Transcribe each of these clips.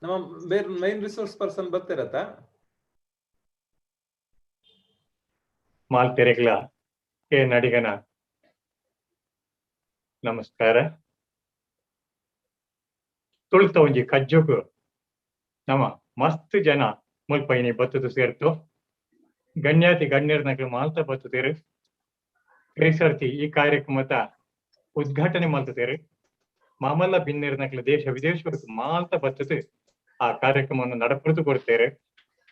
ನಮ್ಮ ಬೇರೆ main resource person ಬರ್ತಿರತ್ತ? ಮಾಲ್ತೆರೆಗ್ಲ ಎ ನಡಿಗನ ನಮಸ್ಕಾರ. ತುಳುತ ಒಂಜಿ ಕಜ್ಜೊಗು ನಮ ಮಸ್ತ್ ಜನ ಮುಲ್ಪ ಇನಿ ಬತ್ತುದು ಸೇರ್ತು. ಗಣ್ಯಾತಿ ಗಣ್ಯರ್ನಕ್ಲು ಮಾಲ್ತ ಬತ್ತುದೇರು. ಕರಿಸರ್ತಿ ಈ ಕಾರ್ಯಕ್ರಮದ ಉದ್ಘಾಟನೆ ಮಲ್ತದೇರು. ಮಾಮಲ್ಲ ಬಿನ್ನೇರ್ನಕ್ಲು ದೇಶ ವಿದೇಶ ಮಾಲ್ತ ಬತ್ತದು ಆ ಕಾರ್ಯಕ್ರಮವನ್ನು ನಡಪುರ್ದು ಕೊಡ್ತೇರು.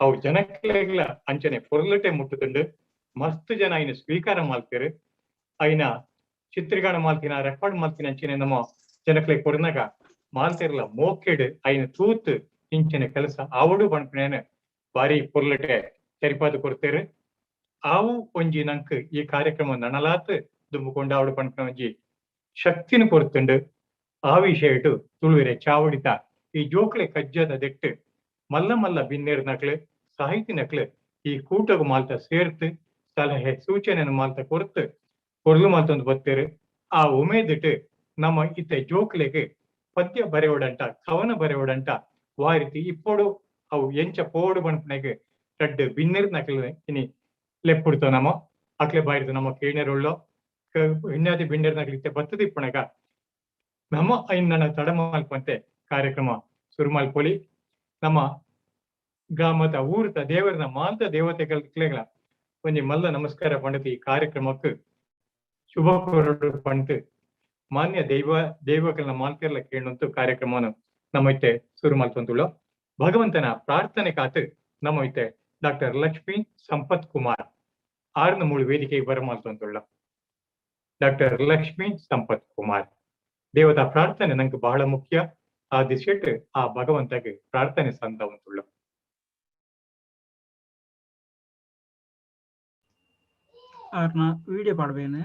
ಅವು ಜನಕ್ಲೆಗ್ಲ ಅಂಚನೆ ಪೊರ್ಲಟೆ ಮುಟ್ಟುದುಂಡು. ಮಸ್ತ್ ಜನ ಐನ ಸ್ವೀಕಾರ ಮಲ್ತೇರು. ಐನ ಚಿತ್ರೀಕರಣ ಮಲ್ತಿನ ರೆಕಾರ್ಡ್ ಮಲ್ತಿನ ಅಂಚನೆ ನಮ್ಮ ಜನಕ್ಲೆ ಕೊರ್ನಗ ಮಾಲ್ತಿರ್ಲ ಮೋಕೆಡ್ ಐನ ತೂತ್ ಇಂಚನೆ ಕೆಲಸ ಆವಡು ಪನ್ಪಿನೇನು ಬಾರಿ ಪೊರ್ಲಟೆ ತೆರಿಪಾದ್ ಕೊಡ್ತೇರು. ಆವು ಒಂಜಿ ನಂಕ್ ಈ ಕಾರ್ಯಕ್ರಮ ನನಲಾತ್ ದುಂಬು ಕೊಂಡಾವಡು ಪನ್ಪಿನ ಒಂಜಿ ಶಕ್ತಿನ ಕೊರ್ತುಂಡು. ಆ ವಿಷಯಟು ತುಳುವೆರೆ ಚಾವಡಿತ ಈ ಜೋಕ್ಲೆ ಕಜ್ಜದ ದೆಟ್ಟು ಮಲ್ಲ ಮಲ್ಲ ಬಿನ್ನೇರ್ನಕ್ಲು ಸಾಹಿತಿನಕ್ಲು ಈ ಕೂಟಗು ಮಾಲ್ತ ಸೇರ್ತು ಸಲಹೆ ಸೂಚನೆಯನ್ನು ಮಾಲ್ತ ಕೊರ್ತು ಕೊರ್ಲು ಮಾಲ್ತೊಂದು ಬತ್ತೇರು. ಆ ಉಮೇದಿಟ್ಟು ನಮ್ಮ ಇತ್ತೆ ಜೋಕ್ಲೆಗ್ ಪದ್ಯ ಬರೆಯೋಡಂಟ ಕವನ ಬರೆಯೋಡಂಟ ವಾರಿತಿ ಇಪ್ಪೊಡು ಅವು ಎಂಚ ಪೋಡು ಪನ್ಪನೆಗ್ ರಡ್ಡ್ ಬಿನ್ನೆರ್ನಕ್ಲು ಇನಿ ಲೆಪ್ಪುಡ್ತೋ ನಮ ಅಕ್ಲೆ ಬಾರಿದ ನಮ್ಮ ಕೇಣರುಳ್ಳೋ ಇನ್ಯಾದಿ ಬಿನ್ನೆರ್ನಕ್ಲು ಇತ್ತೆ ಬತ್ತದಿಪ್ಪಣಗ ನಮ್ಮ ಐನ್ನ ತಡ ಮಲ್ಪಂತೆ ಕಾರ್ಯಕ್ರಮ ಶುರು ಮಲ್ಪೊಲಿ. ನಮ್ಮ ಗ್ರಾಮದ ಊರ್ದ ದೇವರನ ಮಾಂತ ದೇವತೆಗಳ ಒಂಜಿ ಮಲ್ಲ ನಮಸ್ಕಾರ ಪಂಡತಿ ಈ ಕಾರ್ಯಕ್ರಮಕ್ಕೆ ಶುಭ ಕೊರಡು ಪಂತು ಮಾನ್ಯ ದೈವ ದೇವಗಳನ್ನ ಮಾಲ್ತಿರ್ಲ ಕೇಳುವಂತ ಕಾರ್ಯಕ್ರಮವನ್ನು ನಮ್ಮ ಇತ್ತೆ ಶುರು ಮಲ್ತೊಂದುಳ್ಳೋ. ಭಗವಂತನ ಪ್ರಾರ್ಥನೆ ಕಾತು ನಮ್ಮ ಇತ್ತೆ ಡಾಕ್ಟರ್ ಲಕ್ಷ್ಮೀ ಸಂಪತ್ ಕುಮಾರ್ ಆರ್ನ ಮೂಳು ವೇದಿಕೆಗೆ ಬರ ಮಲ್ತೊಂದುಳ್ಳ. ಡಾಕ್ಟರ್ ಲಕ್ಷ್ಮೀ ಸಂಪತ್ ಕುಮಾರ್ ದೇವತಾ ಪ್ರಾರ್ಥನೆ ನಂಗೆ ಬಹಳ ಮುಖ್ಯ. ಆ ದಿಶೆಟ್ ಆ ಭಗವಂತಗೆ ಪ್ರಾರ್ಥನೆ ಸಂದವಂತುಳ್ಳ. ಆರ್ನ ವಿಡಿಯೋ ಪಾಡ್ಬೇನೆ.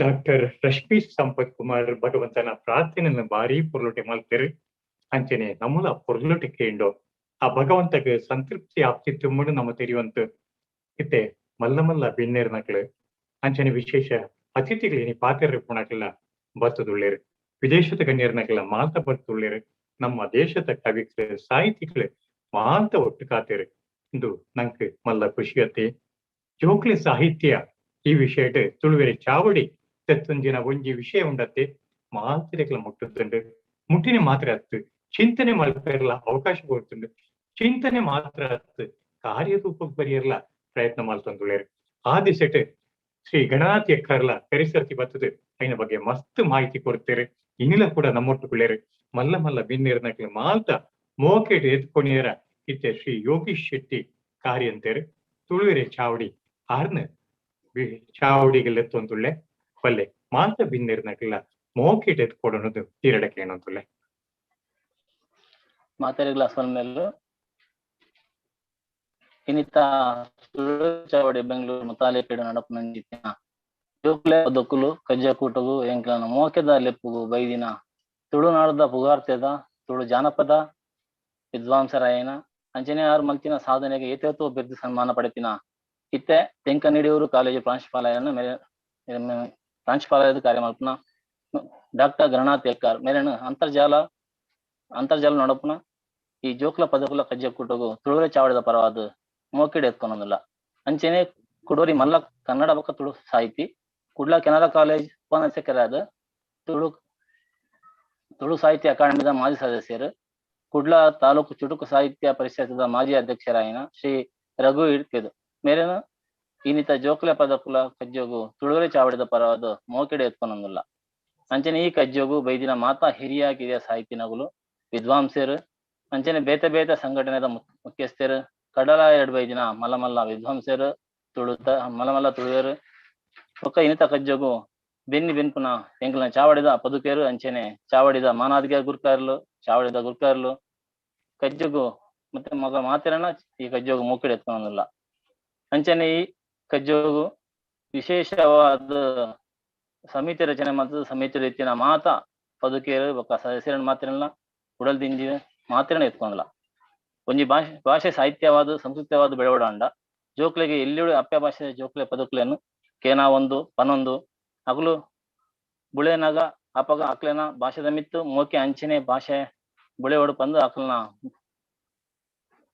ಡಾಕ್ಟರ್ ರಶ್ಮಿ ಸಂಪತ್ ಕುಮಾರ್ ಭಗವಂತನ ಪ್ರಾರ್ಥನೆಯನ್ನು ಭಾರಿ ಪೊರ್ಲುಟೆ ಮಲ್ತೆರು. ಅಂಚನೆ ನಮ್ಮಲ ಪೊರ್ಲುಟೆ ಕೇಂಡೋ ಆ ಭಗವಂತಗೆ ಸಂತೃಪ್ತಿ ಆಪ್ತಿ ತುಂಬುಡು ನಮ್ಮ ತೆರಿವಂತ ಇತ್ತೆ ಮಲ್ಲ ಮಲ್ಲ ಬಿನ್ನೇರ್ ನಕ್ಲು ಅಂಚನೆ ವಿಶೇಷ ಅತಿಥಿಗಳು ಇನಿ ಪಾತೆರ ಪುಣಕ್ಲ ಬತ್ತದುಳ್ಳೇರು, ವಿದೇಶದ ಗಣ್ಯರ್ನಕ್ಲ ಮಾತ ಬರ್ತುಳ್ಳೇರು, ನಮ್ಮ ದೇಶದ ಕವಿಗಳು ಸಾಹಿತಿಗಳು ಮಾತ ಒಟ್ಟು ಕಾತೇರು. ಇಂದು ನಂಗೆ ಮಲ್ಲ ಖುಷಿಯತ್ತೆ. ಜೋಕ್ಲಿ ಸಾಹಿತ್ಯ ಈ ವಿಷಯಡ್ ತುಳುವೆರೆ ಚಾವಡಿ ತೆತ್ತೊಂಜಿನ ಒಂಜಿ ವಿಷಯ ಉಂಡತ್ತೆ ಮಾತಿರೆಗಳ ಮುಟ್ಟುತ್ತುಂಡು. ಮುಟ್ಟಿನ ಮಾತ್ರ ಅತ್ತು ಚಿಂತನೆ ಮಲ್ಪೆರ್ಲ ಅವಕಾಶ ಕೊಡ್ತುಂಡು, ಚಿಂತನೆ ಮಾತ್ರ ಅತ್ತು ಕಾರ್ಯರೂಪಕ್ಕೆ ಬರಿಯರ್ಲ ಪ್ರಯತ್ನ ಮಲ್ತೊಂದುಳ್ಳೇರು. ಆ ದಿಸೆಟ್ ಶ್ರೀ ಗಣನಾಥ್ ಎಕ್ಕರ್ಲ ಪರಿಸರತಿ ಬತ್ತದು ಅಯ್ನ ಬಗ್ಗೆ ಮಸ್ತ್ ಮಾಹಿತಿ ಕೊಡ್ತೇರೆ. ಇನ್ನಿಲ ಕೂಡ ನಮ್ಮೊಟ್ಟುಕೊಳ್ಳೇರು ಮಲ್ಲ ಮಲ್ಲ ಬಿನ್ನಿರ್ನಕ್ಲು ಮಾಲ್ತ ಮೋಕೆಟ್ ಎತ್ಕೊನಿಯರ ಇತ್ತೆ ಶ್ರೀ ಯೋಗೀಶ್ ಶೆಟ್ಟಿ ಕಾರ್ಯಂತೇರು ತುಳುವೆರೆ ಚಾವಡಿ ಆರ್ನ ಚಾವಡಿಗೆಲ್ಲೆತ್ತೊಂದುಳ್ಳೆ ಬಲ್ಲೆ ಮಾತ ಬಿನ್ನಿರ್ನಕ್ಲ ಮೋಕೆಟ್ ಎತ್ಕೊಡೋದು ತೀರಡಕ್ಕೆ ಏನಂತುಳ್ಳೆ ಮಾತಾಡಿಗ್ಲ ಮೇಲೂ ಇನ್ನಿತ ತುಳು ಚಾವಡಿ ಬೆಂಗಳೂರು ಮುತಾಲಿಕೆಡು ನಡಪುನಂಚಿತ್ತಿನ ಜೋಕುಲೆ ಪದಕುಲು ಕಜ್ಜಕೂಟಗು ಎಂಕ್ಲನ ಮೋಕೆದ ಲೆಪ್ಪುಗು ಬೈದಿನ ತುಳುನಾಡದ ಪುಗಾರ್ತೆದ ತುಳು ಜಾನಪದ ವಿದ್ವಾಂಸರಾಯನ ಅಂಚನೆ ಆರು ಮಲ್ತಿನ ಸಾಧನೆಗೆ ಏತೇತೋ ಬಿರುದು ಸನ್ಮಾನ ಪಡೆತಿನ ಇತ್ತೆ ತೆಂಕನಿಡಿಯೂರು ಕಾಲೇಜು ಪ್ರಾಂಶುಪಾಲಯನ ಮೇರೆ ಪ್ರಾಂಶುಪಾಲಯದ ಕಾರ್ಯ ಮಲ್ಪುನ ಡಾಕ್ಟರ್ ಗಣನಾಥ್ ಎಕ್ಕಾರ್ ಮೇರೆನ ಅಂತರ್ಜಾಲ ಅಂತರ್ಜಾಲ ನಡಪುನ ಈ ಜೋಕುಲ ಪದಕುಲ ಕಜ್ಜಕೂಟಗು ತುಳುವೆ ಚಾವಡಿದ ಪರವಾದ ಮೋಕಿಡ್ ಎತ್ಕೊನೊಂದುಲ್ಲ. ಅಂಚನೆ ಕುಡೋರಿ ಮಲ್ಲ ಕನ್ನಡ ಬೊಕ್ಕ ತುಳು ಸಾಹಿತಿ ಕುಡ್ಲ ಕೆನರಾ ಕಾಲೇಜ್ ಉಪನ್ಯಾಸಕರಾದ ತುಳು ತುಳು ಸಾಹಿತ್ಯ ಅಕಾಡೆಮಿದ ಮಾಜಿ ಸದಸ್ಯರು ಕುಡ್ಲ ತಾಲೂಕು ಚುಟುಕು ಸಾಹಿತ್ಯ ಪರಿಷತ್ದ ಮಾಜಿ ಅಧ್ಯಕ್ಷರಾಯಿನ ಶ್ರೀ ರಘು ಇಡ್ಕೆದು ಮೇರೆನ ಇನ್ನಿತ ಜೋಕುಲ ಪದಕುಲ ಕಜ್ಜೋಗು ತುಳುವರೆ ಚಾವಡಿದ ಪರವಾದ ಮೋಕಿಡ್ ಎತ್ಕೊನೊಂದುಲ್ಲ. ಅಂಚನೆ ಈ ಕಜ್ಜೋಗು ಬೈದಿನ ಮಾತಾ ಹಿರಿಯ ಕಿರಿಯ ಸಾಹಿತಿನಗುಲು ವಿದ್ವಾಂಸರು ಅಂಚನೆ ಬೇತೆ ಬೇತೆ ಸಂಘಟನೆದ ಮುಖ್ಯಸ್ಥರು ಕಡಲ ಎರಡು ಬೈದಿನ ಮಲ್ಲ ಮಲ್ಲ ವಿದ್ವಾಂಸರು ತುಳುತ ಮಲ್ಲ ಮಲ್ಲ ತುಳುವೆರು ಬೊಕ್ಕ ಇನ್ನಿತ ಕಜ್ಜೋಗು ಬೆನ್ನಿ ಬೆನ್ಪುನ ಎಂಕ್ಲನ ಚಾವಡಿದ ಪದುಕೇರು ಅಂಚನೆ ಚಾವಡಿದ ಮಾನಾದಿಗೆ ಗುರ್ಕಾರ್ಲು ಚಾವಡಿದ ಗುರ್ಕಾರ್ಲು ಕಜ್ಜೋಗು ಮತ್ತೆ ಮಗ ಮಾತಿರನ ಈ ಕಜ್ಜೋಗು ಮೂಕಿಡ್ ಎತ್ಕೊನೊಂದುಲ್ಲ. ಅಂಚನೆ ಈ ಕಜ್ಜೋಗು ವಿಶೇಷವಾದ ಸಮಿತಿ ರಚನೆ ಮತ್ತು ಸಮಿತಿ ರೀತಿಯ ಮಾತಾ ಪದುಕೇರು ಬೊಕ್ಕ ಸದಸ್ಯರನ್ನ ಮಾತಿರಲ್ಲ ಉಡಲ್ ದಿಂಜಿ ಮಾತಿರನ ಎತ್ಕೊಂಡಲ್ಲ. ಒಂಜಿ ಭಾಷೆ ಭಾಷೆ ಸಾಹಿತ್ಯವಾದ ಸಂಸ್ಕೃತವಾದ ಬೆಳವಡಂಡ ಜೋಕ್ಲೆಗೆ ಎಲ್ಲಿಯೂ ಅಪ್ಯ ಭಾಷೆ ಜೋಕ್ಲೆ ಪದುಕ್ಲೇನು ಕೇನಾ ಒಂದು ಪನೊಂದು ಅಗಲು ಬುಳೆನಾಗ ಅಪಗ ಅಕ್ಲೆನ ಭಾಷೆದ ಮಿತ್ತು ಮೋಕೆ ಅಂಚನೆ ಭಾಷೆ ಬುಳೆ ಒಡಪಂದು ಅಕ್ಲನ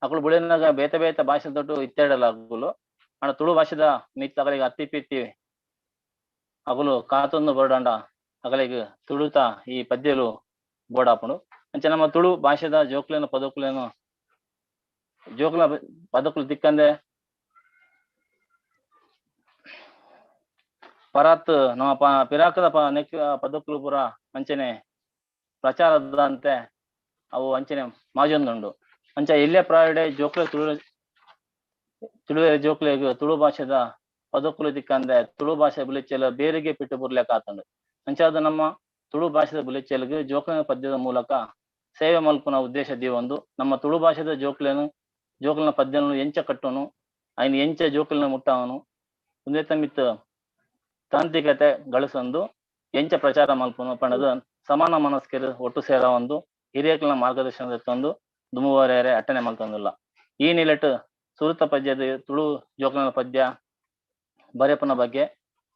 ಅಕ್ಲು ಬುಳೆನಾಗ ಬೇತೆ ಬೇತೆ ಭಾಷೆ ದೊಡ್ಡ ಇತ್ತೆಡಲ್ಲ ಅಗುಲು ಅಣ್ಣ ತುಳು ಭಾಷೆದ ಮಿತ್ತು ಅಗಲಿಗೆ ಅತ್ತಿ ಪಿತ್ತಿ ಅಗಲು ಕಾತೊಂದು ಬರಡಂಡ ಅಗಲಿಗೆ ತುಳುತ ಈ ಪದ್ಯಲು ಬೋಡಾಪುಂಡು. ಅಂಚೆ ನಮ್ಮ ತುಳು ಭಾಷೆದ ಜೋಕ್ಲೇನು ಪದಕುಲೇನು ಜೋಕ್ಲ ಪದಕುಲು ತಿಕ್ಕಂದೆ ಪರಾತ್ ನಮ್ಮ ಪಿರಾಕದ ನೆಕ್ ಪದಕುಲು ಪೂರ ಅಂಚನೆ ಪ್ರಚಾರದಂತೆ ಅವು ಅಂಚನೆ ಮಾಜೊಂದುಂಡು. ಅಂಚ ಎಲ್ಲೇ ಪ್ರಾಯಡೆ ಜೋಕ್ಲೆ ತುಳು ತುಳುವೆ ಜೋಕ್ಲೆಗ್ ತುಳು ಭಾಷೆದ ಪದಕುಲು ತಿಕ್ಕಂದೆ ತುಳು ಭಾಷೆ ಬುಲೆಚ್ಚೆಲ ಬೇರೆಗೆ ಪಿಟ್ಟು ಬುರ್ಲೆಕ್ ಆತಂಡು. ಅಂಚಾದ ನಮ್ಮ ತುಳು ಭಾಷೆದ ಬುಲೆಚ್ಚೆಲ್ಗ್ ಜೋಕ್ಲೆನ ಪದ್ಯದ ಮೂಲಕ ಸೇವೆ ಮಲ್ಪುನ ಉದ್ದೇಶ ದೀವೊಂದು ನಮ್ಮ ತುಳು ಭಾಷೆದ ಜೋಕ್ಲೆನು ಜೋಕ್ಲೆನ ಪದ್ಯನು ಎಂಚ ಕಟ್ಟೋನು ಐನ್ ಎಂಚ ಜೋಕ್ಲೆನ ಮುಟ್ಟಾವನು ಒಂದೇ ತಮ್ಮಿತ್ ತಾಂತ್ರಿಕತೆ ಗಳಿಸೊಂದು ಎಂಚ ಪ್ರಚಾರ ಮಲ್ಪುನು ಪಣದ ಸಮಾನ ಮನಸ್ಕೆರ್ ಒಟ್ಟು ಸೇರ ಒಂದು ಹಿರಿಯಕ್ಲನ ಮಾರ್ಗದರ್ಶನ ತಂದು ದುಮುವರೆರೆ ಅಟ್ಟನೆ ಮಲ್ತೊಂದುಲ್ಲ. ಈ ನಿಲೆಟ್ ಸುರುತ ಪದ್ಯದ ತುಳು ಜೋಕ್ಲೆನ ಪದ್ಯ ಬರೆಪನ ಬಗ್ಗೆ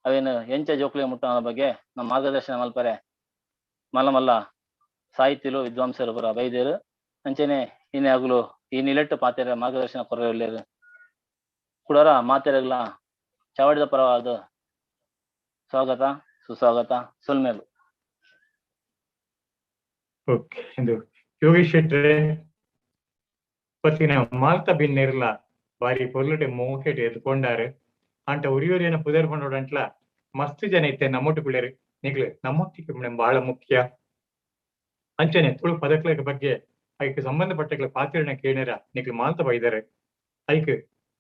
ಅವೇನು ಎಂಚ ಜೋಕ್ಲೆ ಮುಟ್ಟನ ಬಗ್ಗೆ ನಮ್ಮ ಮಾರ್ಗದರ್ಶನ ಮಲ್ಪರೆ ಮಲ್ಲ ಮಲ್ಲ ಸಾಹಿತಿಲು ವಿದ್ವಾಂಸರು ಪುರ ಬೈದೇರು. ಅಂಚನೆ ಇನ್ನೇ ಅಗಲು ಈ ನಿಲೆಟ್ಟು ಪಾತೆರ ಮಾರ್ಗದರ್ಶನ ಕೊರಲೇರು ಕುಡರ ಮಾತೆರಗ್ಲ ಚಾವಡಿದ ಪರವಾದ ಸ್ವಾಗತ ಸುಸ್ವಾಗತ ಸೊಲ್ಮೇಲು. ಓಕೆ ಇಂದು ಯೋಗೇಶ್ ಶೆಟ್ರೆ ಪತ್ತಿನ ಮಾಲ್ತ ಬಿನ್ನೆರ್ಲ ಬಾರಿ ಪೊರ್ಲುಟೆ ಮೋಕೆಟ್ ಎತ್ಕೊಂಡಾರು ಅಂಟ ಉರಿಯೂರಿನ ಪುದರ್ ಪಂಡೋಡಂಟ್ಲ ಮಸ್ತ್ ಜನ ಇತ್ತೆ ನಮ್ಮೊಟ್ಟು ನಿಗ್ಲು ನಮ್ಮೊಟ್ಟಿಗೆ ಬಹಳ ಮುಖ್ಯ. ಅಂಚನೆ ತುಳು ಪದಕ್ಲ ಬಗ್ಗೆ ಐಕ್ ಸಂಬಂಧಪಟ್ಟ ಪಾತಿರಣ ಕೇಣರ ನಿಗ್ಲು ಮಾಲ್ತ ಬೈದಾರೆ ಐಕ್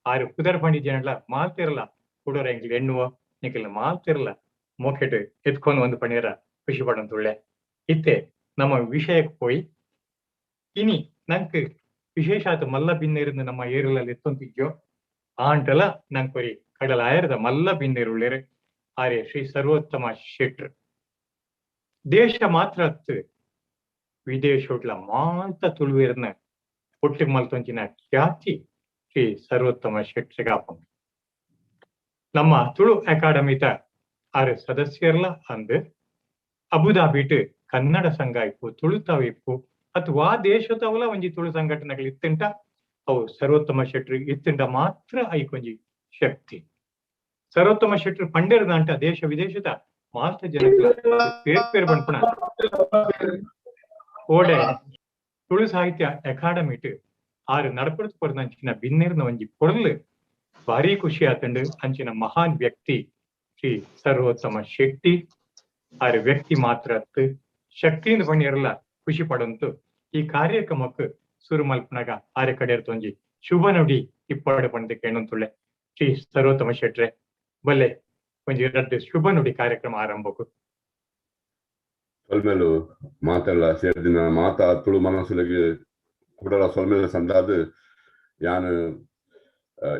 ಆರು ಪುದರ್ ಪಂಡಿ ಜನಲ ಮಾಲ್ತಿರಲ್ಲ ಕುಡೋರ ಎಂಗ್ಲು ಎಣ್ಣುವ ನಿಗ್ಲು ಮಾಲ್ತಿರಲ್ಲ ಮೋಕೆಟ್ ಎತ್ಕೊಂಡು ಒಂದು ಪಣಿಯರ ಖುಷಿ ಪಡಂತುಳ್ಳೆ. ಇತ್ತೆ ನಮ್ಮ ವಿಷಯಕ್ಕೆ ಪೋಯಿ ಇನಿ ನಂಕ್ ವಿಶೇಷ ಆತ ಮಲ್ಲ ಬಿನ್ನೇರಿಂದ ನಮ್ಮ ಏರುಲಲ್ಲಿ ಎತ್ತೊಂತಿದ್ಯೋ ಆಂಟಲ ನಂಕೊರಿ ಕಡಲ ಆಯರದ ಮಲ್ಲ ಬಿನ್ನೇರು ಉಳ್ಳೇರು. ಆರ್ಯ ಶ್ರೀ ಸರ್ವೋತ್ತಮ ಶೆಟ್ರ್. ದೇಶ ಮಾತ್ರ ಅತ್ತು ವಿದೇಶೋಟ್ಲ ಮಾಂತ ತುಳುವೇರ್ನ ಒಟ್ಟಿಗೆ ಮಲ್ತೊಂಚಿನ ಖ್ಯಾತಿ ಶ್ರೀ ಸರ್ವೋತ್ತಮ ಶೆಟ್ರಿಗಾಪುಂಡು. ನಮ್ಮ ತುಳು ಅಕಾಡೆಮಿತ ಆರು ಸದಸ್ಯರ್ಲ ಅಂದ್ ಅಬುದಾಬಿಟ್ ಕನ್ನಡ ಸಂಘ ಇಪ್ಪು, ತುಳುತಾವ್ ಇಪ್ಪು ಅಥವಾ ದೇಶದವಲ ಒಂಜಿ ತುಳು ಸಂಘಟನೆಗಳು ಇತ್ತುಂಟ ಅವು ಸರ್ವೋತ್ತಮ ಶೆಟ್ರು ಇತ್ತುಂಟ ಮಾತ್ರ ಐಕೊಂಜಿ ಶಕ್ತಿ. ಸರ್ವೋತ್ತಮ ಶೆಟ್ರು ಪಂಡೆರ್ದಾಂಟ ದೇಶ ವಿದೇಶದ ಮಾತ ಜನಕ್ಲ ಪೇರ್ ಪನ್ಪುನ ಓಡೆ ತುಳು ಸಾಹಿತ್ಯ ಅಕಾಡೆಮಿಟ್ ಆರು ನಡಪಡ್ತು ಕೊರ್ದಂಚಿನ ಬಿನ್ನೆರ್ನ ಒಂಜಿ ಪೊರ್ಲು ಭಾರಿ ಖುಷಿ ಆತಂಡು. ಅಂಚಿನ ಮಹಾನ್ ವ್ಯಕ್ತಿ ಶ್ರೀ ಸರ್ವೋತ್ತಮ ಶೆಟ್ಟಿ. ಆರು ವ್ಯಕ್ತಿ ಮಾತ್ರ ಅತ್ತು ಶಕ್ತಿಯಿಂದ ಪಣಿಯರಲ್ಲ ಖುಷಿ ಪಡಂತು ಈ ಕಾರ್ಯಕ್ರಮಕ್ಕೆ ಸುರು ಮಲ್ಪನಾಗ ಆರೆ ಕಡೆ ಒಂಜಿ ಶುಭ ನುಡಿ ಇಪ್ಪಾಡು ಪಂಡಕ್ಕೆ ಎಣ್ಣೊಂತುಳ್ಳೆ. ಶ್ರೀ ಸರ್ವೋತ್ತಮ ಶೆಟ್ರೆ ಬಲ್ಲೆ ಒಂಜಿ ರಡ್ಡು ಶುಭ ನುಡಿ ಕಾರ್ಯಕ್ರಮ ಆರಂಭಕ್ಕೂ. ಸೊಲ್ಮೆಲು ಮಾತೆಲ್ಲ ಸೇರ್ದಿನ ಮಾತಾ ತುಳು ಮನಸ್ಸುಲೆಗ್ ಕುಡಲ ಸೊಲ್ಮೆಲು ಸಂದಾದ್ ಯಾನ್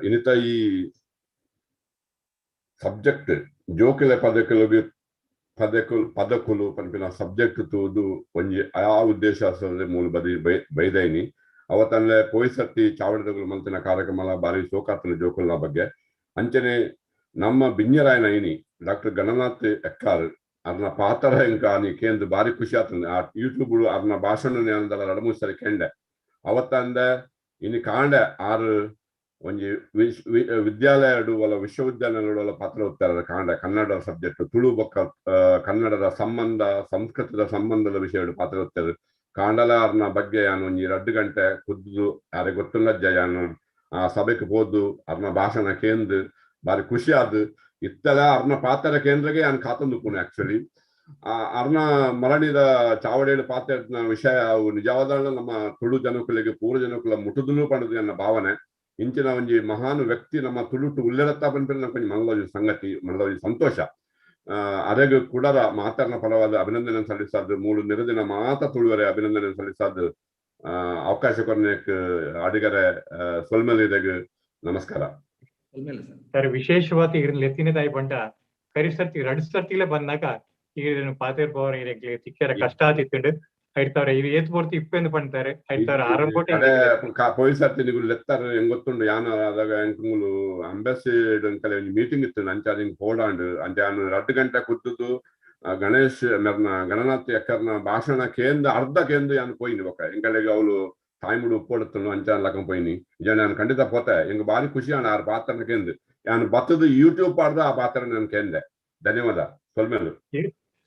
ಇನಿತ ಈ ಸಬ್ಜೆಕ್ಟ್ ಜೋಕುಲೆ ಪದಕುಲು ಪದಕುಲು ಪದಕುಲು ಪನ್ಪಿನ ಸಬ್ಜೆಕ್ಟ್ ತೂದು ಒಂಜಿ ಆ ಉದ್ದೇಶ ಮೂಲು ಬದಿ ಬೈದೈನಿ. ಅವತ್ತಲ್ಲೇ ಪೋಯಿಸತ್ತಿ ಚಾವಡಿದಗಳು ಮಲ್ತಿನ ಕಾರ್ಯಕ್ರಮ ಬಾರಿ ಶೋಕಾತನ ಜೋಕುಲ್ನ ಬಗ್ಗೆ. ಅಂಚನೆ ನಮ್ಮ ಬಿಂಜರಾಯನ ಐನಿ ಡಾಕ್ಟರ್ ಗಣನಾಥ್ ಎಕ್ಕಾರ್ ಅರ್ನ ಪಾತ್ರ ಎಂಕ ನೀ ಕೇಂದ್ರ ಬಾರಿ ಖುಷಿ ಆತನ. ಆ ಯೂಟ್ಯೂಬ್ ಅರ್ನ ಭಾಷಣ ಎರಡು ಸರಿ ಕೆಂಡೆ. ಅವತ್ತಂದ ಇನಿ ಕಾಂಡೆ ಆರು ಒಂಜಿ ವಿದ್ಯಾಲಯ ಒಲ ವಿಶ್ವವಿದ್ಯಾಲಯ ಪಾತ್ರ ಉತ್ತರ ಕಾಂಡ ಕನ್ನಡ ಸಬ್ಜೆಕ್ಟ್ ತುಳು ಬೊಕ್ಕ ಕನ್ನಡದ ಸಂಬಂಧ ಸಂಸ್ಕೃತದ ಸಂಬಂಧದ ವಿಷಯ ಪಾತ್ರ ಉತ್ತರ ಕಾಂಡಲ ಅರ್ನ ಬಗ್ಗೆ ಯಾನು ಒಂಜಿ 2 ಗಂಟೆ ಖುದ್ದು ಯಾರಿಗೆ ಗೊತ್ತುಲ್ಲ ಯಾನು ಆ ಸಭೆಗೆ ಹೋದು ಅರ್ನ ಭಾಷಣ ಕೇಂದ್ರ ಬಾರಿ ಖುಷಿ ಆದ್ ಇತ್ತಲ ಅರ್ನ ಪಾತ್ರ ಕೇಂದ್ರಗೆ ಯಾನ್ ಕಾತಂದು ಪುಣೆ. ಆಕ್ಚುಲಿ ಆ ಅರ್ನ ಮರಣಿದ ಚಾವಡಿಯ ಪಾತ್ರ ವಿಷಯ ಅವು ನಿಜವಾದ ನಮ್ಮ ತುಳು ಜನಕುಲಿಗೆ ಪೂರ್ವ ಜನಕುಲ ಮುಟುದುನು ಪಣದು ನನ್ನ ಭಾವನೆ. ಇಂಚಿನ ಒಂಜಿ ಮಹಾನ್ ವ್ಯಕ್ತಿ ನಮ್ಮ ತುಳುಟು ಉಲ್ಲೆರತ್ತ ಪನ್ಪಿನ ಒಂಜಿ ಮನಲೋಜಿ ಸಂಗತಿ ಮನಲೋಜಿ ಸಂತೋಷ. ಅರೆಗ್ ಕುಡರ ಮಾತರ್ನ ಪರವಾದ ಅಭಿನಂದನೆ ಸಲ್ಲಿಸಾದ್ ಮೂಲು ನಿರದಿನ ಮಾತ ತುಳುವರೆ ಅಭಿನಂದನೆ ಸಲ್ಲಿಸಾದ್ ಅವಕಾಶ ಕೊರ್ನೇಕ್ ಅಡಿಗರೆ ಸೊಲ್ಮೆಲಿದೆಗ್ ನಮಸ್ಕಾರ. ಸರ್ ವಿಶೇಷವಾದ ಇರ್ಲಿ ಎತ್ತಿನ ತಾಯಿ ಬಂಡ ಕರಿ ಸರ್ತಿ 2 ಸರ್ತಿಲೇ ಬಂದಾಗ ಈಗ ಪಾತೇರ್ ಪವರ್ ತಿಕ್ಕರ ಕಷ್ಟ ಆತಿತ್ತುಂಡು. ಐಡ್ತಾವ್ರೆ ಇದು ಏತ್ ಪೂರ್ತಿ ಇಪ್ಪೆಂದು ಪಂತಾರೆ ಐಡ್ತಾವ್ರೆ ಆರಂಭ ಪೋಯಿ ಸರ್ತಿ ನಿಗುಲು ಲೆತ್ತಾರೆ ಹೆಂಗ್ ಗೊತ್ತುಂಡು ಯಾನ ಅದಾಗ ಎಂಕುಲು ಅಂಬಾಸಿಡ್ ಅಂಕಲೆ ಒಂಜಿ ಮೀಟಿಂಗ್ ಇತ್ತು ಅಂಚ ಹಿಂಗ್ ಪೋಡಾಂಡು ಅಂಚ ಯಾನು 2 ಗಂಟೆ ಕುದ್ದುದು ಗಣೇಶ್ ಮೆರ್ನ ಗಣನಾಥ್ ಎಕ್ಕರ್ನ ಭಾಷಣ ಕೇಂದ್ರ ಅರ್ಧ ಕೇಂದ್ರ ಯಾನು ಪೋಯಿನಿ ಬೊಕ್ಕ ಎಂಕಲೆಗ್ ಅವಳು ತಾಯ್ಮುಡು ಉಪ್ಪೊಡುತ್ತನು ಅಂಚ ಲಕಂ ಪೋಯಿನಿ ಇಜ ನಾನು ಖಂಡಿತ ಪೋತೆ ಎಂಗ್ ಬಾರಿ ಖುಷಿ ಆಣ ಆರ್ ಪಾತ್ರನ ಕೇಂದ್ರ ಯಾನು ಬತ್ತದು ಯೂಟ್ಯೂಬ್ ಪಾಡ್ದ ಆ ಪಾತ್ರ ನಾನು ಕೇಂದೆ. ಧನ್ಯವಾದ. ಸೊಲ್ಮೇಲು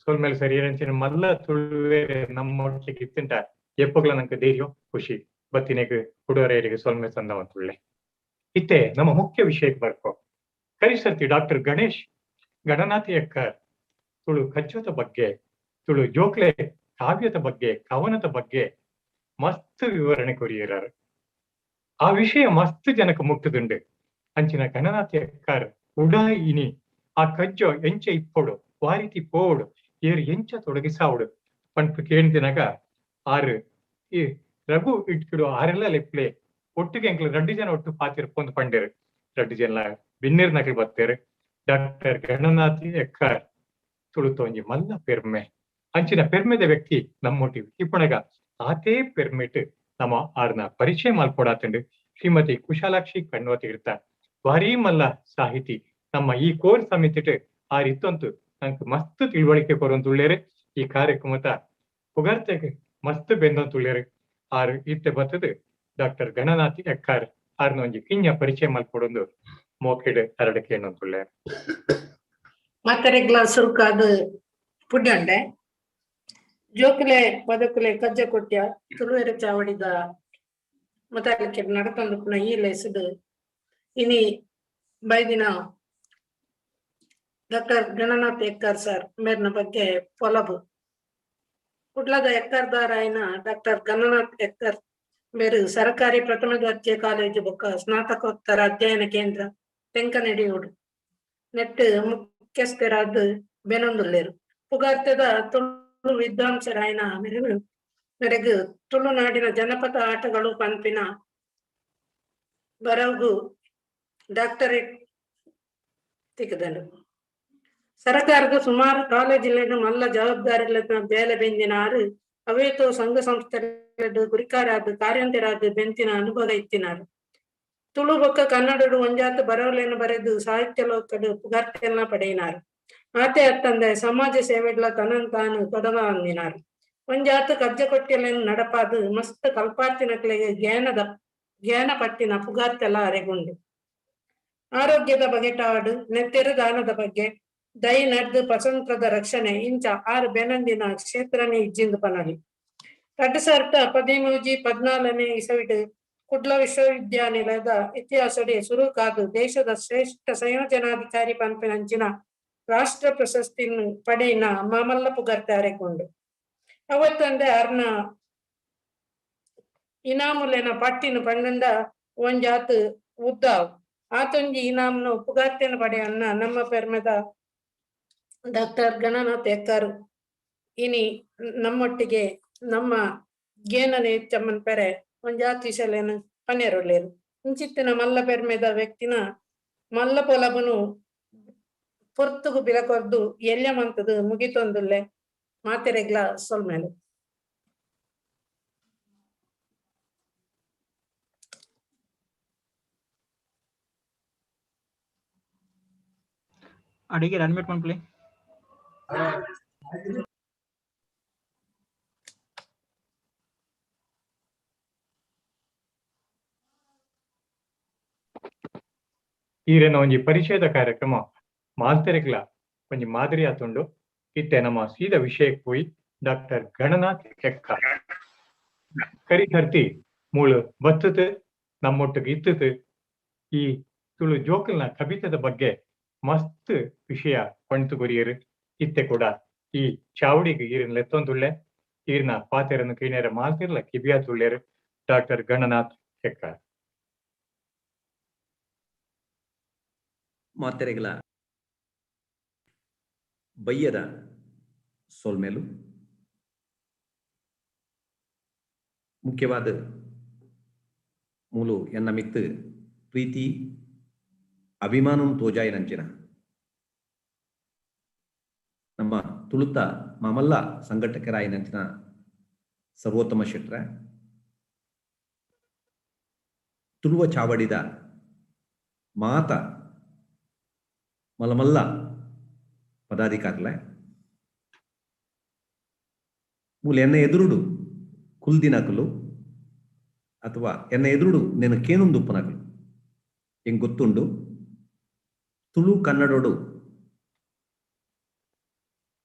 ಸೊಲ್ಮೇಲೆ ಸರ್ ಏನಂಚಿನ ಮಲ್ಲ ತುಳುವೆ ನಮ್ಮೊಟ್ಟಿಗೆ ಇತ್ತುಂಟ ಎಪ್ಪಗ್ಲ ನಂಗೆ ಧೈರ್ಯ ಖುಷಿ ಬತ್ತಿನೆಗ್ ಹುಡುಗರಿಗೆ ಸೊಲ್ಮೆ ಸಂದವಂತುಳ್ಳೆ. ಇತ್ತೆ ನಮ್ಮ ಮುಖ್ಯ ವಿಷಯಕ್ಕೆ ಬರ್ಕೋ. ಕರಿಸರ್ತಿ ಡಾಕ್ಟರ್ ಗಣೇಶ್ ಗಣನಾಥ ಎಕ್ಕರ್ ತುಳು ಕಜ್ಜದ ಬಗ್ಗೆ ತುಳು ಜೋಕ್ಲೆ ಕಾವ್ಯದ ಬಗ್ಗೆ ಕವನದ ಬಗ್ಗೆ ಮಸ್ತ್ ವಿವರಣೆ ಕೊರಿಯರಾರು. ಆ ವಿಷಯ ಮಸ್ತ್ ಜನಕ್ಕೆ ಮುಟ್ಟುದುಂಡು. ಅಂಚಿನ ಗಣನಾಥ ಎಕ್ಕರ್ ಉಡಾಯಿನಿ ಆ ಕಜ್ಜೋ ಎಂಚ ಇಪ್ಪೊಡು ವಾರಿತಿ ಪೋಡು ಏರು ಎಂಚ ತೊಡಗಿಸಾವಡು ಪಂಪು ಕೇಳಿದಿನಾಗ ಆರು ಈ ರಘು ಇಟ್ಕಿಡು ಆರೆಲ್ಲ ಲೆಪ್ಲೆ ಒಟ್ಟಿಗೆ ಎಂಕ್ಲು 2 ಜನ ಒಟ್ಟು ಪಾತಿರ್ಪೊಂದು ಪಂಡೇರು 2 ಜನ ಬಿನ್ನಿರ್ ನಕಲು ಬತ್ತೇರು. ಡಾಕ್ಟರ್ ಗಣನಾಥ್ ಎಕ್ಕರ್ ತುಳುತೊಂಜಿ ಮಲ್ಲ ಪೆರ್ಮೆ ಅಂಚಿನ ಪೆರ್ಮೆದ ವ್ಯಕ್ತಿ ನಮ್ಮೊಟ್ಟಿಗೆ ಇಪ್ಪಣಗ ಆತೇ ಪೆರ್ಮೆಟ್ ನಮ್ಮ ಆರ್ನ ಪರಿಚಯ ಮಲ್ಪೊಡಾತಂಡು. ಶ್ರೀಮತಿ ಕುಶಾಲಾಕ್ಷಿ ಕಣ್ವತಿ ಇರ್ತ ಭಾರೀ ಮಲ್ಲ ಸಾಹಿತಿ ನಮ್ಮ ಈ ಕೋರ್ ಸಮಿತಿಟ್ ಆರ್ ಇತ್ತಂತು ನಂಗೆ ಮಸ್ತ್ ತಿಳುವಳಿಕೆ ಕೊರೊಂದುಳ್ಳೇರು. ಈ ಕಾರ್ಯಕ್ರಮದ ಪುಗರ್ತೆಗೆ ಮಸ್ತ್ ಬೆಂದೊಂದುಳ್ಳೇರು. ಆರ್ ಇತ್ತೆ ಬತ್ತದು ಡಾಕ್ಟರ್ ಗಣನಾಥ್ ಎಕ್ಕಾರ್ ಆರ್ನ ಒಂಜಿ ಕಿಂಜ ಪರಿಚಯ ಮಲ್ಪೊಡೊಂದು ಮೋಕೆಡ್ ಅರಡಕ್ಕೆ ಎನ್ನೊಂದುಳ್ಳೇರು. ಮಾತರೆಗ್ಲ ಸುರುಕಾದ್ ಪುಡ್ಯಂಡೆ ಜೋಕುಲೆ ಪದಕುಲೆ ಕಜ್ಜ ಕೊಟ್ಯ ತುಳುವೆರೆ ಚಾವಡಿದ ಮುತಾಲಿಕೆ ನಡತೊಂದು ಪುನ ಈ ಲೇಸುಡು ಇನಿ ಬೈದಿನ ಡಾಕ್ಟರ್ ಗಣನಾಥ್ ಎಕ್ಕರ್ ಸರ್ ಮೇರ್ನ ಬಗ್ಗೆ ಪೊಲಬು. ಕುಡ್ಲದ ಎಕ್ಕರ್ದಾರಾಯನ ಡಾಕ್ಟರ್ ಗಣನಾಥ್ ಎಕ್ಕರ್ ಮೇರು ಸರಕಾರಿ ಪ್ರಥಮ ದರ್ಜೆ ಕಾಲೇಜು ಬೊಕ್ಕ ಸ್ನಾತಕೋತ್ತರ ಅಧ್ಯಯನ ಕೇಂದ್ರ ತೆಂಕನಡಿಯೂಡು ನೆಟ್ ಮುಖ್ಯಸ್ಥರಾದ ಬೆನೊಂದುಲ್ಲೇರು. ಪುಗಾರ್ತೆದ ತುಳು ವಿದ್ವಾಂಸರಾಯನ ಮೇರೆಗ್ ತುಳುನಾಡಿನ ಜನಪದ ಆಟಗಳು ಪನ್ಪಿನ ಬರವುಗು ಡಾಕ್ಟರೇಟ್ ತಿಕ್ಕದನು. ಸರಕಾರದ ಸುಮಾರು ಕಾಲೇಜಿನ ಮಲ್ಲ ಜವಾಬ್ದಾರಿಗಳನ್ನ ಬೇಲೆ ಬೆಂದಿನಾರು ಅವೇತೋ ಸಂಘ ಸಂಸ್ಥೆಲೆಡ್ ಗುರಿಕಾರಾದ್ ಕಾರ್ಯಂತೆರಾದ್ ಬೆಂತಿನ ಅನುಭವ ಇತ್ತಿನಾರು. ತುಳು ಬೊಕ್ಕ ಕನ್ನಡಡು ಒಂಜಾತ್ ಬರವಲೆನ್ ಬರೆದು ಸಾಹಿತ್ಯ ಲೋಕಡ್ ಪುಗರ್ತೆಲ್ನ ಪಡೆಯಿನಾರು. ಆತೆ ಅತ್ತಂದೆ ಸಮಾಜ ಸೇವೆಡ್ಲ ತನನ್ ತಾನು ತೊಡಗಾಂದಿನಾರು. ಒಂಜಾತ್ ಕಜ್ಜ ಕೊಟ್ಟಿಲೆನ್ ನಡಪಾದ್ ಮಸ್ತ್ ಕಲ್ಪಾರ್ತಿನಕ್ಲೆಗ್ ಜ್ಞಾನ ಪಟ್ಟಿನ ಪುಗಾರ್ತೆಲ ಅರೆಗುಂಡು. ಆರೋಗ್ಯದ ಬಗೆಟಾಡು ನೆತ್ತೆರು ದಾನದ ಬಗ್ಗೆ ದೈ ನಡ್ದು ಪಸಂತ್ರದ ರಕ್ಷಣೆ ಇಂಚ ಆರು ಬೆನಂದಿನ ಕ್ಷೇತ್ರನೇ ಇಜ್ಜಿಂದು ಪನಲಿ. 2013 14ನೇ ಇಸವಿಡ್ ಕುಡ್ಲ ವಿಶ್ವವಿದ್ಯಾನಿಲಯದ ಇತಿಹಾಸಡೆ ಸುರುಕಾದು ದೇಶದ ಶ್ರೇಷ್ಠ ಸಂಯೋಜನಾಧಿಕಾರಿ ಪನ್ಪಿನಂಚಿನ ರಾಷ್ಟ್ರ ಪ್ರಶಸ್ತಿಯನ್ನು ಪಡೆಯಿನ ಮಾಮಲ್ಲ ಪುಗರ್ತೆ ಅರೆಗೊಂಡು. ಅವತ್ತಂದೆ ಅರ್ನ ಇನಾಮುಲೆನ ಪಟ್ಟಿನ ಪಂಡಂಡ ಒಂಜಾತ್ ಉದ್ದಾವ್ ಆತೊಂಜಿ ಇನಾಮ್ನು ಪುಗಾರ್ತೆನ ಪಡೆಯನ್ನ ನಮ್ಮ ಪೆರ್ಮೆದ ಡಾಕ್ಟರ್ ಗಣನಾಥ್ ಎಕ್ಕರ್ ಇನಿ ನಮ್ಮೊಟ್ಟಿಗೆ ನಮ್ಮ ಗೇನನೆ ಚಮ್ಮನ್ ಪೆರೆ ಒಂಜಾತ್ ವಿಷಯಲೇನು ಪನ್ನೆರೊಲ್ಲೇರು. ಇಂಚಿತ್ತಿನ ಮಲ್ಲ ಪೆರ್ಮೆದ ವ್ಯಕ್ತಿನ ಮಲ್ಲ ಪೊಲಬುನು ಪೊರ್ತುಗು ಬಿಲಕೊರ್ದು ಎಲ್ಯ ಮಂತದು ಮುಗಿತೊಂದುಲ್ಲೆ. ಮಾತೆರೆಗ್ಲ ಸೊಲ್ಮೆಲು. ಅಡಿಗೆ ಅನ್ಮ್ಯೂಟ್ ಮಾಡ್ಕೊಳ್ಳಿ. ಈರೆನ ಒಂಜಿ ಪರಿಚಯದ ಕಾರ್ಯಕ್ರಮ ಮಾಲ್ತೆರೆಗ್ಲ ಒಂಜಿ ಮಾದರಿ ಆತುಂಡು. ಇತ್ತೆ ನಮ್ಮ ಸೀದ ವಿಷಯಕ್ಕೆ ಪೋಯಿ ಡಾಕ್ಟರ್ ಗಣನಾಥ್ ಎಕ್ಕರ್ ಕರಿಕರ್ತಿ ಮೂಳು ಬತ್ತುತು ನಮ್ಮೊಟ್ಟಿಗೆ ಇತ್ತುತು ಈ ತುಳು ಜೋಕಲ್ನ ಕವಿತದ ಬಗ್ಗೆ ಮಸ್ತ್ ವಿಷಯ ಪಣ್ತು ಕೊರಿಯರು. ಇತ್ತೆ ಕೂಡ ಈ ಚಾವಡಿಗೆ ಈರಿನ ಲೆತ್ತೊಂದುಳ್ಳೆ ಈರಿನ ಪಾತೆರನ್ನು ಕೀಣೇರ ಮಾಲ್ತಿರ್ಲ ಕಿಬಿಯಾ ತುಳ್ಳೆರು ಡಾಕ್ಟರ್ ಗಣನಾಥ್ ಎಕ್ಕರ್. ಮಾತೆರೆಗಳ ಬಯ್ಯದ ಸೊಲ್ಮೆಲು. ಮುಖ್ಯವಾದ ಮೂಲು ಎನ್ನ ಮಿತ್ತು ಪ್ರೀತಿ ಅಭಿಮಾನಂ ತೋಜಾಯಿನಂಚಿನ ನಮ್ಮ ತುಳುತ ಮಾಮಲ್ಲ ಸಂಘಟಕರಾಯಿನಂಚಿನ ಸರ್ವೋತ್ತಮ ಶೆಟ್ರ ತುಳುವ ಚಾವಡಿದ ಮಾತ ಮಲಮಲ್ಲ ಪದಾಧಿಕಾರಿಲೆ ಮೂಲ ಎನ್ನ ಎದುರುಡು ಕುಲ್ದಿನಕಲು ಅಥವಾ ಎನ್ನ ಎದುರುಡು ನೆನ ಕೇನುಂದುಪ್ಪನಕಲು ಎಂಗ್ ಗೊತ್ತುಂಡು ತುಳು ಕನ್ನಡೋಡು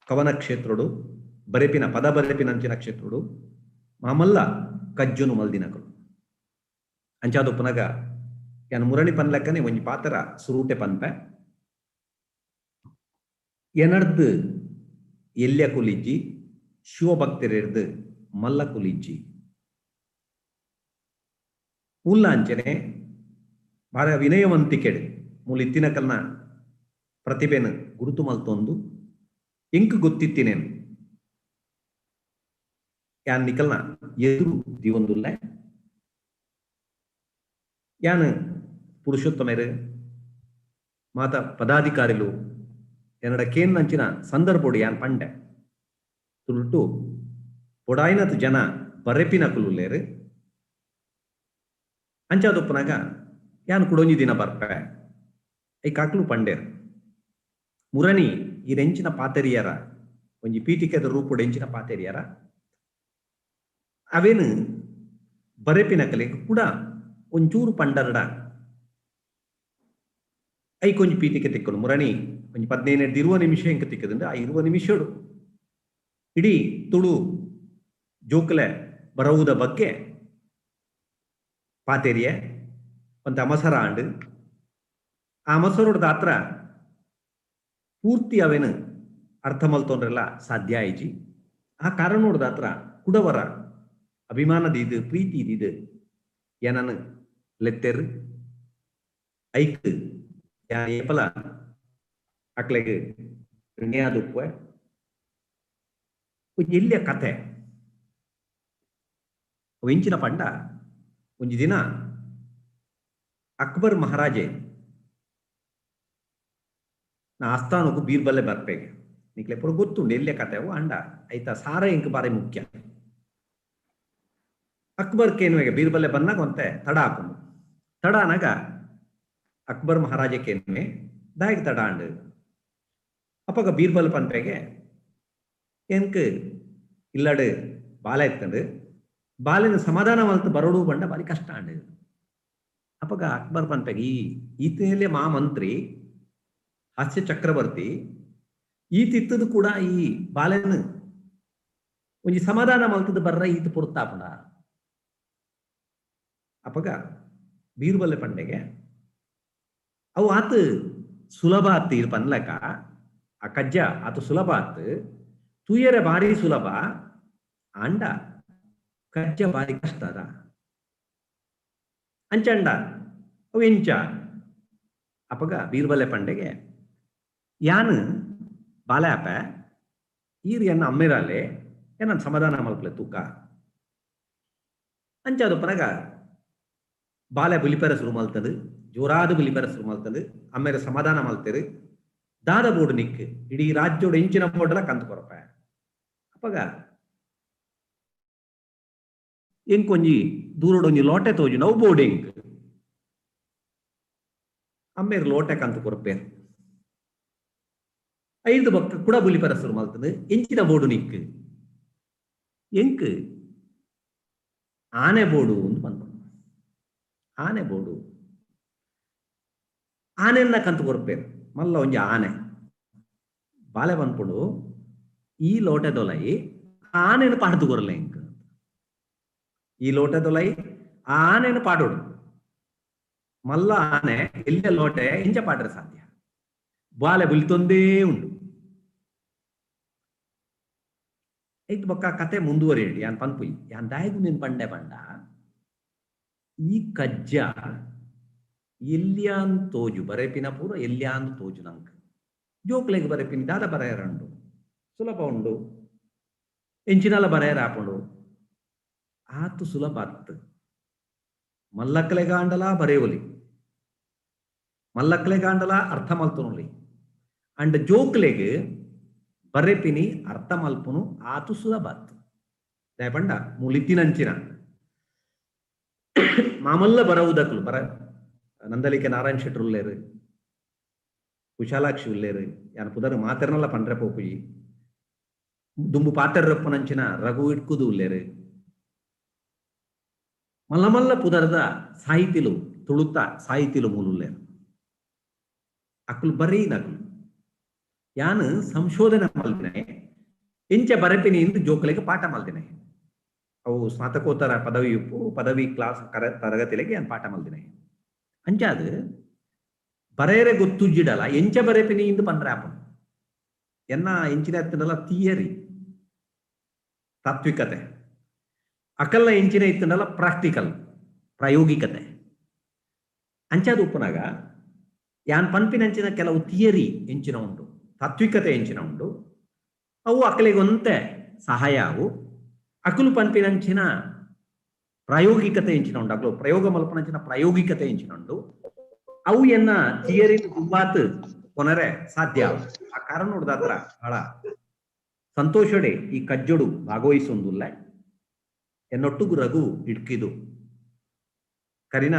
ಕವನ ಕ್ಷೇತ್ರಡು ಬರೆಪಿನ ಪದ ಬರೆಪಿನ ಅಂಚಿನ ಕ್ಷೇತ್ರಡು ಮಾಮಲ್ಲ ಕಜ್ಜುನು ಮಲ್ದಿನಕಲು ಅಂಚಾದೊಪ್ಪನಗ ಯಾನ್ ಮುರಣಿ ಪನ್ಲಕ್ಕನೆ ಒಂಜಿ ಪಾತ್ರ ಸುರೂಟೆ ಪನ್ಪೆ ಎನರ್ದು ಎಲ್ಯ ಕುಲಿಜ್ಜಿ ಶಿವಭಕ್ತರೆರ್ದು ಮಲ್ಲ ಕುಲಿಜ್ಜಿ ಉಲ್ಲ ಅಂಚನೆ ಭಾರ ವಿನಯವಂತಿಕೆಡು ಮೂಲ ಇತ್ತಿನ ಕಲ್ನ ಪ್ರತಿಭೆನ ಗುರುತು ಮಲ್ತೊಂದು ಎಂಕ್ ಗೊತ್ತಿತ್ತಿನೇನು ಯಾನ್ ನಿಕಲ್ನ ಎದುರು ದಿವೊಂದುಲ್ಲೆ ಯಾನ್ ಪುರುಷೋತ್ತಮೆರು ಮಾತ ಪದಾಧಿಕಾರಿಲು ಎನ್ನಡ ಕೇನ್ನಂಚಿನ ಸಂದರ್ಭೋಡು ಯಾನ್ ಪಂಡೆ ತುಳುಟು ಪೊಡಾಯಿನತ್ ಜನ ಬರೆಪಿನ ಕುಲುಲ್ಲೇರು ಅಂಚಾದೊಪ್ಪನಾಗ ಯಾನ್ ಕುಡೊಂಜಿ ದಿನ ಬರ್ಪೆ I ಕಾಕ್ಲು ಪಂಡೇರ್ ಮುರಣಿ ಈ ಪಾತೆರಿಯರ ಒಂಜಿ ಪೀಠಿಕೆದ ರೂಪುಡು ಎಂಚಿನ ಪಾತೆರಿಯರ ಅವೇನು ಬರೆಪಿನ ಕಲೆಗ್ ಕೂಡ ಒಂಚೂರು ಪಂಡರ್ಡ ಐಕೊಂಜಿ ಪೀಠಿಕೆ ತಿಕ್ಕಲು ಮುರಣಿ ಒಂಜಿ 15 20 ನಿಮಿಷ ಎಂಕ ತಿಕ್ಕದಂಡ ಆ 20 ನಿಮಿಷಡು ಇಡೀ ತುಳು ಜೋಕುಲೆ ಬರವುದ ಬಗ್ಗೆ ಪಾತೆರಿಯ ಒಂದು ಅಮಸರ ಆಂಡ್ ಆ ಅಮಸರೋಡ್ ದಾತ್ರ ಪೂರ್ತಿ ಅವೇನು ಅರ್ಥ ಮಲ್ತೊಂಡ್ರೆಲ್ಲ ಸಾಧ್ಯ ಆಯ್ಜಿ. ಆ ಕಾರಣೋಡ್ ದಾತ್ರ ಕುಡವರ ಅಭಿಮಾನದ ಇದು ಪ್ರೀತಿ ಇದು ಏನನ್ನು ಲೆತ್ತೆರ್ ಐಕ್ ಏಪಲ ಅಕ್ಲೆಗ್ ಋಣಿಯಾದುಪ್ಪುವೆ. ಒಂಜಿ ಎಲ್ಯ ಕತೆ ಅವು ಎಂಚಿನ ಪಂಡ ಒಂಜಿ ದಿನ ಅಕ್ಬರ್ ಮಹಾರಾಜೆ ನಾ ಆಸ್ಥಾನಕ್ಕೂ ಬೀರ್ಬಲ್ಲೆ ಬರ್ಪೆಗೆ ನಿಕ್ಲೆ ಪೂರ ಗೊತ್ತುಂಡು ಎಲ್ಲೆ ಕತೆ ಅವು ಅಂಡ ಐತ ಸಾರ ಇಂಕ್ ಬಾರಿ ಮುಖ್ಯ. ಅಕ್ಬರ್ ಕೇನುವೆಗೆ ಬೀರ್ಬಲ್ಲೆ ಬನ್ನಾಗ ಒಂತೆ ತಡ ಹಾಕೊಂಡು ತಡ ಅನಾಗ ಅಕ್ಬರ್ ಮಹಾರಾಜ ಕೇನುವೆ ದಾಯಿಗೆ ತಡ ಅಂಡು. ಅಪ್ಪಗ ಬೀರ್ಬಲ್ ಪನ್ಪೆಗೆ ಎನ್ಕ್ ಇಲ್ಲಡು ಬಾಲೆ ಎತ್ತಂಡು ಬಾಲಿನ ಸಮಾಧಾನ ಮಲ್ತು ಬರೋಡು ಬಂಡ ಬಾರಿ ಕಷ್ಟ ಅಂಡು. ಅಪ್ಪಗ ಅಕ್ಬರ್ ಪನ್ಪೆಗೆ ಈ ಈತನಲ್ಲಿ ಮಾ ಮಂತ್ರಿ ಹಾಸ್ಯ ಚಕ್ರವರ್ತಿ ಈತಿತ್ತದು ಕೂಡ ಈ ಬಾಲೆನ ಒಂಜಿ ಸಮಾಧಾನ ಮಲ್ತದ ಬರ್ರ ಈತ ಪೊರ್ತಾಪುಂಡ. ಅಪಗ ಬೀರ್ಬಲ್ಲೆ ಪಂಡೆಗೆ ಅವು ಆತು ಸುಲಭ ಆತು ಇದು ಪನ್ಲಕ ಆ ಕಜ್ಜ ಆತು ಸುಲಭ ಆತು ತೂಯರೆ ಬಾರಿ ಸುಲಭ ಅಂಡ ಕಜ್ಜ ಬಾರಿ ಕಷ್ಟ ಅದ ಅಂಚಂಡ ಅವು ಎಂಚ. ಅಪಗ ಬೀರ್ಬಲ್ಲೆ ಪಂಡೆಗೆ ಯಾನು ಬಾಲೆ ಆಪ ಈರ್ ಎನ್ನ ಅಮ್ಮಿರಾಲೆ ಏನ ಸಮಾಧಾನ ಮಲ್ಪಲೆ ತೂಕ ಅಂಚಾದು ಪನಗ ಬಾಲೆ ಬುಲಿಪೆರ ಶುರು ಮಲ್ತದು ಜೋರಾದ ಬುಲಿಪೆರ ಶುರು ಮಲ್ತದು ಅಮ್ಮೇರ ಸಮಾಧಾನ ಮಲ್ತೇರು ದಾದ ಬೋರ್ಡು ನಿಕ್ ಇಡೀ ರಾಜ್ಯೋಡು ಇಂಚಿನ ಬೋರ್ಡಲ ಕಂತು ಕೊರಪ. ಅಪಗ ಎಂಕೊಂಜಿ ದೂರೋಡೊಂಜಿ ಲೋಟೆ ತೋಜು ನಾವು ಬೋರ್ಡ್ ಎಂಕ್ ಅಮ್ಮೇರು ಲೋಟೆ ಕಂತು ಕೊರಪೇರು ಐದು ಬೊಕ್ಕ ಕುಡ ಬುಲಿಪೆರ ಶುರು ಮಲ್ತದು ಎಂಚಿನ ಬೋರ್ಡು ನಿಕ್ ಎಂಕ್ ಆನೆ ಬೋರ್ಡು ಅಂತ ಬಂದ್ಬಿಡು ಆನೆ ಬೋರ್ಡು ಆನೆನ್ನ ಕಂತು ಕೊರ್ಪೇರು ಮಲ್ಲ ಒಂಜಿ ಆನೆ ಬಾಲೆ ಬಂದ್ಪುಡು ಈ ಲೋಟೆದೊಲೈ ಆನೆನು ಪಾಡ್ದು ಕೊರಲೆ ಎಂಕ್ ಈ ಲೋಟೆದೊಲೈ ಆನೆನು ಪಾಡೋಡು ಮಲ್ಲ ಆನೆ ಎಲ್ಲೆ ಲೋಟೆ ಇಂಚ ಪಾಡ್ರೆ ಸಾಧ್ಯ ಬಾಲೆ ಬುಲಿತೊಂದೇ ಉಂಡು. ಐತ್ ಬೊಕ್ಕ ಕತೆ ಮುಂದುವರಿಯಡಿ ಯಾನ್ ಪನ್ಪುಯಿ ಯಾನ್ ದಾಯಗು ನೀನ್ ಪಂಡೆ ಪಂಡ ಈ ಕಜ್ಜ ಎಲ್ಯಾನ್ ತೋಜು ಬರೆಪಿನ ಪೂರ ಎಲ್ಯಾನ್ ತೋಜು ನಂಕ್ ಜೋಕ್ಲೆಗ್ ಬರೆಪಿನ ದಾದ ಬರೆಯರಂಡು ಸುಲಭ ಉಂಡು ಎಂಚಿನಲ ಬರೆಯರ ಆಪುಂಡು ಆತು ಸುಲಭ ಅತ್ತು ಮಲ್ಲಕ್ಲೆಗಾಂಡಲ ಬರೆಯೋಲಿ ಮಲ್ಲಕ್ಲೆಗಾಂಡಲ ಅರ್ಥ ಮಲ್ತುನುಲಿ ಅಂಡ್ ಜೋಕ್ಲೆಗ್ ಬರೆಪಿನಿ ಅರ್ಥ ಮಲ್ಪುನು ಆತು ಸುಲಭ ಅತ್ತು ದಾಯಪಂಡ ಮುಲಿತಿನಂಚಿನ ಮಾಮಲ್ಲ ಬರವುದಕ್ಲು ಬರ ನಂದಲಿಕೆ ನಾರಾಯಣ ಶೆಟ್ಟರು ಉಲ್ಲೇರು ಕುಶಾಲಾಕ್ಷಿ ಉಲ್ಲೇರು ಯಾನ್ ಪುದರ್ ಮಾತೆರ್ನಲ್ಲ ಪಂಡ್ರೆ ಪೋಪುಯಿ ದುಂಬು ಪಾತೆರ್ರಪ್ಪನಂಚಿನ ರಘು ಇಟ್ಕುದು ಉಲ್ಲೇರು ಮಲ್ಲ ಮಲ್ಲ ಪುದರ್ದ ಸಾಹಿತಿಲು ತುಳುತ ಸಾಹಿತಿಲು ಮೂಲುಲ್ಲೇರು ಅಕ್ಲು ಬರೀ ನಕಲು ಯಾನ್ ಸಂಶೋಧನೆ ಮಲ್ದಿನೆ ಇಂಚ ಬರೆಪಿನಿ ಇಂದು ಜೋಕುಲೆಗ್ ಪಾಠ ಮಲ್ದಿನೆ ಅವು ಸ್ನಾತಕೋತ್ತರ ಪದವಿ ಉಪ್ಪು ಪದವಿ ಕ್ಲಾಸ್ ತರಗತಿಲೆಗೆ ಯಾನ್ ಪಾಠ ಮಲ್ದಿನೆ ಅಂಚಾದ್ ಬರೆಯರೆ ಗೊತ್ತುಜ್ಜಿಡಲ ಎಂಚ ಬರೆಪಿನಿ ಇಂದು ಪಂಡ್ರೆ ಆಪುಂಡು ಎನ್ನ ಎಂಚಿನ ಎತ್ತುಂಡಲ ಥಿಯರಿ ತಾತ್ವಿಕತೆ ಅಕಲ್ನ ಎಂಚಿನ ಇತ್ತುಂಡಲ ಪ್ರಾಕ್ಟಿಕಲ್ ಪ್ರಾಯೋಗಿಕತೆ ಅಂಚಾದ್ ಉಪ್ಪುನಾಗ ಯಾನ್ ಪನ್ಪಿನಂಚಿನ ಕೆಲವು ಥಿಯರಿ ಎಂಚಿನ ಉಂಡು ತಾತ್ವಿಕತೆ ಎಂಚಿನ ಉಂಡು ಅವು ಅಕಲಿಗೊಂತೆ ಸಹಾಯ ಅವು ಅಕಲು ಪನ್ಪಿನಂಚಿನ ಪ್ರಾಯೋಗಿಕತೆ ಎಂಚಿನ ಉಂಡು ಅಕಲು ಪ್ರಯೋಗ ಮಲ್ಪನಂಚಿನ ಪ್ರಾಯೋಗಿಕತೆ ಎಂಚಿನ ಉಂಡು ಅವು ಎನ್ನ ಥಿಯರಿ ದುಂಬಾತ್ ಕೊನರೆ ಸಾಧ್ಯ. ಆ ಕಾರಣ ನೋಡ್ದಾತ್ರ ಬಹಳ ಸಂತೋಷಡೆ ಈ ಕಜ್ಜೊಡು ಭಾಗವಹಿಸೊಂದುಲ್ಲ ಎನ್ನೊಟ್ಟುಗು ರಘು ಇಡ್ಕಿದು ಕರಿನ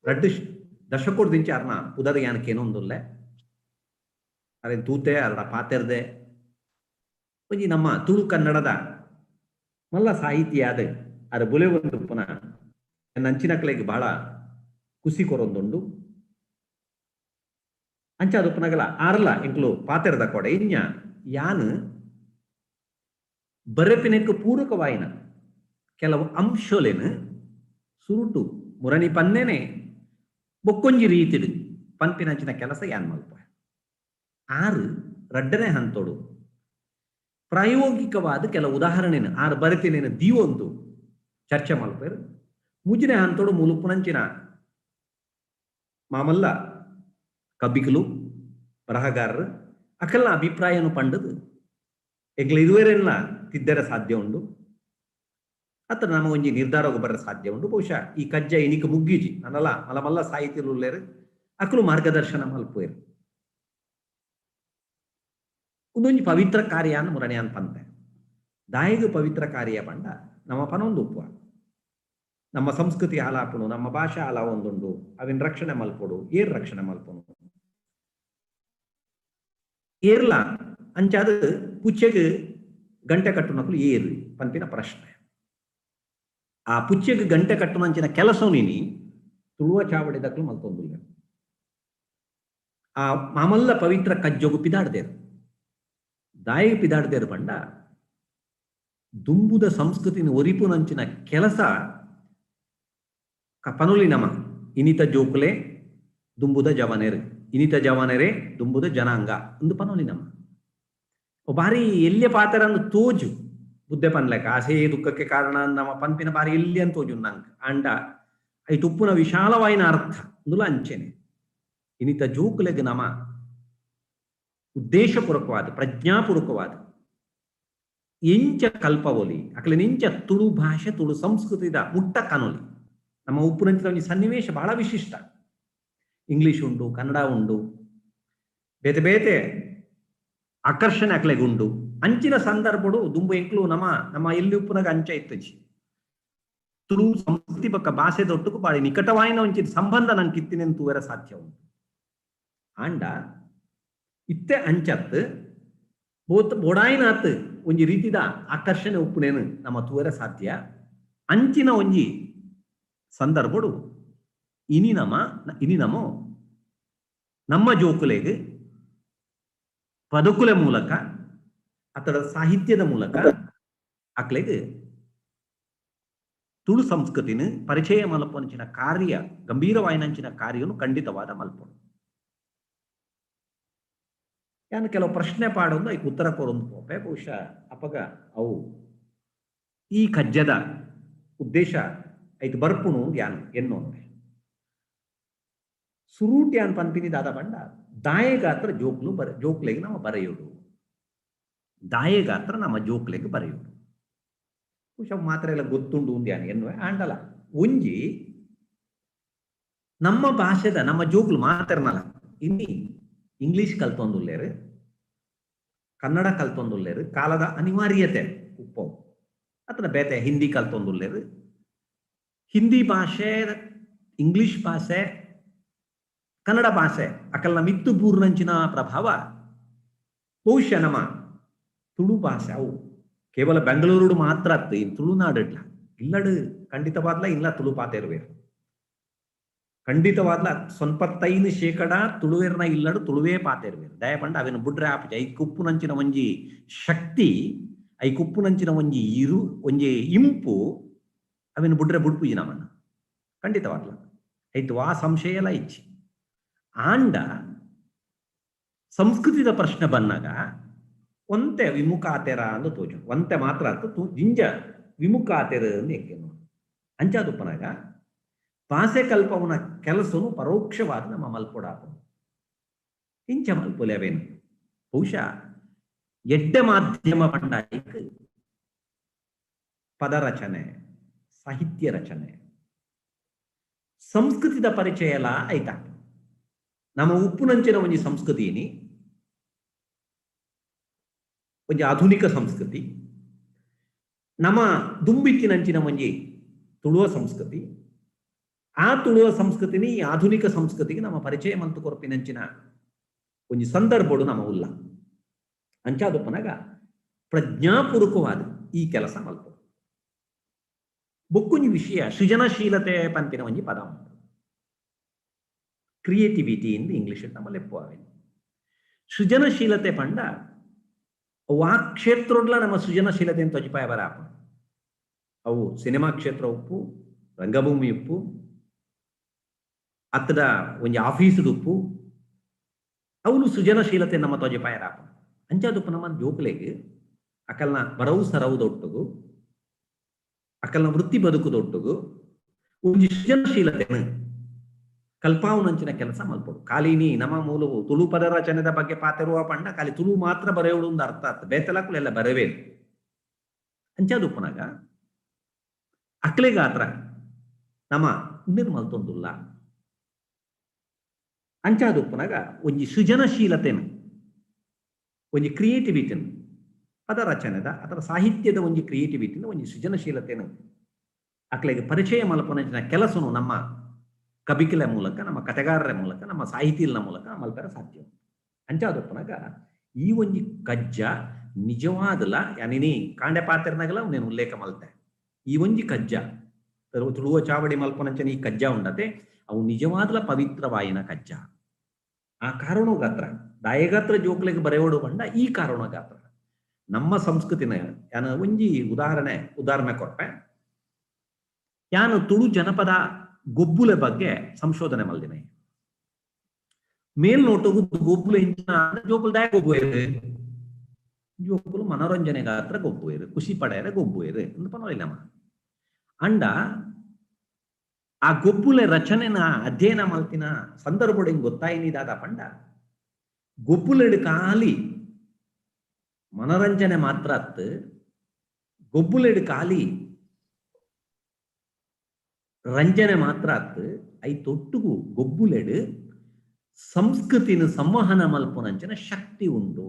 ರಡ್ಡು ದಶಕೋಡ್ದಿಂಚ ಅರ್ನ ಪುದರ್ ಯಾನಕೇನೊಂದುಲ್ಲೆ ಅರೆ ತೂತೆ ಅರಡ ಪಾತೆರ್ದೆ ಒಂಜಿ ನಮ್ಮ ತುಳು ಕನ್ನಡದ ಮಲ್ಲ ಸಾಹಿತಿಯಾದ ಅರ ಬುಲೆ ಒಂದು ಪುನಃ ನಂಚಿನಕ್ಲೆಗ್ ಬಹಳ ಖುಷಿ ಕೊರೊಂದುಂಡು. ಅಂಚ ಅದು ಪುನಗಲ ಆರ್ಲ ಎಂಕ್ಲು ಪಾತೆರ್ದ ಕೊಡೆ ಇನ್ಯ ಯಾನ್ ಬರೆಪಿನೆಕ್ ಪೂರಕವಾಯಿನ ಕೆಲವು ಅಂಶಲೇನು ಸುರುಟು ಮುರಣಿ ಪನ್ನೇನೆ ಬೊಕ್ಕೊಂಜಿ ರೀತಿಡು ಪನ್ಪಿನಂಚಿನ ಕೆಲಸ ಯಾನ್ ಮಲ್ಪ ಆರು ರಡ್ಡನೆ ಹಂತೋಡು ಪ್ರಾಯೋಗಿಕವಾದ ಕೆಲವು ಉದಾಹರಣೆನ ಆರು ಬರೆತಿನೇನು ದೀವೊಂದು ಚರ್ಚೆ ಮಲ್ಪೇರು ಮುಜಿನೆ ಹಂತೋಡು ಮುಲುಪುನಂಚಿನ ಮಾಮಲ್ಲ ಕಬ್ಬಿಕಲು ಬರಹಗಾರರು ಅಕಲ್ನ ಅಭಿಪ್ರಾಯನು ಪಂಡದು ಎಂಗ್ಲ ಇದುವರೆಲ್ಲ ತಿದ್ದರ ಸಾಧ್ಯ ಉಂಡು ಅತ್ರ ನಮ ಒಂಜಿ ನಿರ್ಧಾರ ಬರ ಸಾಧ್ಯ ಉಂಡು. ಬಹುಶಃ ಈ ಕಜ್ಜ ಇನಿಕ ಮುಗ್ಗಿಜಿ ನನ್ನಲ್ಲ ಮಲಮಲ್ಲ ಸಾಹಿತ್ಯಲು ಉಲ್ಲೇರು ಅಕಲು ಮಾರ್ಗದರ್ಶನ ಮಲ್ಪೇರು. ಉಂದೊಂಜಿ ಪವಿತ್ರ ಕಾರ್ಯ ಮುರಣಿಯಾನ್ ಪನ್ಪೆ. ದಾಯೆಗ್ ಪವಿತ್ರ ಕಾರ್ಯ ಪಂಡ ನಮ್ಮ ಪನೊಂದು ಉಪ್ಪುವ, ನಮ್ಮ ಸಂಸ್ಕೃತಿ ಹಾಲಾಪುಣು, ನಮ್ಮ ಭಾಷೆ ಹಾಲಾವೊಂದುಂಡು, ಅವಿನ ರಕ್ಷಣೆ ಮಲ್ಪೊಡು. ಏರ್ ರಕ್ಷಣೆ ಮಲ್ಪುನು? ಏರ್ಲ ಅಂಚಾದ ಪುಚ್ಚೆಗ್ ಗಂಟೆ ಕಟ್ಟುನಕುಲು ಏರ್ ಪನ್ಪಿನ ಪ್ರಶ್ನೆ. ಆ ಪುಚ್ಚೆಗ್ ಗಂಟೆ ಕಟ್ಟುನಂಚಿನ ಕೆಲಸ ನೀನಿ ತುಳುವ ಚಾವಡಿದಕ್ಲು ಮಲ್ತೊಂದುಲ್ಲ. ಆ ಮಾಮಲ್ಲ ಪವಿತ್ರ ಕಜ್ಜೊಗು ಪಿದಾಡ್ದೇರ್. ದಾಯಿಗ್ ಪಿದಾಡ್ದೇರ್ ಪಂಡ ದುಂಬುದ ಸಂಸ್ಕೃತಿನ ಒರಿಪುನಂಚಿನ ಕೆಲಸ ಪನುಲಿ ನಮ. ಇನಿತ ಜೋಕುಲೆ ದುಂಬುದ ಜವನೆರ್, ಇನಿತ ಜವನೆರೇ ದುಂಬುದ ಜನಾಂಗ ಇಂದು ಪನೊಲಿ ನಮ. ಬಾರಿ ಎಲ್ಯ ಪಾತೆರಂದು ತೋಜು ಬುದ್ಧೆ ಪನ್ಲೆಕ, ಆಸೆ ದುಃಖಕ್ಕೆ ಕಾರಣ ನಮ್ಮ ಪನ್ಪಿನ ಬಾರಿ ಎಲ್ಯ ಅಂತ ತೋಜು ನಂಕ್. ಆಂಡ ಐಟುಪ್ಪುನ ವಿಶಾಲವಾಯಿನ ಅರ್ಥ ಇಂದುಲ ಅಂಚೆನೆ. ಇನಿತ ಜೋಕುಲೆಗ್ ನಮ ಉದ್ದೇಶಪೂರ್ವಕವಾದ ಪ್ರಜ್ಞಾಪೂರ್ವಕವಾದ ಎಂಚ ಕಲ್ಪವೊಲಿ, ಅಕಲೆನ ಇಂಚ ತುಳು ಭಾಷೆ ತುಳು ಸಂಸ್ಕೃತಿದ ಮುಟ್ಟ ಕನೊಲಿ. ನಮ್ಮ ಉಪ್ಪುನಂಚಿನ ಒಂಜಿ ಸನ್ನಿವೇಶ ಬಹಳ ವಿಶಿಷ್ಟ. ಇಂಗ್ಲಿಷ್ ಉಂಡು, ಕನ್ನಡ ಉಂಡು, ಬೇತೆ ಬೇತೆ ಆಕರ್ಷಣೆ ಅಕ್ಲೆಗ್ ಉಂಡು. ಅಂಚಿನ ಸಂದರ್ಭಡು ದುಂಬು ಎಂಕ್ಲು ನಮ್ಮ ನಮ್ಮ ಎಲ್ಲಿ ಉಪ್ಪುನಾಗ ಅಂಚ ಇತ್ತಜಿ. ತುಳು ಸಂಸ್ಕೃತಿ ಬೊಕ್ಕ ಭಾಷೆ ದೊಟ್ಟುಗು ಬಾಳಿ ನಿಕಟವಾಯಿನ ಒಂಚಿ ಸಂಬಂಧ ನಂಗೆ ಇತ್ತಿನೆಂದು ತೂವರೆ ಸಾಧ್ಯ ಉಂಟು. ಆಂಡ ಇತ್ತೆ ಅಂಚತ್ ಬೋತ್ ಬೋಡಾಯಿನಾತ್ ಒಂಜಿ ರೀತಿದ ಆಕರ್ಷಣೆ ಉಪ್ಪುನೇನು ನಮ್ಮ ತೂವರೆ ಸಾಧ್ಯ. ಅಂಚಿನ ಒಂಜಿ ಸಂದರ್ಭಡು ಇನಿ ನಮ ಇನಿ ನಮೋ ನಮ್ಮ ಜೋಕುಲೆಗ್ ಪದಕುಲೆ ಮೂಲಕ ಅತಡ ಸಾಹಿತ್ಯದ ಮೂಲಕ ಅಕ್ಲೆಗ್ ತುಳು ಸಂಸ್ಕೃತಿನ ಪರಿಚಯ ಮಲ್ಪುನಂಚಿನ ಕಾರ್ಯ, ಗಂಭೀರವಾಯಿನಂಚಿನ ಕಾರ್ಯನು ಖಂಡಿತವಾದ ಮಲ್ಪೊಡು. ಯಾನ್ ಕೆಲವು ಪ್ರಶ್ನೆ ಪಾಡೊಂದು ಐಕ್ ಉತ್ತರ ಕೊರೊಂದು ಪೋಪೆ. ಬಹುಶಃ ಅಪಗ ಅವು ಈ ಕಜ್ಜದ ಉದ್ದೇಶ ಐತ್ ಬರ್ಪುನು ಯಾನ್ ಎನ್ನೋನ್ವೆ. ಸುರೂಟ್ ಯಾನ್ ಪನ್ಪಿನಿ ದಾದ ಪಂಡ ದಾಯೆಗಾತ್ರ ಜೋಕ್ಲು ಬರ ಜೋಕ್ಲೆಗ್ ನಮ ಬರೆಯೋಡು, ದಾಯೆಗಾತ್ರ ನಮ್ಮ ಜೋಕ್ಲೆಗ್ ಬರೆಯೋಡು. ಬಹುಶಃ ಮಾತ್ರ ಎಲ್ಲ ಗೊತ್ತುಂಡು ಉಂದು ಯಾನ್ ಎನ್ನುವೆ. ಆಂಡಲ ಒಂಜಿ ನಮ್ಮ ಭಾಷೆದ ನಮ್ಮ ಜೋಕ್ಲು ಮಾತಾಡ್ನಲ್ಲ, ಇನ್ನಿ ಇಂಗ್ಲಿಷ್ ಕಲ್ತೊಂದುಲ್ಲೇರು, ಕನ್ನಡ ಕಲ್ತೊಂದುಲ್ಲೇರು, ಕಾಲದ ಅನಿವಾರ್ಯತೆ ಉಪ್ಪವು ಅತನ ಬೇತೆ ಹಿಂದಿ ಕಲ್ತೊಂದುಲ್ಲೇರು. ಹಿಂದಿ ಭಾಷೆ, ಇಂಗ್ಲಿಷ್ ಭಾಷೆ, ಕನ್ನಡ ಭಾಷೆ ಅಕಲ್ನ ಮಿತ್ತು ಬೂರ್ನಂಚಿನ ಪ್ರಭಾವ ಬಹುಶಃ ನಮ್ಮ ತುಳು ಭಾಷೆ ಅವು ಕೇವಲ ಬೆಂಗಳೂರು ಮಾತ್ರ ಅತ್ತು, ಇನ್ ತುಳುನಾಡಿಡ್ಲ ಇಲ್ಲಡು ಖಂಡಿತವಾದ್ಲ ಇಲ್ಲ ತುಳು ಪಾತೆರುವೇರು. ಖಂಡಿತವಾದ್ಲ 95% ತುಳುವೇರ್ನ ಇಲ್ಲಡು ತುಳುವೇ ಪಾತೆರುವೇರು. ದಯಪಂಡ ಅವಿನ ಬುಡ್ರೆ ಆಪುಜಿ. ಐಕುಪ್ಪುನಂಚಿನ ಒಂಜಿ ಶಕ್ತಿ, ಐಕುಪ್ಪುನಂಚಿನ ಒಂಜಿ ಇರು ಒಂಜಿ ಇಂಪು ಅವಿನ ಬುಡ್ರೆ ಬುಡ್ಪುಜಿ ನಮನ್ನ ಖಂಡಿತವಾದ್ಲ. ಐತು ಆ ಸಂಶಯ ಎಲ್ಲ ಇಚ್ಚಿ. ಆಂಡ ಸಂಸ್ಕೃತಿದ ಪ್ರಶ್ನೆ ಬಂದಾಗ ಒಂತೆ ವಿಮುಖಾತೆರ ಅಂದು ತೋಜು, ಒಂತೆ ಮಾತ್ರ ಅತ್ತು ಜಿಂಜ ವಿಮುಖಾತೆರ ಅಂದು ಎಂಕೇನು. ಅಂಚಾದುಪ್ಪನಾಗ ಭಾಷೆ ಕಲ್ಪವನ ಕೆಲಸನು ಪರೋಕ್ಷವಾದ ನಮ್ಮ ಮಲ್ಪೊಡಾಪು. ಇಂಚ ಮಲ್ಪೊಲೆ ಅವೇನು ಬಹುಶಃ ಎಡ್ಡೆ ಮಾಧ್ಯಮ ಪಂಡಾಯಿಕ್ ಪದ ರಚನೆ, ಸಾಹಿತ್ಯ ರಚನೆ, ಸಂಸ್ಕೃತಿದ ಪರಿಚಯ ಎಲ್ಲ ಆಯ್ತಾ. ನಮ್ಮ ಉಪ್ಪುನಂಚಿನ ಒಂಜಿ ಸಂಸ್ಕೃತಿನಿ ಒಂಜಿ ಆಧುನಿಕ ಸಂಸ್ಕೃತಿ, ನಮ್ಮ ದುಂಬಿತ್ತಿನಂಚಿನ ಒಂಜಿ ತುಳುವ ಸಂಸ್ಕೃತಿ, ಆ ತುಳುವ ಸಂಸ್ಕೃತಿನಿ ಈ ಆಧುನಿಕ ಸಂಸ್ಕೃತಿಗೆ ನಮ್ಮ ಪರಿಚಯ ಮಂತು ಕೊರಪಿನಂಚಿನ ಒಂಜಿ ಸಂದರ್ಭಡು ನಮ್ಮ ಉಲ್ಲ. ಅಂಚಾದುಪ್ಪನಾಗ ಪ್ರಜ್ಞಾಪೂರ್ವಕವಾದ ಈ ಕೆಲಸ ಮಲ್ಪ. ಬೊಕ್ಕೊಂಜಿ ವಿಷಯ ಸೃಜನಶೀಲತೆ ಪನ್ಪಿನ ಒಂಜಿ ಪದ ಉಂಟು, ಕ್ರಿಯೇಟಿವಿಟಿ ಇಂದ ಇಂಗ್ಲಿಷ್ ನಮ್ಮ ಲೆಪ್ಪು. ಸೃಜನಶೀಲತೆ ಪಂಡ ಆ ಕ್ಷೇತ್ರಡ್ಲ ನಮ್ಮ ಸೃಜನಶೀಲತೆ ಅಂತ ತೊಜಿಪಾಯ ಬರಾಪ. ಅವು ಸಿನಿಮಾ ಕ್ಷೇತ್ರ ಉಪ್ಪು, ರಂಗಭೂಮಿ ಉಪ್ಪು, ಅತ್ತದ ಒಂಜಿ ಆಫೀಸ್ ಉಪ್ಪು, ಅವನು ಸೃಜನಶೀಲತೆ ನಮ್ಮ ತೊಜಪಾಯರಾಪ. ಅಂಚಾದುಪ್ಪು ನಮ್ಮ ಜೋಕುಲೆಗ್ ಅಕಲ್ನ ಬರವು ಸರವು ದೊಟ್ಟುಗು, ಅಕಲ್ನ ವೃತ್ತಿ ಬದುಕು ದೊಟ್ಟುಗು ಒಂಜಿ ಸೃಜನಶೀಲತೆಯನ್ನು ಕಲ್ಪಾವನಂಚಿನ ಕೆಲಸ ಮಲ್ಪೊಡು. ಕಾಲಿನಿ ನಮ್ಮ ಮೂಲವು ತುಳು ಪದ ರಚನೆದ ಬಗ್ಗೆ ಪಾತೆರುವ ಪಂಡ ಖಾಲಿ ತುಳು ಮಾತ್ರ ಬರೆಯೋಡು ಒಂದು ಅರ್ಥ ಆತ, ಬೇತಲಕ್ಕುಲೆಲ್ಲ ಬರವೇನು. ಅಂಚಾದುಪ್ಪನಾಗ ಅಕ್ಲೆಗಾತ್ರ ನಮ್ಮ ಉಂದೆನ್ ಮಲ್ತೊಂದುಲ್ಲ. ಅಂಚಾದುಪ್ಪನಾಗ ಒಂಜಿ ಸೃಜನಶೀಲತೆನು ಒಂಜಿ ಕ್ರಿಯೇಟಿವಿಟಿನ್ ಪದ ರಚನೆದ ಅಥವಾ ಸಾಹಿತ್ಯದ ಒಂಜಿ ಕ್ರಿಯೇಟಿವಿಟಿನ, ಒಂಜಿ ಸೃಜನಶೀಲತೆನ ಅಕ್ಲೆಗ್ ಪರಿಚಯ ಮಲ್ಪುನಂಚಿನ ಕೆಲಸನು ನಮ್ಮ ಕಬಿಕಲೆ ಮೂಲಕ, ನಮ್ಮ ಕತೆಗಾರರ ಮೂಲಕ, ನಮ್ಮ ಸಾಹಿತಿಲ ಮೂಲಕ ಮಲ್ಪೆರೆ ಸಾಧ್ಯ. ಅಂಚಾದಪ್ಪನಗ ಈ ಒಂಜಿ ಕಜ್ಜ ನಿಜವಾದಲ ಯಾನಿನಿ ಕಾಂಡೆ ಪಾತ್ರನಗಲ నేను ಉಲ್ಲೇಖ ಮಲ್ತೆ. ಈ ಒಂಜಿ ಕಜ್ಜ ತುಳುವ ಚಾವಡಿ ಮಲ್ಪನಂಚನ ಈ ಕಜ್ಜ ಉಂಡತೆ, ಅವು ನಿಜವಾದಲ ಪವಿತ್ರವಾಯಿನ ಕಜ್ಜ. ಆ ಕಾರಣಗಾತ್ರ ದಾಯಗಾತ್ರ ಜೋಕ್ಲೆಗ್ ಬರೆಯೋಡು ಪಂಡ ಈ ಕಾರಣಗಾತ್ರ ನಮ್ಮ ಸಂಸ್ಕೃತಿನ ಯಾನ ಒಂಜಿ ಉದಾಹರಣೆ ಉದಾಹರಣೆ ಕೊರ್ಪೆ. ಯಾನು ತುಳು ಜನಪದ ಗೊಬ್ಬುಲೆ ಬಗ್ಗೆ ಸಂಶೋಧನೆ ಮಲ್ದಿನ. ಮೇಲ್ನೋಟಗು ಗೊಬ್ಬುಲೆ ಇಂಚಿನ ಜೋಕುಲು ದಾಯ ಗೊಬ್ಬುವೇರು, ಜೋಕುಲು ಮನೋರಂಜನೆಗಾತ್ರ ಗೊಬ್ಬುವೇರು, ಖುಷಿ ಪಡೆಯರೆ ಗೊಬ್ಬುವೇರು ಎಂದು ಪನೋಲಿಲ್ಲಮ್ಮ. ಅಂಡ ಆ ಗೊಬ್ಬುಲೆ ರಚನೆನ ಅಧ್ಯಯನ ಮಲ್ತಿನ ಸಂದರ್ಭ ಹಿಂಗ್ ಗೊತ್ತಾಯಿನಿದಾದ ಪಂಡ ಗೊಬ್ಬುಲೆಡು ಖಾಲಿ ಮನೋರಂಜನೆ ಮಾತ್ರ ಅತ್ತು, ಗೊಬ್ಬುಲೆಡು ಖಾಲಿ ರಂಜನೆ ಮಾತ್ರ ಅತ್ತು, I ತೊಟ್ಟುಗು ಗೊಬ್ಬುಲೆಡು ಸಂಸ್ಕೃತಿನ ಸಂವಹನ ಮಲ್ಪುನಂಚಿನ ಶಕ್ತಿ ಉಂಡು.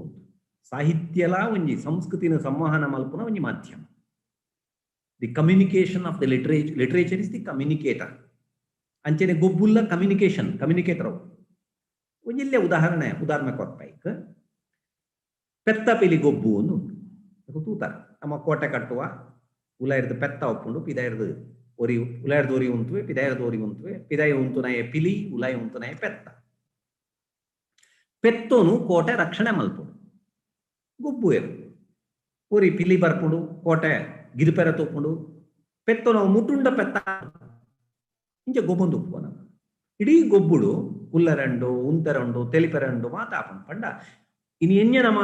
ಸಾಹಿತ್ಯಲ ಒಂಜಿ ಸಂಸ್ಕೃತಿನ ಸಂವಹನ ಮಲ್ಪುನ ಒಂಜಿ ಮಾಧ್ಯಮ. The communication of the literature, literature is the communicator. ಅಂಚನೆ ಗೊಬ್ಬುಲ್ಲ ಕಮ್ಯುನಿಕೇಶನ್, ಕಮ್ಯುನಿಕೇಟರ್ ಅವು. ಒಂಜಿಲ್ಲೆ ಉದಾಹರಣೆ ಉದಾಹರಣೆ ಕೊರ್ಪೈಕ್ ಪೆತ್ತ ಪಿಲಿ ಗೊಬ್ಬು ಒಂದು ಉಂಟು. ತೂತಾರ ನಮ್ಮ ಕೋಟೆ ಕಟ್ಟುವ ಉಲಾಯಿರ್ದು ಪೆತ್ತ ಒಪ್ಪುಂಡು, ಪಿದಾಯಿರ್ದು ಒರಿ ಉಲಾಯಿರ್ದು ಒರಿ ಉಂತುವೆ, ಪಿದಾಯಿರ್ದು ಒರಿ ಉಂತುವೆ, ಪಿದಾಯಿ ಉಂತುನಾಯ ಪಿಲಿ, ಉಲಾಯಿ ಉಂತುನಾಯ ಪೆತ್ತ. ಪೆತ್ತೋನು ಕೋಟೆ ರಕ್ಷಣೆ ಮಲ್ಪುಡು ಗೊಬ್ಬುವೆರು. ಒರಿ ಪಿಲಿ ಬರ್ಪುಂಡು, ಕೋಟೆ ಗಿರಿಪೆರ ತೂಪುಂಡು, ಪೆತ್ತೋನು ಮುಟುಂಡ ಪೆತ್ತ ಇಂಚ ಗೊಬ್ಬೊಂದು ಉಪ್ಪುವ. ನಮ್ಮ ಇಡೀ ಗೊಬ್ಬುಡು ಉಲ್ಲರಂಡು ಉಂತರಂಡು ತೆಲಿಪೆರಂಡು ಮಾತಾಪುಂಡು ಪಂಡ ಇನಿ ಎನ್ಯ ನಮ್ಮ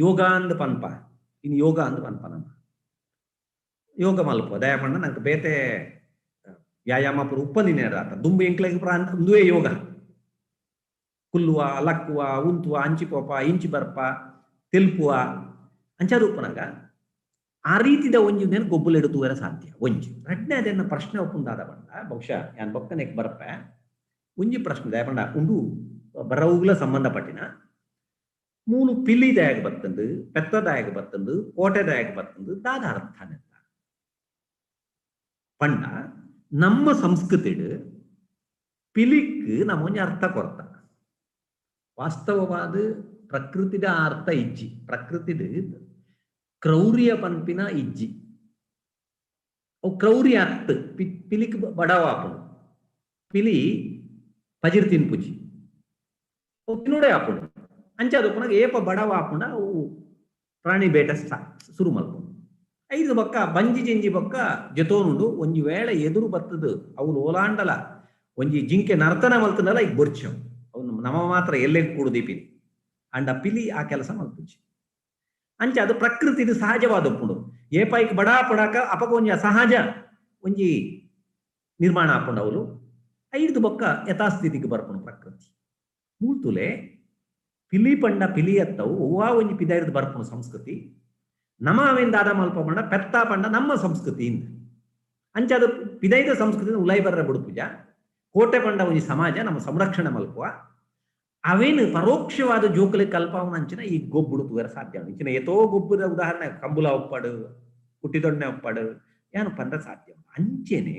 ಯೋಗ ಅಂದ್ ಪನ್ಪ, ಇನಿ ಯೋಗ ಅಂದ್ ಪನ್ಪ ನಮ್ಮ ಯೋಗ ಮಲ್ಪ ದಯ ಪಂಡ ನಂಗೆ ಬೇತೆ ವ್ಯಾಯಾಮ ಪೂರ ಉಪ್ಪಂದಿನ ಆತ ದುಂಬು ಎಂಕ್ಲೆಗ್ ಪ್ರಾಂತ ಉಂದುವೇ ಯೋಗ. ಕುಲ್ಲುವ ಲಕ್ಕುವ ಉಂತುವ ಅಂಚಿ ಪೋಪ ಇಂಚಿ ಬರ್ಪ ತೆಲ್ಪುವ ಅಂಚಾದ ಉಪ್ಪುನಾಗ ಆ ರೀತಿದ ಒಂಜಿ ನೇನು ಗೊಬ್ಬುಲೆಡು ತೂವರೆ ಸಾಧ್ಯ. ಒಂಜಿ ರಡ್ನೆ ಅದನ್ನ ಪ್ರಶ್ನೆ ಒಪ್ಪುಂದಾದ ಪಂಡ ಬಹುಶಃ ಯಾನ್ ಬೊಕ್ಕನೆಕ್ ಬರ್ಪೆ ಒಂಜಿ ಪ್ರಶ್ನೆ ದಯ ಪಂಡ ಉಂದು ಬರವುಗ್ಲ ಸಂಬಂಧಪಟ್ಟಿನ ಮೂಲು ಪಿಲಿ ದಾಯಗ ಬತ್ತಂದು, ಪೆತ್ತ ದಾಯಗ ಬತ್ತಂದು, ಕೋಟೆ ದಾಯಗ ಬತ್ತಂದು ದಾದ ಅರ್ಥ ನೆತ್ತ ಪಂಡ ನಮ್ಮ ಸಂಸ್ಕೃತಿಡ್ ಪಿಲಿಕ್ ನಮ್ಮ ಒಂಜಿ ಅರ್ಥ ಕೊರ್ತ. ವಾಸ್ತವವಾದ ಪ್ರಕೃತಿದ ಅರ್ಥ ಇಜ್ಜಿ, ಪ್ರಕೃತಿಡ್ ಕ್ರೌರ್ಯ ಪನ್ಪಿನ ಇಜ್ಜಿ. ಅವು ಕ್ರೌರ್ಯ ಅತ್ ಪಿಲಿಕ್ ಬಡವ ಆಪುಂಡು, ಪಿಲಿ ಪಜಿರ್ ತಿನ್ಪುಜಿ, ಅವು ತಿನ್ನುಡೆ ಆಪುಂಡು. ಅಂಚ ಅದು ಏಪ ಬಡವ ಆಪುಂಡ ಅವು ಪ್ರಾಣಿ ಬೇಟ ಸುರು ಮಲ್ಪುಂಡು. ಐದು ಬೊಕ್ಕ ಬಂಜಿ ಜಿಂಜಿ ಬೊಕ್ಕ ಜೊತೋನುಂಡು. ಒಂಜಿ ವೇಳೆ ಎದುರು ಬತ್ತದು ಅವು ಓಲಾಂಡಲ ಒಂಜಿ ಜಿಂಕೆ ನರ್ತನ ಮಲ್ತನಲ್ಲ ಈಗ ಬೊರ್ಚವು ಅವು ನಮ ಮಾತ್ರ ಎಲ್ಲೆಗ್ ಕೂಡುದೀಪಿನಿ. ಅಂಡ ಪಿಲಿ ಆ ಕೆಲಸ ಮಲ್ಪುಜಿ. ಅಂಚ ಅದು ಪ್ರಕೃತಿದು ಸಹಜವಾದ ಉಪ್ಪುಂಡು. ಏಪಾಯಿಕ್ ಬಡಾ ಪಡಾಕ ಅಪಕ ಒಂಜಿ ಅಸಹಜ ಒಂಜಿ ನಿರ್ಮಾಣ ಆಪುಂಡು. ಅವಲು ಐದು ಬೊಕ್ಕ ಯಥಾಸ್ಥಿತಿಗೆ ಬರ್ಪುಂಡು ಪ್ರಕೃತಿ. ಮೂಲ್ತುಲೆ ಪಿಲಿ ಪಂಡ ಪಿಲಿ ಅತ್ತವು ಒವ್ವಾ ಒಂಜಿ ಪಿದಾಯಿರ್ದು ಬರ್ಪುಂಡು ಸಂಸ್ಕೃತಿ. ನಮ ಅವೇನ್ ದಾದ ಮಲ್ಪ ಪಂಡ ಪೆತ್ತ ಪಂಡ ನಮ್ಮ ಸಂಸ್ಕೃತಿ ಇಂದ. ಅಂಚ ಅದು ಪಿದೈದ ಸಂಸ್ಕೃತಿ ಉಲೈ ಬರ್ರ ಬುಡುಪುಜ. ಕೋಟೆ ಪಂಡ ಒಂಜಿ ಸಮಾಜ ನಮ್ಮ ಸಂರಕ್ಷಣೆ ಮಲ್ಪುವ ಅವೇನು ಪರೋಕ್ಷವಾದ ಜೋಕುಲೆ ಕಲ್ಪಾವನ ಅಂಚಿನ ಈ ಗೊಬ್ಬುಡು ತೂವರೆ ಸಾಧ್ಯ. ಇಂಚಿನ ಏತೋ ಗೊಬ್ಬುದ ಉದಾಹರಣೆ ಕಂಬುಲ ಒಪ್ಪಾಡು, ಕುಟ್ಟಿದೊಣ್ಣೆ ಒಪ್ಪಾಡು ಯಾನು ಪಂಡ ಸಾಧ್ಯ. ಅಂಚೆನೆ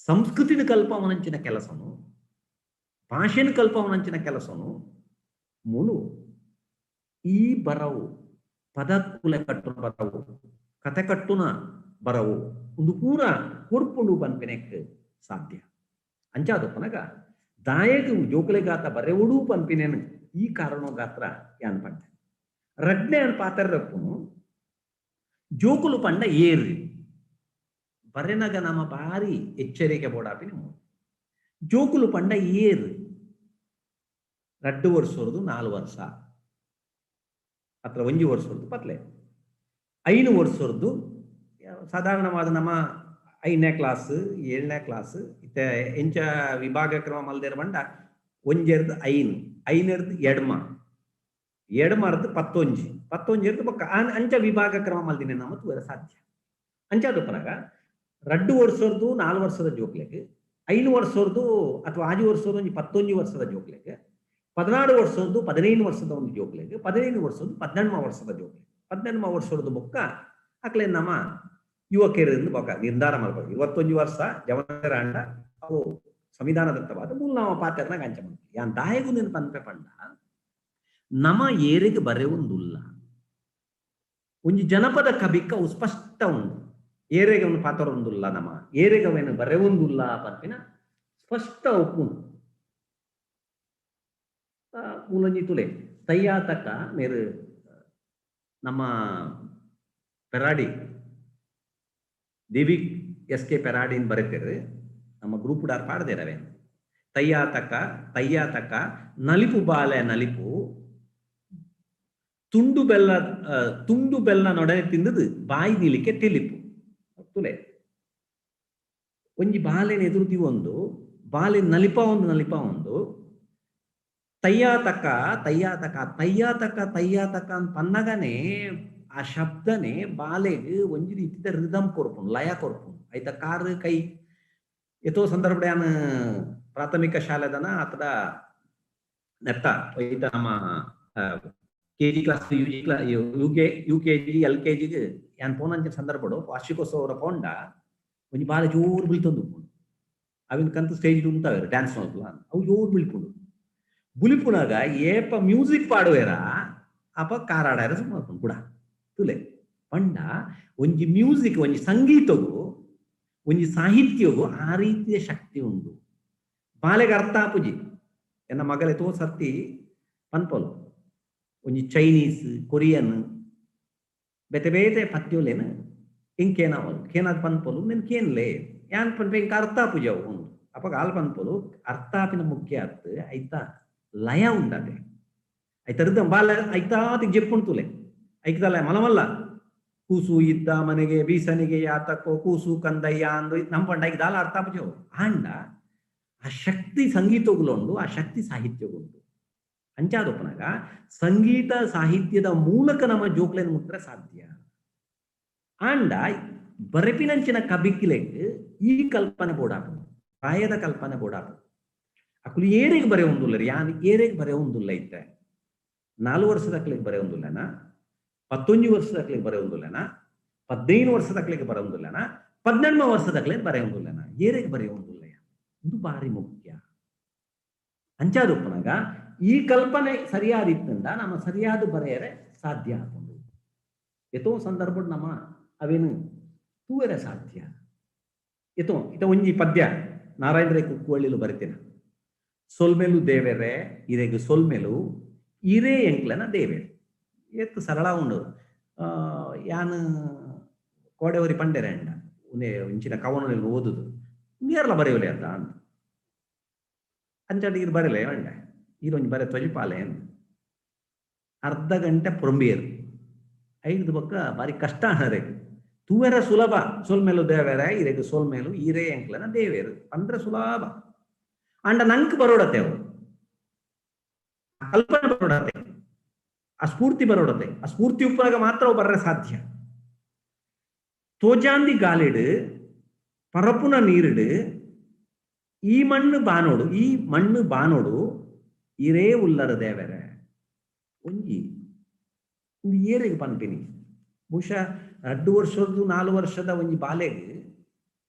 ಸಂಸ್ಕೃತಿನ ಕಲ್ಪಾವನಂಚಿನ ಕೆಲಸನು, ಭಾಷೆನ ಕಲ್ಪಾವನಂಚಿನ ಕೆಲಸನು ಮೂಲು ಈ ಬರವು ಪದ ಕುಲೆ ಕಟ್ಟುನ ಬರವು, ಕತೆ ಕಟ್ಟುನ ಬರವು ಒಂದು ಪೂರ ಕೊರ್ಪುಂಡು ಪನ್ಪಿನೆಕ್ ಸಾಧ್ಯ. ಅಂಚಾದಪ್ಪನಗ ದಾಯಕ ಜೋಕುಲೆಗಾತ ಬರೆವುಡು ಪನ್ಪಿನೇನು ಈ ಕಾರಣಗಾತ್ರ ಯಾನ್ ಪಂಡೆ. ರಡ್ನೆ ಅನ್ ಪಾತ್ರರಪ್ಪುನು ಜೋಕುಲು ಪಂಡ ಏರು ಬರೆನಗ ನಮ್ಮ ಬಾರಿ ಎಚ್ಚರಿಕೆ ಬೋಡಾಪಿನ ಜೋಕುಲು ಪಂಡ ಏರು 2 ವರ್ಷದ್ದು 4 ವರ್ಷ ಅಥವಾ 1 ವರ್ಷದ್ದು ಪತ್ಲೆ 5 ವರ್ಷದ್ದು ಸಾಧಾರಣವಾದ ನಮ್ಮ 5ನೇ ಕ್ಲಾಸ್ 7ನೇ ಕ್ಲಾಸ್ ಇತ್ತ ಎಂಚ ವಿಭಾಗ ಕ್ರಮ ಮಲ್ದೇರ ಬಂಡ ಒಂಜೆರ್ದು 5 ಐನೆರ್ದು ಎಡ್ಮ ಎಡ್ಮರ್ದು 11 11 ಬೊಕ್ಕ ಅಂಚ ವಿಭಾಗ ಕ್ರಮ ಮಲ್ದಿನ ನಮ್ಮ ತೂವರೆ ಸಾಧ್ಯ. ಅಂಚಾದ ಪನಗ 2 ವರ್ಷದ್ದು 4 ವರ್ಷದ ಜೋಕ್ಲೆಗ್ 5 ವರ್ಷದ್ದು ಅಥವಾ 6 ವರ್ಷದ ಒಂಜಿ 11 ವರ್ಷದ ಜೋಕ್ಲೆಗ್ 16 ವರ್ಷದ್ದು 15 ವರ್ಷದ ಒಂದು ಜೋಕ್ಲೆಗ್, 15 ವರ್ಷದ್ದು 18 ವರ್ಷದ ಜೋಕ್ಲೆಗ್, 18 ವರ್ಷದ ಬೊಕ್ಕ ಅಕ್ಲೆ ನಮ್ಮ ಯುವಕರಿಂದ ಬೊಕ್ಕ ನಿರ್ಧಾರ ಮಾಡ್ಬೇಕು. 21 ವರ್ಷ ಜವನರ ಅಂಡ ಅವು ಸಂವಿಧಾನದತ್ತವಾದ ಮೂಲ ನಾಮ ಪಾತ್ರನ ಗಂಚ ಮಾಡ್ತೀವಿ. ಯಾನ್ ದಾಯಗು ನೆನ್ ಪನ್ಪೆ ಪಂಡ ನಮ ಏರಿಗೆ ಬರೆಯುವುದಿಲ್ಲ. ಒಂಜಿ ಜನಪದ ಕಬಿಕ್ಕ ಅವು ಸ್ಪಷ್ಟ ಉಂಡು, ಏರೆಗೆ ಅವನು ಪಾತ್ರ ಉಂದುಲ್ಲ, ನಮ ಏರೆಗೆ ಅವೇನು ಬರೆಯುವುದಿಲ್ಲ ಪನ್ಪಿನ ಸ್ಪಷ್ಟ ಉಪ್ಪುಂಡು. ಮೂಲೊಂಜಿ ತುಲೆ ತಯ್ಯಾತಕ ಮೇರು ನಮ್ಮ ಪೆರಾಡಿ ದೇವಿ ಎಸ್ ಕೆ ಪೆರಾಡಿನ್ ಬರೆತೇರು, ನಮ್ಮ ಗ್ರೂಪ್ ಡಾರ್ ಪಾಡ್ದೇರವೇನು. ತಯ್ಯಾತಕ ತಯ್ಯಾತಕ ನಲಿಪು ಬಾಲೆ ನಲಿಪು ತುಂಡು ಬೆಲ್ಲ, ತುಂಡು ಬೆಲ್ಲ ನೊಡನೆ ತಿಂದದು ಬಾಯಿ ನಿಲಿಕೆ ತೆಲಿಪು. ತುಲೆ ಒಂಜಿ ಬಾಲೆನ ಎದುರು ಒಂದು ಬಾಲೆ ನಲಿಪ ಒಂದು ನಲಿಪ ಒಂದು ತಯ್ಯಾತಕ ತಯ್ಯಾತಕ ತಯ್ಯಾತಕ ತಯ್ಯಾತಕ ಅಂತ ಪನ್ನಗನೆ ಆ ಶಬ್ದನೆ ಬಾಲೆಗ್ ಒಂಜಿ ರೀತಿದ ರಿದಮ್ ಕೊರ್ಪುಂಡು, ಲಯ ಕೊರ್ಪುಂಡು. ಐತ ಕಾರು ಕೈ ಎತೋ ಸಂದರ್ಭ ಯಾನ್ ಪ್ರಾಥಮಿಕ ಶಾಲೆದನ ಆತದ ನೆತ್ತ ಐತ ನಮ್ಮ K G class U G class U K U K G L K ಜಿಗ್ ಯಾನ್ ಪೋನಂಚಿನ ಸಂದರ್ಭಡು ವಾರ್ಷಿಕೋತ್ಸವ ಪೋಂಡ ಒಂಜಿ ಬಾಲೆ ಜೋರು ಬುಳಿತೊಂದು ಉಪ್ಪುಂಡು. ಅವಿನ ಕಂತು ಸ್ಟೇಜ್ ಉಂತಾವೇರು ಡ್ಯಾನ್ಸ್ ಮಲ್ಪುಲ, ಅವು ಜೋರು ಬುಳಿಪುಂಡು. ಬುಲಿಪುನಾಗ ಏಪ ಮ್ಯೂಸಿಕ್ ಪಾಡುವೇರ ಅಪ ಕಾರಾಡಾರ ಸುಮ್ಮನೆ ಕೂಡ ತುಲೆ ಪಂಡ ಒಂಜಿ ಮ್ಯೂಸಿಕ್ ಒಂಜಿ ಸಂಗೀತಗು ಒಂಜಿ ಸಾಹಿತ್ಯಗು ಆ ರೀತಿಯ ಶಕ್ತಿ ಉಂಡು. ಬಾಲೆಗೆ ಅರ್ಥ ಆಪುಜಿ. ಎನ್ನ ಮಗಲೆ ತೋ ಸರ್ತಿ ಪನ್ಪೊಲು ಒಂಜಿ ಚೈನೀಸ್ ಕೊರಿಯನ್ ಬೇತೆ ಬೇತೆ ಪದ್ಯೋಲೇನ ಇಂಕೇನಾವಲು ಕೇನಾದ್ ಪನ್ಪೊಲು ನೆನ್ ಕೇನ್ಲೆ ಯಾನ್ ಪನ್ಪೆ ಇಂಕ ಅರ್ಥ ಆಪುಜಿ ಅವು ಉಂಡು. ಅಪಗ ಆಲ್ ಪನ್ಪೊಲು ಅರ್ಥ ಆಪಿನ ಮುಖ್ಯ ಆತ್ ಐತ ಲಯ ಉಂಡತೆ ಐತ ಅರ್ಧ ಬಾಲ ಐತಾತಿ ಜೆಪ್ಪುಂಟುಲೆ ಐಕದಲ್ಲ ಮಲಮಲ್ಲ ಕೂಸು ಇದ್ದ ಮನೆಗೆ ಬೀಸನಿಗೆ ಯಾತಕೋ ಕೂಸು ಕಂದಯ್ಯ ಅಂದು ನಮ್ಮ ಪಂಡ ಐಕ್ ದಾಲ ಅರ್ಥ ಆಪುಜಿ ಅವು. ಆಂಡ ಆ ಶಕ್ತಿ ಸಂಗೀತಗುಲುಂಡು, ಆ ಶಕ್ತಿ ಸಾಹಿತ್ಯಗುಂಡು. ಅಂಚಾದೊಪ್ಪನಾಗ ಸಂಗೀತ ಸಾಹಿತ್ಯದ ಮೂಲಕ ನಮ್ಮ ಜೋಕ್ಲೆನ್ ಮುಟ್ರೆ ಸಾಧ್ಯ. ಆಂಡ ಬರೆಪಿನಂಚಿನ ಕಬಿಕ್ಕಿಲೆಗ್ ಈ ಕಲ್ಪನೆ ಬೋಡಾಪು, ಪ್ರಾಯದ ಕಲ್ಪನೆ ಬೋಡಾಪು. ಅಕುಲು ಏರೆಗ್ ಬರೆ ಒಂದುಲ್ಲ, ಯಾನ್ ಏರೆಗ್ ಬರೆ ಒಂದುಲ್ಲ ಇತ್ತೆ 4 ವರ್ಷದ ಅಕ್ಲೆಗ್ ಬರೆ ಒಂದುಲ್ಲನ, 11 ವರ್ಷದ ಅಕ್ಲೆಗ್ ಬರೆ ಒಂದುಲ್ಲನ, 15 ವರ್ಷದ ಅಕ್ಲೆಗ್ ಬರೆ ಒಂದುಲ್ಲನ, 18 ವರ್ಷದ ಅಕ್ಲೆಗ್ ಬರೆ ಒಂದುಲ್ಲನ, ಏರೆಗ್ ಬರೆ ಒಂದುಲ್ಲ ಇದು ಬಾರಿ ಮುಖ್ಯ. ಅಂಚಾದೊಪ್ಪನಾಗ ಈ ಕಲ್ಪನೆ ಸರಿಯಾದಿತ್ತಂದ ನಮ್ಮ ಸರಿಯಾದ ಬರೆಯರೆ ಸಾಧ್ಯ ಆಪುಂಡು. ಎತೋ ಸಂದರ್ಭ ನಮ್ಮ ಅವೇನು ತೂವೆರೆ ಸಾಧ್ಯ. ಎತೋ ಇತ ಒಂಜಿ ಪದ್ಯ ನಾರಾಯಣ ರೈ ಕುಕ್ಕುವಳ್ಳಿಲು ಬರಿತೇನೆ. ಸೊಲ್ಮೆಲು ದೇವೆರೆ ಇರೆಗ್ ಸೊಲ್ಮೆಲು ಇರೇ ಎಂಕ್ಲನ ದೇವೆರೆ. ಏತ್ ಸರಳ ಉಂಡು. ಯಾನ್ ಕೋಡೆವರಿ ಪಂಡೆರೆ ಅಂಡ ಉಂದೇ ಇಂಚಿನ ಕವನ ಓದುದು ನೇರ್ಲ ಬರೆಯುವಲೆ ಅಂತ ಅಂತ ಅಂಚಾಟ ಇರು ಬರಲೆ ಅಂಡ ಈರೊಂಜಿ ಬರೆ ತ್ವಜಿಪಾಲೆ ಅಂದ ಅರ್ಧ ಗಂಟೆ ಪೊರಂಬಿಯರು ಐದು ಬೊಕ್ಕ ಬಾರಿ ಕಷ್ಟ ಅಣರೆ ತೂವೆರ ಸುಲಭ ಸೊಲ್ಮೇಲು ದೇವೆರೆ ಇರೆಗ್ ಸೊಲ್ಮೇಲು ಈರೇ ಎಂಕ್ಲನ ದೇವೇರು ಅಂದ್ರೆ ಸುಲಭ. ಅಂಡ ನಂಕ್ ಬರೋಡತೆ ಅವು ಕಲ್ಪನೆ ಬರೋಡತೆ, ಆ ಸ್ಫೂರ್ತಿ ಬರೋಡತೆ. ಆ ಸ್ಫೂರ್ತಿ ಉಪ್ಪನಾಗ ಮಾತ್ರ ಅವು ಬರ್ರೆ ಸಾಧ್ಯ. ತೋಜಾಂದಿ ಗಾಲಿಡು ಪರಪುನ ನೀರಿಡು ಈ ಮಣ್ಣು ಬಾನೋಡು, ಈ ಮಣ್ಣು ಬಾನೋಡು ಇರೇ ಉಲ್ಲರ ದೇವೆರೆ. ಒಂಜಿ ಒಂದು ಏರೆಗ್ ಪನ್ಪಿನಿ ಬಹುಶಃ 2 ವರ್ಷದ್ದು 4 ವರ್ಷದ ಒಂಜಿ ಬಾಲೆಗ್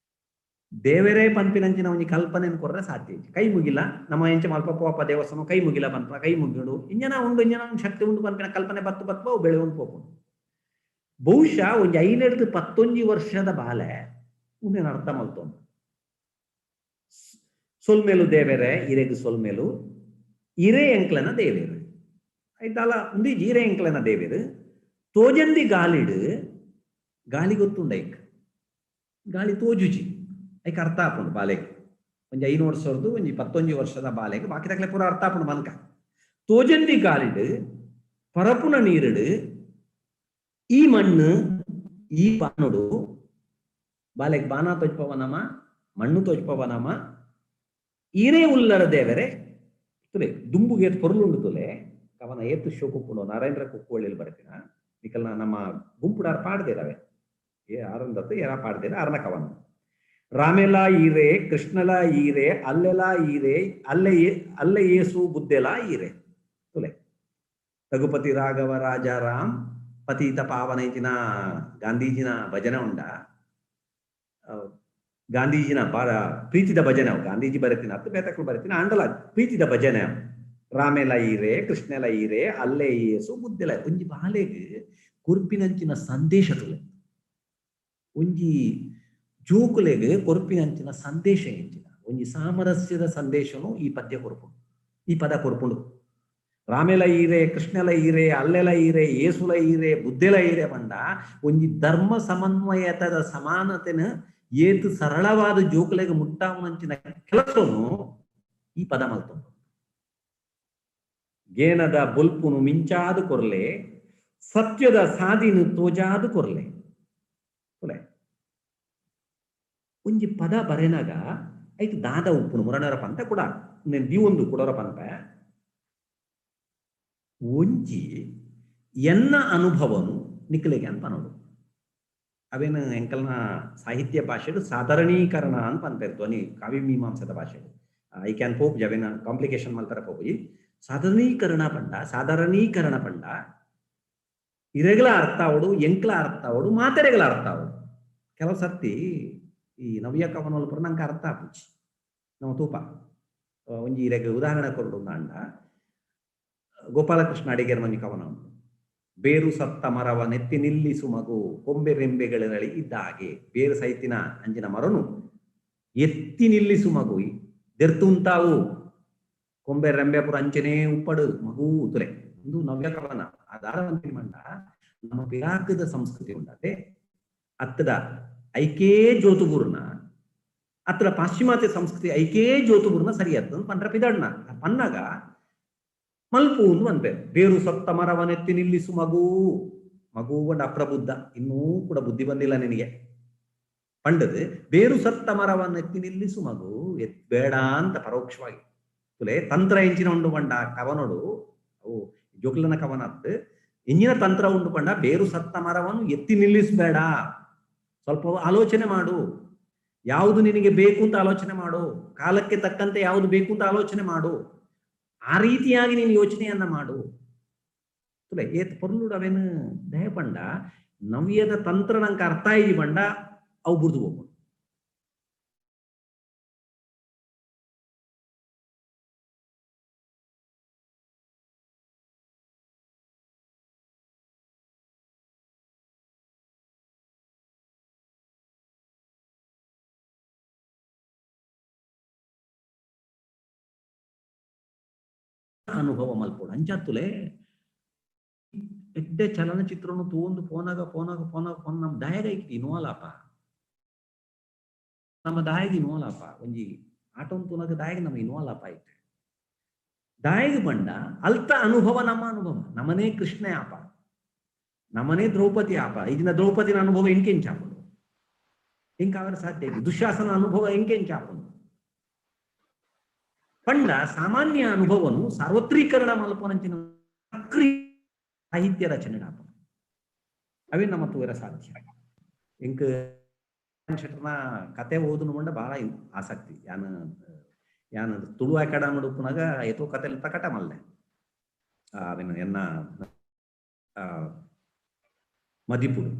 ದೇವರೇ ಪನ್ಪಿನಂಚಿನ ಒಂಜಿ ಕಲ್ಪನೆಯನ್ನು ಕೊರ್ರೆ ಸಾಧ್ಯ ಇಜ್ಜಿ. ಕೈ ಮುಗಿಲ ನಮ್ಮ ಎಂಚ ಮಲ್ಪ ಪೋಪ ದೇವಸ್ಥಾನ ಕೈ ಮುಗಿಲ ಪನ್ಪ ಕೈ ಮುಗಿಡು ಇಂಜನ ಉಂಡು ಇಂಜನ ಶಕ್ತಿ ಉಂಡು ಪನ್ಪಿನ ಕಲ್ಪನೆ ಬತ್ತು ಬತ್ತು ಅವು ಬೆಳೆ ಉಂಡು ಪೋಪುಂಡು. ಬಹುಶಃ ಒಂಜಿ 5 11 ವರ್ಷದ ಬಾಲೆ ಉಂದೇನು ಅರ್ಥ ಮಲ್ತೊಂಡು. ಸೊಲ್ಮೇಲು ದೇವೆರೆ ಇರೆಗ್ ಸೊಲ್ಮೇಲು ಇರೇ ಎಂಕ್ಲನ ದೇವೇರು ಆಯ್ತಲ್ಲ ಉಂದಿ ಜೀರೆ ಎಂಕ್ಲನ ದೇವೇರು. ತೋಜಂದಿ ಗಾಲಿಡು ಗಾಳಿ ಗೊತ್ತುಂಡು ಐಕ್ ಗಾಳಿ ತೋಜುಜಿ ಐಕ್ ಅರ್ಥ ಆಪುಂಡು ಬಾಲೆಗ್. ಒಂಜಿ 5 ವರ್ಷದ್ದು ಒಂಜಿ 11 ವರ್ಷದ ಬಾಲೆಗ್ ಬಾಕಿ ತಕ್ಲೆ ಪೂರ ಅರ್ಥ ಆಪುಂಡು ಮನ್ಕ. ತೋಜಂದಿ ಗಾಲಿಡು ಪರಪುನ ನೀರಿಡು ಈ ಮಣ್ಣು ಈ ಬಾನೋಡು ಬಾಲೆಗ್ ಬಾನ ತೋಜ್ಪವನಮ ಮಣ್ಣು ತೋಜ್ಪವನಮ ಈರೇ ಉಲ್ಲರ ದೇವರೇ ತುಲೆ ದುಂಬುಗೆ ಏತ್ ಪೊರ್ಲುಂಡು ತುಲೆ ಕವನ ಏತು ಶೋಕುಪ್ಪುಂಡು. ನಾರಾಯಣರ ಕುಕ್ಕುವಳ್ಳಿಲಿ ಬರೆತಿನ ನಿಕಲ್ನ ನಮ್ಮ ಗುಂಪುಡಾರ್ ಪಾಡ್ದೇರವೆ ಏ ಆರಂದತ್ತು ಏರ ಪಾಡ್ದೇರ ಅರ್ನ ಕವನ. ರಾಮೆಲ ಈರೆ, ಕೃಷ್ಣಲ ಈರೆ, ಅಲ್ಲೆಲ ಈರೆ, ಅಲ್ಲೆ ಅಲ್ಲೆ ಯೇಸು ಬುದ್ದೆಲ ಈರೆ. ತುಲೆ ರಘುಪತಿ ರಾಘವ ರಾಜಾರಾಮ್ ಪತೀತ ಪಾವನ ಇಂಚಿನ ಗಾಂಧೀಜಿನ ಭಜನೆ ಉಂಡ. ಗಾಂಧೀಜಿನ ಬಾರ ಪ್ರೀತಿದ ಭಜನೆ ಅವು. ಗಾಂಧೀಜಿ ಬರೆತಿನ ಅತ್ತು ಬೇತಕ್ಲು ಬರೆತಿನ ಆಂಡಲ ಪ್ರೀತಿದ ಭಜನೆ ಅವು. ರಾಮೆಲ ಈರೆ, ಕೃಷ್ಣಲ ಈರೆ, ಅಲ್ಲೆ ಯೇಸು ಬುದ್ದೆಲ. ಒಂಜಿ ಬಾಲೆಗ್ ಕೊರ್ಪಿನಂಚಿನ ಸಂದೇಶ ತುಲೆ, ಒಂಜಿ ಜೋಕುಲೆಗ್ ಕೊರ್ಪಿನಂಚಿನ ಸಂದೇಶ ಎಂಚಿನ, ಒಂಜಿ ಸಾಮರಸ್ಯದ ಸಂದೇಶನು ಈ ಪದ್ಯ ಕೊರ್ಪುಂಡು, ಈ ಪದ ಕೊರ್ಪುಂಡು. ರಾಮೆಲ ಈರೆ, ಕೃಷ್ಣಲ ಈರೆ, ಅಲ್ಲೆಲ ಈರೆ, ಯೇಸುಲ ಈರೆ, ಬುದ್ದೆಲ ಈರೆ ಪಂಡ ಒಂಜಿ ಧರ್ಮ ಸಮನ್ವಯತದ ಸಮಾನತೆನ ಏತ್ ಸರಳವಾದ ಜೋಕುಲೆಗ್ ಮುಟ್ಟಾವುನಂಚಿನ ಕೆಲಸನು ಈ ಪದ ಮಲ್ತುಂಡು. ಗೇನದ ಬೊಲ್ಪುನು ಮಿಂಚಾದು ಕೊರ್ಲೆ, ಸತ್ಯದ ಸಾದಿನು ತೋಜಾದು ಕೊರ್ಲೆ. ತುಲೆ ಒಂಜಿ ಪದ ಬರೆನಾಗ ಐಕ್ ದಾದ ಉಪ್ಪುನು ಮುರಣರ ಪಂತ ಕೂಡ ದೀವೊಂದು ಕುಡೋರ ಪಂತ ಒಂಜಿ ಎನ್ನ ಅನುಭವನು ನಿಕ್ಲೆಗೆ ಅಂತ ನೋಡು. ಅವೇನು ಎಂಕಲ್ನ ಸಾಹಿತ್ಯ ಭಾಷೆಡು ಸಾಧಾರಣೀಕರಣ ಅಂತ ಪನ್ಪೆರ್ ಧ್ವನಿ ಕಾವ್ಯ ಮೀಮಾಂಸದ ಭಾಷೆಡು. I can ಪೋಪುಜಿ ಅವೇನ ಕಾಂಪ್ಲಿಕೇಶನ್ ಮಲ್ತರ ಪೋಪುಜಿ. ಸಾಧಾರಣೀಕರಣ ಪಂಡ, ಸಾಧಾರಣೀಕರಣ ಪಂಡ ಇರೆಗಳ ಅರ್ಥ ಆವಡು, ಎಂಕ್ಲ ಅರ್ಥ ಆವಡು, ಮಾತೆರೆಗಳ ಅರ್ಥ ಆವಡು. ಕೆಲವು ಸರ್ತಿ ಈ ನವ್ಯ ಕವನೋಲು ಪೂರ ನಂಗೆ ಅರ್ಥ ಆಪುಜಿ. ನಾವು ತೂಪ ಒಂಜಿ ಇರೆಗ್ ಉದಾಹರಣೆ ಕೊರಡು ಅಂಡ ಗೋಪಾಲಕೃಷ್ಣ ಅಡಿಗೆರ್ ಒಂಜಿ ಕವನ ಉಂಟು. ಬೇರು ಸತ್ತ ಮರವ ನೆತ್ತಿ ನಿಲ್ಲಿಸು ಮಗು ಕೊಂಬೆ ರೆಂಬೆಗಳಲ್ಲಿ ಇದ್ದ ಹಾಗೆ. ಬೇರು ಸೈತಿನ ಅಂಚಿನ ಮರನು ಎತ್ತಿ ನಿಲ್ಲಿಸು ಮಗು ದೆರ್ತುಂತಾವು ಕೊಂಬೆ ರೆಂಬೆ ಪುರ ಅಂಚನೆ ಉಪ್ಪಡು ಮಗು ತುಲೆ. ಒಂದು ನವ್ಯ ಕವನ. ಆ ದಾರವಂತಿ ಮಂಡ ನಮ್ಮ ಪಿರಾಕದ ಸಂಸ್ಕೃತಿ ಉಂಡತೆ ಅತ್ತದ ಐಕೇ ಜೋತುಬುರ್ನ ಅತ್ತದ ಪಾಶ್ಚಿಮಾತ್ಯ ಸಂಸ್ಕೃತಿ ಐಕೇ ಜೋತುಬುರ್ನ ಸರಿ ಅತ್ತ ಪಂಡ್ರ ಪಿದಡ್ನ ಪನ್ನಾಗ ಮಲ್ಪು ಒಂದು ಅನ್ಪೇರು. ಬೇರು ಸತ್ತ ಮರವನೆತ್ತಿ ನಿಲ್ಲಿಸು ಮಗು, ಮಗು ಒಂಡ ಅಪ್ರಬುದ್ಧ, ಇನ್ನೂ ಕೂಡ ಬುದ್ಧಿ ಬಂದಿಲ್ಲ ನಿನಗೆ ಪಂಡದು. ಬೇರು ಸತ್ತ ಮರವನ್ನೆತ್ತಿ ನಿಲ್ಲಿಸು ಮಗು ಎತ್ ಬೇಡ ಅಂತ ಪರೋಕ್ಷವಾಗಿ ತುಲೆ ತಂತ್ರ ಎಂಚಿನ ಉಂಡು ಪಂಡ ಕವನೋಡು ಅವು ಜೋಕ್ಲನ ಕವನ ಅತ್ತು ಎಂಜಿನ ತಂತ್ರ ಉಂಡು ಪಂಡ ಬೇರು ಸತ್ತ ಮರವನ್ನು ಎತ್ತಿ ನಿಲ್ಲಿಸಬೇಡ, ಸ್ವಲ್ಪ ಆಲೋಚನೆ ಮಾಡು, ಯಾವುದು ನಿನಗೆ ಬೇಕು ಅಂತ ಆಲೋಚನೆ ಮಾಡು, ಕಾಲಕ್ಕೆ ತಕ್ಕಂತೆ ಯಾವುದು ಬೇಕು ಅಂತ ಆಲೋಚನೆ ಮಾಡು, ಆ ರೀತಿಯಾಗಿ ನೀನು ಯೋಚನೆಯನ್ನ ಮಾಡು. ತುಲೆ ಏತ್ ಪೊರ್ಲುಡು ಅವೇನು ದಯ ಪಂಡ ನವ್ಯದ ತಂತ್ರ ನಂಗೆ ಅರ್ಥ ಆಯಿ ಪಂಡ ಅವು ಬುರ್ದು ಹೋಗ್ಬೋದು. ಅನುಭವ ಮಲ್ಪೋಡು ಅಂಚಾತ್ತುಲೆ ಎಡ್ಡೆ ಚಲನಚಿತ್ರನು ತೂಂದು ಫೋನಾಗ ಫೋನಾಗ ಫೋನಾಗ ಫೋನ್ ನಮ್ಮ ದಾಯಗ ಇನ್ವಾಲ್ವ್ ನಮ್ಮ ದಾಯಗ ಇನ್ವಾಲ್ವ್ ಒಂಜಿ ಆಟೋನ್ ತೂನಾಗ ದಾಯಗ ನಮ್ಮ ಇನ್ವಾಲ್ವ್ ಆಯ್ತು. ದಾಯಗ ಬಂಡ ಅಲ್ತ ಅನುಭವ ನಮ್ಮ ಅನುಭವ, ನಮನೇ ಕೃಷ್ಣ ಆಪ, ನಮನೇ ದ್ರೌಪದಿ ಆಪ. ಈಗಿನ ದ್ರೌಪದಿನ ಅನುಭವ ಎಂಕೆಂಚಾಪುಂಡು ಎಂಕಾವರ ಸಾಧ್ಯ ಇದೆ. ದುಶಾಸನ ಅನುಭವ ಎಂಕೆಂಚಾಪುಂಡು ಪಂಡ ಸಾಮಾನ್ಯ ಅನುಭವನು ಸಾರ್ವತ್ರೀಕರಣ ಮಲ್ಪನಂಚಿನ ಸಾಹಿತ್ಯ ರಚನೆ ಅವೇ ನಮ್ಮ ತೂರ ಸಾಧ್ಯ. ಎಂಕ್ ಶೆಟ್ಟರ್ನ ಕತೆ ಓದುನು ಮಂಡ ಬಹಳ ಆಸಕ್ತಿ. ಯಾನ್ ಯಾನ್ ತುಳು ಅಕಾಡೆಮಿ ಉಪ್ಪುನಾಗ ಏತೋ ಕತೆ ಪ್ರಕಟ ಮಲ್ಲೆ. ಅವೇನು ಎನ್ನ ಮದಿಪುಡು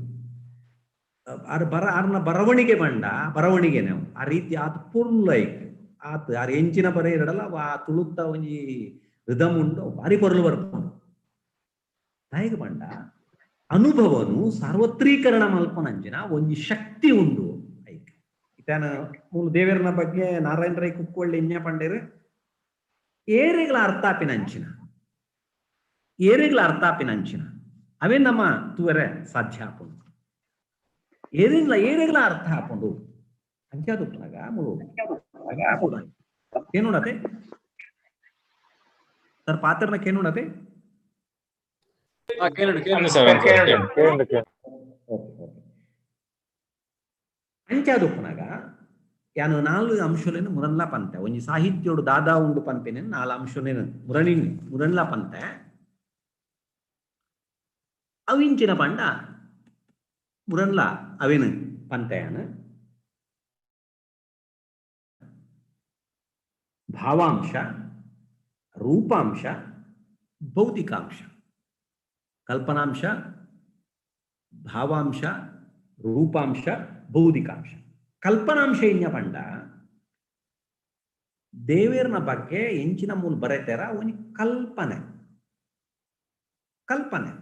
ಆರ್ ಬರ ಆರ್ನ ಬರವಣಿಗೆ ಬಂಡ ಬರವಣಿಗೆ ನಾವು ಆ ರೀತಿ ಆತ ಪುರ್ಲೈಕ್ ಆತ ಆರ್ ಎಂಚಿನ ಬರ ಇರಡಲ್ಲ ಆ ತುಳುತ್ತ ಒಂಜಿ ರಿದಮ್ ಉಂಡು ಭಾರಿ ಪೊರ್ಲು ಬರ್ಪುಂಡು. ದಾಯೆಗ್ ಪಂಡ ಅನುಭವನು ಸಾರ್ವತ್ರೀಕರಣ ಮಲ್ಪನಂಚಿನ ಒಂಜಿ ಶಕ್ತಿ ಉಂಡು ಐಕ್. ಇತಾನ ಮೂಲು ದೇವೆರ್ನ ಬಗ್ಗೆ ನಾರಾಯಣ ರೈ ಕುಕ್ಕೊಳ್ಳಿ ಇಂಜ ಪಂಡೇರು ಏರೆಗಳ ಅರ್ಥಾಪಿನಂಚಿನ ಏರೆಗಳ ಅರ್ಥಾಪಿನಂಚಿನ ಅವೇ ನಮ್ಮ ತೂವರೆ ಸಾಧ್ಯ ಆಪುಂಡು. ಏರೆಗಳ ಏರೆಗಳ ಅರ್ಥ ಆಪುಂಡು ಅಂಚಾದುಪ್ಪುನಗ ಮೂಲು ಕೇನುಡತೆ ಸರ್ ಪಾತ್ರನ ಕೇನುಡತೆ. ಅಂಚಾದುಪ್ಪುನಗ ಯಾನು ನಾಲ್ ಅಂಶಲೇನು ಮುರನ್ಲ ಪಂತೆ ಒಂಜಿ ಸಾಹಿತ್ಯೋಡು ದಾದಾ ಉಂಡು ಪನ್ಪೇನೆ ನಾಲ್ ಅಂಶನೇನು ಮುರಣಿ ಮುರನ್ಲ ಪಂತೆ ಅವಿಂಚಿನ ಪಂಡ ಮುರನ್ಲ ಅವೇನು ಪಂತೆ ಯಾನು. ಭಾವಾಂಶ, ರೂಪಾಂಶ, ಬೌದ್ಧಿಕಾಂಶ. ಕಲ್ಪನಾಂಶ, ಭಾವಾಂಶ, ರೂಪಾಂಶ, ಬೌದ್ಧಿಕಾಂಶ. ಕಲ್ಪನಾಂಶ ಇಂಜ ಪಂಡ ದೇವೇರ್ನ ಬಗ್ಗೆ ಎಂಚಿನ ಮೂಲ ಬರೆತಾರ ಒಂಜಿ ಕಲ್ಪನೆ. ಕಲ್ಪನೆ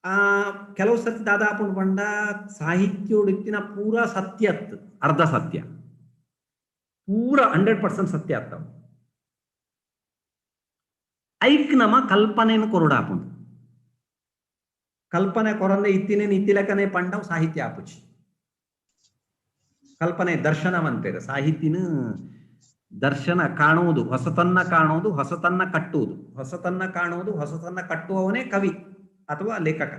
ಆ ಕೆಲವು ಸರ್ತಿ ದಾದಾಪುಂಡು ಪಂಡ ಸಾಹಿತ್ಯೋಡಿತ್ತಿನ ಪೂರಾ ಸತ್ಯ ಅತ್ತು, ಅರ್ಧ ಸತ್ಯ, ಪೂರ 100% ಸತ್ಯ ಆಗ್ತಾವ. ಐಕ್ ನಮ ಕಲ್ಪನೆಯನ್ನು ಕೊರಡಾಪುಂಡು. ಕಲ್ಪನೆ ಕೊರಂದೆ ಇತ್ತಿನೇನು ಇತ್ತಿಲಕನೆ ಪಂಡವು ಸಾಹಿತ್ಯ ಆಪುಚಿ. ಕಲ್ಪನೆ ದರ್ಶನ ಅಂತೀರ, ಸಾಹಿತ್ಯನ ದರ್ಶನ ಕಾಣುವುದು, ಹೊಸತನ್ನ ಕಾಣುವುದು, ಹೊಸತನ್ನ ಕಟ್ಟುವುದು. ಹೊಸತನ್ನ ಕಾಣುವುದು, ಹೊಸತನ್ನ ಕಟ್ಟುವವನೇ ಕವಿ ಅಥವಾ ಲೇಖಕ.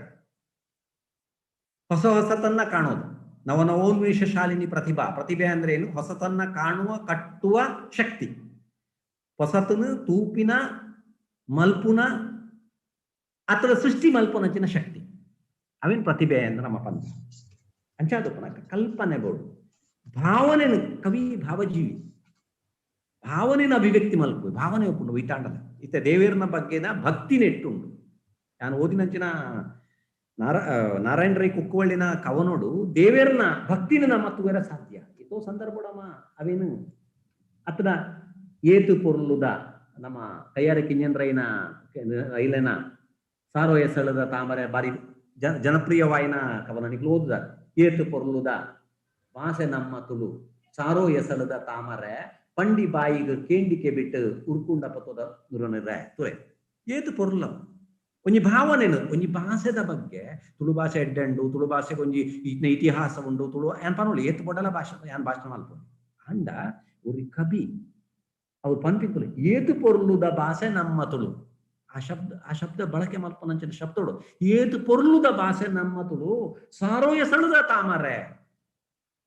ಹೊಸ ಹೊಸತನ್ನ ಕಾಣೋದು, ನವನವೋನ್ಮೇಷಶಾಲಿನಿ ಪ್ರತಿಭಾ. ಪ್ರತಿಭೆ ಅಂದ್ರೆ ಏನು? ಹೊಸತನ್ನ ಕಾಣುವ, ಕಟ್ಟುವ ಶಕ್ತಿ. ಹೊಸತನು ತೂಪಿನ ಮಲ್ಪುನ ಅಥವಾ ಸೃಷ್ಟಿ ಮಲ್ಪುನಂಚಿನ ಶಕ್ತಿ, ಅವೇನ್ ಪ್ರತಿಭೆ ಅಂದ್ರೆ ನಮ್ಮ ಪಂಥ. ಅಂಚಾದ ಕಲ್ಪನೆ ಬೋಡು. ಭಾವನೆನು ಕವಿ ಭಾವಜೀವಿ, ಭಾವನೆನ ಅಭಿವ್ಯಕ್ತಿ ಮಲ್ಪು, ಭಾವನೆ ಒಪ್ಪುಂಡು ವೈತಾಂಡಲ. ಇತ್ತ ದೇವೇರ್ನ ಬಗ್ಗೆನ ಭಕ್ತಿ ನೆಟ್ಟುಂಡು. ನಾನು ಓದಿನಂಚಿನ ನಾರಾಯಣ ರೈ ಕುಕ್ಕುವಳ್ಳಿನ ಕವನೋಡು ದೇವೇರ್ನ ಭಕ್ತಿನ ನಮ್ಮ ತೂವೆರ ಸಾಧ್ಯ. ಇತೋ ಸಂದರ್ಭಡಮ್ಮ ಅವೇನು ಅತನ ಏತು ಪೊರ್ಲುದ ನಮ್ಮ ಕೈಯಾರ ಕಿಂಜನ್ ರೈನ ರೈಲನ ಸಾರೋ ಎಸಳದ ತಾಮರೆ ಬಾರಿ ಜನಪ್ರಿಯವಾಯಿನ ಕವನ ನಿಕ್ಲು ಓದುದ. ಏತು ಪೊರ್ಲುದ ಭಾಷೆ ನಮ್ಮ ತುಳು ಸಾರೋ ಎಸಳದ ತಾಮರೆ ಪಂಡಿ ಬಾಯಿಗೆ ಕೇಂಡಿಕೆ ಬಿಟ್ಟು ಉರ್ಕುಂಡ ಪತ್ತೋದ ನುರನಿರ ತುರೆ. ಏತು ಪೊರ್ಲ ಒಂಜಿ ಭಾವನೆನು, ಒಂಜಿ ಭಾಷೆದ ಬಗ್ಗೆ. ತುಳು ಭಾಷೆ ಎಡ್ಡೆಂಡು, ತುಳು ಭಾಷೆಗೆ ಒಂಜಿ ಇತಿಹಾಸ ಉಂಡು, ತುಳು ಏನ್ ಪನೋಳಿ ಏತು ಪೊಡಲ ಭಾಷೆ ಯಾನ್ ಭಾಷಣ ಮಲ್ಪೊಲಿ. ಅಂಡ ಒರಿ ಕವಿ ಅವ್ರು ಪನ್ಪಿಂತುಲು ಏತು ಪೊರ್ಲುದ ಭಾಷೆ ನಮ್ಮ ತುಳು. ಆ ಶಬ್ದ, ಆ ಶಬ್ದ ಬಳಕೆ ಮಲ್ಪನಂಚಿನ ಶಬ್ದೋಡು ಏತು ಪೊರ್ಲುದ ಭಾಷೆ ನಮ್ಮ ತುಳು ಸಾರೋ ಎಸಳುದ ತಾಮರೆ.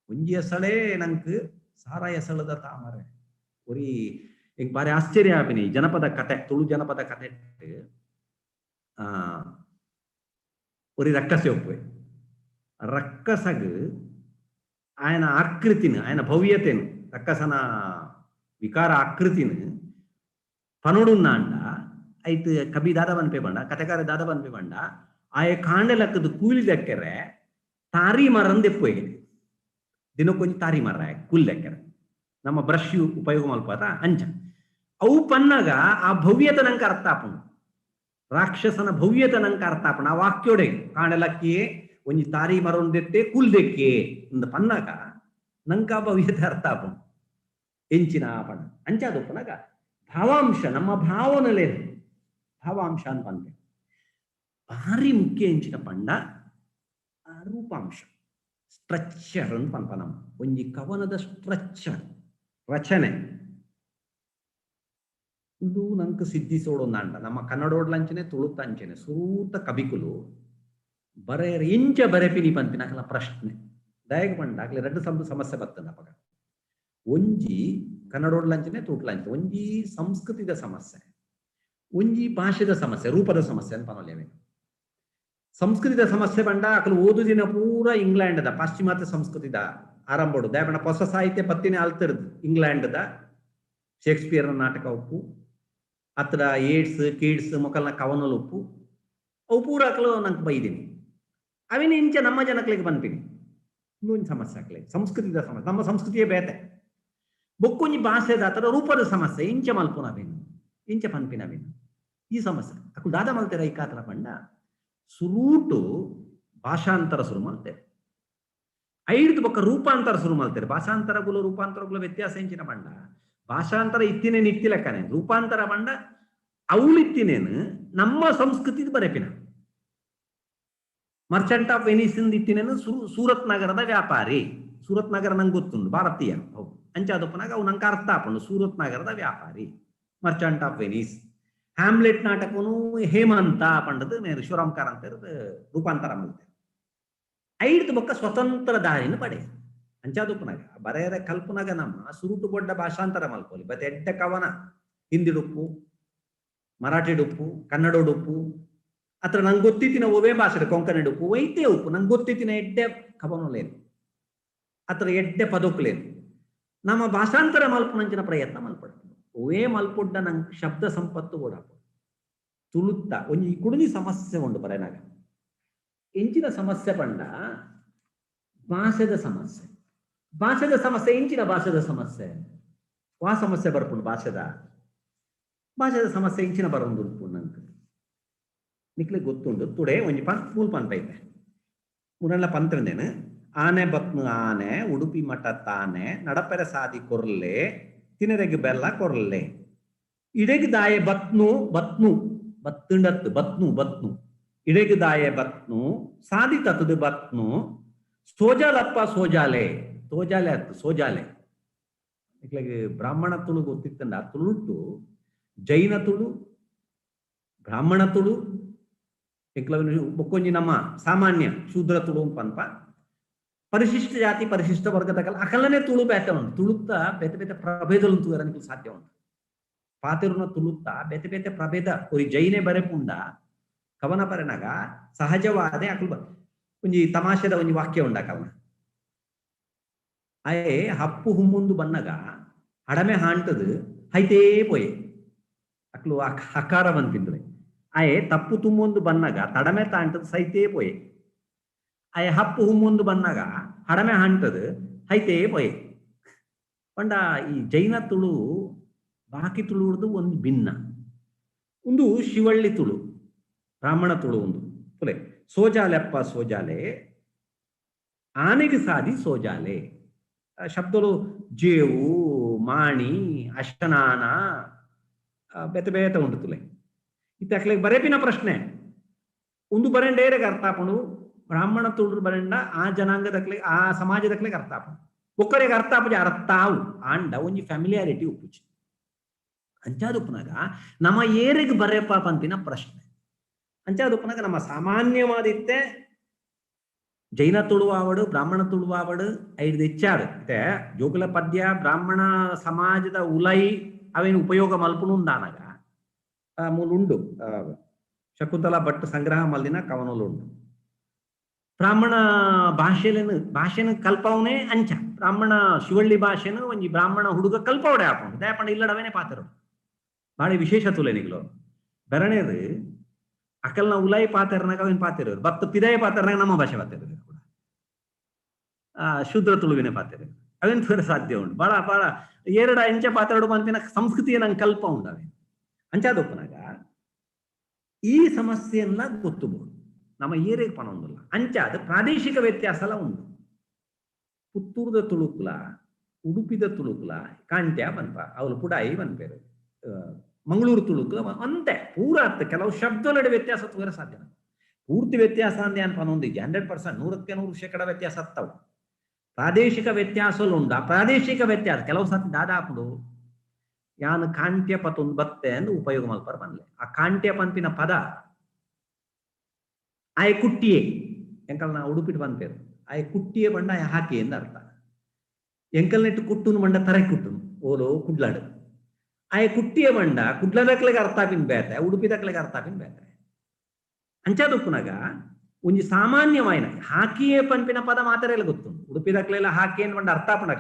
ಒಂಜಿ ಎಸಳೇ ನಂಕ್ ಸಾರ ಎಸಳದ ತಾಮರೆ. ಒರಿ ಎಂಕ್ ಬಾರಿ ಆಶ್ಚರ್ಯ ಆಪಿನಿ ಜನಪದ ಕತೆ, ತುಳು ಜನಪದ ಕತೆ. ಒರಿ ರಕ್ಕಸೆ ಒಪ್ಪುವೆ, ರಕ್ಕಸಗ್ ಆಯನ ಆಕೃತಿನ, ಆಯನ ಭವ್ಯತೆನು, ರಕ್ಕಸನ ವಿಕಾರ ಆಕೃತಿನ ಪನೊಡುನ್ನಾಂಡ ಐತ್ ಕವಿ ದಾದ ಬನ್ಪೆ ಬಂಡ, ಕತೆಕಾರ ದಾದ ಬನ್ಪೆ ಬಂಡ, ಆಯ ಕಾಂಡಲಕ್ಕದ ಕೂಲಿ ದಕ್ಕೆರೆ ತಾರಿ ಮರಂದೆಪ್ಪು ದಿನಕ್ಕೊಂಜಿ ತಾರಿ ಮರ ಕೂಲಿ ದಕ್ಕೆರೆ ನಮ್ಮ ಬ್ರಷ್ ಉಪಯೋಗ ಮಲ್ಪಾತ ಅಂಚ ಅವು ಪನ್ನಾಗ ಆ ಭವ್ಯತೆ ನಂಗೆ ಅರ್ಥ ಆಪುಂಡು. ರಾಕ್ಷಸನ ಭವ್ಯತೆ ನಂಗೆ ಅರ್ಥ ಆಪುಂಡು. ಆ ವಾಕ್ಯೋಡೆ ಕಾಂಡಲಕ್ಕಿಯೇ ಒಂಜಿ ತಾರಿ ಮರೊಂದೆತ್ತೆ ಕೂಲ್ದೆಕ್ಕೆ ಅಂದ ಪನ್ನಾಗ ನಂಗೆ ಆ ಭವ್ಯತೆ ಅರ್ಥ ಆಪುಂಡು. ಎಂಚಿನ ಪಣ್ಣ ಅಂಚಾದೊಪ್ಪನಾಗ ಭಾವಾಂಶ, ನಮ್ಮ ಭಾವನೆಲೇನು ಭಾವಾಂಶ ಅಂತ ಅಂತೆ ಭಾರಿ ಮುಖ್ಯ. ಎಂಚಿನ ಪಂಡ ರೂಪಾಂಶ, ಸ್ಟ್ರಕ್ಚರ್ ಅಂತ ಪನ್ಪ ನಮ್ಮ ಒಂಜಿ ಕವನದ ಸ್ಟ್ರಕ್ಚರ್ ರಚನೆ ಇದು ನಂಗೆ ಸಿದ್ಧಿಸೋಡೊಂದಾಂಡ. ನಮ್ಮ ಕನ್ನಡೋಡ್ಲಂಚನೆ ತುಳುತ್ತಂಚನೆ ಸುರೂತ ಕವಿಕುಲು ಬರೆಯರ್ ಇಂಚ ಬರೆಪಿನಿ ಪನ್ಪಿನ ಅಕಲ ಪ್ರಶ್ನೆ ದಯಗ್ ಪಂಡ ಅಕ್ಲೆ ರಡ್ಡು ಸಮಸ್ಯೆ ಬರ್ತದೆ ಅಪಗ. ಒಂಜಿ ಕನ್ನಡೋಡ್ಲಂಚನೆ ತುಳುಟ್ಲಂಚನೆ ಒಂಜಿ ಸಂಸ್ಕೃತಿದ ಸಮಸ್ಯೆ, ಒಂಜಿ ಭಾಷೆದ ಸಮಸ್ಯೆ, ರೂಪದ ಸಮಸ್ಯೆ ಅಂತ ಪನೊಲಿ. ಸಂಸ್ಕೃತಿದ ಸಮಸ್ಯೆ ಬಂಡ ಅಕಲು ಓದುದಿನ ಪೂರ ಇಂಗ್ಲೆಂಡ್ದ ಪಾಶ್ಚಿಮಾತ್ಯ ಸಂಸ್ಕೃತಿದ ಆರಂಭೋಡು ದಯಪಂಡ ಹೊಸ ಸಾಹಿತ್ಯ ಪತ್ತಿನೇ ಅಲ್ತಿರ್ದು ಇಂಗ್ಲೆಂಡ್ದ ಶೇಕ್ಸ್ಪಿಯರ್ನ ನಾಟಕ ಉಪ್ಪು, ಅತ್ರ ಏಡ್ಸ್ ಕೀಡ್ಸ್ ಮೊಕಲ್ನ ಕವನಲು ಉಪ್ಪು, ಅವು ಪೂರ ಅಕಲು ನಂಗೆ ಬೈದೀನಿ. ಅವಿನ ಇಂಚ ನಮ್ಮ ಜನಕ್ಲಿಗೆ ಬಂದ್ಪಿನಿ. ಇನ್ನೊಂದು ಸಮಸ್ಯೆ ಆಗ್ಲಿ ಸಂಸ್ಕೃತಿದ ಸಮಸ್ಯೆ, ನಮ್ಮ ಸಂಸ್ಕೃತಿಯೇ ಬೇತೆ. ಬೊಕ್ಕೊಂಜಿ ಭಾಷೆದ ಆತರ ರೂಪದ ಸಮಸ್ಯೆ ಇಂಚ ಮಲ್ಪುನವೇನು ಇಂಚ ಪನ್ಪಿನವೇನು ಈ ಸಮಸ್ಯೆ ಅಕುಲು ದಾದ ಮಲ್ತೆರ ಇಕ್ಕಾತರ ಪಂಡ ಸುರೂಟು ಭಾಷಾಂತರ ಶುರು ಮಲ್ತೇವೆ. ಐದು ಬೊಕ್ಕ ರೂಪಾಂತರ ಶುರು ಮಲ್ತೇವೆ. ಭಾಷಾಂತರಗುಲ ರೂಪಾಂತರಗುಲ ವ್ಯತ್ಯಾಸ ಎಂಚಿನ ಪಂಡ ಭಾಷಾಂತರ ಇತ್ತಿನೇನು ಇತ್ತಿಲಕ್ಕನೆ, ರೂಪಾಂತರ ಪಂಡ ಅವಳಿತ್ತಿನೇನು ನಮ್ಮ ಸಂಸ್ಕೃತಿ ಬರೆಪಿನ. ಮರ್ಚೆಂಟ್ ಆಫ್ ವೆನಿಸ್ ಇತ್ತಿನೇನು ಸೂರತ್ ನಗರದ ವ್ಯಾಪಾರಿ, ಸೂರತ್ ನಗರ ನಂಗೆ ಗೊತ್ತುಂಡು ಭಾರತೀಯ ಹೌದು ಅಂಚಾದಪ್ಪನಾಗ ಅವು ನಂಗೆ ಅರ್ಥ ಆಪುಂಡು. ಸೂರತ್ ನಗರದ ವ್ಯಾಪಾರಿ ಮರ್ಚೆಂಟ್ ಆಫ್ ವೆನಿಸ್. ಹ್ಯಾಮ್ಲೆಟ್ ನಾಟಕನು ಹೇಮಂತ ಪಂಡದು ಮೇರು ಶಿವರಾಮ್ ಕಾರಂತ ರೂಪಾಂತರ ಮಲ್ತೆ. ಐದು ಬೊಕ್ಕ ಸ್ವತಂತ್ರ ದಾರಿನ ಪಡೆ ಅಂಚಾದುಪ್ಪನಾಗ ಬರೆಯರ ಕಲ್ಪನಾಗ ನಮ್ಮ ಸುರುಟು ಬೊಡ್ಡ ಭಾಷಾಂತರ ಮಲ್ಪೊಲಿ. ಬತ್ತೆ ಎಡ್ಡ ಕವನ ಹಿಂದಿ ಡುಪ್ಪು, ಮರಾಠಿ ಡುಪ್ಪು, ಕನ್ನಡ ಡುಪ್ಪು, ಅತ್ರ ನಂಗೆ ಗೊತ್ತಿತ್ತಿನ ಒವೇ ಭಾಷೆ ಕೊಂಕಣಿ ಡುಪ್ಪು ವೈದ್ಯ ಉಪ್ಪು ನಂಗೆ ಗೊತ್ತಿತ್ತಿನ ಎಡ್ಡೆ ಕವನಲೇನು ಅತ್ರ ಎಡ್ಡೆ ಪದೊಕ್ಲೇನು. ನಮ್ಮ ಭಾಷಾಂತರ ಮಲ್ಪುನಂಚಿನ ಪ್ರಯತ್ನ ಮಲ್ಪಡ ಒವೇ ಮಲ್ಪೊಡ್ಡ ನಂಗೆ ಶಬ್ದ ಸಂಪತ್ತು ಓಡಾಪ ತುಳುತ್ತ ಒಂಜಿ ಕುಡುನಿ ಸಮಸ್ಯೆ ಉಂಡು ಬರೆನಾಗ. ಎಂಚಿನ ಸಮಸ್ಯೆ ಪಂಡ ಭಾಷೆದ ಸಮಸ್ಯೆ. ಭಾಷೆದ ಸಮಸ್ಯೆ ಇಂಚಿನ ಭಾಷೆದ ಸಮಸ್ಯೆ ವಾ ಸಮಸ್ಯೆ ಬರ್ಪುಂಡು ಭಾಷೆದ ಭಾಷೆದ ಸಮಸ್ಯೆ ಇಂಚಿನ ಬರೊಂದು ನಂಗೆ ನಿಕ್ಲೆ ಗೊತ್ತುಂಡು. ತುಡೆ ಒಂಜಿ ಪನ್ ಮೂಲ್ ಪನ್ಪೈತೆ ಮುರಲ್ಲ ಪಂತಂದೇನು ಆನೆ ಬತ್ನು ಆನೆ ಉಡುಪಿ ಮಠ ತಾನೆ ನಡಪೆರೆ ಸಾದಿ ಕೊರ್ಲೆ ತಿನರೆಗ್ ಬೆಲ್ಲ ಕೊರ್ಲೆ ಇಡೆಗ್ ದಾಯೆ ಬತ್ನು ಬತ್ನು ಬತ್ತುಂಡತ್ತು ಬತ್ನು ಬತ್ನು ಇಡೆಗ್ ದಾಯೆ ಬತ್ನು ಸಾದಿ ತತ್ತದು ಬತ್ನು ಸೋಜಾಲಪ್ಪ ಸೋಜಾಲೆ ತೋಜಾಲೆ ಅತ್ತು ಸೋಜಾಲೆ. ಇಕ್ಲೆಗ್ ಬ್ರಾಹ್ಮಣ ತುಳು ಗೊತ್ತಿತ್ತಂಡ ತುಳುಟು ಜೈನ ತುಳು ಬ್ರಾಹ್ಮಣ ತುಳು ಎಂಕ್ಲವಿನ ಬೊಕ್ಕೊಂಜಿ ನಮ್ಮ ಸಾಮಾನ್ಯ ಶೂದ್ರ ತುಳು ಪನ್ಪ ಪರಿಶಿಷ್ಟ ಜಾತಿ ಪರಿಶಿಷ್ಟ ವರ್ಗದ ಅಕಲನೆ ತುಳು ಬೇತೆ ಉಂಟು. ತುಳುತ್ತ ಬೇತೆ ಬೇತೆ ಪ್ರಭೇದಲು ತೂಯರ ಸಾಧ್ಯ ಉಂಟು. ಪಾತೆರುನ ತುಳುತ್ತ ಬೇತೆ ಬೇತೆ ಪ್ರಭೇದ ಒರಿ ಜೈನೆ ಬರೆಪುಂಡ ಕವನ ಬರೆನಾಗ ಸಹಜವಾದ ಅಕಲ್ ಒಂಜಿ ತಮಾಷೆದ ಒಂಜಿ ವಾಕ್ಯ ಉಂಡ ಕವನ. ಆಯೆ ಹಪ್ಪು ಹುಮ್ಮೊಂದು ಬನ್ನಗ ಅಡಮೆ ಹಾಂಟದು ಹೈತೇ ಪೋಯೆ ಅಕ್ಲು ಹಕಾರ ಬಂತಿಂದ್ರೆ. ಆಯೆ ತಪ್ಪು ತುಮ್ಮೊಂದು ಬನ್ನಗ ತಡಮೆ ತಾಂಟದು ಸೈತೇ ಪೋಯೆ. ಆಯೆ ಹಪ್ಪು ಹುಮ್ಮೊಂದು ಬನ್ನಗ ಹಡಮೆ ಹಾಂಟದು ಹೈತೇ ಪೋಯೆ. ಪಂಡ ಈ ಜೈನ ತುಳು ಬಾಕಿ ತುಳುವುದು ಒಂದು ಭಿನ್ನ. ಒಂದು ಶಿವಳ್ಳಿ ತುಳು ಬ್ರಾಹ್ಮಣ ತುಳು ಒಂದು ತುಲೆ ಸೋಜಾಲೆಪ್ಪ ಸೋಜಾಲೆ ಆನೆಗೆ ಸಾದಿ ಸೋಜಾಲೆ ಶಬ್ದಲು ಜೇವು ಮಾಣಿ ಅಶನಾನ ಬೇತೆ ಬೇತೆ ಉಂಟು ತುಲೆ. ಇತ್ತ ಬರೆಪಿನ ಪ್ರಶ್ನೆ ಒಂದು ಬರೆಂಡೇರೆಗೆ ಅರ್ಥ ಆಪುಂಡು ಬ್ರಾಹ್ಮಣ ತುಳು ಬರೆಂಡ ಆ ಜನಾಂಗದಕ್ಲೆ ಆ ಸಮಾಜದಕ್ಲೆಗೆ ಅರ್ಥ ಆಪುಂಡು ಒಕ್ಕರಿಗೆ ಅರ್ಥ ಆಪುಜಿ ಅರ್ಥ ಆವು ಆಂಡ ಒಂಜಿ ಫ್ಯಾಮಿಲಿಯಾರಿಟಿ ಉಪ್ಪುಜಿ. ಅಂಚಾದುಪ್ಪುನಾಗ ನಮ್ಮ ಏರಿಗೆ ಬರೆಯಪ್ಪ ಪಂಪಿನ ಪ್ರಶ್ನೆ. ಅಂಚಾದುಪ್ಪುನಾಗ ನಮ್ಮ ಸಾಮಾನ್ಯವಾದಿತ್ತೆ ಜೈನ ತುಳುವಾವಡು ಬ್ರಾಹ್ಮಣ ತುಳುವಾವಡು ಐದು ಹೆಚ್ಚಾಡು ಇತ್ತೆ ಜೋಕುಲ ಪದ್ಯ ಬ್ರಾಹ್ಮಣ ಸಮಾಜದ ಉಲೈ ಅವೇನು ಉಪಯೋಗ ಮಲ್ಪುನು ದಾನಗ ಮೂಲುಂಡು ಶಕುಂತಲಾ ಭಟ್ ಸಂಗ್ರಹ ಮಲ್ದಿನ ಕವನಲು ಉಂಡು. ಬ್ರಾಹ್ಮಣ ಭಾಷೆಲೇನು ಭಾಷೆನ ಕಲ್ಪವನೇ ಅಂಚ ಬ್ರಾಹ್ಮಣ ಶಿವಳ್ಳಿ ಭಾಷೆನು ಒಂಜಿ ಬ್ರಾಹ್ಮಣ ಹುಡುಗ ಕಲ್ಪವಡೆ ಆಪುಂಡು ದಯಪಂಡ ಇಲ್ಲಡವೇನೆ ಪಾತರು ಬಾಳಿ ವಿಶೇಷ ತುಲೆನಿಗ್ಲು ಬೆರಣೇದು ಅಕಲ್ನ ಉಲೈ ಪಾತೆರ್ನಾಗ ಅವೇನು ಪಾತಿರೋರು ಬತ್ತು ಪಿದಾಯ ಪಾತೆರ್ನಾಗ ನಮ್ಮ ಭಾಷೆ ಪಾತಿರೋರು ಕೂಡ ಶೂದ್ರ ತುಳುವಿನ ಪಾತೆರ ಅವೇನು ತೋರ ಸಾಧ್ಯ ಉಂಟು. ಬಾಳ ಬಾಳ ಎರಡ ಅಂಚ ಪಾತೆರಡು ಪನ್ಪಿನ ಸಂಸ್ಕೃತಿಯ ನಂಗೆ ಕಲ್ಪ ಉಂಡು ಅವೇನು ಅಂಚಾದೊಪ್ಪನಾಗ ಈ ಸಮಸ್ಯೆಯನ್ನ ಗೊತ್ತುಬೋದು ನಮ್ಮ ಏರಿಯಾಗ ಪನೊಂದಿಲ್ಲ. ಅಂಚಾದ ಪ್ರಾದೇಶಿಕ ವ್ಯತ್ಯಾಸ ಎಲ್ಲ ಉಂಟು. ಪುತ್ತೂರ್ದ ತುಳುಕುಲ ಉಡುಪಿದ ತುಳುಕುಲ ಕಾಂಟ್ಯ ಪನ್ಪ ಅವಳು ಪುಡಾಯಿ ಪನ್ಪೇರು ಮಂಗಳೂರು ತುಳುಕು ಅಂತೆ ಪೂರ ಅರ್ಥ ಕೆಲವು ಶಬ್ದಗಳ ವ್ಯತ್ಯಾಸ ತೋರ ಸಾಧ್ಯ. ಪೂರ್ತಿ ವ್ಯತ್ಯಾಸ ಅಂದೆ ಅನ್ಪ ಒಂದಿಜ್ಜಿ 100% 100ಕ್ಕೆ 100% ವ್ಯತ್ಯಾಸ ಹತ್ತವು. ಪ್ರಾದೇಶಿಕ ವ್ಯತ್ಯಾಸలు ಉಂಡು. ಆ ಪ್ರಾದೇಶಿಕ ವ್ಯತ್ಯಾಸ ಕೆಲವು ಸತಿ ದಾದಾಪುಡು ಯಾನು ಕಾಂಟ್ಯ ಪತೊಂದು ಬತ್ತೆ ಅಂದು ಉಪಯೋಗ ಮಲ್ಪರ ಬನ್ಲೆ. ಆ ಕಾಂಟ್ಯ ಪನ್ಪಿನ ಪದ ಆಯ್ ಕುಟ್ಟಿಯೇ ಎಂಕಲ್ ನಾ ಉಡುಪಿಟ್ಟು ಬಂತೇರು ಆಯ್ ಕುಟ್ಟಿಯೇ ಬಂಡ ಆಯ್ ಹಾಕಿ ಎಂದ ಅರ್ಥ. ಎಂಕಲ್ ನೆಟ್ಟು ಕುಟ್ಟುನು ಬಂಡ ತರೆ ಕುಟ್ಟುನು ಓಲೋ ಕುಡ್ಲಾಡು ಆಯ್ ಕುಟ್ಟಿಯ ಬಂಡ ಕುಡ್ಲದಕ್ಲೆಗೆ ಅರ್ಥ ಆಪಿನ ಬೇತೆ ಉಡುಪಿದಕ್ಲೆಗೆ ಅರ್ಥ ಆಪಿನ ಬೇತೆ. ಅಂಚಾದೊಪ್ಪುನಾಗ ಒಂಜಿ ಸಾಮಾನ್ಯವಾಯಿನ ಹಾಕಿಯೇ ಪನ್ಪಿನ ಪದ ಮಾತರೆಲ್ಲ ಗೊತ್ತುಂಡು. ಉಡುಪಿದಕ್ಲೆಲ್ಲ ಹಾಕಿ ಏನ್ ಬಂಡ ಅರ್ಥ ಆಪುಂಡು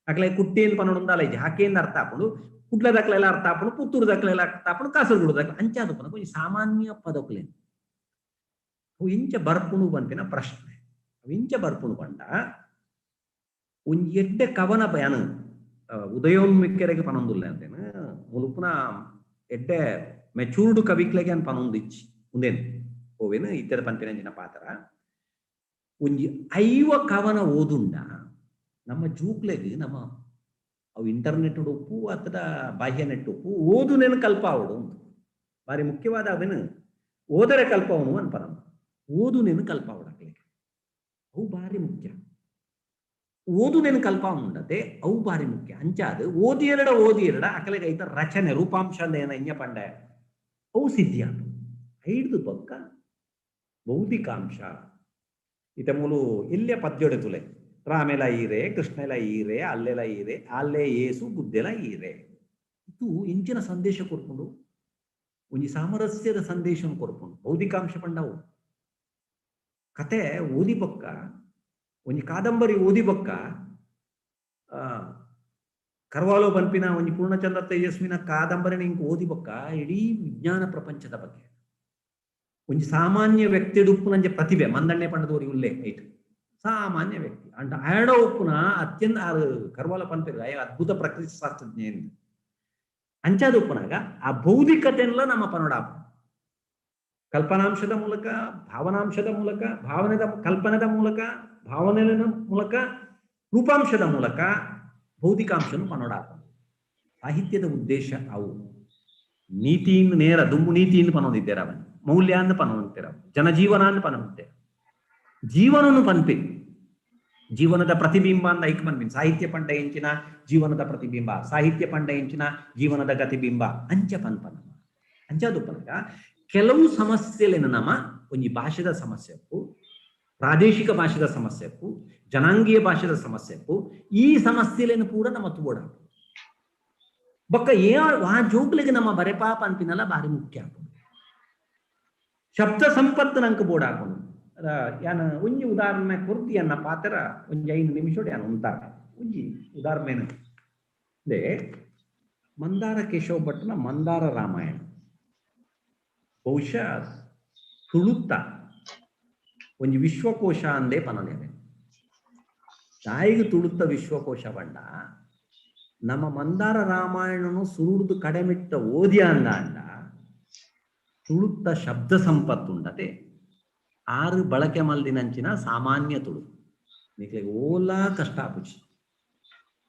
ಅಕ್ಲೆ ಕುಟ್ಟಿ ಅಂತ ಪನ್ನೊಂದು ಅಲ್ಲ ಹಾಕಿ ಅಂತ ಅರ್ಥ ಆಪುಂಡು ಕುಡ್ಲದಕ್ಲೆಲ್ಲ ಅರ್ಥ ಆಪುಂಡು ಪುತ್ತೂರುದಕ್ಲೆಲ್ಲ ಅರ್ಥ ಆಪುಂಡು ಕಾಸರಗೋಡುದಕ್ಲೆ ಅಂಚಾದೊಪ್ಪುನಾಗ ಒಂಜಿ ಸಾಮಾನ್ಯ ಪದಕ್ಲೇನು ಅವು ಇಂಚ ಬರ್ಪುಣು ಪನ್ಪಿನ ಪ್ರಶ್ನೆ. ಅವು ಇಂಚ ಬರ್ಪುಣು ಪಂಡ ಒಂಜಿ ಎಡ್ಡೆ ಕವನ ಬಯಾನ ಉದಯೋನ್ಮಿಕ್ಕರೆಗೆ ಪನೊಂದುಲ್ಲ ಅಂತೇನು ಮುಲುಪುನ ಎಡ್ಡೆ ಮೆಚೂರ್ಡ್ ಕವಿಕ್ಲೆಗೆ ಅನ್ ಪನೊಂದು ಇಚ್ಚಿ ಉಂದೇನು ಓವೇನು ಇತರ ಪನ್ಪಿನಂಚಿನ ಪಾತ್ರ ಒಂಜಿ 50 ಕವನ ಓದುಂಡ ನಮ್ಮ ಜೂಕ್ಲೆಗ್ ನಮ್ಮ ಅವು ಇಂಟರ್ನೆಟ್ ಉಪ್ಪು ಅಥವಾ ಬಾಹ್ಯ ನೆಟ್ ಉಪ್ಪು ಓದುನೇನು ಕಲ್ಪ ಆವಡು ಉಂಟು. ಬಾರಿ ಮುಖ್ಯವಾದ ಅವೇನು ಓದರೆ ಕಲ್ಪವನು ಅನ್ಪ ನಮ್ಮ ಓದುನೇನು ಕಲ್ಪ ಆವಡಕ್ಲೆ ಅವು ಬಾರಿ ಮುಖ್ಯ. ಓದುನೇನು ಕಲ್ಪ ಉಂಡತೆ ಅವು ಬಾರಿ ಮುಖ್ಯ. ಅಂಚಾದ ಓದಿಯರಡ ಓದಿಯರಡ ಅಕಲೆಗೆ ಐತ ರಚನೆ ರೂಪಾಂಶ ಏನ ಇಂಜ ಪಂಡೆ ಅವು ಸಿದ್ಧಿಯ ಐಡ್ದು ಪಕ್ಕ ಬೌದ್ಧಿಕಾಂಶ ಇತ ಮೂಲು ಇಲ್ಲೇ ಪದ್ಯೊಡೆ ತುಲೆ ರಾಮೆಲ ಈರೆ ಕೃಷ್ಣೆಲ ಈರೆ ಅಲ್ಲೆಲ ಈರೆ ಅಲ್ಲೇ ಏಸು ಬುದ್ಧೆಲ ಈರೆ ಇದು ಇಂಚಿನ ಸಂದೇಶ ಕೊರ್ಪುಂಡು ಒಂಜಿ ಸಾಮರಸ್ಯದ ಸಂದೇಶ ಕೊರ್ಪುಂಡು ಬೌದ್ಧಿಕಾಂಶ ಪಂಡವು. ಕತೆ ಓದಿ ಬೊಕ್ಕ ಒಂಜಿ ಕಾದಂಬರಿ ಓದಿ ಬೊಕ್ಕ ಕರ್ವಾಲೋ ಪನ್ಪಿನ ಒಂಜಿ ಪೂರ್ಣಚಂದ್ರ ತೇಜಸ್ವಿನ ಕಾದಂಬರಿನ ಇಂಕ್ ಓದಿ ಬೊಕ್ಕ ಇಡೀ ವಿಜ್ಞಾನ ಪ್ರಪಂಚದ ಬಗ್ಗೆ ಒಂಜಿ ಸಾಮಾನ್ಯ ವ್ಯಕ್ತಿ ಉಪ್ಪುನಂಜೆ ಪ್ರತಿಭೆ ಮಂದಣ್ಣೆ ಪಂಡದೋರಿ ಉಲ್ಲೆ ಐಟ್ ಸಾಮಾನ್ಯ ವ್ಯಕ್ತಿ ಅಂಡ ಆಯಡ ಉಪ್ಪುನ ಅತ್ಯಂತ ಆರು ಕರ್ವಾಲ ಪನ್ಪೆರ್ ಅಯ ಅದ್ಭುತ ಪ್ರಕೃತಿ ಶಾಸ್ತ್ರಜ್ಞ ಎಂದು. ಅಂಚಾದ ಉಪ್ಪುನಾಗ ಆ ಬೌದ್ಧಿಕತೆನ್ಲ ನಮ್ಮ ಪನೋಡಾಪ ಕಲ್ಪನಾಂಶದ ಮೂಲಕ, ಭಾವನಾಂಶದ ಮೂಲಕ, ಭಾವನೆದ ಕಲ್ಪನೆದ ಮೂಲಕ, ಭಾವನೆಯ ಮೂಲಕ, ರೂಪಾಂಶದ ಮೂಲಕ ಭೌತಿಕಾಂಶನು ಪನೋಡಾಪ. ಸಾಹಿತ್ಯದ ಉದ್ದೇಶ ಅವು ನೀತಿಯಿಂದ ನೇರ ದುಂಬು ನೀತಿಯಿಂದ ಪನೋದಿದ್ದೇರ ಅವನ್ ಮೌಲ್ಯ ಅಂದ್ ಪನೋಂತೀರ, ಜನಜೀವನ ಅಂದ್ ಪನೋಂತೆ, ಜೀವನನು ಪನ್ಪಿ, ಜೀವನದ ಪ್ರತಿಬಿಂಬ ಅಂದ ಐಕ್ ಪನ್ಪಿನ್. ಸಾಹಿತ್ಯ ಪಂಡ ಎಂಚಿನ ಜೀವನದ ಪ್ರತಿಬಿಂಬ, ಸಾಹಿತ್ಯ ಪಂಡ ಎಂಚಿನ ಜೀವನದ ಗತಿಬಿಂಬ ಅಂಚ ಪನ್ಪನ. ಅಂಚಾದುಪ್ಪನಗ ಕೆಲವು ಸಮಸ್ಯೆಲೇನ ನಮ್ಮ ಒಂಜಿ ಭಾಷೆದ ಸಮಸ್ಯೆಪ್ಪು, ಪ್ರಾದೇಶಿಕ ಭಾಷೆದ ಸಮಸ್ಯೆಪ್ಪು, ಜನಾಂಗೀಯ ಭಾಷೆದ ಸಮಸ್ಯೆಪ್ಪು, ಈ ಸಮಸ್ಯೆಲೇನು ಪೂರ ನಮ್ಮ ತೂವಡ ಬೊಕ್ಕ ಏ ಆ ಜೋಕ್ಲಿಗೆ ನಮ್ಮ ಬರೆಪಾಪ ಅನ್ಪಿನಲ್ಲ ಬಾರಿ ಮುಖ್ಯ. ಶಬ್ದ ಸಂಪತ್ತು ನಂಗೆ ಬೋರ್ಡ್ ಹಾಕೊಂಡು ಯಾನ ಒಂಜಿ ಉದಾಹರಣೆ ಕೊರ್ತಿ ಅನ್ನ ಪಾತ್ರ ಒಂಜಿ 5 ನಿಮಿಷ ಯಾನ ಉಂಟಾಗ ಒಂಜಿ ಉದಾಹರಣೆ ಅಂದ್ರೆ ಮಂದಾರ ಕೇಶವ ಭಟ್ನ ಮಂದಾರ ರಾಮಾಯಣ ಬಹುಶಃ ತುಳುತ್ತ ಒಂಜಿ ವಿಶ್ವಕೋಶ ಅಂದೇ ಪನಲೇವೆ. ತಾಯಿಗೆ ತುಳುತ್ತ ವಿಶ್ವಕೋಶ ಬಂಡ ನಮ್ಮ ಮಂದಾರ ರಾಮಾಯಣನು ಸುರುಡ್ದು ಕಡೆಮಿಟ್ಟ ಓದಿಯ ಅಂದ ಅಂಡ ತುಳುತ್ತ ಶಬ್ದ ಸಂಪತ್ತುಂಡತೆ ಆರು ಬಳಕೆ ಮಲ್ದಿನಂಚಿನ ಸಾಮಾನ್ಯ ತುಳು ನಿಕ್ಲೆಗ್ ಓಲಾ ಕಷ್ಟ ಆಪುಜಿ.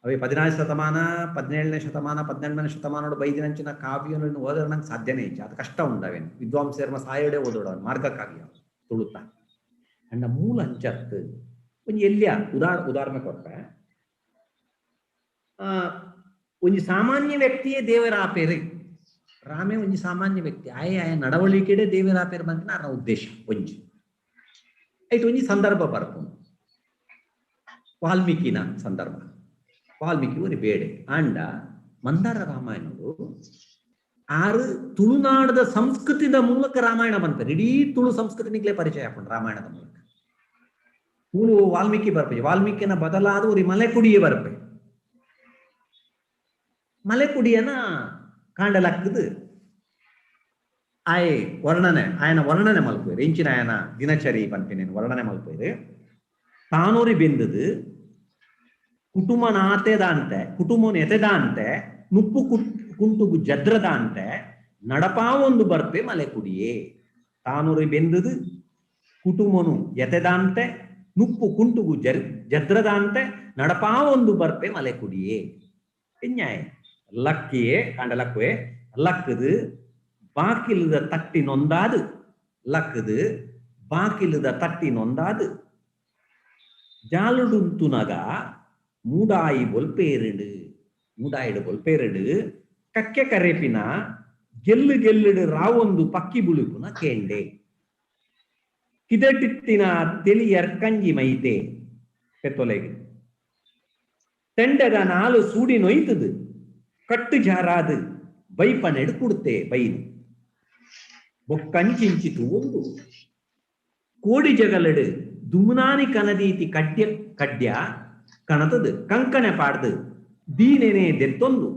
ಅವೇ 14 ಶತಮಾನ, 17ನೇ ಶತಮಾನ, 18ನೇ ಶತಮಾನೋಡು ಬೈದಿನಂಚಿನ ಕಾವ್ಯವನ್ನು ಓದೋಣ ನಂಗೆ ಸಾಧ್ಯನೇ ಇಚ್ಚ, ಅದು ಕಷ್ಟ ಉಂಡವೇನು ವಿದ್ವಾಂಸರ್ಮ ಸಾಯೋಡೆ ಓದೋಡ ಮಾರ್ಗ ಕಾವ್ಯ ತುಳುತ್ತ ಅಂಡ ಮೂಲ ಅಂಚತ್ತು ಒಂಜಿ ಎಲ್ಲಿಯ ಉದಾಹರಣೆ ಕೊರ್ಪೆ. ಒಂಜಿ ಸಾಮಾನ್ಯ ವ್ಯಕ್ತಿಯೇ ದೇವರ ಆಪೇರಿ, ರಾಮೇ ಒಂಜಿ ಸಾಮಾನ್ಯ ವ್ಯಕ್ತಿ, ಆಯೆ ಆಯ ನಡವಳಿಕೆಡೆ ದೇವರ ಆಪೇರು ಬಂತ ಅರ್ನ ಉದ್ದೇಶ ಒಂಜಿ ಐಟ್ ಒಂಜಿ ಸಂದರ್ಭ ಬರ್ಪುಂಡು. ವಾಲ್ಮೀಕಿನ ಸಂದರ್ಭ, ವಾಲ್ಮೀಕಿ ಒರಿ ಬೇಡೆ ಆಂಡ ಮಂದಾರ ರಾಮಾಯಣಡು ಆರು ತುಳುನಾಡದ ಸಂಸ್ಕೃತಿದ ಮೂಲಕ ರಾಮಾಯಣ ಬಂತಾರೆ. ಇಡೀ ತುಳು ಸಂಸ್ಕೃತಿ ನಿಗ್ಲೇ ಪರಿಚಯ ಹಾಕೊಂಡು ರಾಮಾಯಣದ ಮೂಲಕ. ತುಳು ವಾಲ್ಮೀಕಿ ಬರ್ಪೆ, ವಾಲ್ಮೀಕಿನ ಬದಲಾದ ಒರಿ ಮಲೆಕುಡಿಯೇ ಬರ್ಪೆ. ಮಲೆಕುಡಿಯನ ಕಾಂಡಲಕ್ಕದು ಆಯ್ ವರ್ಣನೆ, ಆಯನ ವರ್ಣನೆ ಮಲ್ಪೇರು, ಇಂಚಿನ ಆಯನ ದಿನಚರಿ ಪನ್ಪಿನೇನು ವರ್ಣನೆ ಮಲ್ಪೇರು. ತಾನೂರಿ ಬೆಂದದು ಕುಟುಂಬನಾತೆದಾಂತೆ, ಕುಟುಂಬನ ಎತೆದಾಂತೆ, ನುಪ್ಪು ಕುಂಟುಗು ಜದ್ರದಾಂತೆ, ನಡಪಾವೊಂದು ಬರ್ಪೆ ಮಲೆಕುಡಿಯೇ. ತಾನೂರಿ ಬೆಂದದು ಕುಟುಂಬನು ಎತೆದಾಂತೆ, ನುಪ್ಪು ಕುಂಟುಗು ಜದ್ರದಾಂತೆ, ನಡಪಾವೊಂದು ಬರ್ಪೆ ಮಲೆಕುಡಿಯೇ. ನ್ಯಾಯ ಲಕ್ಕಿಯೇ ಕಾಂಡ ಲಕ್ಕುವೆ ಲಕ್ಕದು ಬಾಕಿಲದ ತಟ್ಟಿ ನೊಂದಾದು, ಲಕ್ಕದು ಬಾಕಿಲದ ತಟ್ಟಿ ನೊಂದಾದು, ಜಾಲುಡುಂತುನಗ ಮೂಡಾಯಿ ಬೊಲ್ಪೇರಿಡು, ಮೂಡಾಯಿಡು ಬೊಲ್ಪೇರಿಡು, ಕಕ್ಕೆ ಕರೆಪಿನ ಗೆಲ್ಲು ಗೆಲ್ಲುಡು ರಾವೊಂದು ಪಕ್ಕಿ ಬುಳುಪುನ ಕೇಂಡೆ, ಕಿದಟಿತ್ತಿನ ತೆಲಿಯರ್ಕಂಜಿ ಮೈತೆ ಪೆತ್ತೊಲೆಗೆ, ತೆಂಡದ ನಾಲು ಸೂಡಿ ನೊಯ್ತದು ಕಟ್ಟು ಜಾರಾದು ಬೈಪನೆಡು ಕುಡ್ತೆ ಬೈನು, ಬೊಕ್ಕಂಚಿಂಚಿತು ಒಂದು ಕೋಡಿ ಜಗಲಡು ದುಮ್ನಾನಿ ಕನದೀತಿ ಕಡ್ಯ ಕಡ್ಯ ಕಣತದು ಕಂಕಣೆ ಪಾಡ್ದು ದೀನೇನೆ ದೆತ್ತೊಂದು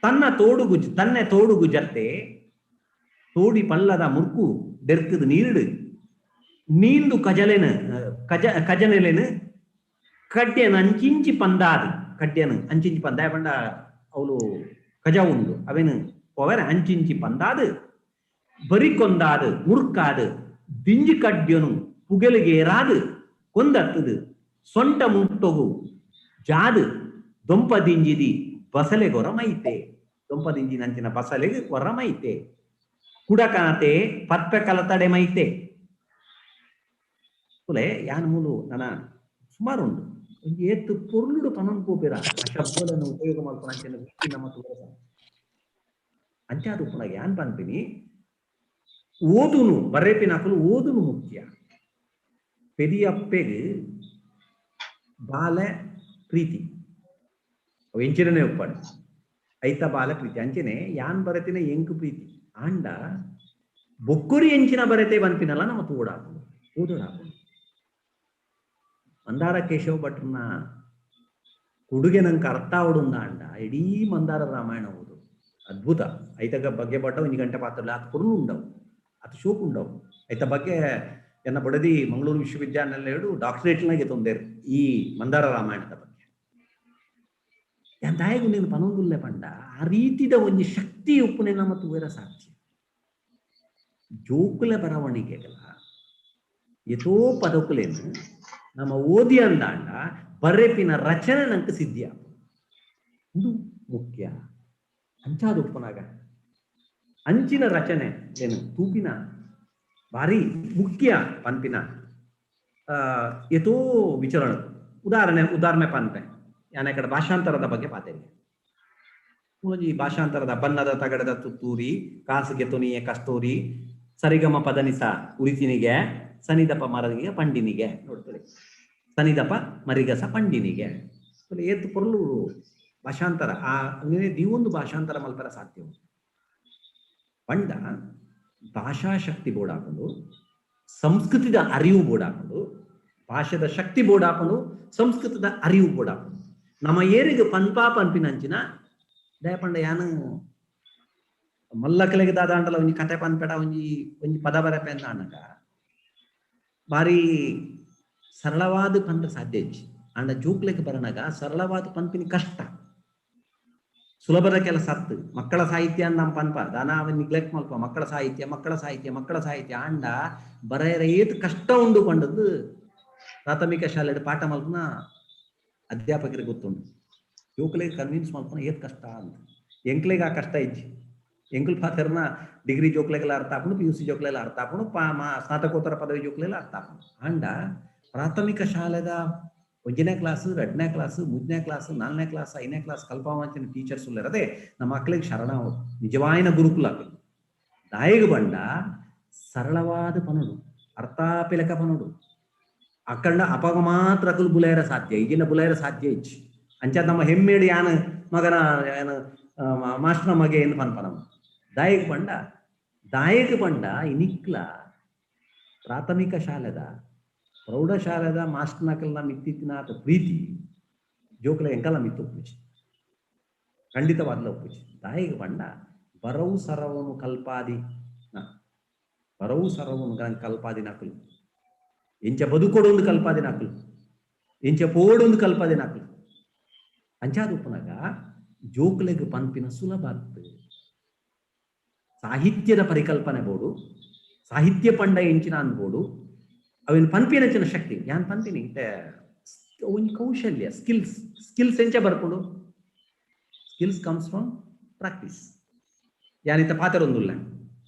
ತನ್ನ ತೋಡುಗು ತನ್ನೆ ತೋಡುಗು ಜತ್ತೆ ತೋಡಿ ಪಲ್ಲದ ಮುರ್ಕು ದೆರ್ಕದ ನೀರುಡು ನೀಂದು ಕಜಲೆನು ಕಜನೆಲೆನು ಕಡ್ಯನ ಅಂಚಿಂಚಿ ಪಂದಾದು, ಕಡ್ಯನು ಅಂಚಿಂಚಿ ಪಂದಾಯ ಪಂಡ ಅವಳು ಕಜ ಉಂಡು ಅವೇನು ಪೊವೆರ ಅಂಚಿಂಚಿ ಪಂದಾದು ಬರಿಕೊಂದಾದು ಮುರ್ಕಾದು ದಿಂಜಿ ಕಡ್ಯನು ಪುಗೆಲಿಗೇರಾದು ಕೊಂದತ್ತದು ಸೊಂಟ ಮುಟ್ಟೊಗು ಜಾದು ದೊಂಪ ದಿಂಜಿದಿ ಬಸಲೆಗೊರ ಮೈತೆ, ದೊಂಪ ದಿಂಜಿ ನಂಚಿನ ಬಸಲೆಗೆ ಕೊರ ಮೈತೆ, ಕುಡಕನತೆ ಪರ್ಪೆ ಕಲತಡೆ ಮೈತೆ. ಕುಲೆ ಯಾನ್ ಮೂಲು ನನ ಸುಮಾರು ಉಂಡು ಒಂಜಿ ಏತ್ ಪೊರ್ಲುಡು ಪನೊಂದು ಪೋಪಿರ ಆ ಶಬ್ದಗಳನ್ನು ಉಪಯೋಗ ಮಲ್ಪುನ ಅಂಚಿನ ವೃತ್ತಿ ನಮ್ಮ ತುಳುವ ಅಂಚಾದ ಉಪ್ಪುನಾಗ ಯಾನ್ ಪನ್ಪಿನಿ ಓದುನು ಬರೆಪಿನಕುಲು ಓದುನು ಮುಖ್ಯ. ಪೆರಿಯಪ್ಪೆಗ್ ಬಾಲೆ ಪ್ರೀತಿ ಅವು ಎಂಚಿನನೇ ಉಪ್ಪಡು ಐತ ಬಾಲ ಪ್ರೀತಿ ಅಂಚನೆ ಯಾನ್ ಬರತಿನ ಎಂಕು ಪ್ರೀತಿ ಆಂಡ ಬೊಕ್ಕುರಿ ಎಂಚಿನ ಬರತೆ ಪನ್ಪಿನಲ್ಲ ನಮ್ಮ ತೂಡಾಪುಂಡು ಓದೋಡಾಪುಂಡು. ಮಂದಾರ ಕೇಶವ ಭಟ್ರನ ಕೊಡುಗೆ ನಂಗೆ ಅರ್ಥ ಆವಡುಂದ ಅಂಡ ಇಡೀ ಮಂದಾರ ರಾಮಾಯಣ ಓದು ಅದ್ಭುತ. ಐತಗ ಬಗ್ಗೆ ಬಟ್ಟ ಒಂಜಿ ಗಂಟೆ ಪಾತ್ರಲ್ಲ ಆತ ಪೊರ್ಲು ಉಂಡವು, ಆತ ಶೋಕ್ ಉಂಡವು. ಐತ ಬಗ್ಗೆ ಎನ್ನ ಬಡದಿ ಮಂಗಳೂರು ವಿಶ್ವವಿದ್ಯಾನಿಲಯಡು ಡಾಕ್ಟರೇಟ್ನಾಗೆ ತೊಂದೇರು ಈ ಮಂದಾರ ರಾಮಾಯಣದ ಬಗ್ಗೆ. ದಾಯಗು ನೀನು ಪನೊಂದುಲ್ಲೆ ಪಂಡ ಆ ರೀತಿದ ಒಂಜಿ ಶಕ್ತಿ ಉಪ್ಪುನೆ ನಮ್ಮ ತೂವೆರ ಸಾಧ್ಯ. ಜೋಕುಲ ಬರವಣಿಗೆಗಳ ಎತೋ ಪದಕುಲೇನು ನಮ್ಮ ಓದಿ ಅಂದಾಂಡ ಬರೆಪಿನ ರಚನೆ ನಂಗೆ ಸಿದ್ಧಿಯ ಇದು ಮುಖ್ಯ. ಅಂಚಾದ ಉಪ್ಪನಾಗ ಅಂಚಿನ ರಚನೆ ಏನು ತೂಪಿನ ಭಾರಿ ಮುಖ್ಯ ಪನ್ಪಿನ ಎತೋ ವಿಚರಣ. ಉದಾಹರಣೆ ಉದಾಹರಣೆ ಪನ್ಪೆ ಯಾನೆ ಕಡೆ ಭಾಷಾಂತರದ ಬಗ್ಗೆ ಪಾತೇರಿ. ಒಂಜಿ ಭಾಷಾಂತರದ ಬಣ್ಣದ ತಗಡದ ತುತ್ತೂರಿ ಕಾಸುಗೆ ತುನಿಯ ಕಸ್ತೂರಿ ಸರಿಗಮ ಪದನಿಸ ಉರಿತಿನಿಗೆ ಸನಿದಪ ಮರದಿಗೆ ಪಂಡಿನಿಗೆ ನೋಡ್ತಾರೆ ಸನಿದಪ ಮರಿಗಸ ಪಂಡಿನಿಗೆ ಏತ್ ಪೊರ್ಲು ಭಾಷಾಂತರ. ಆ ದೀವೊಂದು ಭಾಷಾಂತರ ಮಲ್ಪರ ಸಾಧ್ಯ ಪಂಡ ಭಾಷಾ ಶಕ್ತಿ ಬೋರ್ಡ್ ಹಾಕೊಂಡು, ಸಂಸ್ಕೃತಿದ ಅರಿವು ಬೋರ್ಡ್ ಹಾಕೊಂಡು, ಭಾಷೆದ ಶಕ್ತಿ ಬೋರ್ಡ್ ಹಾಕೊಂಡು, ಸಂಸ್ಕೃತದ ಅರಿವು ಬೋರ್ಡ್ ಹಾಕೊಂಡು ನಮ್ಮ ಏರಿಗೆ ಪನ್ಪಾ ಪನ್ಪಿನಂಚಿನ ದಯಪಂಡ ಯಾನು ಮಲ್ಲಕಲೆಗೆ ದಾದಾಂಡಲ ಒಂಜಿ ಕತೆ ಪನ್ಪೆಡ ಒಂಜಿ ಒಂಜಿ ಪದ ಬರೆಪೆ ಅಂತ ಅಣ್ಣಗ ಬಾರಿ ಸರಳವಾದ ಪಂದ್ರ ಸಾಧ್ಯ ಇಜ್ಜಿ. ಅಂಡ ಜೋಕ್ಲೆಗೆ ಬರನಾಗ ಸರಳವಾದ ಪನ್ಪಿನ ಕಷ್ಟ, ಸುಲಭದ ಕೆಲಸ ಅತ್ತು. ಮಕ್ಕಳ ಸಾಹಿತ್ಯ ನಮ್ಮ ಪನ್ಪ ದಾನ ಅವನ್ ನಿಗ್ಲೆಕ್ಟ್ ಮಲ್ಪ ಮಕ್ಕಳ ಸಾಹಿತ್ಯ ಮಕ್ಕಳ ಸಾಹಿತ್ಯ ಮಕ್ಕಳ ಸಾಹಿತ್ಯ ಅಂಡ ಬರೆಯರ ಏತ್ ಕಷ್ಟ ಉಂಡು ಪಂಡದ್ದು ಪ್ರಾಥಮಿಕ ಶಾಲೆ ಪಾಠ ಮಲ್ಪನ ಅಧ್ಯಾಪಕರಿಗೆ ಗೊತ್ತುಂಟು. ಜೋಕ್ಲೆಗೆ ಕನ್ವಿನ್ಸ್ ಮಲ್ಪನ ಏತ್ ಕಷ್ಟ ಅಂತ. ಎಂಕ್ಲೆಗೆ ಆ ಕಷ್ಟ ಇಜ್ಜಿ. ಎಂಕುಲ್ ಫಾದರ್ನ ಡಿಗ್ರಿ ಜೋಕ್ಲೆಗೆಲ್ಲ ಅರ್ಥ ಆಪುಂಡು, ಪಿ ಯು ಸಿ ಜೋಕ್ಲೆಲ್ಲ ಅರ್ಥ ಆಪುಂಡು, ಸ್ನಾತಕೋತ್ತರ ಪದವಿ ಜೋಕ್ಲೆಲ್ಲ ಅರ್ಥ ಆಪುಂಡು. ಅಂಡ ಪ್ರಾಥಮಿಕ ಶಾಲೆದ ಒಂಜನೇ ಕ್ಲಾಸ್, ಎರಡನೇ ಕ್ಲಾಸ್, ಮೂರನೇ ಕ್ಲಾಸ್, ನಾಲ್ಕನೇ ಕ್ಲಾಸ್, ಐದನೇ ಕ್ಲಾಸ್ ಕಲ್ಪಾವಂಚಿನ ಟೀಚರ್ಸ್ ಉಲ್ಲೇರದೆ ನಮ್ಮ ಮಕ್ಕಳಿಗೆ ಶರಣ ನಿಜವಾಯಿನ ಗುರುಕುಲ ದಾಯಿಗೆ ಬಂಡ ಸರಳವಾದ ಪನುಡು ಅರ್ಥಾಪಿಲಕ ಪನುಡು ಅಕ್ಕಂಡ ಅಪಗ ಮಾತ್ರ ಅಕುಲು ಬುಲೇರ ಸಾಧ್ಯ, ಈಗಿನ ಬುಲೇರ ಸಾಧ್ಯ ಇಚ್ಚಿ. ಅಂಚ ನಮ್ಮ ಹೆಮ್ಮೇಡು ಯಾನ ಮಗನ ಏನು ಮಾಸ್ಟರ್ನ ಮಗೆ ಏನು ಪನ್ಪ ನಮ್ಮ ದಾಯಿಗೆ ಬಂಡ ದಾಯಿಗೆ ಬಂಡ ಇನಿಕ್ಲ ಪ್ರಾಥಮಿಕ ಶಾಲೆದ ಪ್ರೌಢಶಾಲೆದ ಮಾಸ್ಟರ್ನಕಲ್ನ ಮಿತ್ತಿತ್ತಿನಾತ ಪ್ರೀತಿ ಜೋಕುಲ ಎಂಕಲ ಮಿತ್ತು ಒಪ್ಪುಜಿ, ಖಂಡಿತವಾದ್ಲ ಒಪ್ಪುಜಿ. ದಾಯಿಗೆ ಬಂಡ ಬರವು ಸರವನು ಕಲ್ಪಾದಿ ಬರವು ಸರವನು ಕಲ್ಪಾದಿ ನಕಲು ಎಂಚ ಬದುಕೊಡೊಂದು ಕಲ್ಪಾದಿ ನಕಲು ಎಂಚ ಪೋಡೊಂದು ಕಲ್ಪಾದಿ ನಕಲು ಅಂಚಾದ ಉಪ್ಪುನಾಗ ಜೋಕುಲೆಗ್ ಪನ್ಪಿನ ಸುಲಭ ಆಗ್ತದೆ. ಸಾಹಿತ್ಯದ ಪರಿಕಲ್ಪನೆ ಬೋಡು, ಸಾಹಿತ್ಯ ಪಂಡ ಎಂಚಿನ ಅನ್ಬೋಡು, ಅವಿನ ಪನ್ಪಿನ ಶಕ್ತಿ ಯಾನ್ ಪನ್ಪಿನಿ ಒಂಜಿ ಕೌಶಲ್ಯ ಸ್ಕಿಲ್ಸ್ ಸ್ಕಿಲ್ಸ್ ಎಂಚ ಬರ್ಪುಂಡು, ಸ್ಕಿಲ್ಸ್ ಕಮ್ಸ್ ಫ್ರಮ್ ಪ್ರಾಕ್ಟೀಸ್. ಯಾನಿತ್ತ ಪಾತೆರೊಂದುಲ್ಲ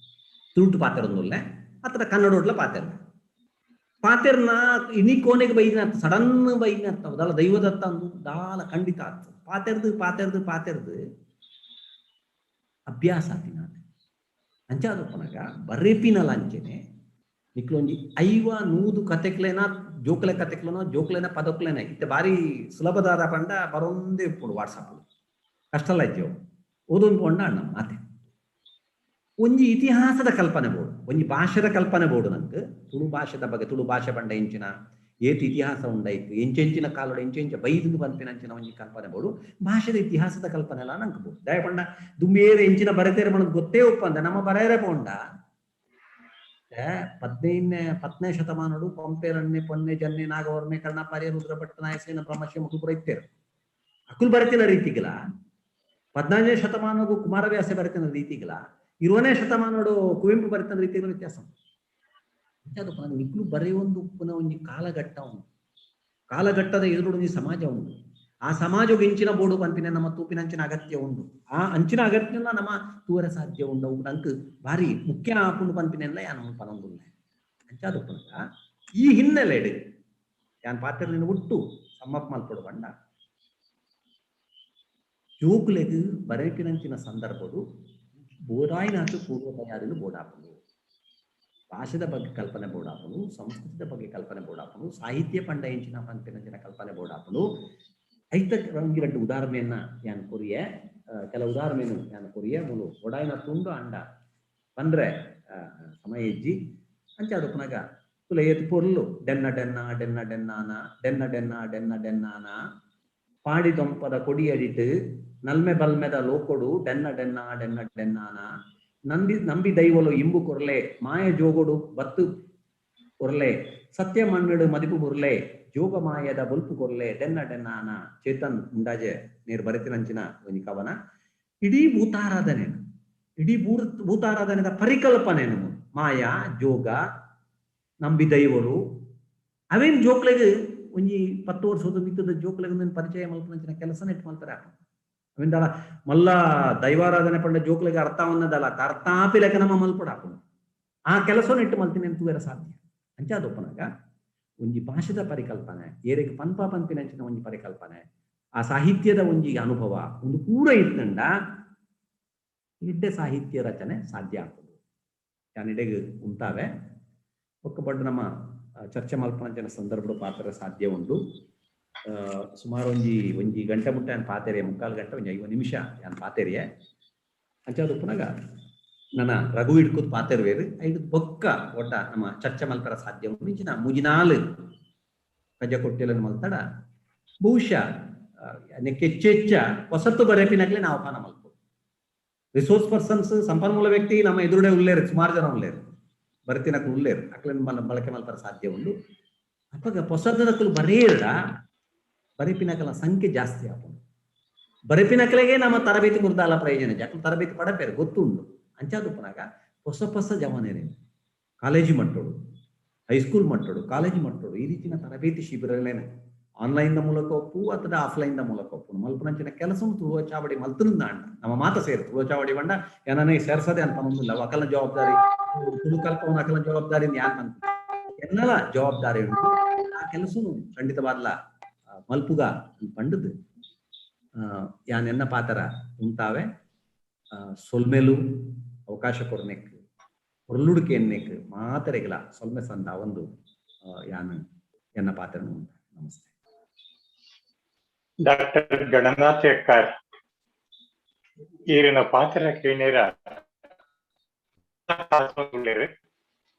ತುಳುಟು ಪಾತೆರೊಂದುಲ್ಲ ಅತ್ರ ಕನ್ನಡೋಡ್ಲ ಪಾತೆರ ಪಾತೆರ್ನ ಇನಿ ಕೋನೆಗೆ ಬೈದಿನ ಸಡನ್ ಬೈದಿನ ದಾಲ ದೈವದತ್ತ ಅಂದು ದಾಲ ಖಂಡಿತ ಆತ್ ಪಾತೆರ್ದು ಪಾತೆರ್ದು ಪಾತೆರ್ದು ಅಭ್ಯಾಸ ಆತಿನ ಅಂಚಾದಪ್ಪನಾಗ ಬರೆಪಿನಲ ಅಂಚೆನೆ ನಿಕ್ಲೊಂಜಿ 50 100 ಕತೆಕ್ಲೇನ ಜೋಕ್ಲೆ ಕತೆಕ್ಲನೋ ಜೋಕ್ಲೇನ ಪದಕ್ಲೇನ ಇತ್ತೆ ಬಾರಿ ಸುಲಭದಾದ ಪಂಡ ಬರೊಂದೇ ಇಪ್ಪುಡು ವಾಟ್ಸಪ್ ಕಷ್ಟಲ್ಲ ಇಜ್ಜೋ ಓದೊಂದು ಪಂಡ ಅಣ್ಣ ಮಾತೆ ಒಂಜಿ ಇತಿಹಾಸದ ಕಲ್ಪನೆ ಬೋಡು, ಒಂಜಿ ಭಾಷೆದ ಕಲ್ಪನೆ ಬೋಡು. ನಂಗೆ ತುಳು ಭಾಷೆದ ಬಗ್ಗೆ ತುಳು ಭಾಷೆ ಪಂಡ ಎಂಚಿನ ಏತ್ ಇತಿಹಾಸ ಉಂಡಾಯ್ತು ಎಂಚೆಂಚಿನ ಕಾಲೋಡು ಎಂಚೆಂಚ ಬೈದು ಪನ್ಪಿನಂಚಿನ ಒಂಜಿ ಕಲ್ಪನೆ ಬೋಡು, ಭಾಷೆದ ಇತಿಹಾಸದ ಕಲ್ಪನೆ ಎಲ್ಲ ನಂಗೆ ಬೋಡು. ದಯ ಪಂಡ ದುಂಬೇರೆ ಎಂಚಿನ ಬರೆತೇರೆ ಪಂಡ ಗೊತ್ತೇ ಒಪ್ಪಂದ ನಮ್ಮ ಬರೆಯರೆ ಪೋಂಡ 15ನೇ ಶತಮಾನಡು ಪಂಪೆರಣ್ಣೆ ಪೊನ್ನೆ ಜನ್ನೆ ನಾಗವರ್ಮೆ ಕರ್ಣಪಾರ್ಯ ರುದ್ರಭಟ್ಟ ನಾಯಸೇನ ಬ್ರಹ್ಮಶ್ಯ ಮುಖುಪುರ ಇತ್ತೇರು ಅಕುಲ್ ಬರೆತಿನ ರೀತಿಗಿಲ 14ನೇ ಶತಮಾನಗೂ ಕುಮಾರವ್ಯಾಸ ಬರೆತಿನ ರೀತಿಗಿಲ 20ನೇ ಶತಮಾನಡು ಕುವೆಂಪು ಬರೆತಿನ ರೀತಿಗಳ ವ್ಯತ್ಯಾಸ. ಅದು ನಿಕ್ಲು ಬರೆಯೊಂದು ಉಪ್ಪುನ ಒಂಜಿ ಕಾಲಘಟ್ಟ ಉಂಟು, ಕಾಲಘಟ್ಟದ ಎದುರು ಒಂಜಿ ಸಮಾಜ ಉಂಟು. ಆ ಸಮಾಜಕ್ಕೆ ಇಂಚಿನ ಬೋಡು ಪನ್ಪಿನ ನಮ್ಮ ತೂಪಿನಂಚಿನ ಅಗತ್ಯ ಉಂಟು, ಆ ಅಂಚಿನ ಅಗತ್ಯನ ನಮ್ಮ ತೂವರ ಸಾಧ್ಯ ಉಂಡು. ನಂಕ್ ಭಾರಿ ಮುಖ್ಯ ಆಪುಂಡು ಪನ್ಪಿನೆಲ್ಲ ಯಾನ್ ಪನೊಂದುಲ್ಲೆ. ಅಂಚಾದ ಉಪ್ಪುನಗ ಈ ಹಿನ್ನೆಲೆಡ್ ಯಾನ್ ಪಾತೆರ್ಲಿನ ಒಟ್ಟು ಸಮ್ಮಪ್ ಮಲ್ಪೊಡು ಪಂಡ ಜೋಕುಲೆಗ್ ಬರೆಪಿನಂಚಿನ ಸಂದರ್ಭಡು ಬೋಡಾಯಿನಾತು ಪೂರ್ವ ತಯಾರಿಲು ಬೋಡಾಪುಂಡು, ಭಾಷೆದ ಬಗ್ಗೆ ಕಲ್ಪನೆ ಬೋಡಾಪುಂಡು, ಸಂಸ್ಕೃತದ ಬಗ್ಗೆ ಕಲ್ಪನೆ ಬೋಡಾಪುಂಡು, ಸಾಹಿತ್ಯ ಪಂಡ ಎಂಚಿನ ಪನ್ಪಿನಂಚಿನ ಕಲ್ಪನೆ ಬೋಡಾಪುಂಡು. ಐತ ಒಂಜಿ ರಡ್ಡು ಉದಾಹರಣೆಯನ್ನ ಯಾನ್ ಕೊರಿಯೆ, ಕೆಲ ಉದಾಹರಣೆಯನ್ನು ಯಾನ್ ಕೊರಿಯೆ ಮೂಲು ಒಡಾಯಿನ ತುಂಡು ಅಂಡ ಪಂದ್ರೆ ಸಮಯ ಇಜ್ಜಿ. ಅಂಚ ಪುನಗ ತುಲ ಏತ್ ಪೊರ್ಲು ಡೆನ್ನ ಡೆನ್ನ ಡೆನ್ನ ಡೆನ್ನಾನ ಡೆನ್ನ ಡೆನ್ನ ಡೆನ್ನ ಡೆನ್ನಾನ ಪಾಡಿದೊಂಪದ ಕೊಡಿಯಡಿಟ್ ನಲ್ಮೆ ಬಲ್ಮೆದ ಲೋಕೊಡು ಡೆನ್ನ ಡೆನ್ನ ಡೆನ್ನ ಡೆನ್ನಾನ ನಂದಿ ನಂಬಿ ದೈವಲು ಇಂಬು ಕೊರ್ಲೆ ಮಾಯ ಜೋಗೊಡು ಬತ್ತು ಕೊರ್ಲೆ ಸತ್ಯ ಮಣ್ಣಡು ಮದಿಪು ಬುರ್ಲೆ ಜೋಗ ಮಾಯದ ಬೊಲ್ಪು ಕೊರ್ಲೆ ಡೆನ್ನ ಡೆನ್ನಾನ. ಚೇತನ್ ಮುಂಡಾಜೆ ನೇರ್ ಬರೆತಿನಂಚಿನ ಒಂಜಿ ಕವನ. ಇಡೀ ಭೂತಾರಾಧನೆ, ಇಡೀ ಭೂತಾರಾಧನೆದ ಪರಿಕಲ್ಪನೆ ಮಾಯಾ ಜೋಗ ನಂಬಿ ದೈವಲು ಅವೇನ್ ಜೋಕ್ಲೆಗ್ ಒಂಜಿ 10 ವರ್ಷದ ಮಿತ್ತದ ಜೋಕ್ಲೆಗ್ ಪರಿಚಯ ಮಲ್ಪುನಂಚಿನ ಕೆಲಸ ನೆಟ್ ಮಲ್ಪರೆ ಅವೆಂದಾಲ ಮಲ್ಲ ದೈವಾರಾಧನೆ ಪಂಡ ಜೋಕ್ಲೆಗ್ ಅರ್ಥ ಅವನ್ನದಲ್ಲ, ಅರ್ಥಾಪಿ ಲೆಕ್ಕ ನಮ್ಮ ಮಲ್ಪಡಾಪುಂಡು. ಆ ಕೆಲಸ ನೆಟ್ಟು ಮಲ್ತಿನ ತೂವೆರ ಸಾಧ್ಯ. ಅಂಚಾದೊಪ್ಪನಾಗ ಒಂಜಿ ಭಾಷೆದ ಪರಿಕಲ್ಪನೆ, ಏರೆಗ್ ಪನ್ಪ ಪನ್ಪಿನಂಚಿನ ಒಂಜಿ ಪರಿಕಲ್ಪನೆ, ಆ ಸಾಹಿತ್ಯದ ಒಂಜಿ ಅನುಭವ ಒಂದು ಪೂರ ಇತ್ತಂಡ ಎಡ್ಡೆ ಸಾಹಿತ್ಯ ರಚನೆ ಸಾಧ್ಯ ಆಗ್ತದೆ. ಯಾನಿಡೆಗ್ ಉಂತಾವೆ ಒಕ್ಕ ಬಡ್ ನಮ್ಮ ಚರ್ಚೆ ಮಲ್ಪನಂಚಿನ ಸಂದರ್ಭ ಪಾತ್ರ ಸಾಧ್ಯ ಉಂಟು. ಸುಮಾರು ಒಂಜಿ ಒಂಜಿ ಗಂಟೆ ಮುಟ್ಟ ಯಾನ್ ಪಾತೆರಿಯ, 3/4 ಗಂಟೆ ಒಂಜಿ 5 ನಿಮಿಷ ಯಾನ್ ಪಾತೆರಿಯ. ಅಂಚಾದೊಪ್ಪುನಗ ನನ್ನ ರಘು ಹಿಡ್ಕುದ್ ಪಾತೆರ್ವೇರು ಐದು ಬೊಕ್ಕ ಒಟ್ಟ ನಮ್ಮ ಚರ್ಚೆ ಮಲ್ಪರ ಸಾಧ್ಯ ಉಂಟು. ಇಂಚಿನ 3-4 ಕಜ್ಜ ಕೊಟ್ಟಿಲನ್ನು ಮಲ್ತಡ ಬಹುಶಃ ಹೆಚ್ಚೆಚ್ಚ ಹೊಸತ್ತು ಬರೆಪಿನಾಗ್ಲೇ ನಾವು ಆಹ್ವಾನ ಮಲ್ಪು. ರಿಸೋರ್ಸ್ ಪರ್ಸನ್ಸ್ ಸಂಪನ್ಮೂಲ ವ್ಯಕ್ತಿ ನಮ್ಮ ಎದುರುಡೆ ಉಲ್ಲೇರು, ಸುಮಾರು ಜನ ಉಲ್ಲೇರು, ಬರ್ತಿನಕ್ಲು ಉಲ್ಲೇರು, ಅಕ್ಲನ್ನು ಬಳಕೆ ಮಲ್ಪರ ಸಾಧ್ಯ ಉಂಟು. ಅಪ್ಪಗ ಹೊಸದಕ್ಕಲು ಬರೆಯಲ್ಲ ಬರೆಪಿನಕಲ ಸಂಖ್ಯೆ ಜಾಸ್ತಿ ಆಪುಂಡು. ಬರೆಪಿನಕಲೆಗೆ ನಮ್ಮ ತರಬೇತಿ ಕುರ್ದಾಲ ಪ್ರಯೋಜನ, ಯಾಕಂದ್ರೆ ತರಬೇತಿ ಪಡಪೇರು ಗೊತ್ತುಂಡು. ಅಂಚಾದುಪ್ಪನಾಗ ಹೊಸ ಹೊಸ ಜವಾನೇನೆ ಕಾಲೇಜು ಮಟ್ಟೋಡು, ಹೈಸ್ಕೂಲ್ ಮಟ್ಟೋಡು, ಕಾಲೇಜು ಮಟ್ಟೋಡು ಈ ರೀತಿನ ತರಬೇತಿ ಶಿಬಿರಗಳೇನೆ ಆನ್ಲೈನ್ the ಮೂಲಕ ಒಪ್ಪು ಅಥವಾ ಆಫ್ಲೈನ್ the ಮೂಲಕ ಒಪ್ಪು ಮಲ್ಪನಂಚಿನ ಕೆಲಸ ತುಳುವ ಚಾವಡಿ ಮಲ್ತನಂದ ಅಂಡ ನಮ್ಮ ಮಾತ ಸೇರು ತುಳುವ ಚಾವಡಿ ಬಂಡ ಏನನೇ ಸೇರ್ಸದೆ ಅಂತ ಒಂದಿಲ್ಲ. ಅಕಲ ಜವಾಬ್ದಾರಿ ತುಳು ಕಲ್ಪವನ ಅಕಲ ಜವಾಬ್ದಾರಿ ಯಾನ್ ಅಂತ ಎನ್ನಲ ಜವಾಬ್ದಾರಿ ಉಂಟು. ಆ ಕೆಲಸನು ಖಂಡಿತವಾದ್ಲ ಮಲ್ಪುಗ ಪಂಡದು ಯಾನ್ ಎನ್ನ ಪಾತ್ರ ಉಂಟಾವೆ. ಸೊಲ್ಮೆಲು ಅವಕಾಶ ಕೊರ್ನೆಕ್ ಹೊರ್ಲುಡುಕೆ ಎನ್ನೆಕ್ ಮಾತರೆಗಲ ಸೊಲ್ಮೆ ಸಂದ ಒಂದು ಯಾನ್ ಎನ್ನ ಪಾತ್ರ ಉಂಟ. ನಮಸ್ತೆ. ಡಾಕ್ಟರ್ ಗಣನಾಥ್ ಎಕ್ಕಾರ್ ಈರಿನ ಪಾತ್ರ ಕೇಣಿರ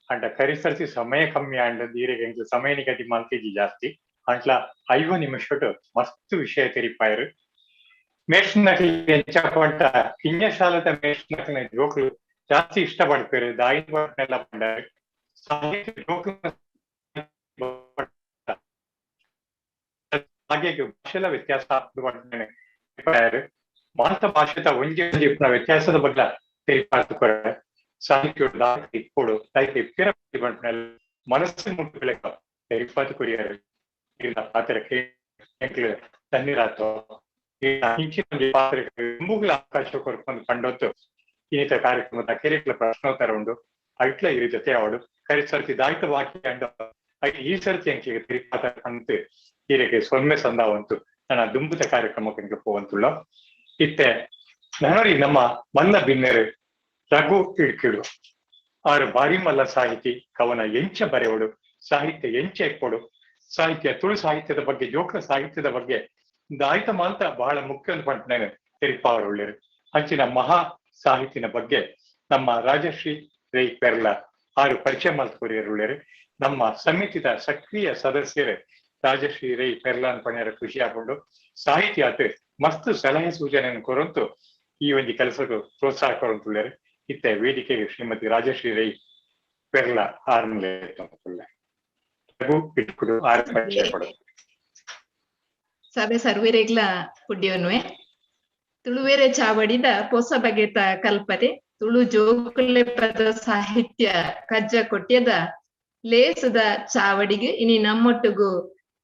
ಅಂಡ ಕರಿಸರ್ಸಿ ಸಮಯ ಕಮ್ಮಿ ಅಂಡ ಈರಿಗೆ ಸಮಯ ನಿಗದಿ ಮಲ್ತಿಜಿ ಜಾಸ್ತಿ ಅಂಟ್ಲ 5 ನಿಮಿಷ ಮಸ್ತ್ ವಿಷಯ ತೆರಿಪಾಯರು. ಮೇಷ್ನಕ್ಲಿ ಎಂಚ ಕಿಂಜ ಶಾಲದ ಮೇಷ್ನಕ್ಲಿನ ಜೋಕ್ಲು ಜಾಸ್ತಿ ಇಷ್ಟ ಪಡ್ಪೇರು ದಾಯಿ ಪಂಡಾರು ಸಾಹಿತ್ಯ ಜೋಕ್ಲು ಹಾಗೆ ಭಾಷೆಲ ವ್ಯತ್ಯಾಸ ಮಾಂತ ಭಾಷೆದ ಒಂಜಿ ಒಂಜಿ ವ್ಯತ್ಯಾಸದ ಬಗ್ಗೆ ತೆರಿಪಾಡ್ತಾರೆ. ಸಾಹಿತ್ಯ ಇಪ್ಪೋಡು ಸಾಹಿತ್ಯ ಮನಸ್ಸು ಮುಟ್ಟು ತೆರಿಪಾತು ಕೊರಿಯಾರು ಪಾತ್ರಕ್ಕೆ ತಣ್ಣೀರಾತು ಅವಕಾಶ ಕೊರ್ಕೊಂಡು ಕಂಡೊತ್ತು ಇನ್ನಿತರ ಕಾರ್ಯಕ್ರಮದ ಕೆರೆಗಳ ಪ್ರಶ್ನೋತ್ತರ ಉಂಡು. ಐಟ್ಲ ಈ ಜೊತೆ ಅವಳು ಕರಿ ಸರ್ತಿ ದಾಯಿತ ವಾಕ್ಯ ಅಂಡ ಈ ಸರ್ತಿ ಅಂಕಿಗೆ ತಿರಿಪಾತ ಅಂತ ಹೀರೆಗೆ ಸೊನ್ನೆ ಸಂದಾವಂತು ನನ್ನ ದುಂಬುತ ಕಾರ್ಯಕ್ರಮಕ್ಕೆ ಪೋವಂತುಳ್ಳ. ಇತ್ತೆ ನನರಿ ನಮ್ಮ ಮಲ್ಲ ಬಿನ್ನೆರು ರಘು ಇಡ್ಕಿಡು ಆರು ಬಾರಿ ಮಲ್ಲ ಸಾಹಿತಿ ಕವನ ಎಂಚ ಬರೆಯೋಡು, ಸಾಹಿತ್ಯ ಎಂಚ ಇಪ್ಪೋಡು, ಸಾಹಿತ್ಯ ತುಳು ಸಾಹಿತ್ಯದ ಬಗ್ಗೆ ಜೋಕ್ಲ ಸಾಹಿತ್ಯದ ಬಗ್ಗೆ ದಾಯಿತ ಮಾಂತ ಬಹಳ ಮುಖ್ಯ ಒಂದು ಪಂಟನೆ ತೆರಿಪಾವರುಳ್ಳರು. ಅಂಚಿನ ಮಹಾ ಸಾಹಿತಿನ ಬಗ್ಗೆ ನಮ್ಮ ರಾಜಶ್ರೀ ರೈ ಪೆರ್ಲ ಆರು ಪರಿಚಯ ಮಲ್ತುಕೊರಿಯರುಳ್ಳರು. ನಮ್ಮ ಸಮಿತಿದ ಸಕ್ರಿಯ ಸದಸ್ಯರು ರಾಜಶ್ರೀ ರೈ ಪೆರ್ಲಾನ್ ಪಣ್ಯರ ಖುಷಿ ಹಾಕೊಂಡು ಸಾಹಿತ್ಯ ಆತ ಮಸ್ತ್ ಸಲಹೆ ಸೂಚನೆಯನ್ನು ಕೊರಂತು ಈ ಒಂದು ಕೆಲಸಕ್ಕೂ ಪ್ರೋತ್ಸಾಹ ಕೊರಂತುಳ್ಳರು. ಇತ್ತೆ ವೇದಿಕೆಗೆ ಶ್ರೀಮತಿ ರಾಜಶ್ರೀ ರೈ ಪೆರ್ಲ ಆರ್ಮಲೆ ಸಭೆ ಸರ್ವೇರೆಗ್ಲ ಪುಡ್ಯೋನ್ವೆ ತುಳುವೇರೆ ಚಾವಡಿದ ಪೊಸ ಬಗೆತ ಕಲ್ಪನೆ ತುಳು ಜೋಕುಲೆ ಪದ ಸಾಹಿತ್ಯ ಕಜ್ಜ ಕೊಟ್ಯದ ಲೇಸದ ಚಾವಡಿಗೆ ಇನಿ ನಮ್ಮೊಟ್ಟುಗು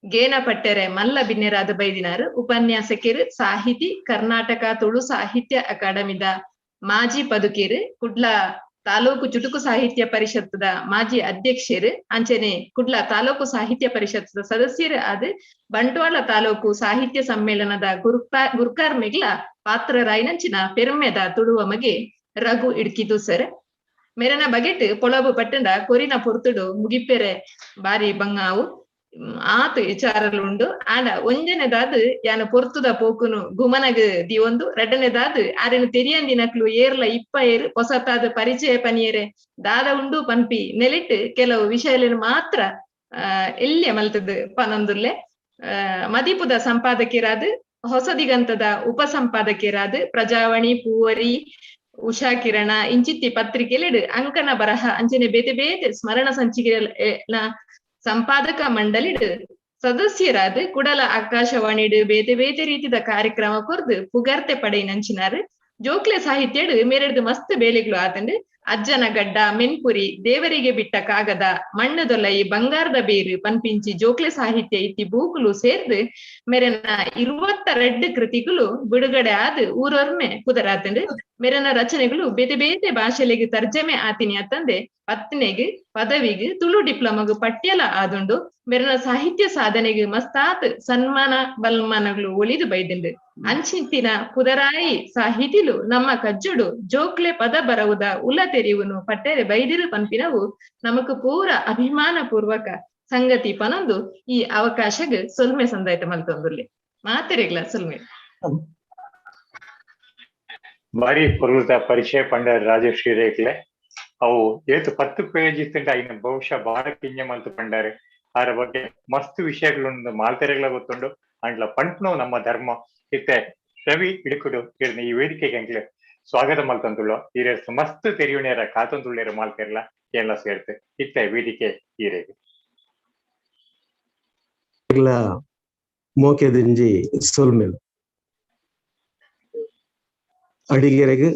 ಗೇನ ಪಟ್ಟೆರೆ ಮಲ್ಲ ಬಿನ್ನೆರಾದ ಬೈದಿನಾರು ಉಪನ್ಯಾಸಕಿರು ಸಾಹಿತಿ ಕರ್ನಾಟಕ ತುಳು ಸಾಹಿತ್ಯ ಅಕಾಡೆಮಿದ ಮಾಜಿ ಪದುಕೀರು ಕುಡ್ಲ ತಾಲೂಕು ಚುಟುಕು ಸಾಹಿತ್ಯ ಪರಿಷತ್ತದ ಮಾಜಿ ಅಧ್ಯಕ್ಷರು ಅಂಚನೆ ಕುಡ್ಲ ತಾಲೂಕು ಸಾಹಿತ್ಯ ಪರಿಷತ್ತದ ಸದಸ್ಯರು ಆದ ಬಂಟ್ವಾಳ ತಾಲೂಕು ಸಾಹಿತ್ಯ ಸಮ್ಮೇಳನದ ಗುರುಕಾರ್ಮಿಗ್ಲ ಪಾತ್ರರಾಯಿನಂಚಿನ ಪೆರುಮೆದ ತುಳುವ ಮಗೆ ರಘು ಇಡ್ಕಿದು ಸರ್. ಮೆರನ ಬಗೆಟ್ ಪೊಳಬು ಪಟ್ಟಂಡ ಕೊರಿನ ಪೊರ್ತುಡು ಮುಗಿಪೆರೆ ಬಾರಿ ಬಂಗಾವು ಆತು ವಿಚಾರಲು ಆಂಡ ಒಂಜನೆದಾದ್ ಯಾನ ಪೊರ್ತುದ ಪೋಕುನು ಗುಮನಗ್ ದಿವೊಂದು ರಡ್ಡನೆದಾದ್ ಆರೆನು ತೆರಿಯಂದಿನಕ್ಲು ಏರ್ಲ ಇಪ್ಪ ಏರು ಹೊಸತಾದ ಪರಿಚಯ ಪನಿಯರೆ ದಾದ ಉಂಡು ಪನ್ಪಿ ನೆಲಿಟ್ ಕೆಲವು ವಿಷಯలను ಮಾತ್ರ ಎಲ್ಯ ಮಲ್ತದ್ ಪನೊಂದುಲ್ಲೆ. ಮದಿಪುದ ಸಂಪಾದಕಿರಾದ್ ಹೊಸದಿಗಂತದ ಉಪಸಂಪಾದಕಿಯರಾದ ಪ್ರಜಾವಣಿ, ಪೂವರಿ, ಉಷಾ ಕಿರಣ ಇಂಚಿತ್ತಿ ಪತ್ರಿಕೆಲೆಡ್ ಅಂಕಣ ಬರಹ ಅಂಚನೆ ಬೇತೆ ಬೇತೆ ಸ್ಮರಣ ಸಂಚಿಕೆಲ ಸಂಪಾದಕ ಮಂಡಳಿಡ್ ಸದಸ್ಯರಾದ ಕುಡಲ ಆಕಾಶವಾಣಿಡ್ ಬೇತೆ ಬೇತೆ ರೀತಿದ ಕಾರ್ಯಕ್ರಮ ಕೊರ್ದು ಪುಗರ್ತೆ ಪಡೆಯಿನಂಚಿನಾರು. ಜೋಕ್ಲೆ ಸಾಹಿತ್ಯಡ್ ಮೇರೆಡ್ದು ಮಸ್ತ್ ಬೇಲೆಗಳು ಆತಂಡ್. ಅಜ್ಜನ ಗಡ್ಡ, ಮೆನ್ಪುರಿ, ದೇವರಿಗೆ ಬಿಟ್ಟ ಕಾಗದ, ಮಣ್ಣುದೊಲೈ, ಬಂಗಾರದ ಬೇರು ಪನ್ಪಿಂಚಿ ಜೋಕ್ಲೆ ಸಾಹಿತ್ಯ ಇತ್ತಿ ಬೂಕುಲು ಸೇರ್ದು ಮೇರೆನ 22 ಕೃತಿಗಳು ಬಿಡುಗಡೆ ಆದ್ ಊರೊರ್ಮೆ ಪುದರಾತಂಡ್. ಮೇರೆನ ರಚನೆಗಳು ಬೇತೆ ಬೇತೆ ಭಾಷೆಲೆಗ್ ತರ್ಜಮೆ ಆತಿನಿ ಅತ್ತಂದೆ ಪತ್ನಿಗ್, ಪದವಿಗ್, ತುಳು ಡಿಪ್ಲೊಮಗ್ ಪಠ್ಯಲ ಆದುಂಡು. ಮೇರೆನ ಸಾಹಿತ್ಯ ಸಾಧನೆಗೆ ಮಸ್ತಾತ್ ಸನ್ಮಾನ ಬಲ್ಮಾನಗಳು ಒಲಿದು ಬೈದಿಂಡು. ಅಂಚಿಂತಿನ ಪುದರಾಯಿ ಸಾಹಿತಿಲು ನಮ್ಮ ಕಜ್ಜುಡು ಜೋಕ್ಲೆ ಪದ ಬರವುದ ಉಲ ತೆರಿವುನು ಪಟ್ಟೆರೆ ಬೈದಿರು ಪನ್ಪಿನವು ನಮಕ್ ಪೂರ ಅಭಿಮಾನ ಪೂರ್ವಕ ಸಂಗತಿ ಪನೊಂದು ಈ ಅವಕಾಶಗ್ ಸೊಲ್ಮೆ ಸಂದಾಯ್ತ ಮಲ್ತೊಂದುಲ್ಲೆ. ಮಾತೆರೆಗ್ಲ ಸೊಲ್ಮೆ. ಬಾರಿ ಪೊರ್ಲುದ ಪರಿಚಯ ಪಂಡ ರಾಜಶ್ರೀ ರೇಕ್ಲೆ. ಅವು ಏತು 10 ಪೇಜ್ ಇತ್ತಂಡ ಐನ ಬಹುಶಃ ಬಾರ ಕಿಂಜ ಮಲ್ತು ಪಂಡಾರೆ. ಆರ ಬಗ್ಗೆ ಮಸ್ತ್ ವಿಷಯಗಳು ಮಾಲ್ತೆರೆಗ್ಲ ಗೊತ್ತುಂಡು. ಅಂಡ್ಲ ಪಂಟ್ನೋ ನಮ್ಮ ಧರ್ಮ. ಇತ್ತೆ ರವಿ ಇಡುಕುಡು ಈ ವೇದಿಕೆಗೆ ಅಂಕ್ಲೆ ಸ್ವಾಗತ ಮಲ್ತಂದುಳ್ಳ. ಈರೆ ಮಸ್ತ್ ತೆರಿಯುನೇರ ಕಾತಂದುಳ್ಳೇರ ಮಾಲ್ತೆರ್ಲ ಎಲ್ಲ ಸೇರ್ತೆ ಇತ್ತೆ ವೇದಿಕೆ ಈರೆಗೆ. ಮೋಕೆದಿಂಜಿ ಸೊಲ್ಮೆಲು ಅಡಿಗೆರೆಗ್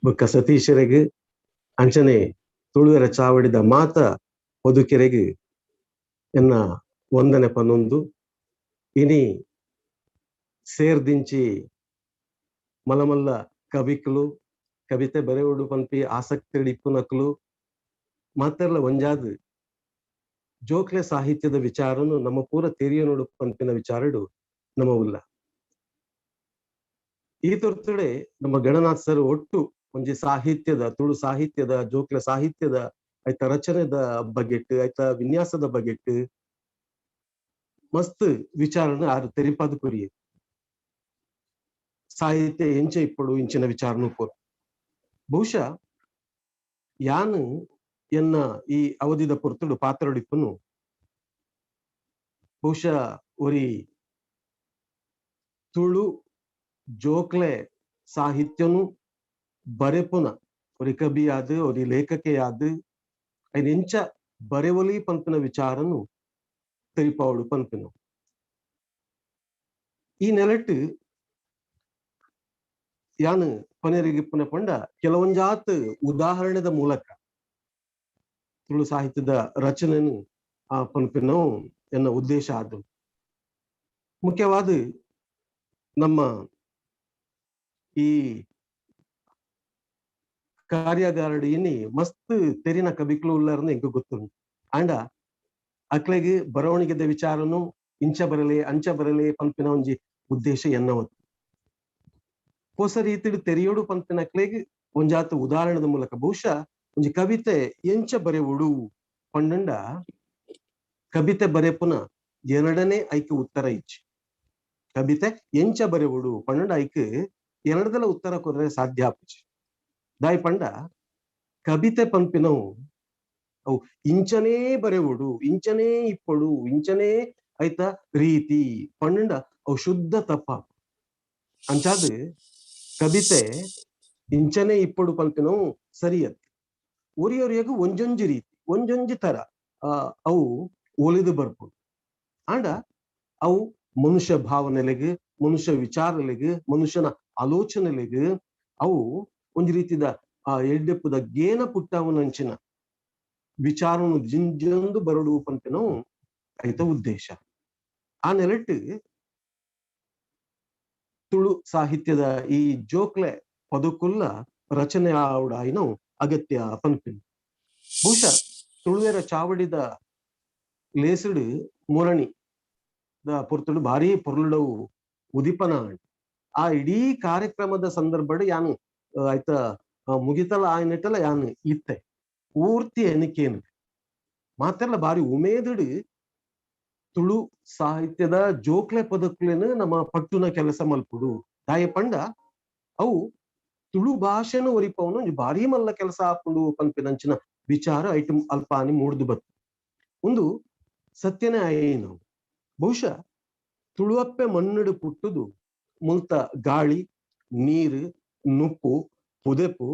ಬೊಕ್ಕ ಸತೀಶರೆಗ್ ಅಂಚನೆ ತುಳುವೆರ ಚಾವಡಿದ ಮಾತ ಪದುಕೆರೆಗ್ ಎನ್ನ ವಂದನೆ ಪನ್ನೊಂದು ಇನಿ ಸೇರ್ದಿಂಚಿ ಮಲಮಲ್ಲ ಕವಿಕುಲು ಕವಿತೆ ಬರೆಯುಡು ಪನ್ಪಿ ಆಸಕ್ತಿ ಇಪ್ಪುನಕುಲು ಮಾತೆರ್ಲ ಒಂಜಾದ್ ಜೋಕ್ಲೆ ಸಾಹಿತ್ಯದ ವಿಚಾರನು ನಮ್ಮ ಪೂರ ತೆರಿಯನೋಡು ಪನ್ಪಿನ ವಿಚಾರಡು ನಮ್ಮ ಉಲ್ಲ. ಈ ತೊರ್ತುಡೆ ನಮ್ಮ ಗಣನಾಥ್ ಸರ್ ಒಟ್ಟು ಒಂಜಿ ಸಾಹಿತ್ಯದ ತುಳು ಸಾಹಿತ್ಯದ ಜೋಕ್ಲೆ ಸಾಹಿತ್ಯದ ಆಯ್ತ ರಚನೆದ ಬಗೆಟ್ ಆಯ್ತ ವಿನ್ಯಾಸದ ಬಗೆಟ್ ಮಸ್ತ್ ವಿಚಾರನ ಆರು ತೆರಿಪಾದ ಕೊರಿಯೆ. ಸಾಹಿತ್ಯ ಎಂಚ ಇಪ್ಪಡು ಇಂಚಿನ ವಿಚಾರನು ಪೋರು. ಬಹುಶಃ ಯಾನು ಎನ್ನ ಈ ಅವಧಿದ ಪೊರ್ತುಡು ಪಾತ್ರಡಿಪ್ಪನು ಬಹುಶಃ ಒರಿ ತುಳು ಜೋಕ್ಲೆ ಸಾಹಿತ್ಯನು ಬರೆಪುನ ಒರಿ ಕವಿಯಾದ ಒರಿ ಲೇಖಕೆಯಾದ ಐನ ಎಂಚ ಬರೆವಲಿ ಪನ್ಪಿನ ವಿಚಾರನು ತೆರಿಪಾವಡು ಪನ್ಪಿನ ಈ ನೆಲೆಟ್ ಯಾನು ಪನೇರಿಗಿಪ್ಪನ ಪಂಡ ಕೆಲವೊಂಜಾತ್ ಉದಾಹರಣೆದ ಮೂಲಕ ತುಳು ಸಾಹಿತ್ಯದ ರಚನೆನು ಆ ಪನ್ಪಿನ ಎನ್ನ ಉದ್ದೇಶ ಆದ. ಮುಖ್ಯವಾದ ನಮ್ಮ ಈ ಕಾರ್ಯಾಗಾರಡು ಇನ್ನಿ ಮಸ್ತ್ ತೆರಿನ ಕವಿಕ್ಲು ಉಲ್ಲಾರನ್ನು ಎಂಕು ಗೊತ್ತುಂಟು. ಆಂಡ ಅಕ್ಲೆಗ್ ಬರವಣಿಗೆದ ವಿಚಾರನು ಇಂಚ ಬರಲೆ ಅಂಚ ಬರಲೆ ಪನ್ಪಿನ ಒಂಜಿ ಉದ್ದೇಶ ಎನ್ನವತ್ತು. ಹೊಸ ರೀತಿಡು ತೆರಿಯೋಡು ಪನ್ಪಿನ ಅಕ್ಲೆಗ್ ಒಂಜಾತ ಉದಾಹರಣೆದ ಮೂಲಕ ಬಹುಶಃ ಒಂಜಿ ಕವಿತೆ ಎಂಚ ಬರೆವುಡು ಪಂಡಂಡ ಕವಿತೆ ಬರೆಪುನ ಎರಡನೇ ಐಕೆ ಉತ್ತರ ಇಚ್ಚಿ. ಕವಿತೆ ಎಂಚ ಬರೆವುಡು ಪಂಡಂಡ ಐಕ್ ಎರಡದಲ ಉತ್ತರ ಕೊರ್ರೆ ಸಾಧ್ಯ ಆಪುಜಿ. ದಾಯಿ ಪಂಡ ಕವಿತೆ ಪನ್ಪಿನವು ಅವು ಇಂಚನೇ ಬರೆವುಡು ಇಂಚನೇ ಇಪ್ಪಡು ಇಂಚನೇ ಐತ ರೀತಿ ಪಂಡಂಡ ಅವು ಶುದ್ಧ ತಪ್ಪ. ಅಂಚಾದ ಕವಿತೆ ಇಂಚನೇ ಇಪ್ಪಡು ಪನ್ಪಿನವು ಸರಿಯತ್. ಒರಿಯೊರಿಯಗು ಒಂಜೊಂಜಿ ರೀತಿ ಒಂಜೊಂಜಿ ತರ ಅವು ಒಲಿದು ಬರ್ಪುಡು. ಆಂಡ ಅವು ಮನುಷ್ಯ ಭಾವನೆಲೆಗ್ ಮನುಷ್ಯ ವಿಚಾರಲೆಗ್ ಮನುಷ್ಯನ ಆಲೋಚನೆಲೆಗ್ ಅವು ಒಂಜಿ ರೀತಿದ ಆ ಎಡ್ಡೆಪ್ಪುದ ಗೇನ ಪುಟ್ಟವನಂಚಿನ ವಿಚಾರನು ಜಿಂಜೊಂದು ಬರಡು ಪನ್ಪಿನವು ಐತ ಉದ್ದೇಶ. ಆ ನೆಲೆಟ್ ತುಳು ಸಾಹಿತ್ಯದ ಈ ಜೋಕ್ಲೆ ಪದಕುಲ್ಲ ರಚನೆ ಆವಡಾಯಿನವು ಅಗತ್ಯ ಪನ್ಪಿನ. ಬಹುಶಃ ತುಳುವೆರ ಚಾವಡಿದ ಲೇಸುಡು ಮುರಣಿ the ಪೊರ್ತುಡು ಭಾರಿ ಪೊರ್ಲುಡವು ಉದಿಪನ. ಆ ಇಡೀ ಕಾರ್ಯಕ್ರಮದ ಸಂದರ್ಭಡ್ ಯಾನು ಆಯ್ತ ಮುಗಿತಲ ಆಯ್ನಟಲ ಯಾನು ಇತ್ತೆ ಪೂರ್ತಿ ಎಣಿಕೆನು ಮಾತೆಲ್ಲ ಭಾರಿ ಉಮೇದುಡು ತುಳು ಸಾಹಿತ್ಯದ ಜೋಕ್ಲೆ ಪದಕ್ಲೇನು ನಮ್ಮ ಪಟ್ಟುನ ಕೆಲಸ ಮಲ್ಪುಡು. ದಾಯ ಪಂಡ ಅವು ತುಳು ಭಾಷೆನು ಒರಿಪವನು ಒಂಜಿ ಭಾರಿ ಮಲ್ಲ ಕೆಲಸ ಆಪುಂಡು ಪನ್ಪಿನಂಚಿನ ವಿಚಾರ ಐಟಮ್ ಅಲ್ಪಾನಿ ಮೂಡ್ದು ಬತ್ತು. ಒಂದು ಸತ್ಯನೇ ಆಯೇನು. ಬಹುಶಃ ತುಳುವಪ್ಪೆ ಮಣ್ಣುಡು ಪುಟ್ಟುದು ಮುಲ್ತ ಗಾಳಿ ನೀರು ನುಪ್ಪು ಪುದೆಪು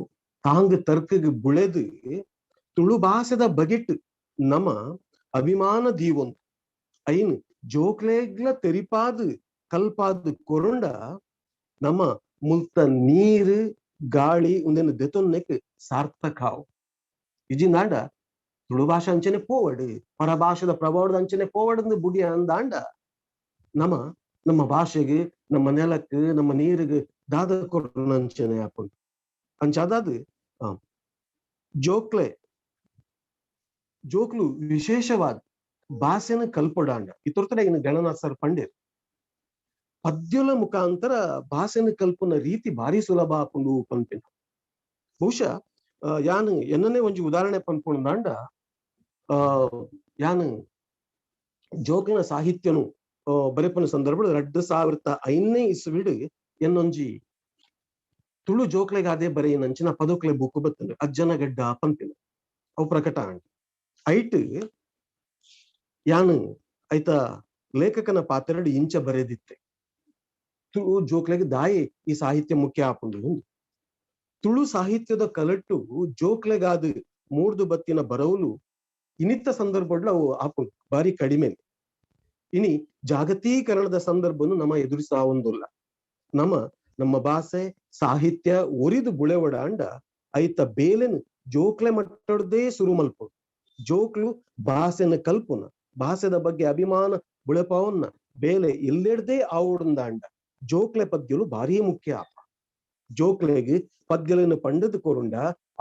ತಾಂಗ್ ತರ್ಕಗ್ ಬುಳೆದು ತುಳು ಭಾಷೆದ ಬಗೆಟ್ ನಮ ಅಭಿಮಾನ ದೀವೊಂದು ಐನ್ ಜೋಕ್ಲೆಗ್ಲ ತೆರಿಪಾದು ಕಲ್ಪಾದು ಕೊರುಂಡ ನಮ್ಮ ಮುಲ್ತ ನೀರು ಗಾಳಿ ಉಂದೆನ್ ದೆತೊನ್ನೆಕ್ ಸಾರ್ಥಕಾವು. ಇಜಿಂದಾಂಡ ತುಳು ಭಾಷೆ ಅಂಚನೆ ಪೋವಡು, ಪರಭಾಷೆದ ಪ್ರಭಾವದ ಅಂಚನೆ ಪೋವಡ್ ಬುಡಿ ಅಂದಾಂಡ ನಮ್ಮ ನಮ್ಮ ಭಾಷೆಗೆ ನಮ್ಮ ನೆಲಕ್ಕೆ ನಮ್ಮ ನೀರಿಗೆ ದಾದ ಕೊರ್ನ ಅಂಚನೆ ಆಪುಂಡು. ಅಂಚಾದಾದು ಜೋಕ್ಲೆ ಜೋಕ್ಲು ವಿಶೇಷವಾದ ಭಾಷೆನ ಕಲ್ಪೊಡಾಂಡ ಇತೊರ್ತಡೆ ಇನ್ನು ಗಣನಾಥ್ ಸರ್ ಪಂಡೇರ್ ಪದ್ಯಲ ಮುಖಾಂತರ ಭಾಷೆನ ಕಲ್ಪುನ ರೀತಿ ಭಾರಿ ಸುಲಭ ಆಪುಂಡು ಪನ್ಪಿನ. ಬಹುಶಃ ಯಾನು ಎನ್ನನೇ ಒಂಜಿ ಉದಾಹರಣೆ ಪನ್ಪುಂಡಾಂಡ ಯಾನು ಜೋಕ್ಲಿನ ಸಾಹಿತ್ಯನು ಬರೆಪುನ ಸಂದರ್ಭ 2005ನೇ ಇಸ್ವಿಡ್ ಎನ್ನೊಂಜಿ ತುಳು ಜೋಕ್ಲೆಗಾದೆ ಬರೆಯಿನಂಚಿನ ಪದೋಕ್ಲೆ ಬುಕ್ ಬತ್ತಂಡು ಅಜ್ಜನಗಡ್ಡ ಪನ್ಪಿನ ಅವು ಪ್ರಕಟ ಆಂಡ್. ಐಟ್ ಯಾನು ಐತ ಲೇಖಕನ ಪಾತ್ರಡು ಇಂಚ ಬರೆದಿತ್ತೆ, ತುಳು ಜೋಕ್ಲೆಗ್ ದಾಯಿ ಈ ಸಾಹಿತ್ಯ ಮುಖ್ಯ ಆಪುಂಡು. ತುಳು ಸಾಹಿತ್ಯದ ಕಲಟ್ಟು ಜೋಕ್ಲೆಗಾದ ಮೂರ್ದು ಬತ್ತಿನ ಬರವುಲು ಇನ್ನಿತ್ತ ಸಂದರ್ಭಡ್ಲ ಅವು ಆಪುಂಡು ಬಾರಿ ಕಡಿಮೆ. ಇನಿ ಜಾಗತೀಕರಣದ ಸಂದರ್ಭನು ನಮ್ಮ ಎದುರಿಸಾವೊಂದುಲ್ಲ. ನಮ್ಮ ನಮ್ಮ ಭಾಷೆ ಸಾಹಿತ್ಯ ಒರಿದು ಬುಳೆವಡಾಂಡ ಐತ ಬೇಲೆನು ಜೋಕ್ಲೆ ಮಟ್ಟಡ್ದೇ ಸುರು ಮಲ್ಪು. ಜೋಕ್ಲು ಭಾಷೆನ ಕಲ್ಪುನ ಭಾಷೆದ ಬಗ್ಗೆ ಅಭಿಮಾನ ಬುಳೆಪಾವನ್ನ ಬೇಲೆ ಇಲ್ಲೆಡ್ದೇ ಆವುಡುಂದಾಂಡ ಜೋಕ್ಲೆ ಪದ್ಯಲು ಭಾರಿ ಮುಖ್ಯ. ಜೋಕ್ಲೆಗ್ ಪದ್ಯలను ಪಂಡದು ಕೊರುಂಡ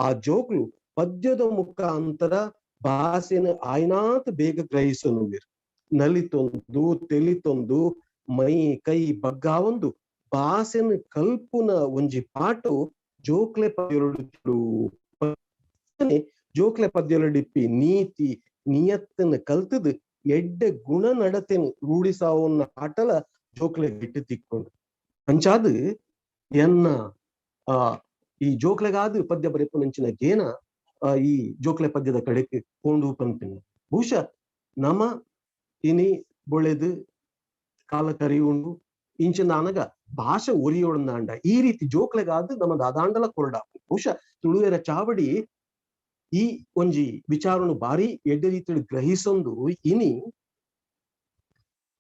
ಆ ಜೋಕ್ಲು ಪದ್ಯದ ಮುಖಾಂತರ ಭಾಷೆನ ಆಯ್ನಾತ್ ಬೇಗ ಗ್ರಹಿಸನುವಿರು. ನಲಿತೊಂದು ತೆಲಿತೊಂದು ಮೈ ಕೈ ಬಗ್ಗಾವೊಂದು ಭಾಷೆನ ಕಲ್ಪುನ ಒಂಜಿ ಪಾಟು ಜೋಕ್ಲೆ ಪದ್ಯಲು. ಜೋಕ್ಲೆ ಪದ್ಯಲುಡಿಪ್ಪಿ ನೀತಿ ನಿಯತ್ತನ್ನು ಕಲ್ತದು ಎಡ್ಡೆ ಗುಣ ನಡತೆನ್ ರೂಢಿಸಾವನ್ನ ಆಟಲ ಜೋಕ್ಲೆ ಗಿಟ್ಟು ತಿಕ್ಕೊಂಡು. ಅಂಚಾದು ಎನ್ನ ಈ ಜೋಕ್ಲೆಗಾದು ಪದ್ಯ ಬರೆಪುನಂಚಿನ ಗೇನ ಈ ಜೋಕ್ಲೆ ಪದ್ಯದ ಕಡೆಗೆ ಕೊಂಡು ಪನ್ಪಿನ. ಬಹುಶಃ ನಮ ಇನಿ ಬೊಳೆದು ಕಾಲ ಕರಿಯುಂಡು ಇಂಚಿನ ಅನಗ ಭಾಷೆ ಒರಿಯೋಡಂದಾಂಡ ಈ ರೀತಿ ಜೋಕ್ಲೆಗಾದು ನಮ್ಮ ದಾದಾಂಡಲ ಕೊರಡ. ಬಹುಶಃ ತುಳುವೆರ ಚಾವಡಿ ಈ ಒಂಜಿ ವಿಚಾರನು ಭಾರಿ ಎಡ್ಡೆ ರೀತಿಯಲ್ಲಿ ಗ್ರಹಿಸೊಂದು ಇನಿ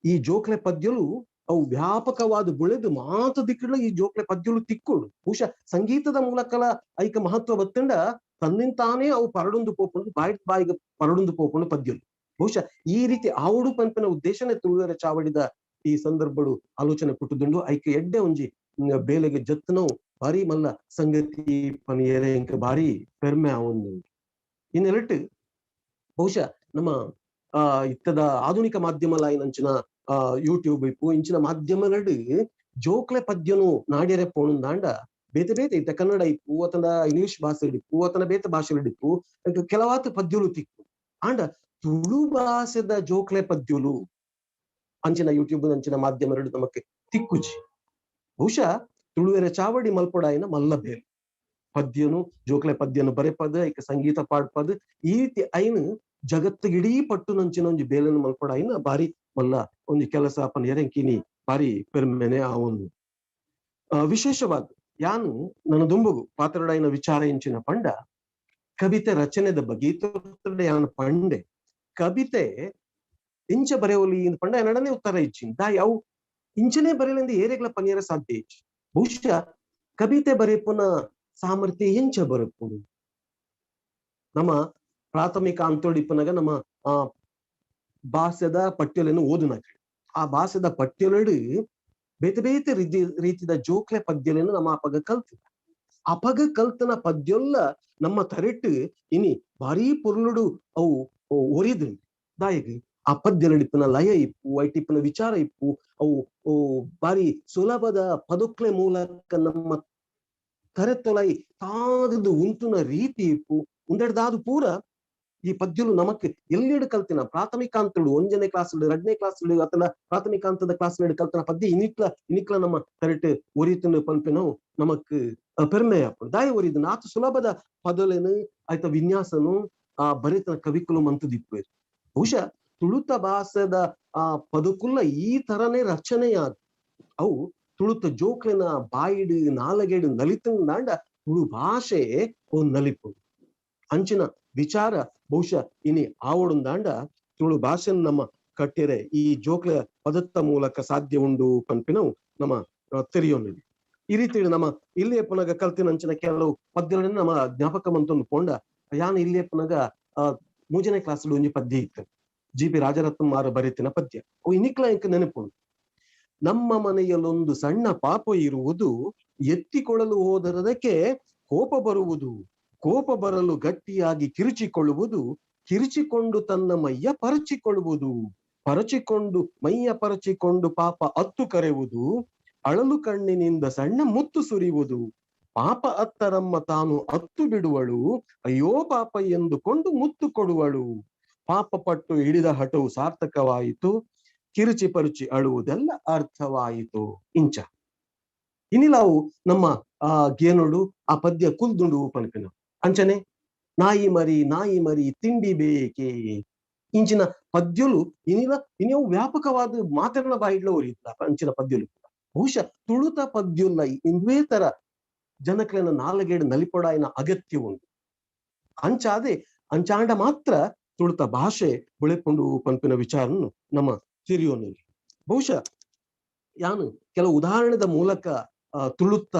ಈ ಜೋಕ್ಲೆ ಪದ್ಯಲು ಅವು ವ್ಯಾಪಕವಾದ ಬುಳೆದು ಮಾತು ದಿಕ್ಕುಗಳ ಈ ಜೋಕ್ಲೆ ಪದ್ಯಲು ತಿಕ್ಕೋಡು. ಬಹುಶಃ ಸಂಗೀತದ ಮೂಲಕಲ ಐಕ ಮಹತ್ವ ಬತ್ತಂಡ ತನ್ನಿಂತಾನೇ ಅವು ಪರಡೊಂದು ಪೋಪುಂಡು, ಬಾಯಿ ಬಾಯಿಗೆ ಪರಡೊಂದು ಪೋಪುಂಡು ಪದ್ಯಲು. ಬಹುಶಃ ಈ ರೀತಿ ಆವುಡು ಪನ್ಪಿನ ಉದ್ದೇಶನೇ ತುಳುವೆರ ಚಾವಡಿದ ಈ ಸಂದರ್ಭಡು ಆಲೋಚನೆ ಪುಟ್ಟುದುಂಡು. ಐಕೆ ಎಡ್ಡೆ ಒಂಜಿ ಬೇಲೆಗೆ ಜತ್ನವು ಭಾರಿ ಮಲ್ಲ ಸಂಗತಿ ಪನಿಯರೆ ಇಂಕ ಭಾರಿ ಪೆರ್ಮೆ ಆವೊಂದು. ಇನ್ನೆರಟ್ಟು ಬಹುಶಃ ನಮ್ಮ ಇತ್ತದ ಆಧುನಿಕ ಮಾಧ್ಯಮ ಲೈನ್ ಯೂಟ್ಯೂಬ್ ಇಪ್ಪು ಇಂಚಿನ ಮಾಧ್ಯಮಗಳು ಜೋಕ್ಲೆ ಪದ್ಯನು ನಾಡ್ಯರೆ ಪೋಣುಂದಾಂಡ ಬೇತೆ ಬೇತೆ ಇತ್ತ ಕನ್ನಡ ಇಪ್ಪು ಅತನ ಇಂಗ್ಲಿಷ್ ಭಾಷೆ ಇಪ್ಪು ಅತನ ಬೇತೆ ಭಾಷೆ ಇಪ್ಪು ಕೆಲವಾತು ಪದ್ಯಲು ತಿಕ್ಕು. ಆಂಡ ತುಳು ಭಾಷೆದ ಜೋಕ್ಲೆ ಪದ್ಯಲು ಅಂಚಿನ ಯೂಟ್ಯೂಬ್ ಅಂಚಿನ ಮಾಧ್ಯಮಗಳು ನಮಕ್ಕೆ ತಿಕ್ಕುಜಿ. ಬಹುಶಃ ತುಳುವೆರ ಚಾವಡಿ ಮಲ್ಪೊಡಾಯಿನ ಮಲ್ಲ ಬೇಲು ಪದ್ಯನು ಜೋಕ್ಲೆ ಪದ್ಯನು ಬರೆಪದ ಇಕ ಸಂಗೀತ ಪಾಡ್ಪದ ಈ ರೀತಿ ಐನು ಜಗತ್ತಿಗಿಡೀ ಪಟ್ಟು ನಂಚಿನ ಒಂಜಿ ಬೇಲನ್ನು ಮಲ್ಪೊಡಾಯಿನ ಭಾರಿ ಮಲ್ಲ ಒಂದು ಕೆಲಸ ಪನ್ಯರೆಂಕಿನಿ ಭಾರಿ ಪೆರ್ಮೆನೆ ಆ ಒಂದು ವಿಶೇಷವಾದ ಯಾನು ನನ್ನ ದುಂಬುಗು ಪಾತ್ರಡಾಯಿನ ವಿಚಾರ ಇಂಚಿನ ಪಂಡ ಕವಿತೆ ರಚನೆದ ಬಗ್ಗೆ ಯಾನು ಪಂಡೆ ಕವಿತೆ ಇಂಚ ಬರೆಯವಲಿ ಪಂಡ ನಡನೆ ಉತ್ತರ ಇಚ್ಚಿನ ದಾ ಯಾವ ಇಂಚನೆ ಬರೆಯಲೆಂದು ಏರೆಗ್ಲ ಪನಿಯರ ಸಾಧ್ಯ ಇಚ್ಚಿ. ಬಹುಶಃ ಕವಿತೆ ಬರೆಪುನ ಸಾಮರ್ಥ್ಯ ಎಂಚ ಬರೆಪುನು ನಮ್ಮ ಪ್ರಾಥಮಿಕ ಅಂತೋಡಿಪ್ಪನಾಗ ನಮ್ಮ ಭಾಷೆದ ಪಠ್ಯలను ಓದುನ ಆ ಭಾಷೆದ ಪಠ್ಯಲಡು ಬೇತೆ ಬೇತೆ ರೀತಿದ ಜೋಕ್ಲೆ ಪದ್ಯలను ನಮ್ಮ ಅಪಗ ಕಲ್ತ ಅಪಗ ಕಲ್ತನ ಪದ್ಯೊಲ್ಲ ನಮ್ಮ ತರೆಟ್ಟು ಇನಿ ಭಾರಿ ಪೊರುಳುಡು ಅವು ಒರಿದು ದಾಯಗ್ ಆ ಪದ್ಯಲಡಿಪ್ಪನ ಲಯ ಇಪ್ಪು ಐಟಿಪ್ಪನ ವಿಚಾರ ಇಪ್ಪು ಅವು ಭಾರಿ ಸುಲಭದ ಪದಕ್ಲೆ ಮೂಲಕ ನಮ್ಮ ತರೆತೊಲೈ ತಾಗದು ಉಂಟುನ ರೀತಿ ಇಪ್ಪು ಉಂದೆಡ್ದಾದು ಪೂರ ಈ ಪದ್ಯಲು ನಮಕ್ ಎಲ್ಲೆಡು ಕಲ್ತಿನ ಪ್ರಾಥಮಿಕ ಹಂತಡು 1ನೇ ಕ್ಲಾಸ್ 2ನೇ ಕ್ಲಾಸ್ ಅಥವಾ ಪ್ರಾಥಮಿಕ ಹಂತದ ಕ್ಲಾಸ್ ಕಲ್ತನ ಪದ್ಯ ಇನಿಕ್ಲ ನಮ್ಮ ಕರೆಕ್ಟ್ ಒರಿತುಂಡು ಪನ್ಪಿನವು ನಮಕ್ ಪೆರ್ಮೆ ಆಪುಂಡು. ದಾಯ ಒರಿದು ಆತ ಸುಲಭದ ಪದಲೇನು ಆಯ್ತ ವಿನ್ಯಾಸನು ಆ ಬರೆತನ ಕವಿಕುಲು ಮಂತುದಿಪ್ಪು. ಬಹುಶಃ ತುಳುತ ಭಾಷೆದ ಆ ಪದಕುಲ್ಲ ಈ ತರನೇ ರಚನೆಯಾದ ಅವು ತುಳುತ ಜೋಕ್ಲೆನ ಬಾಯಿಡು ನಾಲಗೆಡು ನಲಿತಂದಾಂಡ ತುಳು ಭಾಷೆ ಒಂದು ನಲಿಪು. ಅಂಚಿನ ವಿಚಾರ ಬಹುಶಃ ಇನಿ ಆವಡುಂದಾಂಡ ತುಳು ಭಾಷೆ ನಮ್ಮ ಕಟ್ಟಿರೆ ಈ ಜೋಕ್ಲೆ ಪದತ್ತ ಮೂಲಕ ಸಾಧ್ಯ ಉಂಡು ಪನ್ಪಿನವು ನಮ್ಮ ತೆರೆಯೋನಿದೆ. ಈ ರೀತಿ ನಮ್ಮ ಇಲ್ಲಿಯೇ ಪುನಗ ಕಲ್ತಿನ ಅಂಚಿನ ಕೆಲವು ಪದ್ಯಗಳನ್ನು ನಮ್ಮ ಜ್ಞಾಪಕ ಮಂತೊಂದು ಪೋಂಡ ಯಾನ್ ಇಲ್ಲಿಯೇ ಪುನಗ ಮೂಜನೇ ಕ್ಲಾಸ್ ಒಂಜಿ ಪದ್ಯ ಇತ್ತು, ಜಿ ಪಿ ರಾಜರತ್ನ ಬರೆತಿನ ಪದ್ಯ. ಅವು ಇನಿಕ್ಲ ಇಂಕ ನೆನಪುಂಡು. ನಮ್ಮ ಮನೆಯಲ್ಲೊಂದು ಸಣ್ಣ ಪಾಪ ಇರುವುದು, ಎತ್ತಿಕೊಳ್ಳಲು ಹೋದರದಕ್ಕೆ ಕೋಪ ಬರುವುದು, ಕೋಪ ಬರಲು ಗಟ್ಟಿಯಾಗಿ ಕಿರುಚಿಕೊಳ್ಳುವುದು, ಕಿರುಚಿಕೊಂಡು ತನ್ನ ಮೈಯ ಪರಚಿಕೊಳ್ಳುವುದು, ಪರಚಿಕೊಂಡು ಮೈಯ ಪರಚಿಕೊಂಡು ಪಾಪ ಅತ್ತು ಕರೆಯುವುದು, ಅಳಲು ಕಣ್ಣಿನಿಂದ ಸಣ್ಣ ಮುತ್ತು ಸುರಿಯುವುದು, ಪಾಪ ಅತ್ತರಮ್ಮ ತಾನು ಅತ್ತು ಬಿಡುವಳು, ಅಯ್ಯೋ ಪಾಪ ಎಂದುಕೊಂಡು ಮುತ್ತು ಕೊಡುವಳು, ಪಾಪ ಪಟ್ಟು ಹಿಡಿದ ಹಠವು ಸಾರ್ಥಕವಾಯಿತು, ಕಿರುಚಿ ಪರುಚಿ ಅಳುವುದೆಲ್ಲ ಅರ್ಥವಾಯಿತು. ಇಂಚ ಇನ್ನಿಲಾವು ನಮ್ಮ ಆ ಗೇನೋಡು ಆ ಪದ್ಯ ಕುಲ್ದುಂಡು ಪನ್ಪಿನ. ಅಂಚನೆ ನಾಯಿ ಮರಿ ನಾಯಿ ಮರಿ ತಿಂಡಿ ಬೇಕೆ ಇಂಚಿನ ಪದ್ಯಲು ಇನಿಲ ಇನ್ಯವು ವ್ಯಾಪಕವಾದ ಮಾತರಣ ಬಾಯಿಡ್ಲ ಒರಿಯುತ್ತ ಅಂಚಿನ ಪದ್ಯಲು. ಬಹುಶಃ ತುಳುತ ಪದ್ಯುಲ್ಲ ಇಂದುವೇ ತರ ಜನಕ್ಲೆನ ನಾಲಗೇಡು ನಲಿಪೊಡಾಯಿನ ಅಗತ್ಯ ಉಂಟು. ಅಂಚಾದೆ ಅಂಚಾಂಡ ಮಾತ್ರ ತುಳುತ ಭಾಷೆ ಬೆಳೆಕೊಂಡು ಪನ್ಪಿನ ವಿಚಾರನ್ನು ನಮ್ಮ ತಿಳಿಯೋನಿಗೆ. ಬಹುಶಃ ಯಾನು ಕೆಲವು ಉದಾಹರಣೆದ ಮೂಲಕ ತುಳುತ್ತ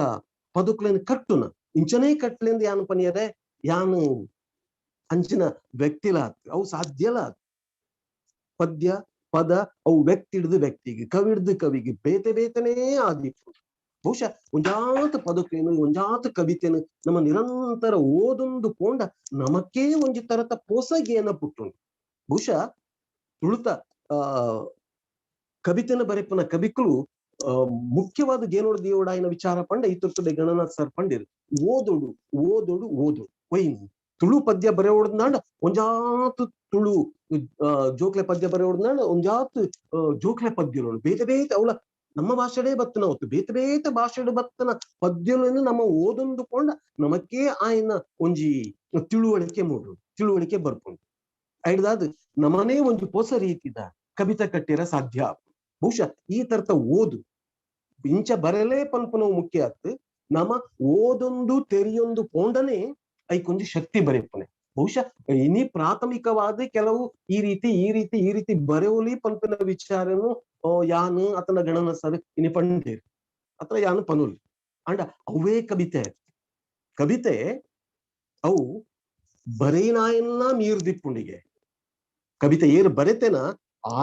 ಪದುಕ್ಲೆನ ಕಟ್ಟುನ ಇಂಚನೇ ಕಟ್ಲೆಂದು ಯಾನು ಪನಿಯರೆ ಯಾನು ಅಂಚಿನ ವ್ಯಕ್ತಿಲ ಅವು ಸಾಧ್ಯಲ. ಪದ್ಯ ಪದ ಅವು ವ್ಯಕ್ತಿ ಹಿಡ್ದು ವ್ಯಕ್ತಿಗೆ, ಕವಿ ಹಿಡ್ದು ಕವಿಗೆ ಬೇತೆ ಬೇತನೇ ಆದಿತ್ತು. ಬಹುಶಃ ಒಂಜಾತ ಪದಕ್ಕೇನು ಒಂಜಾತ ಕವಿತೆನು ನಮ್ಮ ನಿರಂತರ ಓದೊಂದು ಪೋಂಡ ನಮಕೇ ಒಂಜಿ ತರತ ಪೊಸಗೇನ ಪುಟ್ಟುಂಡು. ಬಹುಶಃ ತುಳುತ ಕವಿತೆನ ಬರೆಪನ ಕವಿಕುಲು ಮುಖ್ಯವಾದ ಗೇನೋಡು ದೇವಡಾಯಿನ ವಿಚಾರ ಪಂಡ ಈ ತುರ್ತುಡೆ ಗಣನಾಥ್ ಸರ್ ಪಂಡಿರು ಓದೋಡು ಓದೋಡು ಓದೋಡು ಒಯ್ನು ತುಳು ಪದ್ಯ ಬರೆಯೋಡ್ನಾಂಡ ಒಂಜಾತು ತುಳು ಜೋಕ್ಲೆ ಪದ್ಯ ಬರೆಯೋಡ್ನಾಂಡ ಒಂಜಾತು ಜೋಕ್ಲೆ ಪದ್ಯಗಳು ಬೇತೆ ಬೇತೆ ಅವಳ ನಮ್ಮ ಭಾಷೆಡೇ ಬತ್ತನ ಹೊತ್ತು ಬೇತೆ ಬೇತೆ ಭಾಷೆಡು ಬತ್ತನ ಪದ್ಯಗಳನ್ನು ನಮ್ಮ ಓದೊಂದು ಕೊಂಡ ನಮಕೇ ಆಯ್ನ ಒಂಜಿ ತಿಳುವಳಿಕೆ ಮೂಡು ತಿಳುವಳಿಕೆ ಬರ್ಪುಂಡು. ಐಡ್ದಾದ್ ನಮನೇ ಒಂಜಿ ಹೊಸ ರೀತಿದ ಕವಿತೆ ಕಟ್ಟಿರ ಸಾಧ್ಯ. ಬಹುಶಃ ಈ ತರತ ಓದು ಇಂಚ ಬರಲೇ ಪನ್ಪುನವು ಮುಖ್ಯ ಆತ್. ನಮ ಓದೊಂದು ತೆರಿಯೊಂದು ಪೋಂಡನೆ ಐಕೊಂಜಿ ಶಕ್ತಿ ಬರೆಪುನೆ. ಬಹುಶಃ ಇನಿ ಪ್ರಾಥಮಿಕವಾದ ಕೆಲವು ಈ ರೀತಿ ಈ ರೀತಿ ಈ ರೀತಿ ಬರೆಯೋಲಿ ಪನ್ಪಿನ ವಿಚಾರನು ಯಾನು ಅತನ ಗಣನ ಸರ್ ಇನಿ ಪಂಡೇರು ಅಥವಾ ಯಾನು ಪನುಲಿ ಅಂಡ ಅವೇ ಕವಿತೆ ಕವಿತೆ ಅವು ಬರೆಯಿನಾಯನ್ನ ಮೀರ್ದಿಪ್ಪುಂಡಿಗೆ ಕವಿತೆ ಏರು ಬರೆತೆನ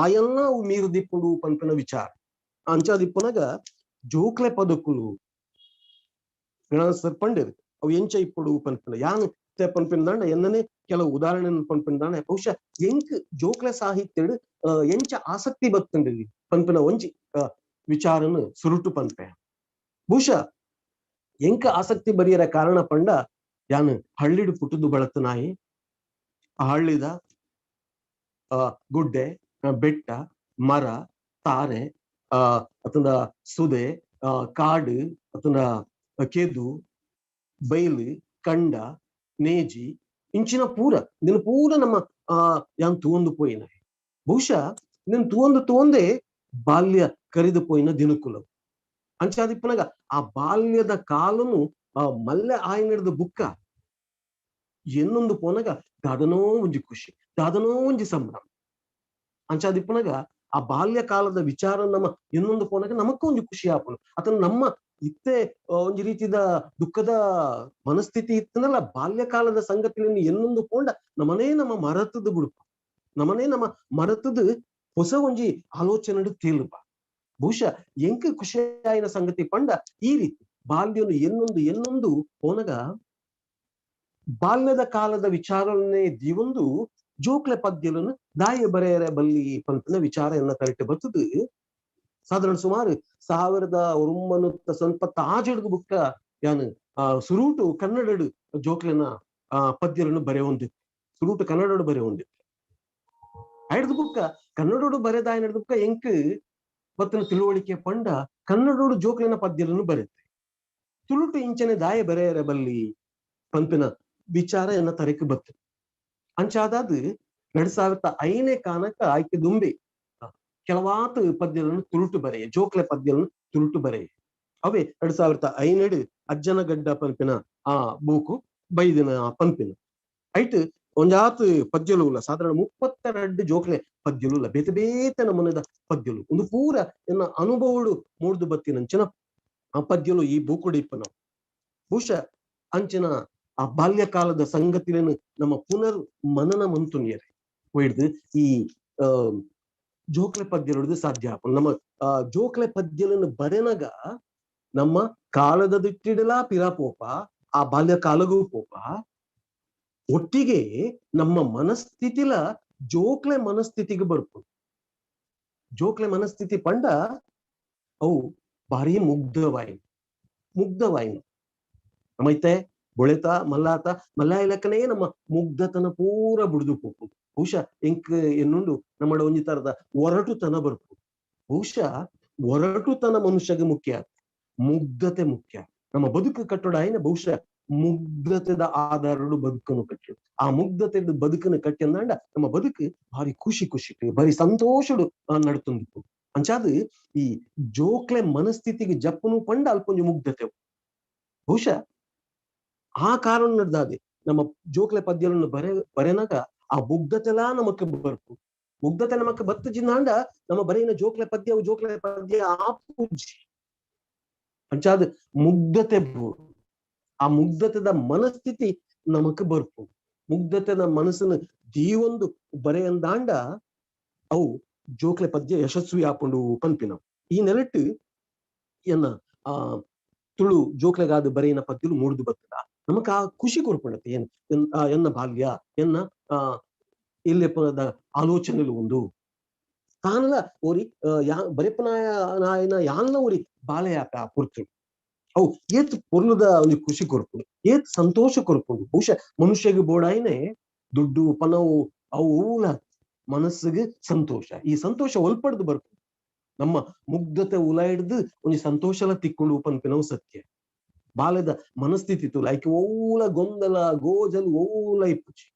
ಆಯನ್ನ ಅವು ಮೀರ್ದಿಪ್ಪುಂಡು ಪನ್ಪಿನ ವಿಚಾರ. ಅಂಚಾದಿಪ್ಪುನಗ ಜೋಕ್ಲೆ ಪದಕುಲು ಗಣನ ಸರ್ ಪಂಡೇರು ಅವು ಎಂಚ ಇಪ್ಪುಡು ಪನ್ಪಿನ ಯಾನು ಪನ್ಪಿನ ದಾಂಡ ಎನ್ನನೆ ಕೆಲವು ಉದಾಹರಣೆ ಪನ್ಪಿನ ದಾಂಡ ಬಹುಶಃ ಎಂಕ್ ಜೋಕ್ಲೆ ಸಾಹಿತ್ಯಡು ಎಂಚ ಆಸಕ್ತಿ ಬತ್ತುಂಡು ಪನ್ಪಿನ ಒಂಜಿ ವಿಚಾರನು ಸುರುಟು ಪನ್ಪೆ. ಬಹುಶಃ ಎಂಕ ಆಸಕ್ತಿ ಬರಿಯರ ಕಾರಣ ಪಂಡ ಯಾನು ಹಳ್ಳಿಡು ಪುಟ್ಟುದು ಬಳತ ನಾಯಿ, ಆ ಹಳ್ಳಿದ ಗುಡ್ಡೆ ಬೆಟ್ಟ ಮರ ತಾರೆ ಅತನ ಸುದೆ ಕಾಡು ಅತನ ಕೆದು ಬೈಲು ಕಂಡ ನೇಜಿ ಇಂಚಿನ ಪೂರ ನಿನ್ನ ಪೂರ ನಮ್ಮ ಯಾನ್ ತೂವೊಂದು ಪೋಯಿನ. ಬಹುಶಃ ನಿನ್ ತೂವೊಂದು ತೂವೊಂದೇ ಬಾಲ್ಯ ಕರಿದು ಪೋಯಿನ ದಿನಕುಲವು. ಅಂಚಾದಿಪ್ಪನಗ ಆ ಬಾಲ್ಯದ ಕಾಲನು ಆ ಮಲ್ಲೆ ಆಯ್ನಿಡ್ದ ಬುಕ್ಕ ಎನ್ನೊಂದು ಪೋನಗ ದಾದನೋ ಒಂಜಿ ಖುಷಿ ದಾದನೋ ಒಂಜಿ ಸಂಭ್ರಮ. ಅಂಚಾದಿಪ್ಪನಗ ಆ ಬಾಲ್ಯ ಕಾಲದ ವಿಚಾರ ನಮ್ಮ ಇನ್ನೊಂದು ಪೋನಗ ನಮಕ್ಕೂ ಒಂಜಿ ಖುಷಿ ಆಪುನು. ಅಥವಾ ನಮ್ಮ ಇತ್ತೆ ಒಂಜಿ ರೀತಿದ ದುಃಖದ ಮನಸ್ಥಿತಿ ಇತ್ತನಲ್ಲ ಬಾಲ್ಯಕಾಲದ ಸಂಗತಿಯನ್ನು ಎನ್ನೊಂದು ಪೋಂಡ ನಮನೇ ನಮ್ಮ ಮರತದ ಬಿಡುಪ ನಮನೇ ನಮ್ಮ ಮರತದ ಹೊಸ ಒಂಜಿ ಆಲೋಚನೆ ತೇಲುಪ. ಬಹುಶಃ ಎಂಕ ಖುಷಿಯಾಯಿನ ಸಂಗತಿ ಪಂಡ ಈ ರೀತಿ ಬಾಲ್ಯನು ಎನ್ನೊಂದು ಎನ್ನೊಂದು ಪೋನಗ ಬಾಲ್ಯದ ಕಾಲದ ವಿಚಾರವನ್ನೇ ದೀವೊಂದು ಜೋಕ್ಲೆ ಪದ್ಯలను ದಾಯ ಬರೆಯರೆ ಬಲ್ಲಿ ಪಂಪಿನ ವಿಚಾರ ಎನ್ನ ಕರೆಕ್ಟ್ ಬರ್ತದೆ. ಸಾಧಾರಣ ಸುಮಾರು 1996 ಬುಕ್ಕ ಯಾನು ಸುರೂಟು ಕನ್ನಡಡು ಜೋಕ್ಲೆನ ಪದ್ಯలను ಬರೆಯೊಂದಿತ್ತು. ಸುರೂಟು ಕನ್ನಡಡು ಬರೆಯೊಂದಿತ್ತು. ಐಡ್ದು ಬುಕ್ಕ ಕನ್ನಡೋಡು ಬರೆದ ಐನಡ್ದು ಬುಕ್ಕ ಎಂಕ್ ಬತ್ತನ ತಿಳುವಳಿಕೆ ಪಂಡ ಕನ್ನಡೋಡು ಜೋಕ್ಲೆನ ಪದ್ಯలను ಬರೆತೆ. ತುಳುಟು ಇಂಚನೆ ದಾಯ ಬರೆಯರೆ ಬಲ್ಲಿ ಪಂಪಿನ ವಿಚಾರ ಎನ್ನ ತರಕ್ಕೆ ಬತ್ತು. ಅಂಚಾದಾದ 2005 ಕಾನಕ ಆಯ್ಕೆ ದುಂಬೆ ಕೆಲವಾತ್ ಪದ್ಯలను ತುಳುಟು ಬರೆಯ, ಜೋಕ್ಲೆ ಪದ್ಯలను ತುಳುಟು ಬರೆಯ. ಅವೇ 2005 ಅಜ್ಜನಗಡ್ಡ ಪನ್ಪಿನ ಆ ಬೂಕು ಬೈದಿನ ಪನ್ಪಿನ ಐಟ್ ಒಂಜಾತ್ ಪದ್ಯಲು ಉಲ್ಲ, ಸಾಧಾರಣ 32 ಜೋಕ್ಲೆ ಪದ್ಯಲು ಉಲ್ಲ, ಬೇತೆ ಬೇತೆ ನಮೂನೆದ ಪದ್ಯಲು. ಒಂದು ಪೂರ ಎನ್ನ ಅನುಭವಡು ಮೂಡ್ದು ಬತ್ತಿನಂಚಿನ ಆ ಪದ್ಯಲು ಈ ಬೂಕುಡು ಇಪ್ಪನ. ಬಹುಶಃ ಅಂಚಿನ ಆ ಬಾಲ್ಯಕಾಲದ ಸಂಗತಿಯನ್ನು ನಮ್ಮ ಪುನರ್ ಮನನ ಮಂತುನಿಯರೆ ಒಯ್ದು ಈ ಜೋಕ್ಲೆ ಪದ್ಯಲುಡ್ದು ಸಾಧ್ಯ. ನಮ್ಮ ಜೋಕ್ಲೆ ಪದ್ಯలను ಬರೆನಗ ನಮ್ಮ ಕಾಲದ ದಿಟ್ಟಿಡಲಾ ಪಿರಾಪೋಪ, ಆ ಬಾಲ್ಯಕಾಲಗೂ ಪೋಪ, ಒಟ್ಟಿಗೆ ನಮ್ಮ ಮನಸ್ಥಿತಿಲ ಜೋಕ್ಲೆ ಮನಸ್ಥಿತಿಗೆ ಬರ್ಪು. ಜೋಕ್ಲೆ ಮನಸ್ಥಿತಿ ಪಂಡ ಅವು ಭಾರಿ ಮುಗ್ಧವಾಯಿನ, ಮುಗ್ಧವಾಯಿನ. ನಮ್ಮೈತೆ ಬೊಳೆತ ಮಲ್ಲಾತ ಮಲ್ಲಾಯಿಲಕ್ಕನೇ ನಮ್ಮ ಮುಗ್ಧತನ ಪೂರ ಬುಡ್ದು ಪೋಪು. ಬಹುಶಃ ಎಂಕ್ ಎನ್ನುಂಡು ನಮ್ಮ ಒಂಜಿ ತರದ ಒರಟುತನ ಬರ್ಪು. ಬಹುಶಃ ಒರಟುತನ ಮನುಷ್ಯಗೆ ಮುಖ್ಯ, ಮುಗ್ಧತೆ ಮುಖ್ಯ. ನಮ್ಮ ಬದುಕು ಕಟ್ಟಡ ಆಯ್ನ ಬಹುಶಃ ಮುಗ್ಧತೆದ ಆಧಾರಡು ಬದುಕನ್ನು ಕಟ್ಟಿ, ಆ ಮುಗ್ಧತೆ ಬದುಕನ್ನು ಕಟ್ಟಿಂದಾಂಡ ನಮ್ಮ ಬದುಕು ಭಾರಿ ಖುಷಿ ಖುಷಿ ಭಾರಿ ಸಂತೋಷಡು ನಡ್ತೊಂದಿಪ್ಪು. ಅಂಚಾದ ಈ ಜೋಕ್ಲೆ ಮನಸ್ಥಿತಿಗೆ ಜಪ್ಪನು ಪಂಡ ಅಲ್ಪೊಂಜಿ ಮುಗ್ಧತೆ. ಬಹುಶಃ ಆ ಕಾರಣ ನಡ್ದಾದೆ ನಮ್ಮ ಜೋಕ್ಲೆ ಪದ್ಯಗಳನ್ನು ಬರೆನಾಗ ಆ ಮುಗ್ಧತೆಲಾ ನಮಕ್ ಬರ್ಪು. ಮುಗ್ಧತೆ ನಮಕ್ ಬತ್ತು ಜಿನ್ನಾಂಡ ನಮ್ಮ ಬರೆಯಿನ ಜೋಕ್ಲೆ ಪದ್ಯ ಜೋಕ್ಲೆ ಪದ್ಯ ಆಪುಜಿ. ಅಂಚಾದ ಮುಗ್ಧತೆ ಬೋಡು, ಆ ಮುಗ್ಧತೆದ ಮನಸ್ಥಿತಿ ನಮಕ್ ಬರ್ಪು. ಮುಗ್ಧತೆದ ಮನಸ್ಸನ್ನು ದೀವೊಂದು ಬರೆಯಂದಾಂಡ ಅವು ಜೋಕ್ಲೆ ಪದ್ಯ ಯಶಸ್ವಿ ಆಪುಂಡು ಪನ್ಪಿನ ಈ ನೆಲೆಟ್ಟು ಎನ್ನ ಆ ತುಳು ಜೋಕ್ಲೆಗಾದ ಬರೆಯಿನ ಪದ್ಯಲು ಮೂಡ್ದು ಬರ್ತದ. ನಮಕ್ ಆ ಖುಷಿ ಕೊರ್ಪುಂಡತ್ತೆ. ಏನ್ ಎನ್ನ ಬಾಲ್ಯ ಎನ್ನ ಆ ಇಲ್ಲೆಪ್ಪದ ಆಲೋಚನೆಲು ಉಂಡು ತಾನಲ ಓರಿ ಯಾ ಬರೆಪನಾಯ ನಾಯನ ಯಾನ್ಲ ಓರಿ ಬಾಲೆಯಾಪ ಆ ಪುರ್ತು ಅವು ಏತ್ ಪೊರ್ಲುದ ಒಂಜಿ ಖುಷಿ ಕೊರ್ಪುಂಡು, ಏತ್ ಸಂತೋಷ ಕೊರ್ಪುಂಡು. ಬಹುಶಃ ಮನುಷ್ಯಗೆ ಬೋಡಾಯ್ನೆ ದುಡ್ಡು ಪನವು ಅವು ಊಲ ಮನಸ್ಸಿಗೆ ಸಂತೋಷ. ಈ ಸಂತೋಷ ಒಲ್ಪಡ್ದು ಬರ್ಪುಂಡು. ನಮ್ಮ ಮುಗ್ಧತೆ ಉಲ ಹಿಡ್ದು ಒಂಜಿ ಸಂತೋಷಲ ತಿಕ್ಕೊಂಡು ಪನ್ಪಿನವು ಸತ್ಯ. ಬಾಲ್ಯದ ಮನಸ್ಥಿತಿ ತುಲ ಐಕೆ ಓಲ ಗೊಂದಲ ಗೋಜಲು ಓಲ ಇಪ್ಪುಜಿ.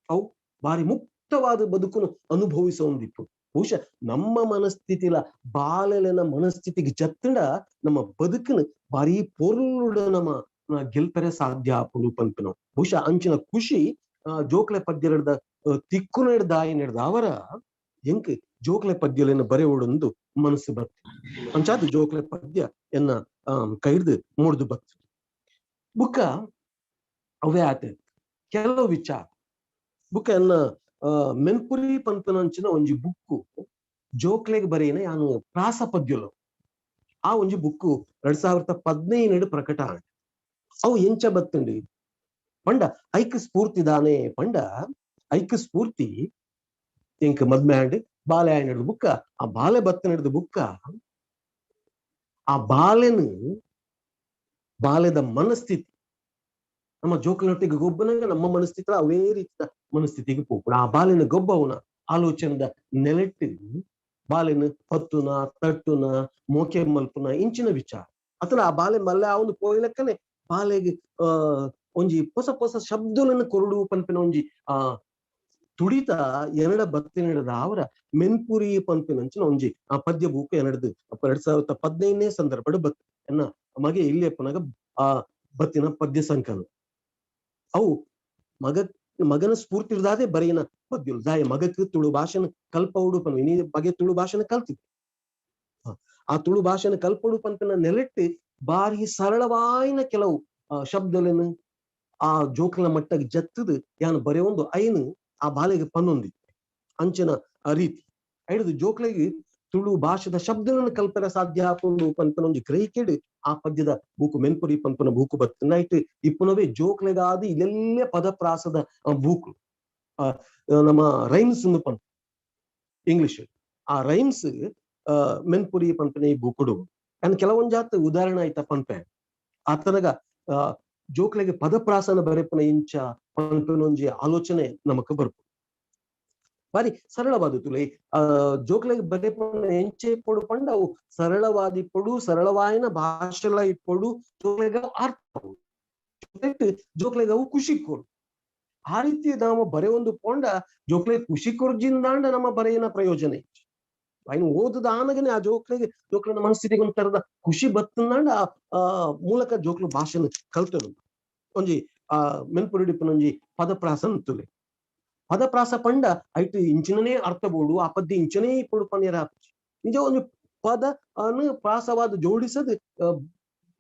ಅವು ಭಾರಿ ಮುಕ್ತವಾದ ಬದುಕನ್ನು ಅನುಭವಿಸೋ ಒಂದಿಪ್ಪು. ಬಹುಶಃ ನಮ್ಮ ಮನಸ್ಥಿತಿಲ ಬಾಲ್ಯನ ಮನಸ್ಥಿತಿಗೆ ಜತ್ತಂಡ ನಮ್ಮ ಬದುಕನ್ನು ಭಾರಿ ಪೊರ್ಲುಡ ನಮ್ಮ ಗೆಲ್ಪರೆ ಸಾಧ್ಯ ಆಪುಂಡು ಪನ್ಪಿನವು. ಬಹುಶಃ ಅಂಚಿನ ಖುಷಿ ಜೋಕ್ಲೆ ಪದ್ಯಲೆಡ್ದ ತಿಕ್ಕು ನೆಡ್ದ ಅವರ ಎಂಕ್ ಜೋಕ್ಲೆ ಪದ್ಯಲೆನ ಬರೆಯೋಡೊಂದು ಮನಸ್ಸು ಬರ್ತದೆ. ಅಂಚಾದ ಜೋಕ್ಲೆ ಪದ್ಯ ಎನ್ನ ಕೈರ್ದು ಮೂಡ್ದು ಬರ್ತದೆ. ಬುಕ್ಕ ಅವೇ ಆತ ಕೆಲವು ವಿಚಾರ ಬುಕ್ಕ ಎನ್ನ ಮೆನ್ಪುರಿ ಪನ್ಪನಂಚಿನ ಒಂಜಿ ಬುಕ್ಕು ಜೋಕ್ಲೆಗ್ ಬರೆಯಿನ ಯಾನು ಪ್ರಾಸ ಪದ್ಯಲು ಆ ಒಂಜಿ ಬುಕ್ಕು 2015 ಪ್ರಕಟ ಆಂಡ್. ಅವು ಎಂಚ ಬತ್ತುಂಡು ಪಂಡ ಐಕ್ ಸ್ಫೂರ್ತಿ ದಾನೆ ಪಂಡ ಐಕ್ ಸ್ಫೂರ್ತಿ ಎಂಕ್ ಮದ್ಮೆ ಆಂಡ್ ಬಾಲೆ ಆಯ್ನಡ್ದು ಬುಕ್ಕ ಆ ಬಾಲೆ ಬತ್ತನಡ್ದು ಬುಕ್ಕ ಆ ಬಾಲೆನು ಬಾಲೆದ ಮನಸ್ಥಿತಿ ನಮ್ಮ ಜೋಕ್ಲೊಟ್ಟಿಗೆ ಗೊಬ್ಬನಾಗ ನಮ್ಮ ಮನಸ್ಥಿತಿ ಅವೇ ರೀತಿಯ ಮನಸ್ಥಿತಿಗೆ ಪೋಪುಂಡು. ಆ ಬಾಲಿನ ಗೊಬ್ಬವನ ಆಲೋಚನೆದ ನೆಲೆಟ್ಟು ಬಾಲಿನ ಪತ್ತುನ ತಟ್ಟುನ ಮೋಕೆ ಮಲ್ಪುನ ಇಂಚಿನ ವಿಚಾರ ಅಥವಾ ಆ ಬಾಲೆ ಮಲ್ಲೆ ಅವನು ಪೋಯ್ಲಕ್ಕನೆ ಬಾಲೆಗೆ ಒಂಜಿ ಹೊಸ ಹೊಸ ಶಬ್ದಗಳನ್ನು ಕೊರಡು ಪನ್ಪಿನ ಒಂಜಿ ಆ ತುಡಿತ ಎನಡ ಬತ್ತಿನಡದ ಅವರ ಮೆನ್ಪುರಿ ಪನ್ಪಿನಂಚಿನ ಒಂಜಿ ಆ ಪದ್ಯ ಬೂಕು ಎನಡ್ದು 2015 ಸಂದರ್ಭಡ್ ಬತ್ ಎನ್ನ ಮಗೆ ಇಲ್ಲಿ ಪುನಗ ಆ ಬತ್ತಿನ ಪದ್ಯ ಸಂಕಲನ. ಅವು ಮಗನ ಸ್ಫೂರ್ತಿ ಇರ್ದಾದೆ ಬರೆಯಿನ ಪದ್ಯಲು ದಾಯ ಮಗಕ್ಕೆ ತುಳು ಭಾಷೆನ ಕಲ್ಪೌಡು ಪನ್ ಇನಿ ಬಗೆ ತುಳು ಭಾಷೆನ ಕಲ್ತಿದ್ದೆ. ಆ ತುಳು ಭಾಷೆನ ಕಲ್ಪೌಡು ಪನ್ಪಿನ ನೆಲೆಟ್ಟು ಬಾರಿ ಸರಳವಾಯಿನ ಕೆಲವು ಶಬ್ದలను ಆ ಜೋಕ್ಲ ಮಟ್ಟಕ್ಕೆ ಜತ್ತದು ಯಾನು ಬರೆಯೊಂದು ಐನು ಆ ಬಾಲೆಗೆ ಪನ್ನೊಂದಿತ್ತು ಅಂಚಿನ ಆ ರೀತಿ ಐದು ಜೋಕ್ಲೆಗೆ ತುಳು ಭಾಷೆದ ಶಬ್ದಗಳನ್ನು ಕಲ್ಪನೆ ಸಾಧ್ಯ ಆಪುಂಡು ಪನ್ಪನ ಒಂಜಿ ಗ್ರಹಿಕೆಡ್ ಆ ಪದ್ಯದ ಬೂಕು ಮೆನ್ಪುರಿ ಪನ್ಪನ ಬೂಕು ಬತ್ತು ನೈಟ್ ಇಪ್ಪುನವೇ ಜೋಕ್ಲೆಗಾದ ಇಲ್ಲೆಲ್ಲ ಪದಪ್ರಾಸದ ಬೂಕು ನಮ್ಮ ರೈಮ್ಸ್ ಪನ್ ಇಂಗ್ಲಿಷ್ ಆ ರೈಮ್ಸ್ ಮೆನ್ಪುರಿ ಪನ್ಪನ ಈ ಬೂಕುಡು ಅಂಡ್ ಕೆಲವೊಂಜಾತ್ ಉದಾಹರಣೆ ಆಯ್ತಾ ಪನ್ಪೆ ಆತನಗ ಜೋಕ್ಲೆಗೆ ಪದಪ್ರಾಸನ ಬರೆಪನ ಇಂಚ ಪನ್ಪನ ಒಂಜಿ ಆಲೋಚನೆ ನಮಕ್ ಬರ್ಪು. ಬಾರಿ ಸರಳವಾದ ತುಲೆ ಆ ಜೋಕ್ಲೆಗೆ ಬರೆಪನ ಎಂಚೆ ಪೊಡು ಪಂಡ ಅವು ಸರಳವಾದಿ ಪೊಡು ಸರಳವಾಯಿನ ಭಾಷೆಲ ಇಪ್ಪೊಡು ಜೋಕ್ಲೆಗ ಅರ್ಥ ಜೋಕ್ಲೆಗ ಅವು ಖುಷಿ ಕೊಡು. ಆ ರೀತಿ ನಾವು ಬರೆಯೊಂದು ಪೊಂಡ ಜೋಕ್ಲೆ ಖುಷಿ ಕೊರ್ಜಿಂದಾಂಡ ನಮ್ಮ ಬರೆಯಿನ ಪ್ರಯೋಜನ. ಐನ್ ಓದುದ ಆನಗನೆ ಆ ಜೋಕ್ಲೆಗ್ ಜೋಕ್ಲೆನ ಮನಸ್ಥಿತಿಗೆ ಒಂಥರದ ಖುಷಿ ಬತ್ತಂದಾಂಡ ಆ ಮೂಲಕ ಜೋಕ್ಲು ಭಾಷೆನ ಕಲ್ತರು. ಒಂಜಿ ಆ ಮೆನ್ಪುರುಡಿಪ್ಪನೊಂಜಿ ಪದಪ್ರಾಸ ಅಂತುಲೆ. ಪದಪ್ರಾಸ ಪಂಡ ಐಟ್ ಇಂಚಿನನೇ ಅರ್ಥ ಬೋಡು, ಆ ಪದ್ಯ ಇಂಚನೇ ಇಪ್ಪುಡು ಪನ್ಯರ ನಿಜ ಒಂಜಿ ಪದ ಅನ್ನು ಪ್ರಾಸವಾದ ಜೋಡಿಸದ್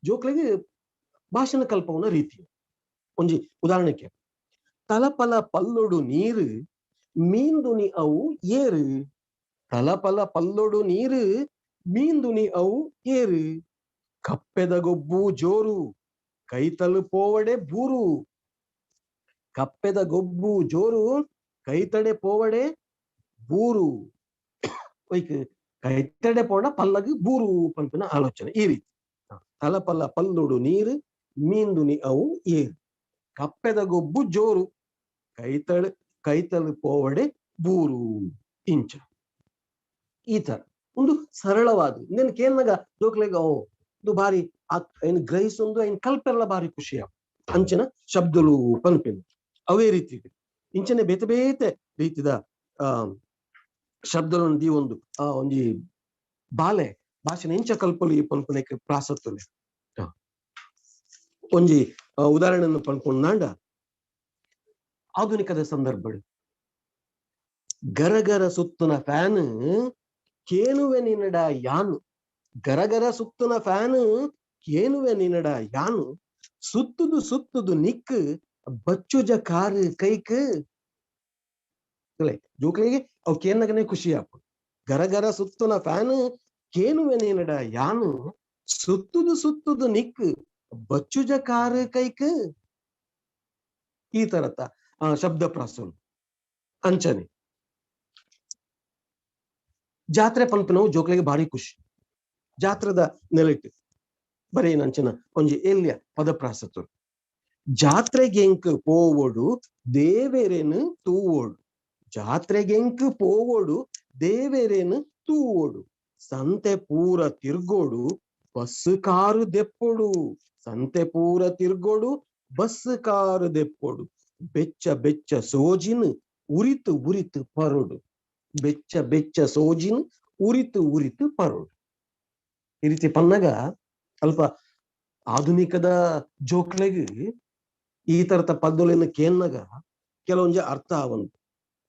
ಜೋಕ್ಲೆಗ್ ಭಾಷಣ ಕಲ್ಪವನ ರೀತಿ. ಒಂಜಿ ಉದಾಹರಣೆಗೆ, ತಲಪಲ ಪಲ್ಲೊಡು ನೀರು ಮೀಂದುನಿ ಅವು ಏರು, ತಲಪಲ ಪಲ್ಲೊಡು ನೀರು ಮೀಂದುನಿ ಅವು ಏರು, ಕಪ್ಪೆದ ಗೊಬ್ಬು ಜೋರು ಕೈತಲು ಪೋವಡೆ ಬೂರು, ಕಪ್ಪೆದ ಗೊಬ್ಬು ಜೋರು ಕೈತಡೆ ಪೋವಡೆ ಬೂರು, ಕೈತಡೆ ಪೋಡ ಪಲ್ಲಗ್ ಬೂರು ಪನ್ಪಿನ ಆಲೋಚನೆ ಈ ರೀತಿ. ತಲಪಲ ಪಲ್ಲೊಡು ನೀರು ಮೀಂದುನಿ ಅವು ಏರು, ಕಪ್ಪೆದ ಗೊಬ್ಬು ಜೋರು ಕೈತಳು ಕೈತಲು ಪೋವಡೆ ಬೂರು ಇಂಚ. ಈ ತರ ಒಂದು ಸರಳವಾದ ಇನ್ನೇನು ಕೇಳ್ನಾಗ ಜೋಕ್ಲೆಗ್ ಓ ಇದು ಬಾರಿ ಐನ್ ಗ್ರಹಿಸೊಂದು ಐನ್ ಕಲ್ಪೆಲ್ಲ ಬಾರಿ ಖುಷಿಯ ಅಂಚಿನ ಶಬ್ದಲು ಪನ್ಪಿನ ಅವೇ ರೀತಿ ಇದೆ. ಇಂಚನೆ ಬೇತೆ ಬೇತೆ ರೀತಿದ ಆ ಶಬ್ದలను ದೀವೊಂದು ಆ ಒಂಜಿ ಬಾಲೆ ಭಾಷೆನ ಇಂಚ ಕಲ್ಪಲು ಈ ಪನ್ಪುನೆಕ್ ಪ್ರಾಸತ್ತುಲೆ. ಒಂಜಿ ಉದಾಹರಣೆಯನ್ನು ಪನ್ಪುಂಡಾಂಡ ಆಧುನಿಕದ ಸಂದರ್ಭ, ಗರಗರ ಸುತ್ತುನ ಫ್ಯಾನ್ ಕೇನುವೆ ನಿನ್ನಡ ಯಾನು, ಗರಗರ ಸುತ್ತುನ ಫ್ಯಾನ್ ಕೇನುವೆ ನಿನ್ನಡ ಯಾನು, ಸುತ್ತುದು ಸುತ್ತುದು ನಿಕ್ ಬಚ್ಚುಜ ಕಾರು ಕೈಕ್. ಜೋಕ್ಲಿಗೆ ಅವು ಕೇನ್ನಗನೆ ಖುಷಿ ಆಪು. ಗರಗರ ಸುತ್ತುನ ಫ್ಯಾನ್ ಕೇನುವೆ ನಿನ್ನಡ ಯಾನು, ಸುತ್ತುದು ಸುತ್ತುದು ನಿಕ್ ಬಚ್ಚುಜ ಕಾರು ಕೈಕ್. ಈ ತರತ ಶಬ್ದ ಪ್ರಾಸನು. ಅಂಚನೆ ಜಾತ್ರೆ ಪನ್ಪಿನವು ಜೋಕ್ಲಿಗೆ ಭಾರಿ ಖುಷಿ. ಜಾತ್ರದ ನೆಲೆಟ್ಟು ಬರೀನಂಚನ ಒಂಜಿ ಎಲ್ಯ ಪದಪ್ರಾಸತು. ಜಾತ್ರೆಗೆಂಕ್ ಪೋವೊಡು ದೇವೆರೆನು ತೂವೊಡು, ಜಾತ್ರೆಗೆಂಕ್ ಪೋವೊಡು ದೇವೆರೆನು ತೂವೊಡು, ಸಂತೆ ಪೂರ ತಿರ್ಗೋಡು ಬಸ್ ಕಾರು ದೆಪ್ಪೊಡು, ಸಂತೆ ಪೂರ ತಿರ್ಗೋಡು ಬಸ್ ಕಾರು ದೆಪ್ಪೊಡು, ಬೆಚ್ಚ ಬೆಚ್ಚ ಸೋಜಿನ ಉರಿತು ಉರಿತು ಪರೋಡು, ಬೆಚ್ಚ ಬೆಚ್ಚ ಸೋಜಿನ ಉರಿತು ಉರಿತು ಪರೋಡು. ಈ ರೀತಿ ಪನ್ನಾಗ ಅಲ್ಪ ಆಧುನಿಕದ ಜೋಕ್ಲೆಗ್ ಈ ತರದ ಪದ್ದೊಲಿನ ಕೇನ್ನಾಗ ಕೆಲವೊಂಜಿ ಅರ್ಥ ಆವಂತು.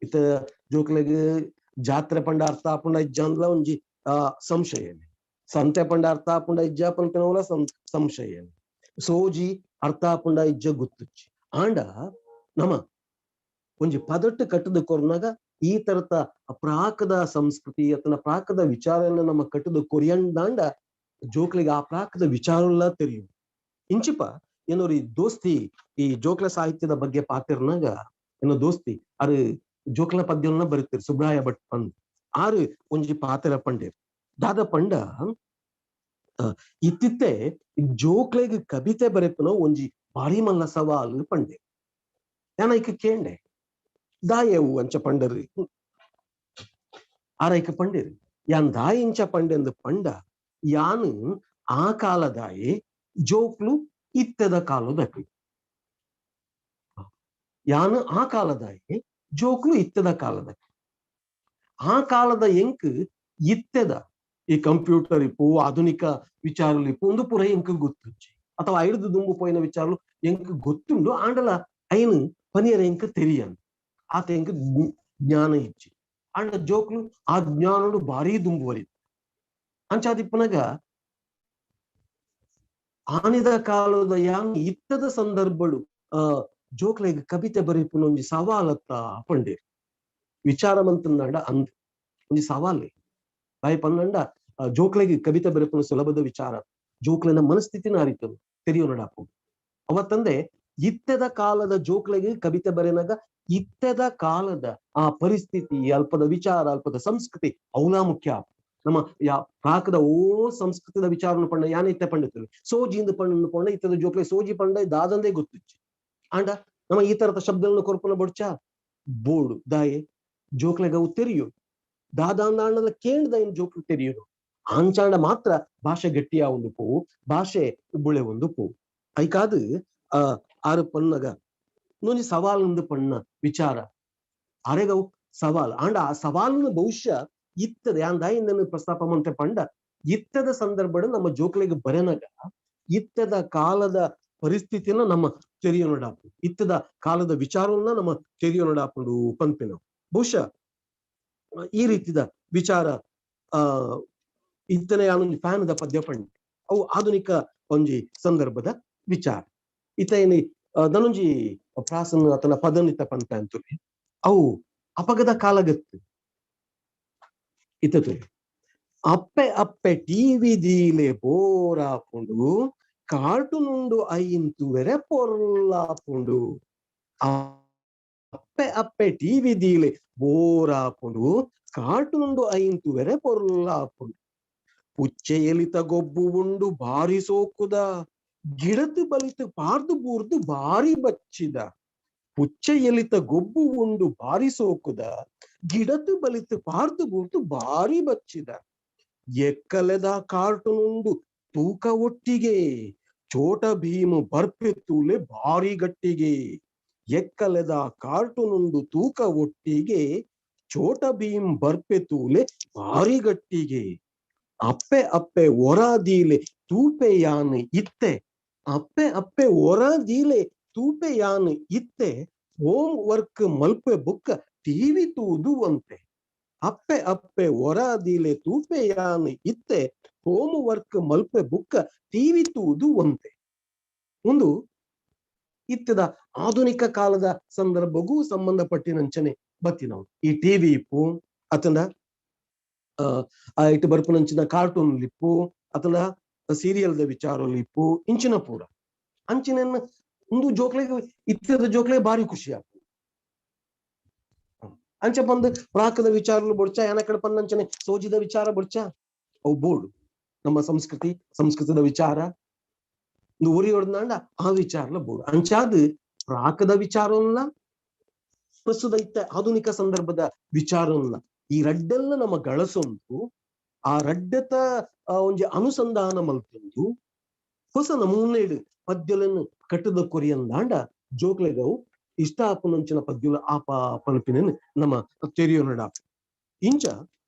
ಇತ್ತ ಜೋಕ್ಲೆಗ್ ಜಾತ್ರೆ ಪಂಡ ಅರ್ಥ ಆಪುಂಡ ಇಜ್ಜಾಂದ್ಲ ಒಂಜಿ ಆ ಸಂಶಯ, ಸಂತೆ ಪಂಡ ಅರ್ಥ ಆಪುಂಡ ಇಜ್ಜ ಪನ್ಪಿನವಲ ಸಂಶಯ, ಸೋಜಿ ಅರ್ಥ ಆಪುಂಡ ಇಜ್ಜ ಗೊತ್ತುಚ್ಚಿ. ಆಂಡ ನಮ ಒಂಜಿ ಪದಟ್ಟು ಕಟ್ಟದ ಕೊರ್ನಾಗ ಈ ತರದ ಪ್ರಾಕದ ಸಂಸ್ಕೃತಿ ಅಥವಾ ಪ್ರಾಕದ ವಿಚಾರ ನಮ್ಮ ಕಟ್ಟದ ಕೊರಿಯಂದಾಂಡ ಜೋಕ್ಲಿಗೆ ಆ ಪ್ರಾಕದ ವಿಚಾರಲ್ಲ ತೆರಿಯು. ಇಂಚಿಪ ಏನೋರಿ ದೋಸ್ತಿ ಈ ಜೋಕ್ಲ ಸಾಹಿತ್ಯದ ಬಗ್ಗೆ ಪಾತಿರ್ನಾಗ ಏನೋ ದೋಸ್ತಿ ಅರು ಜೋಕ್ಲ ಪದ್ಯನ ಬರುತ್ತೀರಿ ಸುಬ್ರಾಯ ಭಟ್ ಪಂದ್ ಆರು ಒಂಜಿ ಪಾತಿರ ಪಂಡೇರ್ ದಾದ ಪಂಡ ಇತ್ತಿತ್ತೆ ಜೋಕ್ಲೆಗ್ ಕವಿತೆ ಬರೆಪುನ ಒಂಜಿ ಭಾರಿ ಮಲ್ಲ ಸವಾಲು ಪಂಡೆ. ನಾನು ಐಕ ಕೇಂಡೆ ದಾಯವು ಅಂಚ ಪಂಡರಿ ಆರೈಕ ಪಂಡಿರಿ ಯಾನ್ ದಾಯಿ ಇಂಚ ಪಂಡೆಂದು ಪಂಡ ಯಾನು ಆ ಕಾಲದಾಯಿ ಜೋಕ್ಲು ಇತ್ತದ ಕಾಲದಕ್ಲು, ಯಾನು ಆ ಕಾಲದಾಯಿ ಜೋಕ್ಲು ಇತ್ತದ ಕಾಲದಕ್ಲು, ಆ ಕಾಲದ ಎಂಕ್ ಇತ್ತೆದ ಈ ಕಂಪ್ಯೂಟರ್ ಇಪ್ಪು ಆಧುನಿಕ ವಿಚಾರలు ಇಪ್ಪು ಒಂದು ಪೂರ ಎಂಕ್ ಗೊತ್ತುಚ್ಚಿ ಅಥವಾ ಐದು ದುಂಬು ಪೋಯಿನ ವಿಚಾರలు ಎಂಕ್ ಗೊತ್ತುಂಡು ಆಂಡಲ ಐನು ಪನಿಯರ ಎಂಕ್ ತೆರಿಯನ್ ಆತ ಎಂಕ್ ಜ್ಞಾನ ಇಚ್ಚಿ. ಆಂಡ ಜೋಕ್ಲು ಆ ಜ್ಞಾನಡು ಭಾರಿ ದುಂಬುವರಿ ಅಂಚಾದಿಪ್ಪನಾಗ ಆನಿದ ಕಾಲದ ಯಾನ್ ಇತ್ತದ ಸಂದರ್ಭಳು ಆ ಜೋಕ್ಲೆಗ್ ಕವಿತೆ ಬರೆಪುನ ಒಂಜಿ ಸವಾಲತ್ತ ಪಂಡೇರ್ ವಿಚಾರ ಮಂತಂದಾಂಡ ಅಂದ್ ಒಂಜಿ ಸವಾಲೆ ಬಾಯಿ ಪನ್ನಂಡ ಜೋಕ್ಲೆಗ್ ಕವಿತೆ ಬರೆಪುನ ಸುಲಭದ ವಿಚಾರ, ಜೋಕ್ಲೆನ ಮನಸ್ಥಿತಿನ ಅರಿತನು ತೆರಿಯೋ ನಡಾಪು. ಅವತ್ತಂದೆ ಇತ್ತದ ಕಾಲದ ಜೋಕ್ಲೆಗ್ ಕವಿತೆ ಬರೆನಾಗ ಇತ್ತದ ಕಾಲದ ಆ ಪರಿಸ್ಥಿತಿ ಅಲ್ಪದ ವಿಚಾರ ಅಲ್ಪದ ಸಂಸ್ಕೃತಿ ಅವಲಾ ಮುಖ್ಯ. ನಮ್ಮ ಯಾ ಪ್ರಾಕದ ಓ ಸಂಸ್ಕೃತದ ವಿಚಾರನ ಪಂಡ ಯಾನ ಇತ್ತೆ ಪಂಡಿತರು ಸೋಜಿಂದ ಪಂಡ ಪಂಡ ಇತ್ತದ ಜೋಕ್ಲೆ ಸೋಜಿ ಪಂಡ ದಾದಂದೇ ಗೊತ್ತುಚ್ಚಿ. ಆಂಡ ನಮ್ಮ ಈ ತರದ ಶಬ್ದಗಳನ್ನು ಕೊರ್ಪುನ ಬೊಡ್ಚ ಬೋಡು ದಾಯೆ ಜೋಕ್ಲೆಗವು ತೆರಿಯು ದಾದಾಂದಾಂಡಲ ಕೇಂದ್ರ ಏನು ಜೋಕ್ಲು ತೆರಿಯು ಆಂಚಾಂಡ ಮಾತ್ರ ಭಾಷೆ ಗಟ್ಟಿಯ ಒಂದು ಪೋವು ಭಾಷೆ ಬುಳೆ ಒಂದು ಪೋವು. ಐಕಾದು ಆ ಆರು ಪನ್ನಗ ಇನ್ನೊಂದು ಸವಾಲೊಂದು ಪಣ್ಣ ವಿಚಾರ ಅರೆಗವು ಸವಾಲ್ ಆಂಡ ಆ ಸವಾಲನ್ನು ಬಹುಶಃ ಇತ್ತದ ಯಾನ್ ದಾಯಿಂದನ್ನು ಪ್ರಸ್ತಾಪ ಮಂತೆ ಪಂಡ ಇತ್ತದ ಸಂದರ್ಭಡ್ ನಮ್ಮ ಜೋಕ್ಲೆಗ್ ಬರೆನಗ ಇತ್ತದ ಕಾಲದ ಪರಿಸ್ಥಿತಿನ ನಮ್ಮ ತೆರಿಯೋನಡಾಪು, ಇತ್ತದ ಕಾಲದ ವಿಚಾರವನ್ನ ನಮ್ಮ ತೆರಿಯೋನಡಾಪುಂಡು ಪನ್ಪಿನ ಬಹುಶಃ ಈ ರೀತಿದ ವಿಚಾರ ಆ ಇತ್ತನೆ ಯಾನೊಂಜಿ ಫ್ಯಾನ್ದ ಪದ್ಯ ಪಂಡ ಅವು ಆಧುನಿಕ ಒಂಜಿ ಸಂದರ್ಭದ ವಿಚಾರ. ಇತ್ತ ಏನಿ ನನೊಂಜಿ ಪ್ರಾಸನ ಅತನ ಪದನಿತ ಪನ್ಪ ಅಂತುಲಿ ಅವು ಅಪಗದ ಕಾಲಗತ್ತು ಇತ್ತ ತುಲಿ ಅಪ್ಪೆ ಅಪ್ಪೆ ಟಿವಿ ದೀಲೆ ಬೋರಾಪುಂಡು ಕಾರ್ಟೂನ್ ಉಂಡು ಐಂತುವೆರೆ ಪೊರ್ಲಾಪುಂಡು. ಅಪ್ಪೆ ಅಪ್ಪೆ ಟಿವಿ ದೀಲೆ ಬೋರಾಪುಂಡು ಕಾರ್ಟೂನ್ ಉಂಡು ಐಂತುವೆರೆ ಪೊರ್ಲಾಪುಂಡು. ಪುಚ್ಚೆ ಎಲಿತ ಗೊಬ್ಬು ಉಂಡು ಬಾರಿ ಸೋಕುದ ಗಿಡದು ಬಲಿತು ಪಾರ್ದು ಬೂರ್ದು ಬಾರಿ ಬಚ್ಚಿದ. ಪುಚ್ಚೆ ಎಲಿತ ಗೊಬ್ಬು ಉಂಡು ಬಾರಿ ಸೋಕುದ ಗಿಡದು ಬಲಿತು ಪಾರ್ದು ಬೂರ್ದು ಬಾರಿ ಬಚ್ಚಿದ. ಎಕ್ಕಲೆದ ಕಾರ್ಟೂನ್ ಉಂಡು ತೂಕ ಒಟ್ಟಿಗೆ ಚೋಟ ಭೀಮು ಬರ್ಪೆ ತೂಲೆ ಭಾರಿ ಗಟ್ಟಿಗೆ. ಎಕ್ಕಲೆದ ಕಾರ್ಟೂನ್ ಉಂಡು ತೂಕ ಒಟ್ಟಿಗೆ ಚೋಟ ಭೀಮ್ ಬರ್ಪೆ ತೂಲೆ ಭಾರಿ ಗಟ್ಟಿಗೆ. ಅಪ್ಪೆ ಅಪ್ಪೆ ಒರಾದೀಲೆ ತೂಪೆ ಯಾನ್ ಇತ್ತೆ, ಅಪ್ಪೆ ಅಪ್ಪೆ ಒರಾದೀಲೆ ತೂಪೆ ಯಾನ್ ಇತ್ತೆ, ಹೋಮ್ ವರ್ಕ್ ಮಲ್ಪೆ ಬುಕ್ಕ ಟಿವಿ ತೂದು ಅಂತೆ. ಅಪ್ಪೆ ಅಪ್ಪೆ ಒರಾದೀಲೆ ತೂಪೆ ಯಾನ್ ಇತ್ತೆ, ಹೋಮ್ ವರ್ಕ್ ಮಲ್ಪೆ ಬುಕ್ಕ ಟಿವಿ ತೂದು ಒಂತೆ. ಒಂದು ಇತ್ತದ ಆಧುನಿಕ ಕಾಲದ ಸಂದರ್ಭಗೂ ಸಂಬಂಧಪಟ್ಟಿನಂಚನೆ ಬತ್ತಿನವು ಈ ಟಿವಿ ಇಪ್ಪು ಅತನ ಇಟ್ಟು ಬರ್ಪುನಂಚಿನ ಕಾರ್ಟೂನ್ ಲಿಪ್ಪು ಅತನ ಸೀರಿಯಲ್ದ ವಿಚಾರ ಇಪ್ಪು ಇಂಚಿನ ಪೂರ ಅಂಚಿನ ಒಂದು ಜೋಕ್ಲೆಗ್ ಇತ್ತದ ಜೋಕ್ಲೆ ಬಾರಿ ಖುಷಿ ಆಪು. ಅಂಚ ಬಂದು ಪ್ರಾಕದ ವಿಚಾರಲು ಬೊಡ್ಚ ಏನ ಕಡೆ ಪಂದಂಚನೆ ಸೋಜಿದ ವಿಚಾರ ಬೊಡ್ಚ ಅವು ಬೋರ್ಡು ನಮ್ಮ ಸಂಸ್ಕೃತಿ ಸಂಸ್ಕೃತದ ವಿಚಾರ ಒಂದು ಊರಿ ಹೊಡೆದಾಂಡ ಆ ವಿಚಾರಲ ಬೋರ್ಡು. ಅಂಚಾದ ಪ್ರಾಕದ ವಿಚಾರವಲ್ಲ ಪ್ರಸ್ತುತ ಇತ್ತ ಆಧುನಿಕ ಸಂದರ್ಭದ ವಿಚಾರವಲ್ಲ ಈ ರಡ್ಡೆಲ್ಲ ನಮ್ಮ ಗಳಸೊಂದು ಆ ರಡ್ಡತ ಒಂಜಿ ಅನುಸಂಧಾನ ಮಲ್ತೊಂದು ಹೊಸ ನಮೂನೆಡು ಪದ್ಯలను ಕಟ್ಟದ ಕೊರಿಯಂದಾಂಡ ಜೋಕ್ಲೆಗವು ಇಷ್ಟ ಆಪುನಂಚಿನ ಪದ್ಯಲ ಆಪ ಪನ್ಪಿನ ನಮ್ಮ ತೆರಿಯೋನಡ. ಇಂಚ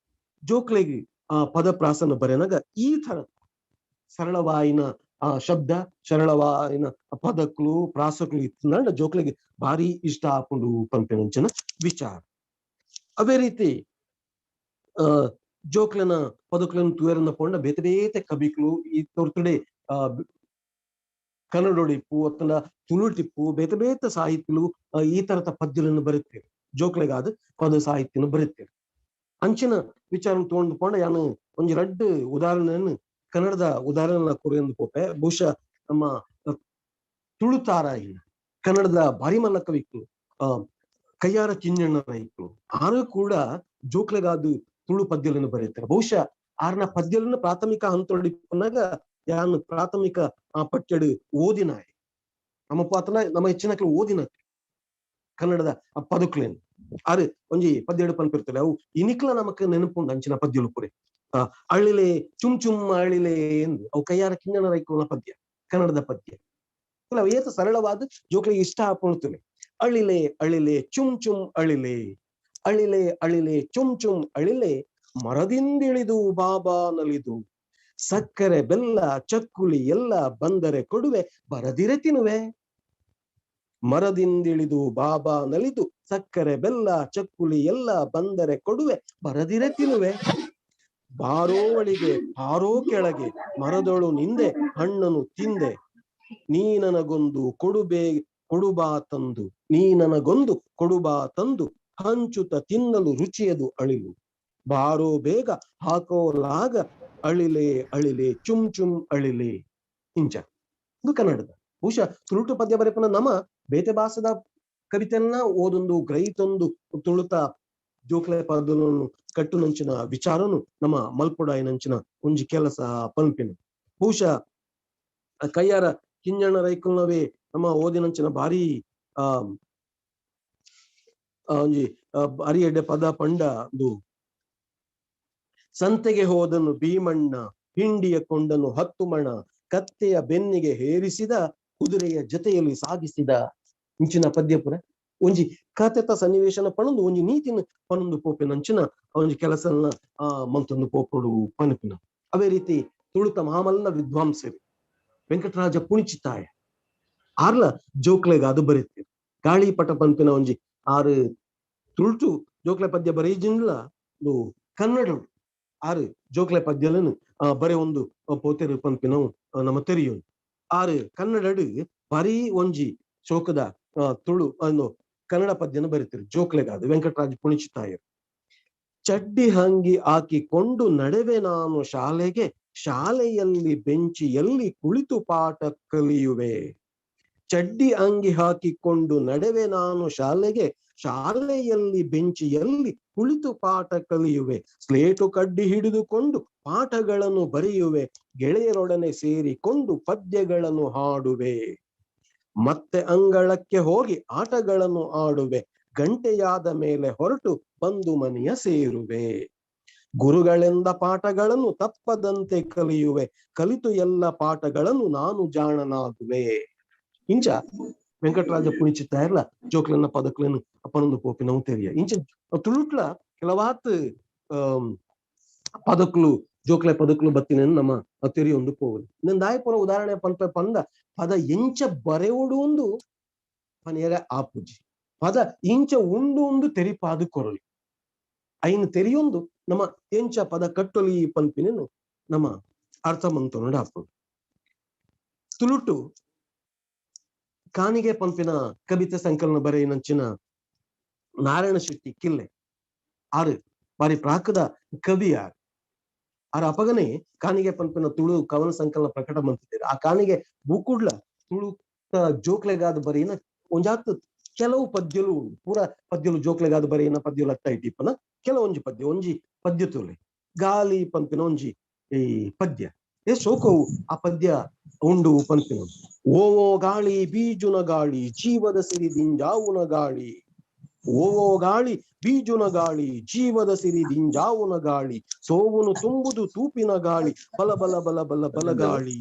ಜೋಕ್ಲೆಗ್ ಆ ಪದ ಪ್ರಾಸನ ಬರೆನಾಗ ಈ ತರ ಸರಳವಾಯಿನ ಆ ಶಬ್ದ ಸರಳವಾಯಿನ ಪದಕ್ಲು ಪ್ರಾಸಕ್ಲು ಇತ್ತಂಡ ಜೋಕ್ಲೆಗ್ ಭಾರಿ ಇಷ್ಟ ಆಪುಂಡು ಪನ್ಪಿನಂಚಿನ ವಿಚಾರ. ಅದೇ ರೀತಿ ಜೋಕ್ಲೆನ ಪದಕ್ಲೆನ ತೂಯರನ್ನ ಪೊಂಡ ಬೇತೆ ಬೇತೆ ಕವಿಕ್ಲು ಈ ತೋರ್ತುಡೆ ಕನ್ನಡೊಡಿಪ್ಪು ಅತ್ತಂಡ ತುಳುಟಿಪ್ಪು ಬೇತೆ ಬೇತೆ ಸಾಹಿತ್ಯಲು ಈ ತರದ ಪದ್ಯಗಳನ್ನು ಬರುತ್ತೇವೆ ಜೋಕ್ಲೆಗಾದ ಪದ ಸಾಹಿತ್ಯನ ಬರುತ್ತೇವೆ. ಅಂಚಿನ ವಿಚಾರ ತಗೊಂಡು ಪೊಂಡ ಯಾನು ಒಂಜಿ ರಡ್ಡು ಉದಾಹರಣೆಯನ್ನು ಕನ್ನಡದ ಉದಾಹರಣೆ ಕೊರೆಯೊಂದು ಪೋಪೆ. ಬಹುಶಃ ನಮ್ಮ ತುಳುತಾರ ಇಲ್ಲ ಕನ್ನಡದ ಭಾರಿ ಮಲ್ಲ ಕವಿಕ್ಲು ಕಯ್ಯಾರ ಕಿಂಜಣ್ಣ ರೈಕ್ಲು ಆರು ಕೂಡ ಜೋಕ್ಲೆಗಾದು ತುಳು ಪದ್ಯಗಳನ್ನು ಬರೆಯುತ್ತಾರೆ. ಬಹುಶಃ ಆರ್ನ ಪದ್ಯಗಳನ್ನು ಪ್ರಾಥಮಿಕ ಹಂತೊಡಿಪ್ಪನಾಗ ಯಾನು ಪ್ರಾಥಮಿಕ ಆ ಪಠ್ಯಡು ಓದಿನಾಯ್ ನಮ್ಮ ಪಾತ್ರ ನಮ್ಮ ಹೆಚ್ಚಿನ ಓದಿನ ಕನ್ನಡದ ಆ ಪದಕ್ಲೇನು ಆರು ಒಂಜಿ ಪದ್ಯಡು ಪನ್ಪಿರ್ತಾರೆ ಅವು ಇನಿಕ್ಲ ನಮಕ್ ನೆನಪುಂಡು ಅಂಚಿನ ಪದ್ಯಲು ಪುರೆ. ಅಳಿಲೆ ಚುಮ್ ಚುಮ್ ಅಳಿಲೆ ಎಂದು ಅವು ಕೈಯಾರ ಕಿಂಜಣ್ಣ ರೈಕುಲ ಪದ್ಯ ಕನ್ನಡದ ಪದ್ಯ ಏತ ಸರಳವಾದ ಜೋಕ್ಲಿಗೆ ಇಷ್ಟ ಹಾಕೊಳ್ತೇವೆ. ಅಳಿಲೆ ಅಳಿಲೆ ಚುಮ್ ಚುಮ್ ಅಳಿಲೆ ಅಳಿಲೆ ಅಳಿಲೆ ಚುಮ್ ಚುಮ್ ಅಳಿಲೆ ಮರದಿಂದಿಳಿದು ಬಾಬಾ ನಲಿದು ಸಕ್ಕರೆ ಬೆಲ್ಲ ಚಕ್ಕುಲಿ ಎಲ್ಲ ಬಂದರೆ ಕೊಡುವೆ ಬರದಿರೆ ತಿನ್ನುವೆ. ಮರದಿಂದಿಳಿದು ಬಾಬಾ ನಲಿದು ಸಕ್ಕರೆ ಬೆಲ್ಲ ಚಕ್ಕುಲಿ ಎಲ್ಲ ಬಂದರೆ ಕೊಡುವೆ ಬರದಿರೆ ತಿನ್ನುವೆ. ಬಾರೋ ಒಳಿಗೆ ಬಾರೋ ಕೆಳಗೆ ಮರದೊಳು ನಿಂದೆ ಹಣ್ಣನು ತಿಂದೆ ನೀ ನನಗೊಂದು ಕೊಡುಬೇ ಕೊಡುಬಾ ತಂದು ನೀ ನನಗೊಂದು ಕೊಡುಬಾ ತಂದು ಹಂಚುತ ತಿನ್ನಲು ರುಚಿಯದು ಅಳಿಲು ಬಾರೋ ಬೇಗ ಹಾಕೋಲಾಗ ಅಳಿಲೆ ಅಳಿಲೆ ಚುಮ್ ಚುಮ್ ಅಳಿಲೆ. ಇಂಚ ಇದು ಕನ್ನಡದ ಬಹುಶಃ ತುಳುಟು ಪದ್ಯ ಬರೆಪನ ನಮ ಬೇತೆ ಭಾಷೆದ ಕವಿತೆಯನ್ನ ಓದೊಂದು ಗ್ರಹಿತೊಂದು ತುಳುತ ಜೋಕ್ಲೆ ಪದವನ್ನು ಕಟ್ಟುನಂಚಿನ ವಿಚಾರನು ನಮ್ಮ ಮಲ್ಪುಡಾಯಿನಂಚಿನ ಒಂಜಿ ಕೆಲಸ ಪನ್ಪಿನ. ಬಹುಶಃ ಕಯ್ಯಾರ ಕಿಂಜಣ್ಣ ರೈಕುಲ್ನವೇ ನಮ್ಮ ಓದಿನಂಚಿನ ಭಾರಿ ಆ ಒಂಜಿ ಭಾರಿ ಎಡ್ಡೆ ಪದ ಪಂಡ ಸಂತೆಗೆ ಹೋದನು ಭೀಮಣ್ಣ ಹಿಂಡಿಯ ಕೊಂಡನು 10 ಮಣ ಕತ್ತೆಯ ಬೆನ್ನಿಗೆ ಹೇರಿಸಿದ ಕುದುರೆಯ ಜೊತೆಯಲ್ಲಿ ಸಾಗಿಸಿದ. ಇಂಚಿನ ಪದ್ಯಪುರ ಒಂಜಿ ಕತೆತ ಸನ್ನಿವೇಶನ ಪಣೊಂದು ಒಂಜಿ ನೀತಿನ ಪನೊಂದು ಪೋಪಿನಂಚಿನ ಒಂಜಿ ಕೆಲಸನ ಮಂತೊಂದು ಪೋಪೊಡು ಪನಪಿನ. ಅವೇ ರೀತಿ ತುಳುತ ಮಹಾಮಲ್ಲ ವಿದ್ವಾಂಸರು ವೆಂಕಟರಾಜ ಪುಣಿಚಿತ್ತಾಯ ಆರ್ಲ ಜೋಕ್ಲೆಗ್ ಅದು ಬರೀತೀರಿ. ಗಾಳಿಪಟ ಪನ್ಪಿನ ಒಂಜಿ ಆರು ತುಳುಟು ಜೋಕ್ಲೆ ಪದ್ಯ ಬರೀಜಿನ್ಲ ಕನ್ನಡ ಆರು ಜೋಕ್ಲೆ ಪದ್ಯలను ಬರೆ ಒಂದು ಪೋತೆರು ಪನ್ಪಿನವು ನಮ್ಮ ತೆರಿಯು. ಆರು ಕನ್ನಡಡು ಬರೀ ಒಂಜಿ ಶೋಕದ ತುಳು ಅನ್ನು ಕನ್ನಡ ಪದ್ಯನ ಬರೀತಿರು ಜೋಕ್ಲೆಗಾದ ವೆಂಕಟರಾಜ ಪುಣಿಚಿತ್ತಾಯರು. ಚಡ್ಡಿ ಹಂಗಿ ಹಾಕಿಕೊಂಡು ನಡೆವೆ ನಾನು ಶಾಲೆಗೆ, ಶಾಲೆಯಲ್ಲಿ ಬೆಂಚಿಯಲ್ಲಿ ಕುಳಿತು ಪಾಠ ಕಲಿಯುವೆ. ಚಡ್ಡಿ ಅಂಗಿ ಹಾಕಿಕೊಂಡು ನಡೆವೆ ನಾನು ಶಾಲೆಗೆ, ಶಾಲೆಯಲ್ಲಿ ಬೆಂಚಿಯಲ್ಲಿ ಕುಳಿತು ಪಾಠ ಕಲಿಯುವೆ. ಸ್ಲೇಟು ಕಡ್ಡಿ ಹಿಡಿದುಕೊಂಡು ಪಾಠಗಳನ್ನು ಬರೆಯುವೆ, ಗೆಳೆಯರೊಡನೆ ಸೇರಿಕೊಂಡು ಪದ್ಯಗಳನ್ನು ಹಾಡುವೆ. ಮತ್ತೆ ಅಂಗಳಕ್ಕೆ ಹೋಗಿ ಆಟಗಳನ್ನು ಆಡುವೆ, ಗಂಟೆಯಾದ ಮೇಲೆ ಹೊರಟು ಬಂದು ಮನೆಯ ಸೇರುವೆ. ಗುರುಗಳೆಂದ ಪಾಠಗಳನ್ನು ತಪ್ಪದಂತೆ ಕಲಿಯುವೆ, ಕಲಿತು ಎಲ್ಲ ಪಾಠಗಳನ್ನು ನಾನು ಜಾಣನಾಗುವೆ. ಇಂಚ ವೆಂಕಟರಾಜ ಪುಣಿಚಿತ್ತಾಯರ್ಲ ಜೋಕ್ಲನ್ನ ಪದಕ್ಲನ್ನು ಅಪ್ಪನೊಂದು ಪೋಪಿನವು ತೆರಿಯ. ಇಂಚ ತುಳುಟ್ಲ ಕೆಲವಾತ್ ಪದಕ್ಲು ಜೋಕ್ಲೆ ಪದಕ್ಲು ಬತ್ತಿನ ನಮ್ಮ ತೆರಿಯೊಂದು ಪೋವಲು. ನಂದಾಯಪುರ ಉದಾಹರಣೆ ಪನ್ಪ ಪಂದ ಪದ ಎಂಚ ಬರೆಯುಡು ಒಂದು ಪನಿಯರ ಆಪುಜಿ, ಪದ ಇಂಚ ಉಂಡು ಒಂದು ತೆರಿಪಾದು ಕೊರಲಿ ಐನು ತೆರಿಯೊಂದು ನಮ್ಮ ಎಂಚ ಪದ ಕಟ್ಟೊಲಿ ಪನ್ಪಿನೇನು ನಮ್ಮ ಅರ್ಥ ಮಂತೊಂಡು ಆಪುಂಡು. ತುಳುಟು ಕಾನಿಗೆ ಪಂಪಿನ ಕವಿತೆ ಸಂಕಲನ ಬರೆಯಿನಂಚಿನ ನಾರಾಯಣ ಶೆಟ್ಟಿ ಕಿಲ್ಲೆ ಆರು ಬಾರಿ ಪ್ರಾಕದ ಕವಿ ಆರು. ಆರ ಅಪಗನೆ ಕಾನಿಗೆ ಪಂಪಿನ ತುಳು ಕವನ ಸಂಕಲನ ಪ್ರಕಟ ಮಂತಿದ್ದಾರೆ. ಆ ಕಾನಿಗೆ ಬೂಕುಡ್ಲ ತುಳು ಜೋಕ್ಲೆಗಾದ ಬರೆಯಿನ ಒಂಜಾತ್ ಕೆಲವು ಪದ್ಯಲು ಉಂಡು. ಪೂರ ಪದ್ಯಲು ಜೋಕ್ಲೆಗಾದ ಬರೆಯಿನ ಪದ್ಯಲು ಅತ್ತ ಇಟ್ಟಿಪ್ಪನ ಕೆಲವೊಂಜಿ ಪದ್ಯ ಒಂಜಿ ಪದ್ಯ ತುಲೆ ಗಾಲಿ ಪಂಪಿನ ಒಂಜಿ ಈ ಪದ್ಯ ಏ ಶೋಕವು ಆ ಪದ್ಯ ಉಂಡು ಪಂಪಿನ. ಓವೋ ಗಾಳಿ ಬೀಜುನ ಗಾಳಿ ಜೀವದ ಸಿರಿ ದಿಂಜಾವುನ ಗಾಳಿ, ಓವೋ ಗಾಳಿ ಬೀಜುನ ಗಾಳಿ ಜೀವದ ಸಿರಿ ದಿಂಜಾವುನ ಗಾಳಿ, ಸೋವುನು ತುಂಬುದು ತೂಪಿನ ಗಾಳಿ ಬಲ ಬಲ ಬಲ ಬಲ ಬಲ ಗಾಳಿ.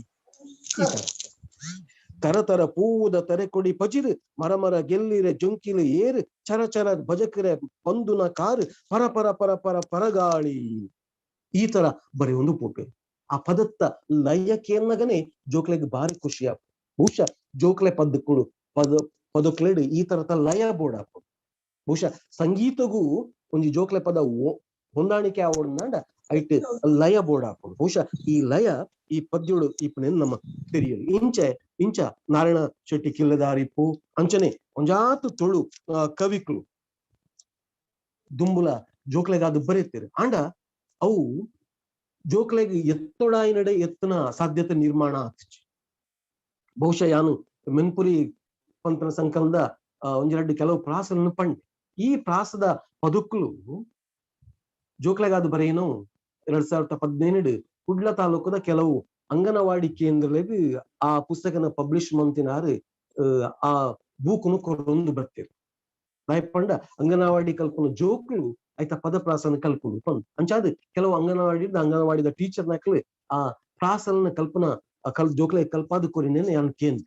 ತರತರ ಪೂವುದ ತರೆಕೊಡಿ ಪಜಿರು ಮರಮರ ಗೆಲ್ಲಿರೆ ಜೊಂಕಿಲು ಏರು ಚರ ಚರ ಭಜಕಿರೆ ಬಂದುನ ಕಾರು ಪರ ಪರ ಪರ ಪರ ಪರಗಾಳಿ. ಈ ತರ ಬರೀ ಒಂದು ಪೋಪೆ ಆ ಪದತ್ತ ಲಯಕೇನ್ನಗನೆ ಜೋಕ್ಲೆಗ್ ಬಾರಿ ಖುಷಿ ಆಪ. ಬಹುಶಃ ಜೋಕ್ಲೆ ಪದಕ್ಕಳು ಪದಕ್ಲೆಡು ಈ ತರದ ಲಯ ಬೋರ್ಡ್ ಆಪ. ಬಹುಶಃ ಸಂಗೀತಗೂ ಒಂಜಿ ಜೋಕ್ಲೆ ಪದ ಹೊಂದಾಣಿಕೆ ಆವೋಡ್ನಾಂಡ ಐಟ್ ಲಯ ಬೋರ್ಡ್ ಆಪುಂಡು. ಬಹುಶಃ ಈ ಲಯ ಈ ಪದ್ಯೋಡು ಇಪ್ಪನೇನು ನಮ್ಮ ತೆರಿಯಲು. ಇಂಚೆ ಇಂಚ ನಾರಾಯಣ ಶೆಟ್ಟಿ ಕಿಲ್ಲದಾರಿಪ್ಪು ಅಂಚನೆ ಒಂಜಾತು ತುಳು ಕವಿಕ್ಲು ದುಂಬುಲ ಜೋಕ್ಲೆಗಾದು ಬರೀತೀರಿ. ಆಂಡ ಅವು ಜೋಕ್ಲೆಗ್ ಎತ್ತೊಡಾಯಿನಡೆ ಎತ್ತನ ಸಾಧ್ಯತೆ ನಿರ್ಮಾಣ ಆಗ್ತಿச்சு. ಬಹುಶಃ ಯಾನು ಮೆನ್ಪುರಿ ಪಂತನ ಸಂಕಲನದ ಒಂಜೆರಡು ಕೆಲವು ಪ್ರಾಸಗಳನ್ನು ಪಂಡೆ. ಈ ಪ್ರಾಸದ ಪದುಕ್ಲು ಜೋಕ್ಲೆಗಾದು ಬರೆಯನು 2017 ಕುಡ್ಲ ತಾಲೂಕದ ಕೆಲವು ಅಂಗನವಾಡಿ ಕೇಂದ್ರಗಳಿಗೆ ಆ ಪುಸ್ತಕನ ಪಬ್ಲಿಷ್ ಮಂತಿನಾರು ಆ ಬೂಕುನು ಕೊರೊಂದು ಬರ್ತೀರಿ. ನಾಯ್ ಪಂಡ ಅಂಗನವಾಡಿ ಕಲ್ಪನ ಜೋಕ್ಲು ಆಯ್ತಾ ಪದ ಪ್ರಾಸನ ಕಲ್ಪುಡು ಪಂದ್ ಅಂಚಾದ ಕೆಲವು ಅಂಗನವಾಡಿದ ಟೀಚರ್ ನಕ್ಲು ಆ ಪ್ರಾಸನ ಕಲ್ಪನಾ ಜೋಕ್ಲೆ ಕಲ್ಪಾದ ಕೊರಿನೇನೆ ಯಾನ್ ಕೇಂದ್ರ.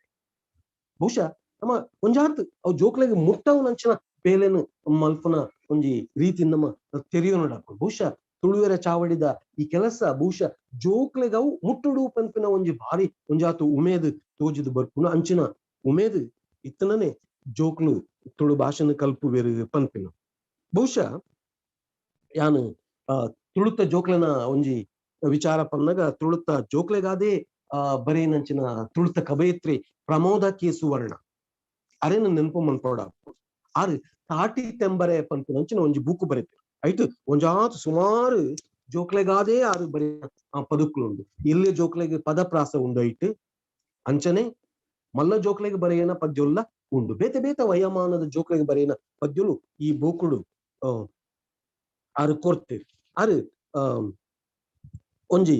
ಬಹುಶಃ ನಮ್ಮ ಒಂಜಾತ್ ಅವು ಜೋಕ್ಲೆಗ್ ಮುಟ್ಟವು ನಂಚಿನ ಬೇಲೆನು ಮಲ್ಪನ ಒಂಜಿ ರೀತಿ ನಮ್ಮ ತೆರಿಯೋ ನೋಡಪ್ಪ. ಬಹುಶಃ ತುಳುವೆರ ಚಾವಡಿದ ಈ ಕೆಲಸ ಬಹುಶಃ ಜೋಕ್ಲೆಗವು ಮುಟ್ಟುಡು ಪನ್ಪಿನ ಒಂಜಿ ಭಾರಿ ಒಂಜಾತು ಉಮೇದ್ ತೋಜಿದು ಬರ್ಪುನು. ಅಂಚಿನ ಉಮೇದ್ ಇತ್ತನೇ ಜೋಕ್ಲು ತುಳು ಭಾಷೆನ ಕಲ್ಪುವೆರು ಪನ್ಪಿನ. ಬಹುಶಃ ಯಾನು ತುಳುತ ಜೋಕ್ಲೆನ ಒಂಜಿ ವಿಚಾರ ಪನ್ನಗ ತುಳುತ ಜೋಕ್ಲೆಗಾದೇ ಬರೇನಂಚಿನ ತುಳುತ ಕವಯಿತ್ರಿ ಪ್ರಮೋದ ಕೆ ಸುವರ್ಣ ಅರೇನ ನೆನಪು ಮನ್ಪೋಡ. ಆರು ತಾಟಿ ತೆಂಬರೆ ಪನ್ಪಿನಂಚಿನ ಒಂಜಿ ಬೂಕು ಬರೀತಾರೆ. ಆಯ್ತು ಒಂಜಾತ್ ಸುಮಾರು ಜೋಕ್ಲೆಗಾದೇ ಆರು ಬರೀ ಪದುಕ್ಲು ಉಂಡು. ಇಲ್ಲಿ ಜೋಕ್ಲೆಗೆ ಪದಪ್ರಾಸ ಉಂಡು ಐಟ್ ಅಂಚನೆ ಮಲ್ಲ ಜೋಕ್ಲೆಗೆ ಬರೆಯನ ಪದ್ಯೊಲ್ಲ ಉಂಡು. ಬೇತೆ ಬೇತೆ ವಯಮಾನದ ಜೋಕ್ಲೆಗೆ ಬರೆಯನ ಪದ್ಯಲು ಈ ಬೂಕುಡು ಆರು ಕೊರ್ತೀರಿ. ಆರು ಒಂಜಿ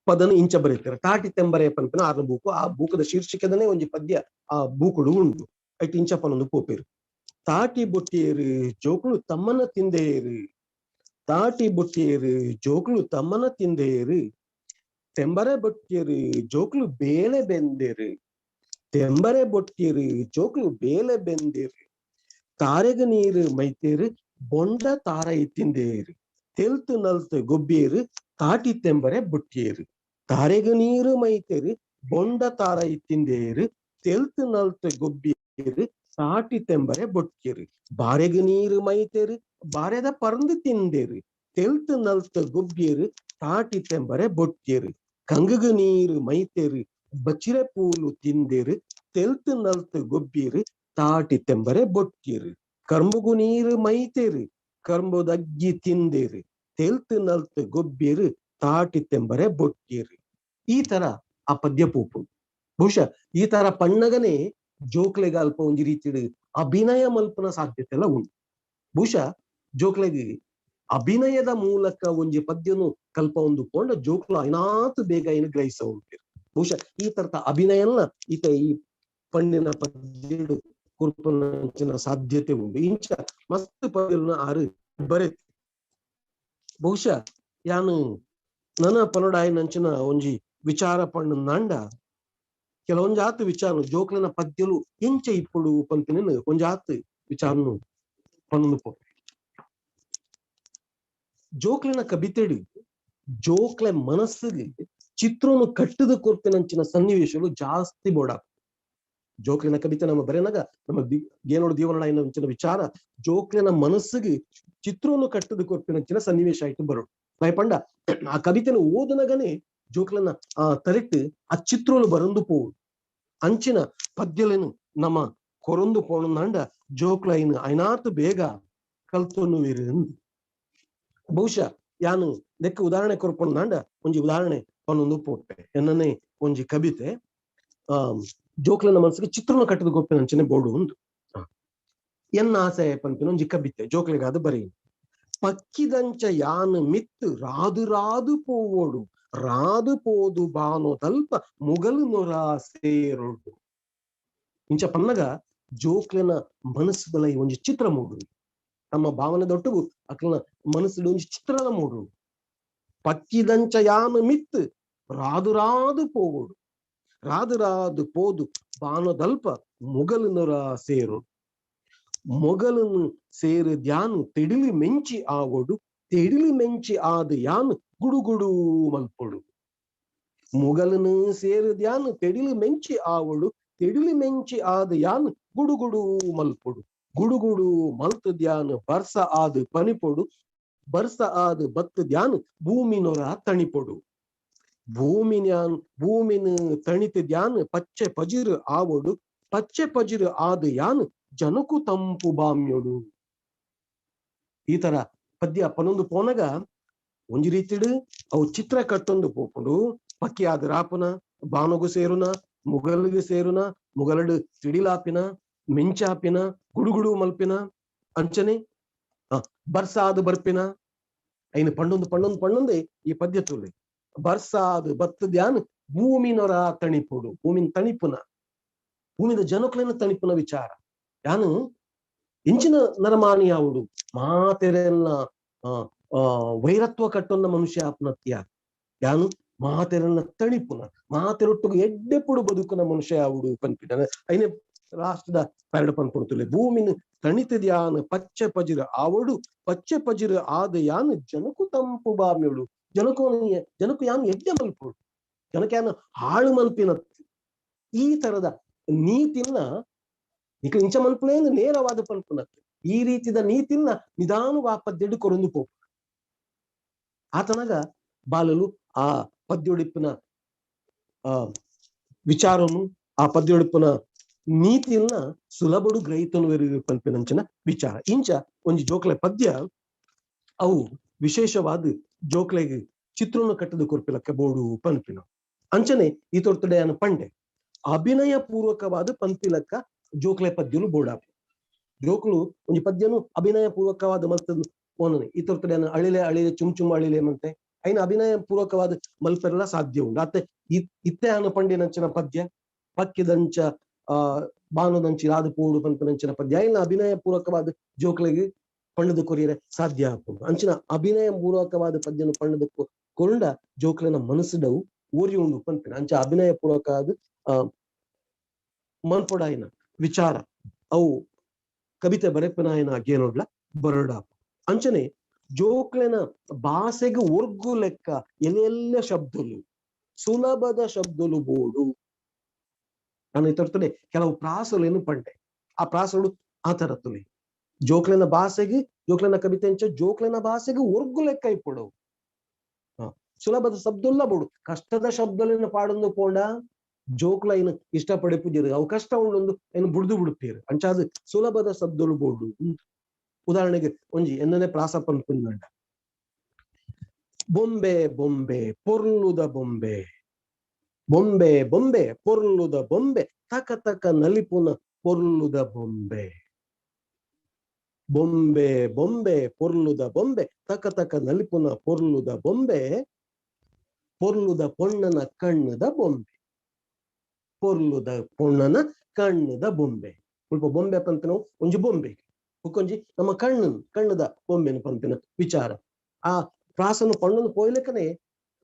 ಪದನ ಇಂಚ ಬರೀತಾರೆ ತಾಟಿ ತೆಂಬರೆ ಪನ್ಪಿನ ಆರ್ನ ಬೂಕು. ಆ ಬೂಕದ ಶೀರ್ಷಿಕೆದನೆ ಒಂಜಿ ಪದ್ಯ ಆ ಬೂಕುಡು ಉಂಡು. ಐಟ್ ಇಂಚ ಪನೊಂದು ಪೋಪೇರು. ತಾಟಿ ಬೊಟ್ಟಿಯರು ಜೋಕುಳು ತಮ್ಮನ ತಿಂದೇರು, ತಾಟಿ ಬೊಟ್ಟಿಯರು ಜೋಕುಳು ತಮ್ಮನ ತಿಂದೇರು, ತೆಂಬರೆ ಬೊಟ್ಟಿಯರು ಜೋಕುಳು ಬೇಳೆ ಬೆಂದೇರು, ತೆಂಬರೆ ಬೊಟ್ಟಿರು ಜೋಕ್ಲು ಬೇಲೆ ಬೆಂದಿರು ತಾರೆಗ ನೀರು ಮೈತೇರು ಬೊಂಡ ತಾರೈ ತಿಂದೇರು ತೆಲ್ತು ನಲ್ತು ಗೊಬ್ಬೇರು ತಾಟಿ ತೆಂಬರೆ ಬೊಟ್ಟಿಯರು ತಾರೆಗ ನೀರು ಮೈತೇರು ಬೊಂಡ ತಾರೈ ತಿಂದೇರು ತೆಲ್ತು ನಲ್ತು ಗೊಬ್ಬಿಯರು ತಾಟಿ ತೆಂಬರೆ ಬೊಟ್ಟಿಯರು ಬಾರೆಗ ನೀರು ಮೈತೇರು ಬಾರೆದ ಪರಂದು ತಿಂದೇರು ತೆಲ್ತು ನಲ್ತು ಗೊಬ್ಬಿಯರು ತಾಟಿ ತೆಂಬರೆ ಬೊಟ್ಟಿಯರು ಕಂಗಗ ನೀರು ಮೈತೇರು ಬಚ್ಚಿರೆ ಪೂಲು ತಿಂದೇರು ತೆಲ್ತು ನಲ್ತು ಗೊಬ್ಬಿಯರು ತಾಟಿ ತೆಂಬರೆ ಬೊಟ್ಟಿಯರು ಕರ್ಮುಗು ನೀರು ಮೈತೇರು ಕರ್ಮುದಗ್ಗಿ ತಿಂದೇರು ತೆಲ್ತು ನಲ್ತು ಗೊಬ್ಬಿಯರು ತಾಟಿ ತೆಂಬರೆ ಬೊಟ್ಟಿಯರು. ಈ ತರ ಆ ಪದ್ಯ ಪೂಪು ಬಹುಶಃ ಈ ತರ ಪಣ್ಣಗನೆ ಜೋಕ್ಲೆಗ ಅಲ್ಪ ಒಂಜಿ ರೀತಿಡು ಅಭಿನಯ ಮಲ್ಪನ ಸಾಧ್ಯತೆ ಎಲ್ಲ ಉಂಟು. ಬಹುಶಃ ಜೋಕ್ಲೆಗೆ ಅಭಿನಯದ ಮೂಲಕ ಒಂಜಿ ಪದ್ಯನು ಕಲ್ಪ ಒಂದು ಪೋಂಡ ಜೋಕ್ಲು ಐನಾತು ಬೇಗ ಏನು ಗ್ರಹಿಸ ಉಂಟು. ಬಹುಶಃ ಈ ತರದ ಅಭಿನಯನ ಈತ ಈ ಪಣ್ಣಿನ ಪದ್ಯಡು ಕುರ್ಪನ ಸಾಧ್ಯತೆ ಉಂಟು. ಇಂಚ ಮಸ್ತ್ ಪದ್ಯನ ಆರು ಬರೆ ಬಹುಶಃ ಯಾನು ನನ್ನ ಪನಡಾಯಿನಂಚಿನ ಒಂಜಿ ವಿಚಾರ ಪಣ್ಣು ನಾಂಡ ಕೆಲವೊಂಜಾತು ವಿಚಾರ ಜೋಕ್ಲನ ಪದ್ಯಲು ಎಂಚ ಇಪ್ಪಡು ಪಂತಿನ ಒಂಜಾತು ವಿಚಾರನು ಪಣ್ಣು ಪೋ ಜೋಕ್ಲಿನ ಕಬಿತೆಡು ಜೋಕ್ಲೆ ಮನಸ್ಸಿಗೆ ಚಿತ್ರನು ಕಟ್ಟದ ಕೊರ್ಪಿನಂಚಿನ ಸನ್ನಿವೇಶಗಳು ಜಾಸ್ತಿ ಬೋಡ. ಜೋಕ್ಲಿನ ಕವಿತೆ ನಮ್ಮ ಬರೆನಾಗ ನಮ್ಮ ಏನೋಡು ದೇವನಂಚಿನ ವಿಚಾರ ಜೋಕ್ಲಿನ ಮನಸ್ಸಿಗೆ ಚಿತ್ರವನ್ನು ಕಟ್ಟದ ಕೊರ್ಪಿನಂಚಿನ ಸನ್ನಿವೇಶ ಆಯ್ತು ಬರೋಡು. ಪಂಡ ಆ ಕವಿತೆನ ಓದನಗನೆ ಜೋಕ್ಲನ ಆ ತರಿಟ್ಟು ಆ ಚಿತ್ರನು ಬರಂದು ಪೋವು ಅಂಚಿನ ಪದ್ಯಲೇನು ನಮ್ಮ ಕೊರೊಂದು ಪೋಣಂಡ ಜೋಕ್ಲೈನ್ ಐನಾತು ಬೇಗ ಕಲ್ತೊನ್ನು. ಬಹುಶಃ ಯಾನು ನೆಕ್ಕ ಉದಾಹರಣೆ ಕೊರ್ಪೊಂಡ ಒಂಜಿ ಉದಾಹರಣೆ ಪನ್ನೊಂದು ಪೋಪೆ ಎನ್ನನೆ ಒಂಜಿ ಕವಿತೆ ಆ ಜೋಕ್ಲನ ಮನಸ್ಸಿಗೆ ಚಿತ್ರನ ಕಟ್ಟದ ಗೊಪ್ಪಿನಂಚನೆ ಬೋಡು ಒಂದು ಎನ್ನ ಆಸೆ ಪನ್ಪಿನ ಒಂಜಿ ಕವಿತೆ ಜೋಕ್ಲೆಗಾದ ಬರೀ. ಪಕ್ಕಿದಂಚ ಯಾನು ಮಿತ್ತು ರಾದು ರಾದು ಪೋವೋಡು ರಾದು ಪೋದು ಬಾನೋ ತಲ್ಪ ಮುಗಲು ನೊರ ಸೇರೋಡು. ಇಂಚ ಪನ್ನಗ ಜೋಕ್ಲೆನ ಮನಸ್ಸುಗಳ ಒಂಜಿ ಚಿತ್ರ ಮೂಡು ತಮ್ಮ ಭಾವನೆ ದೊಟ್ಟುಗು ಅಕ್ಲನ ಮನಸ್ಸು ಒಂಜಿ ಚಿತ್ರನ ಮೂಡು. ಪಕ್ಕಿದಂಚ ಯಾನು ಮಿತ್ತು ರಾದು ರಾದು ಪೋವೋಡು ರಾದು ರಾದು ಪೋದು ಬಾನದಲ್ಪ ಮೊಗಲನೊರ ಸೇರು ಮೊಗಲನು ಸೇರು ಧ್ಯಾನು ತೆಡಿಲು ಮೆಂಚಿ ಆವೋಡು ತೆಡಿಲು ಮೆಂಚಿ ಆದ ಯಾನು ಗುಡುಗುಡು ಮಲ್ಪೊಡು. ಮೊಗಲನು ಸೇರು ಧ್ಯಾನು ತೆಡಿಲು ಮೆಂಚಿ ಆವೋಡು ತೆಡಿಲು ಮೆಂಚಿ ಆದ ಯಾನು ಗುಡುಗುಡು ಮಲ್ಪೊಡು ಗುಡುಗುಡು ಮಲ್ತು ಧ್ಯಾನ ಬರ್ಸ ಆದ ಪನಿಪೊಡು ಬರ್ಸ ಆದ ಬತ್ತು ಧ್ಯಾನ ಭೂಮಿನೊರ ತಣಿಪೊಡು. ಭೂಮಿನ್ಯಾನ್ ಭೂಮಿನ ತಣಿತ ಧ್ಯಾನ ಪಚ್ಚೆ ಪಜಿರು ಆವೊಡು ಪಚ್ಚೆ ಪಜಿರು ಆದ ಯಾನ್ ಜನಕು ತಂಪು ಬಾಮ್ಯೊಡು. ಈ ತರ ಪದ್ಯ ಪನ್ನೊಂದು ಪೋನಗ ಒಂಜಿ ರೀತಿಡು ಅವು ಚಿತ್ರ ಕಟ್ಟೊಂದು ಪೋಪುಂಡು. ಪಕ್ಕಿ ಆದ ರಾಪುನ ಬಾನೊಗು ಸೇರುನ ಮುಗಲಿಗೆ ಸೇರುನ ಮುಗಲಡು ಸಿಡಿಲಾಪಿನ ಮೆಂಚಾಪಿನ ಗುಡುಗುಡು ಮಲ್ಪಿನ ಅಂಚನೆ ಬರ್ಸಾದು ಬರ್ಪಿನ ಐನು ಪಣ್ಣೊಂದು ಪಣ್ಣೊಂದು ಪಣ್ಣೊಂದೇ ಈ ಪದ್ಯ ತುಲೆ. ಬರ್ಸಾದು ಬತ್ತು ಧ್ಯಾನ ಭೂಮಿನೊರ ತಣಿಪುಡು ಭೂಮಿನ ತಣಿಪುನ ಭೂಮಿದ ಜನಕ್ಲೆನ ತಣಿಪುನ ವಿಚಾರ ಯಾನು ಇಂಚಿನ ನರಮಾನಿ ಯಾವುಡು ಮಾತೆರೆಲ್ಲ ವೈರತ್ವ ಕಟ್ಟೊಂದ ಮನುಷ್ಯ ಆಪ್ನತ್ಯ ಯಾನು ಮಾತೆರೆಲ್ಲ ತಣಿಪುನ ಮಾತೆರೊಟ್ಟಿಗೆ ಎಡ್ಡೆಪುಡು ಬದುಕುನ ಮನುಷ್ಯ ಯಾವುಡು ಪನ್ಪಿನ ಐನೆ ರಾಷ್ಟ್ರದ ಪೆರಡು ಪನ್ಪುಡುತ್ತಲೆ. ಭೂಮಿನ ತಣಿತ ಧ್ಯಾನ ಪಚ್ಚೆ ಪಜಿರ ಆವಡು ಪಚ್ಚೆ ಪಜಿರ ಆದ ಯಾನು ಜನಕು ತಂಪು ಬಾಮ್ಯಡು ಜನಕು ಜನಕು ಯಾನು ಎಡ್ಡೆ ಮಲ್ಪುಡು ಜನಕ್ಕೆ ಯಾನು ಹಾಳು ಮಲ್ಪಿನ ಈ ತರದ ನೀತಿನ ಇಕ ಇಂಚ ಮಲ್ಪುನೇನು ನೇರವಾದ ಪನ್ಪುನ ಈ ರೀತಿದ ನೀತಿನ ನಿಧಾನವ ಆ ಪದ್ಯಡು ಕೊರೊಂದು ಪೋಪು. ಆತನಾಗ ಬಾಲಲು ಆ ಪದ್ಯೊಡಿಪಿನ ಆ ವಿಚಾರನು ಆ ಪದ್ಯೊಡಿಪಿನ ನೀತಿಯನ್ನ ಸುಲಭಡು ಗ್ರಹಿತನು ಪನ್ಪಿನಂಚಿನ ವಿಚಾರ. ಇಂಚ ಒಂಜಿ ಜೋಕ್ಲೆ ಪದ್ಯ ಅವು ವಿಶೇಷವಾದ ಜೋಕ್ಲೆಗೆ ಚಿತ್ರನ ಕಟ್ಟದ ಕೊರ್ಪಿಲಕ್ಕೆ ಬೋಡು ಪನ್ಪಿನ ಅಂಚನೆ ಈ ತೊರ್ತಡೆಯನ ಪಂಡೆ ಅಭಿನಯ ಪೂರ್ವಕವಾದ ಪನ್ಪಿಲಕ್ಕ ಜೋಕ್ಲೆ ಪದ್ಯಲು ಬೋಡಾಪು. ಜೋಕ್ಲು ಒಂಜಿ ಪದ್ಯನು ಅಭಿನಯ ಪೂರ್ವಕವಾದ ಮಲ್ತದ್ದು ಓನನೆ ಈ ತೊರ್ತಡೆಯನ ಅಳಿಲೆ ಅಳಿಲೆ ಚುಮ್ ಚುಮ್ ಅಳಿಲೆ ಮಂತೆ ಐನ ಅಭಿನಯ ಪೂರ್ವಕವಾದ ಮಲ್ಪೆಲ್ಲ ಸಾಧ್ಯ ಉಂಟು. ಅತ್ತೆ ಇತ್ತೆ ಅನ ಪಂಡಿನಂಚಿನ ಪದ್ಯ ಪಕ್ಕಿದಂಚ ಆ ಬಾನುದಂಚಿ ರಾದು ಪೋಡು ಪನ್ಪಿನಂಚಿನ ಪದ್ಯ ಐನ ಅಭಿನಯ ಪೂರ್ವಕವಾದ ಜೋಕ್ಲೆಗೆ ಪಣ್ಣದ ಕೊರಿಯರೆ ಸಾಧ್ಯ ಆಪುಂಡು. ಅಂಚಿನ ಅಭಿನಯ ಪೂರ್ವಕವಾದ ಪದ್ಯನು ಪಣ್ಣದ ಕೊರುಂಡ ಜೋಕ್ಲೆನ ಮನಸ್ಸುಡವು ಓರಿ ಉಂಡು ಪನ್ಪಿನ ಅಂಚ ಅಭಿನಯ ಪೂರ್ವಕ ಆ ಮನ್ಪೊಡಾಯಿನ ವಿಚಾರ ಅವು ಕವಿತೆ ಬರೆಪನಾಯನ ಗೇನೊಡ್ಲ ಬರಡ. ಅಂಚನೆ ಜೋಕ್ಲೆನ ಭಾಷೆಗೆ ಒರ್ಗು ಲೆಕ್ಕ ಎಲ್ಲೆಲ್ಲ ಶಬ್ದಲು, ಸುಲಭದ ಶಬ್ದಲು ಬೋಡು. ನಾನು ಈ ಕೆಲವು ಪ್ರಾಸಲೇನು ಪಂಡೆ, ಆ ಪ್ರಾಸಲು ಆ ತರ ತುಲೆ ಜೋಕ್ಲೆನ ಭಾಷೆಗೆ, ಜೋಕ್ಲೆನ ಕವಿತೆ ಅಂಚ ಜೋಕ್ಲೆನ ಭಾಷೆಗೆ ಒರ್ಗು ಲೆಕ್ಕ ಇಪ್ಪಡವು. ಸುಲಭದ ಶಬ್ದಲ್ಲ ಬೋಡು, ಕಷ್ಟದ ಶಬ್ದಲೇನು ಪಾಡೊಂದು ಪೋಂಡ ಜೋಕ್ಲ ಏನು ಇಷ್ಟಪಡೆ ಪೂಜೆರು, ಅವು ಕಷ್ಟ ಉಂಡೊಂದು ಏನು ಬುಡ್ದು ಬಿಡುತ್ತೀರು. ಅಂಚಾದ ಸುಲಭದ ಶಬ್ದಲು ಬೋಡು. ಉದಾಹರಣೆಗೆ ಒಂಜಿ ಎನ್ನನೆ ಪ್ರಾಸ ಪನ್ಪುಂಡ, ಬೊಂಬೆ ಬೊಂಬೆ ಪೊರ್ಲುದ ಬೊಂಬೆ, ಬೊಂಬೆ ಬೊಂಬೆ ಪೊರ್ಲುದ ಬೊಂಬೆ, ತಕ ತಕ ನಲಿಪುನ ಪೊರ್ಲುದ ಬೊಂಬೆ, ಬೊಂಬೆ ಬೊಂಬೆ ಪೊರ್ಲುದ ಬೊಂಬೆ, ತಕ ತಕ ನಲಿಪುನ ಪೊರ್ಲುದ ಬೊಂಬೆ, ಪೊರ್ಲುದ ಪೊಣ್ಣನ ಕಣ್ಣದ ಬೊಂಬೆ, ಪೊರ್ಲುದ ಪೊಣ್ಣನ ಕಣ್ಣದ ಬೊಂಬೆ. ಮುಲ್ಪ ಬೊಂಬೆ ಪನ್ಪಿನವು ಒಂಜಿ ಬೊಂಬೆ, ಬುಕ್ಕೊಂಜಿ ನಮ್ಮ ಕಣ್ಣು ಕಣ್ಣದ ಬೊಂಬೆನ ಪನ್ಪಿನ ವಿಚಾರ. ಆ ಪ್ರಾಸನು ಪಣ್ಣನು ಪೋಯ್ಲೆಕನೆ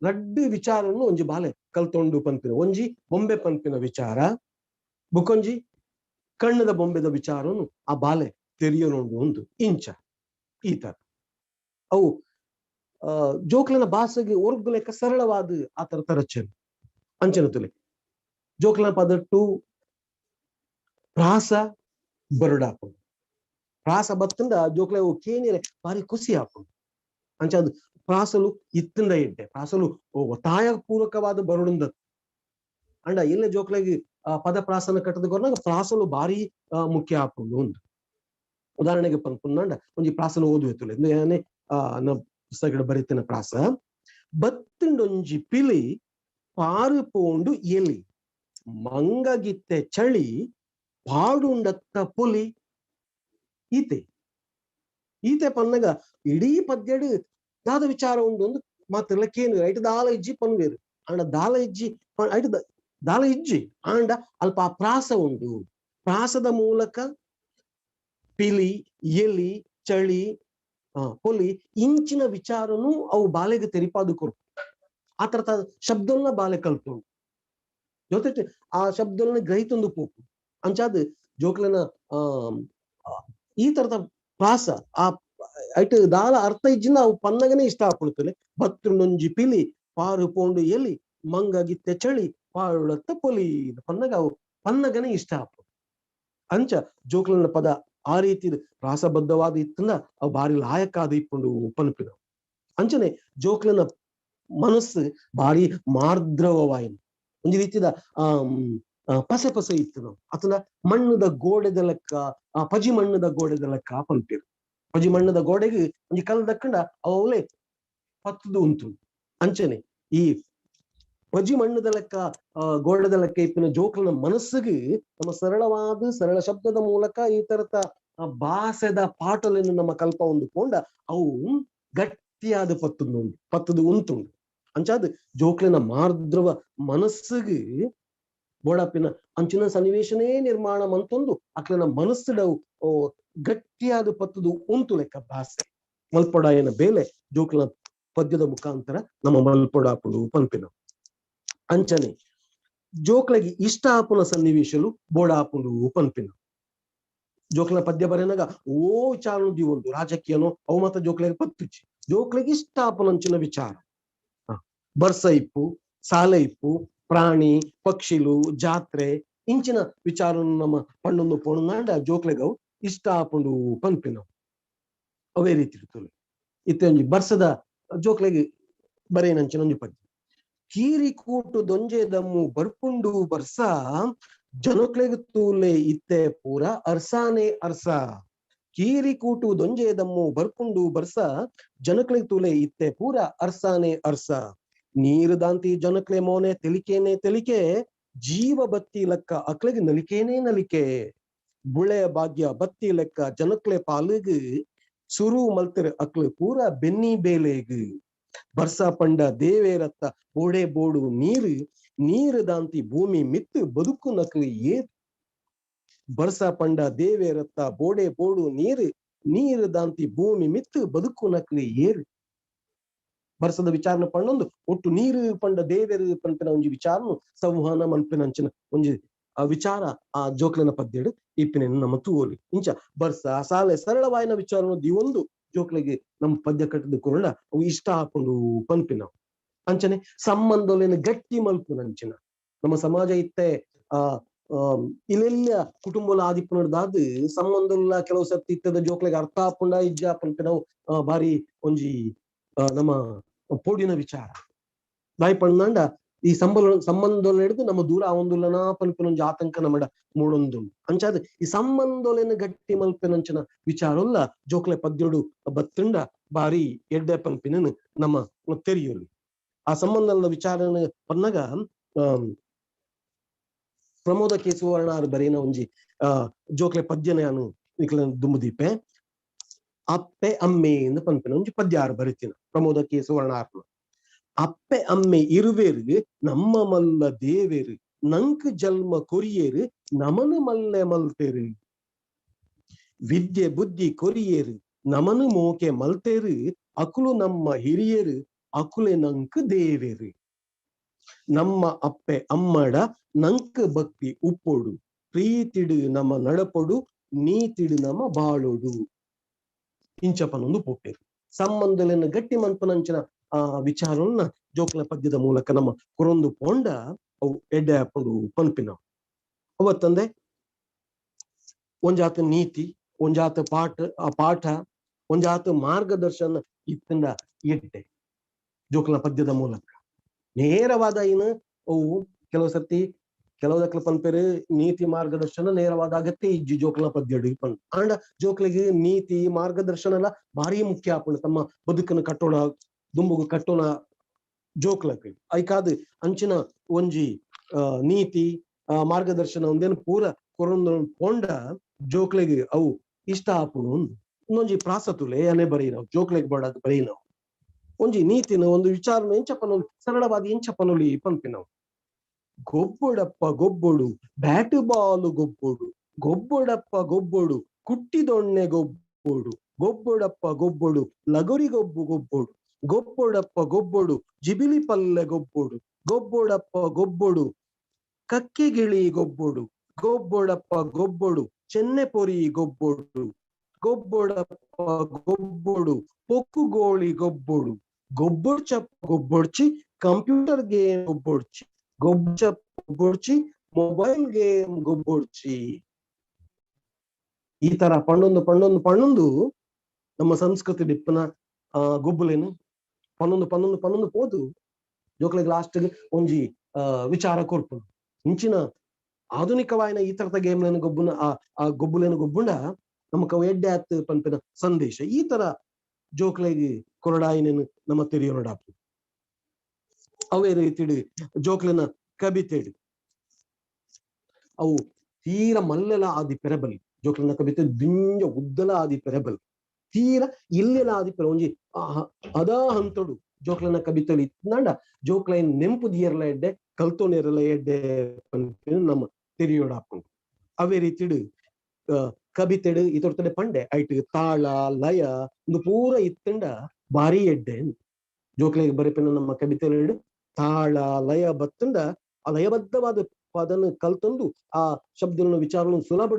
ರಡ್ಡು ವಿಚಾರವನ್ನು ಒಂಜಿ ಬಾಲೆ ಕಲ್ತೊಂಡು ಪನ್ಪಿನ, ಒಂಜಿ ಬೊಂಬೆ ಪನ್ಪಿನ ವಿಚಾರ, ಬುಕ್ಕೊಂಜಿ ಕಣ್ಣದ ಬೊಂಬೆದ ವಿಚಾರವನ್ನು ಆ ಬಾಲೆ ತೆರಿಯೋನುಂಡು ಒಂದು ಇಂಚ ಈ ತರ ಅವು ಜೋಕ್ಲನ ಭಾಷೆಗೆ ಒರ್ಗು ಲೆಕ್ಕ ಸರಳವಾದ ಆ ತರ ತರಚನೆ ಅಂಚನ ತುಲೆ. ಜೋಕ್ಲನ ಪದಟ್ಟು ಪ್ರಾಸ ಬರುಡಾಪುಂಡು, ಪ್ರಾಸ ಬತ್ತಂದ ಜೋಕ್ಲೆ ಕೇನಿರೆ ಭಾರಿ ಖುಷಿ ಆಪುಂಡು. ಅಂಚ ಅದು ಪ್ರಾಸಲು ಇತ್ತಂದ ಇಡ್ಡೆ ಪ್ರಾಸಲು ಒತ್ತಾಯ ಪೂರ್ವಕವಾದ ಬರುಡುಂದ ಅಂಡ ಇಲ್ಲ ಜೋಕ್ಲೆಗೆ ಪದ ಪ್ರಾಸನ ಕಟ್ಟದ ಕೊರ್ನಾಗ ಪ್ರಾಸಲು ಭಾರಿ ಮುಖ್ಯ ಆಪುಂಡು ಒಂದು. ಉದಾಹರಣೆಗೆ ಪನ್ಪುಂಡ ಒಂಜಿ ಪ್ರಾಸನ ಓದುವೆ ತುಲೆ ಏನೇ ಪುಸ್ತಕ ಬರೀತಿನ ಪ್ರಾಸ, ಬತ್ತಂಡೊಂಜಿ ಪಿಲಿ ಪಾರು ಪೋಂಡು ಎಲಿ, ಮಂಗಗಿತ್ತೆ ಚಳಿ ಪಾಡುಂಡತ್ತ ಪುಲಿ. ಈತೆ ಈತೆ ಪನ್ನಗ ಇಡೀ ಪದ್ಯಡು ದಾದ ವಿಚಾರ ಉಂಡು ಒಂದು ಮಾತ್ರ ಕೇನು ಐಟ್ ದಾಲ ಇಜ್ಜಿ ಪನ್ವೇರು ಆಂಡ ದಾಲ ಇಜ್ಜಿ ಐಟ್ ದಾಲ ಇಜ್ಜಿ ಆಂಡ ಅಲ್ಪ ಆ ಪ್ರಾಸ ಉಂಡು. ಪ್ರಾಸದ ಮೂಲಕ ಪಿಲಿ ಎಲಿ ಚಳಿ ಪೊಲಿ ಇಂಚಿನ ವಿಚಾರನು ಅವು ಬಾಲೆಗೆ ತೆರಿಪಾದು ಕೊರು. ಆ ತರದ ಶಬ್ದಲ್ನ ಬಾಲೆ ಕಲ್ತುಂಡು, ಜೊತೆ ಆ ಶಬ್ದಲ್ನ ಗ್ರಹಿತೊಂದು ಪೋಪು. ಅಂಚಾದ ಜೋಕ್ಲೆನ ಈ ತರದ ಪ್ರಾಸ ಆ ಐಟ್ ದಾಲ ಅರ್ಥ ಇಜ್ಜಿನ ಅವು ಪನ್ನಗನೆ ಇಷ್ಟ ಆಪುಡ್ತಲೆ. ಬತ್ತುಂಡೊಂಜಿ ಪಿಲಿ ಪಾರು ಪೋಂಡು ಎಲಿ ಮಂಗಗಿತ್ತೆ ಚಳಿ ಪಾರುಳತ್ತ ಪೊಲಿ ಪನ್ನಗ ಅವು ಪನ್ನಗನೆ ಇಷ್ಟ ಆಪು. ಅಂಚ ಜೋಕ್ಲನ ಪದ ಆ ರೀತಿ ಪ್ರಾಸಬದ್ಧವಾದ ಇತ್ತಂದ ಅವು ಭಾರಿ ಲಾಯಕಾದ ಇಪ್ಪುಂಡು ಪನ್ಪಿನ. ಅಂಚನೆ ಜೋಕ್ಲನ ಮನಸ್ಸು ಭಾರಿ ಮಾರ್ದ್ರವವಾಯಿನ ಒಂಜಿ ರೀತಿದ ಆ ಪಸೆ ಪಸೆ ಇತ್ತು ನಾವು ಅತನ ಮಣ್ಣುದ ಗೋಡೆದ ಲೆಕ್ಕ, ಆ ಪಜಿ ಮಣ್ಣುದ ಗೋಡೆದ ಲೆಕ್ಕ ಪನ್ಪಿರು. ಪಜಿ ಮಣ್ಣದ ಗೋಡೆಗೆ ಒಂಜಿ ಕಲ್ಲು ದಕ್ಕಂಡ ಅವಲೇ ಪತ್ತದು ಉಂಟು. ಅಂಚನೆ ಈ ಪಜಿ ಮಣ್ಣದ ಲೆಕ್ಕ ಗೋಡೆದ ಲೆಕ್ಕ ಇಪ್ಪಿನ ಜೋಕ್ಲನ ಮನಸ್ಸಿಗೆ ನಮ್ಮ ಸರಳವಾದ ಸರಳ ಶಬ್ದದ ಮೂಲಕ ಈ ತರದ ಭಾಷೆದ ಪಾಠలను ನಮ್ಮ ಕಲ್ಪ ಒಂದು ಪೋಂಡ ಅವು ಗಟ್ಟಿಯಾದ ಪತ್ತದು ಪತ್ತದು ಉಂಟುಂಡು. ಅಂಚಾದ ಜೋಕ್ಲಿನ ಮಾರ್ದ್ರವ ಮನಸ್ಸಿಗೆ ಬೋಡಪ್ಪಿನ ಅಂಚಿನ ಸನ್ನಿವೇಶನೇ ನಿರ್ಮಾಣ ಮಂತೊಂದು ಅಕ್ಲಿನ ಮನಸ್ಸುಡವು ಗಟ್ಟಿಯಾದ ಪತ್ತದು ಉಂಟು ಲೆಕ್ಕ ಭಾಷೆ ಮಲ್ಪೊಡಾಯನ ಬೇಲೆ ಜೋಕ್ಲಿನ ಪದ್ಯದ ಮುಖಾಂತರ ನಮ್ಮ ಮಲ್ಪೊಡಾಪುಡು ಪನ್ಪಿನ. ಅಂಚನೆ ಜೋಕ್ಲಗಿ ಇಷ್ಟ ಆಪುನ ಸನ್ನಿವೇಶಲು ಬೋಡಾಪುಂಡು ಪನ್ಪಿನ. ಜೋಕ್ಲನ ಪದ್ಯ ಬರೆನಾಗ ಓ ವಿಚಾರ ಒಂದು ರಾಜಕೀಯನೋ ಅವು ಮಾತ್ರ ಜೋಕ್ಲೆಗೆ ಪತ್ತುಚ್ಚಿ, ಜೋಕ್ಲೆಗೆ ಇಷ್ಟ ಆಪುನಂಚಿನ ವಿಚಾರ, ಬರ್ಸ ಇಪ್ಪು, ಸಾಲೆ ಇಪ್ಪು, ಪ್ರಾಣಿ ಪಕ್ಷಿಲು, ಜಾತ್ರೆ ಇಂಚಿನ ವಿಚಾರ ನಮ್ಮ ಪಣ್ಣೊಂದು ಪೋಣಂಡ ಜೋಕ್ಲೆಗ್ ಅವು ಇಷ್ಟ ಆಪುಂಡು ಪನ್ಪಿನ. ಅವೇ ರೀತಿ ಇರ್ತದೆ. ಇತ್ತೆ ಒಂಜಿ ಬರ್ಸದ ಜೋಕ್ಲೆಗ್ ಬರೇನಂಚಿನ ಒಂಜಿ ಪದ್ಯ, ಕೀರಿ ಕೂಟು ದೊಂಜೆ ದಮ್ಮು ಬರ್ಪುಂಡು ಬರ್ಸ, ಜನಕ್ಲೆಗ್ ತೂಲೆ ಇತ್ತೆ ಪೂರ ಅರ್ಸಾನೆ ಅರ್ಸ. ಕೀರಿ ಕೂಟು ದೊಂಜೆ ದಮ್ಮು ಬರ್ಪುಂಡು ಬರ್ಸ, ಜನಕ್ಲೆಗ್ ತೂಲೆ ಇತ್ತೆ ಪೂರ ಅರ್ಸಾನೆ ಅರ್ಸ. ನೀರು ದಾಂತಿ ಜನಕ್ಲೆ ಮೋನೆ ತೆಲಿಕೇನೆ ತೆಲಿಕೆ, ಜೀವ ಬತ್ತಿ ಲೆಕ್ಕ ಅಕ್ಲೆಗ್ ನಲಿಕೇನೆ ನಲಿಕೆ. ಬುಳೆ ಭಾಗ್ಯ ಬತ್ತಿ ಲೆಕ್ಕ ಜನಕ್ಲೆ ಪಾಲಿಗ್, ಸುರು ಮಲ್ತಿರ್ ಅಕ್ಲು ಪೂರ ಬೆನ್ನಿ ಬೇಲೆಗ್. ಬರ್ಸ ಪಂಡ ದೇವೇರತ್ತ ಬೋಡೆ ಬೋಡು ನೀರು, ನೀರು ದಾಂತಿ ಭೂಮಿ ಮಿತ್ತು ಬದುಕು ನಕ್ಲು ಏರ್. ಬರ್ಸ ಪಂಡ ದೇವೇರತ್ತ ಬೋಡೆ ಬೋಡು ನೀರು, ನೀರು ದಾಂತಿ ಭೂಮಿ ಮಿತ್ತು ಬದುಕು ನಕ್ಲು ಏರು. ಬರ್ಸದ ವಿಚಾರನ ಪಣ್ಣೊಂದು ಒಟ್ಟು ನೀರು ಪಂಡ ದೇವೇರು ಪನ್ಪಿನ ಒಂಜಿ ವಿಚಾರನು ಸಂವಹನ ಮನ್ಪಿನಂಚಿನ ಒಂಜಿ ಆ ವಿಚಾರ ಆ ಜೋಕ್ಲೆನ ಪದ್ಯಡು ಇಪ್ಪಿನ ನಮ್ಮ ತೂವೊಲಿ. ಇಂಚ ಬರ್ಸ ಸಾಲೆ ಸರಳವಾಯಿನ ವಿಚಾರ ದಿವೊಂದು ಜೋಕ್ಲೆಗೆ ನಮ್ಮ ಪದ್ಯ ಕಟ್ಟದ ಕೊರಳ ಅವು ಇಷ್ಟ ಹಾಕೊಂಡು ಪನ್ಪಿನ. ಅಂಚನೆ ಸಂಬಂಧೊಲೆನ ಗಟ್ಟಿ ಮಲ್ಪುನಂಚಿನ ನಮ್ಮ ಸಮಾಜ ಇತ್ತೆ ಆ ಇಲ್ಲೆಲ್ಲ ಕುಟುಂಬಲ ಆದಿಪ್ಪುನದಾದ್ ಸಂಬಂಧಲ ಕೆಲವು ಸರ್ತಿ ಇತ್ತದ ಜೋಕ್ಲೆಗೆ ಅರ್ಥ ಆಪುಂಡ ಇಜ್ಜ ಪನ್ಪಿನವು ಬಾರಿ ಒಂಜಿ ನಮ್ಮ ಪೋಡಿನ ವಿಚಾರ. ದಾಯಿ ಪಂಡ ಈ ಸಂಬಂಧೊಲೆ ಹಿಡಿದು ನಮ್ಮ ದೂರ ಆವೊಂದುಲ್ಲನ ಪನ್ಪಿನ ಒಂಜಿ ಆತಂಕ ನಮ್ಮಡ ಮೂಡೊಂದು. ಅಂಚಾದ ಈ ಸಂಬಂಧೊಲೆನ ಗಟ್ಟಿ ಮಲ್ಪಿನಂಚಿನ ವಿಚಾರೊಲ್ಲ ಜೋಕ್ಲೆ ಪದ್ಯೊಡು ಬತ್ತುಂಡ ಬಾರಿ ಎಡ್ಡೆ ಪನ್ಪಿನ ನಮ್ಮ ತೆರಿಯೊಲಿ. ಆ ಸಂಬಂಧದ ವಿಚಾರನ ಪನ್ನಗ ಪ್ರಮೋದ ಕೆ ಸುವರ್ಣ ಬರೇನ ಒಂಜಿ ಜೋಕ್ಲೆ ಪದ್ಯನ ಯಾನು ನಿಕ್ಲ ದುಂಬುದೀಪೆ. ಅಪ್ಪೆ ಅಮ್ಮೆ ಎಂದು ಪನ್ಪಿನ ಒಂಜಿ ಪದ್ಯ ಆರು ಬರಿತಿನ ಪ್ರಮೋದ ಕೆ ಸುವರ್ಣ ಆರ್ನ. ಅಪ್ಪೆ ಅಮ್ಮೆ ಇರುವೇರು ನಮ್ಮ ಮಲ್ಲ ದೇವೇರು, ನಂಕ್ ಜನ್ಮ ಕೊರಿಯೇರು ನಮನು ಮಲ್ಲೆ ಮಲ್ತೇರು, ವಿದ್ಯೆ ಬುದ್ಧಿ ಕೊರಿಯೇರು ನಮನು ಮೋಕೆ ಮಲ್ತೇರು, ಅಕುಲು ನಮ್ಮ ಹಿರಿಯರು ಅಕುಲೆ ನಂಕ್ ದೇವೇರು, ನಮ್ಮ ಅಪ್ಪೆ ಅಮ್ಮಡ ನಂಕ್ ಭಕ್ತಿ ಉಪ್ಪೊಡು, ಪ್ರೀತಿಡು ನಮ್ಮ ನಡಪೊಡು, ನೀತಿಡು ನಮ್ಮ ಬಾಳೋಡು. ಇಂಚಪನೊಂದು ಪೋಪೇರು ಸಂಬಂಧಲೆನ ಗಟ್ಟಿ ಮನ್ಪನಂಚಿನ ಆ ವಿಚಾರವನ್ನ ಜೋಕ್ಲ ಪದ್ಯದ ಮೂಲಕ ನಮ್ಮ ಕೊರೊಂದು ಪೋಂಡ ಅವು ಎಡ್ಡೆ ಹಾಕೊಂಡು ಪನ್ಪಿನ. ಅವತ್ತಂದೆ ಒಂಜಾತ ನೀತಿ, ಒಂಜಾತ ಪಾಠ, ಒಂಜಾತ ಮಾರ್ಗದರ್ಶನ ಇತ್ತಿಂದ ಎಡ್ಡೆ ಜೋಕ್ಲ ಪದ್ಯದ ಮೂಲಕ ನೇರವಾದ ಏನು ಅವು ಕೆಲವು ಸರ್ತಿ ಕೆಲವುದಕ್ಲ ಪನ್ಪೇರು ನೀತಿ ಮಾರ್ಗದರ್ಶನ ನೇರವಾದ ಅಗತ್ಯ ಇಜ್ಜಿ ಜೋಕ್ಲ ಪದ್ಯಡು ಪನ್. ಆಂಡ ಜೋಕ್ಲಿಗೆ ನೀತಿ ಮಾರ್ಗದರ್ಶನ ಎಲ್ಲ ಭಾರಿ ಮುಖ್ಯ ಆಪುಂಡು ತಮ್ಮ ಬದುಕನ್ನು ಕಟ್ಟೋಣ ದುಂಬುಗು ಕಟ್ಟೋಣ ಜೋಕ್ಲಕ್ ಐಕಾದ್ ಅಂಚಿನ ಒಂಜಿ ನೀತಿ ಮಾರ್ಗದರ್ಶನ ಒಂದೇನು ಪೂರ ಕೊರೊಂದು ಪೋಂಡ ಜೋಕ್ಲೆಗ್ ಅವು ಇಷ್ಟ ಆಪುಂಡು. ಇನ್ನೊಂಜಿ ಪ್ರಾಸತುಲೆ ಅನೆ ಬರೀ ನಾವು ಜೋಕ್ಲೆಗ್ ಬೇಡ ಬರೀ ನಾವು ಒಂಜಿ ನೀತಿನ ಒಂದು ವಿಚಾರನ ಎಂಚಪ್ಪನೊಲಿ ಸರಳವಾದ ಎಂಚಪ್ಪನೊಲಿ ಪನ್ಪಿನವು. ಗೊಬ್ಬೊಡಪ್ಪ ಗೊಬ್ಬೊಡು ಬ್ಯಾಟು ಬಾಲು ಗೊಬ್ಬೊಡು, ಗೊಬ್ಬೊಡಪ್ಪ ಗೊಬ್ಬೊಡು ಕುಟ್ಟಿದೊಣ್ಣೆ ಗೊಬ್ಬೊಡು, ಗೊಬ್ಬೊಡಪ್ಪ ಗೊಬ್ಬೊಡು ಲಗೋರಿ ಗೊಬ್ಬು ಗೊಬ್ಬೊಡು, ಗೊಬ್ಬೊಡಪ್ಪ ಗೊಬ್ಬೊಡು ಜಿಬಿಲಿ ಪಲ್ಲೆ ಗೊಬ್ಬೊಡು, ಗೊಬ್ಬೊಡಪ್ಪ ಗೊಬ್ಬೊಡು ಕಕ್ಕೆಗಿಳಿ ಗೊಬ್ಬೊಡು, ಗೊಬ್ಬೊಡಪ್ಪ ಗೊಬ್ಬೊಡು ಚೆನ್ನೆ ಪೊರಿ ಗೊಬ್ಬೊಡು, ಗೊಬ್ಬೊಡಪ್ಪ ಗೊಬ್ಬೊಡು ಪೊಕ್ಕುಗೋಳಿ ಗೊಬ್ಬೊಡು, ಗೊಬ್ಬೊಡ್ಚಪ್ಪ ಗೊಬ್ಬೊಡ್ಚಿ ಕಂಪ್ಯೂಟರ್ ಗೇಮ್ ಗೊಬ್ಬೊಡ್ಚಿ, ಗೊಬ್ಬೊಡ್ಚಪ್ಪ ಗೊಬ್ಬೊಡ್ಚಿ ಮೊಬೈಲ್ ಗೇಮ್ ಗೊಬ್ಬೊಡ್ಚಿ. ಈ ತರ ಪಣ್ಣೊಂದು ಪಣ್ಣೊಂದು ಪಣ್ಣೊಂದು ನಮ್ಮ ಸಂಸ್ಕೃತಿ ಬಿಪ್ಪನ ಗೊಬ್ಬುಲೇನು ಪನ್ನೊಂದು ಪನ್ನೊಂದು ಪನ್ನೊಂದು ಪೋದು ಜೋಕ್ಲೆಗ್ ಲಾಸ್ಟ್ ಒಂಜಿ ವಿಚಾರ ಕೊರ್ಪುನು. ಇಂಚಿನ ಆಧುನಿಕವಾಯಿನ ಈ ತರದ ಗೇಮ್ಲೇನು ಗೊಬ್ಬುನ ಆ ಗೊಬ್ಬುಲೇನು ಗೊಬ್ಬುಂಡ ನಮಕ್ ಅವು ಎಡ್ಡೆ ಆತ್ ಪನ್ಪಿನ ಸಂದೇಶ ಈ ತರ ಜೋಕ್ಲೆಗ್ ಕೊರಡಾಯಿನೇನು ನಮ್ಮ ತೆರಿಯೋಡಾಪು. ಅವೇ ರೀತಿಡು ಜೋಕ್ಲೆನ ಕಬಿತೆಡು ಅವು ತೀರ ಮಲ್ಲೆಲ ಆದಿ ಪೆರಬಲ್ ಜೋಕ್ಲೆನ ಕಬಿತೆ ದಿಂಜ ಉದ್ದಲ ಆದಿ ಪೆರಬಲ್ ತೀರ ಇಲ್ಲೆಲ ಆದಿ ಪೆರ ಒಂಜಿ ಅದಾ ಹಂತಡು ಜೋಕ್ಲೆನ ಕಬಿತೆಲು ಇತ್ನಾಂಡ ಜೋಕ್ಲೈನ್ ನೆಂಪು ದಿಯರ್ಲ ಎಡ್ಡೆ ಕಲ್ತೋನೇರಲ ಎಡ್ಡೆ ಪನ್ಪಿನ ನಮ್ಮ ತೆರಿಯೋಡಾಪುಂಡು. ಅವೇ ರೀತಿಡು ಕಬಿತೆಡು ಇತೊರ್ತಡೆ ಪಂಡೆ ಐಟ್ ತಾಳ ಲಯ ಒಂದು ಪೂರ ಇತ್ತಂಡ ಭಾರಿ ಎಡ್ಡೆ. ಜೋಕ್ಲೆಗ್ ಬರೆಪಿನ ನಮ್ಮ ಕಬಿತೆಲು ತಾಳ ಲಯ ಬತ್ತಂಡ ಆ ಲಯಬದ್ಧವಾದ ಪದನ ಕಲ್ತಂದು ಆ ಶಬ್ದలను ವಿಚಾರವನ್ನು ಸುಲಭ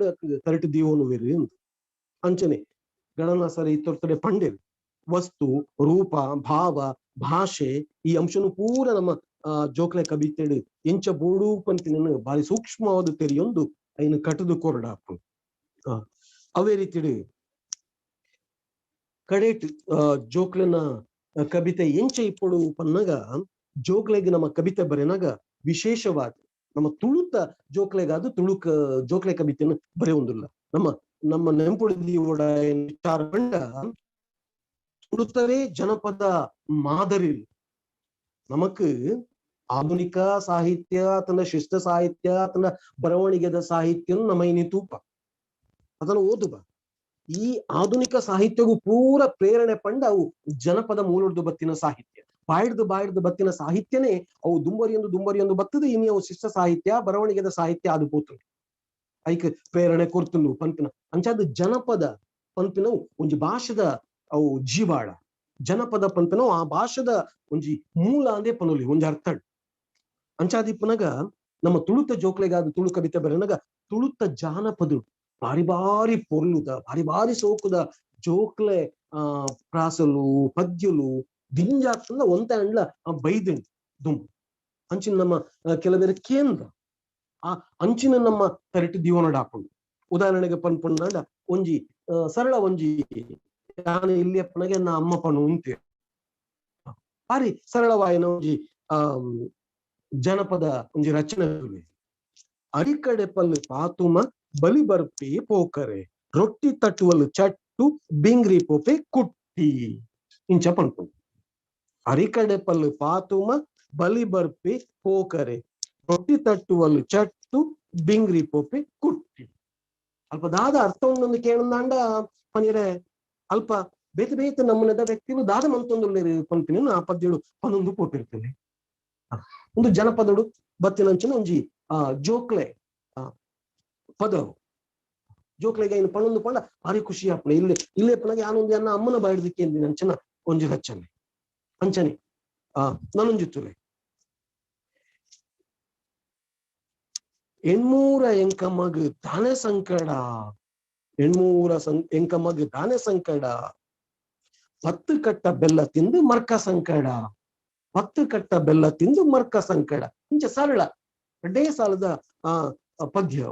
ಕರೆಕ್ಟ್ ದೀವೋನು ವೇರು. ಅಂಚನೆ ಗಣನಾಸರ ಇತ್ತೊರ್ತಡೆ ಪಂಡೆರು ವಸ್ತು ರೂಪ ಭಾವ ಭಾಷೆ ಈ ಅಂಶನು ಪೂರ ನಮ್ಮ ಜೋಕ್ಲೆ ಕಬಿತೆಡು ಎಂಚ ಬೋಡು ಪಂತಿನ ಭಾರಿ ಸೂಕ್ಷ್ಮವಾದ ತೆರಿಯೊಂದು ಐನು ಕಟದು ಕೊರಡಾಪು. ಅವೇ ರೀತಿಡು ಕಡೆಟ್ ಜೋಕ್ಲೆನ ಕಬಿತೆ ಎಂಚ ಇಪ್ಪಡು ಪನ್ನಗ ಜೋಕ್ಲೆಗ್ ನಮ್ಮ ಕಬಿತೆ ಬರೆನಾಗ ವಿಶೇಷವಾದ ನಮ್ಮ ತುಳುತ ಜೋಕ್ಲೆಗಾದ ತುಳುಕ ಜೋಕ್ಲೆ ಕಬಿತೆಯನ್ನು ಬರೆಯುವುದಿಲ್ಲ. ನಮ್ಮ ನಮ್ಮ ನೆಂಪುಡಿದ ವಿಚಾರ ತುಳುತವೇ ಜನಪದ ಮಾದರಿ. ನಮಕ್ ಆಧುನಿಕ ಸಾಹಿತ್ಯ ತನ್ನ ಶಿಷ್ಟ ಸಾಹಿತ್ಯ ತನ್ನ ಬರವಣಿಗೆದ ಸಾಹಿತ್ಯ ನಮ್ಮ ಇನಿ ತೂಪ ಅದನ್ನು ಓದುವ ಈ ಆಧುನಿಕ ಸಾಹಿತ್ಯಗೂ ಪೂರ ಪ್ರೇರಣೆ ಪಂಡ ಅವು ಜನಪದ ಮೂಲದ ಬತ್ತಿನ ಸಾಹಿತ್ಯ ಬಾಯ್ದು ಬಾಯ್ದು ಬತ್ತಿನ ಸಾಹಿತ್ಯನೇ ಅವು ದುಂಬರಿಯೊಂದು ದುಂಬರಿಯೊಂದು ಬತ್ತದ ಇನಿ ಅವು ಶಿಷ್ಟ ಸಾಹಿತ್ಯ ಬರವಣಿಗೆದ ಸಾಹಿತ್ಯ ಅದು ಪೋತುಂಡು ಐಕ್ ಪ್ರೇರಣೆ ಕೊರ್ತುಂಡು ಪನ್ಪಿನ ಅಂಚಾದ ಜನಪದ ಪನ್ಪಿನವು ಒಂಜಿ ಭಾಷೆದ ಅವು ಜೀವಾಳ ಜನಪದ ಪನ್ಪಿನವು ಆ ಭಾಷೆದ ಒಂಜಿ ಮೂಲ ಅಂದೇ ಪನೊಲಿ ಒಂಜಿ ಅರ್ಥ ಅಂಚಾದಿಪ್ಪನಗ ನಮ್ಮ ತುಳುತ ಜೋಕ್ಲೆಗಾದ ತುಳು ಕವಿತೆ ಬರೆನಗ ತುಳುತ ಜಾನಪದ ಬಾರಿ ಬಾರಿ ಪೊರ್ಲುದ ಬಾರಿ ಬಾರಿ ಸೋಕುದ ಜೋಕ್ಲೆ ಆ ಪ್ರಾಸಲು ಪದ್ಯಲು ದಿಂಜಾಕ್ತಂದ ಒಂತ ಅಂಡ್ಲ ಬೈದಿಂಡ್ ದುಂಬು ಅಂಚಿನ ನಮ್ಮ ಕೆಲವೇರ ಕೇಂದ್ರ ಆ ಅಂಚಿನ ನಮ್ಮ ತರಿಟ್ ದಿವನಡಾಪುಂಡು. ಉದಾಹರಣೆಗೆ ಪನ್ಪುಂಡ ಒಂಜಿ ಸರಳ ಒಂಜಿ ಯಾನು ಇಲ್ಲಿ ಅಪ್ಪನಗೆ ನಾ ಅಮ್ಮ ಪಣ್ಣು ಉಂತೆ ಬಾರಿ ಸರಳವಾಯಿನ ಒಂಜಿ ಆ ಜನಪದ ಒಂಜಿ ರಚನೆ. ಅರಿಕಡೆ ಪಲ್ಲು ಪಾತುಮ ಬಲಿ ಬರ್ಪಿ ಪೋಕರೆ ರೊಟ್ಟಿ ತಟ್ಟುವಲು ಚಟ್ಟು ಬಿಂಗ್ರಿ ಪೋಪೆ ಕುಟ್ಟಿ ಇಂಚ ಪನ್ಪುಂಡು. ಅರಿಕಡೆ ಪಲ್ಲು ಪಾತುಮ ಬಲಿ ಬರ್ಪಿ ಪೋಕರೆ ರೊಟ್ಟಿ ತಟ್ಟುವಲು ಚಟ್ಟು ಬಿಂಗ್ರಿ ಪೋಪೆ ಕುಟ್ಟಿ. ಅಲ್ಪ ದಾದ ಅರ್ಥ ಉಂಡೊಂದು ಕೇಳಂದಾಂಡ ಪನೀರೆ ಅಲ್ಪ ಬೇತೆ ಬೇತೆ ನಮ್ಮನೆದ ವ್ಯಕ್ತಿಲು ದಾದ ಮಂತೊಂದುಲ್ಲೇರು ಪನ್ಪಿನ ಆ ಪದ್ಯಡು ಪನೊಂದು ಪೋಪಿರ್ತೇನೆ. ಒಂದು ಜನಪದಡು ಬತ್ತಿನಂಚಿನ ಒಂಜಿ ಆ ಜೋಕ್ಲೆ ಆ ಪದ ಜೋಕ್ಲೆಗೆ ಇನ್ನು ಪಣೊಂದು ಪಂಡ ಭಾರಿ ಖುಷಿ ಆಪುಂಡು. ಇಲ್ಲೇ ಇಲ್ಲೇ ಪಣಗೆ ಯಾನೊಂದು ಅನ್ನ ಅಮ್ಮನ ಬಾಯಿಡ್ದಿಕ್ಕೆ ಅಂಚನ ಒಂಜಿ ರಚನೆ ಅಂಚನೆ ಆ ನಾನೊಂಜಿ ತುಲೆ ಎಣ್ಮೂರ ಎಂಕಮ್ಮಗ್ ತಾನೇ ಸಂಕಡ ಎಣ್ಮೂರ ಎಂಕಮ್ಮಗ್ ತಾನೇ ಸಂಕಡ 10 ಕಟ್ಟ ಬೆಲ್ಲ ತಿಂದು ಮರ್ಕ ಸಂಕಡ 10 ಕಟ್ಟ ಬೆಲ್ಲ ತಿಂದು ಮರ್ಕ ಸಂಕಡ. ಇಂಚ ಸರಳ ರಡ್ಡೇ ಸಾಲದ ಆ ಪದ್ಯ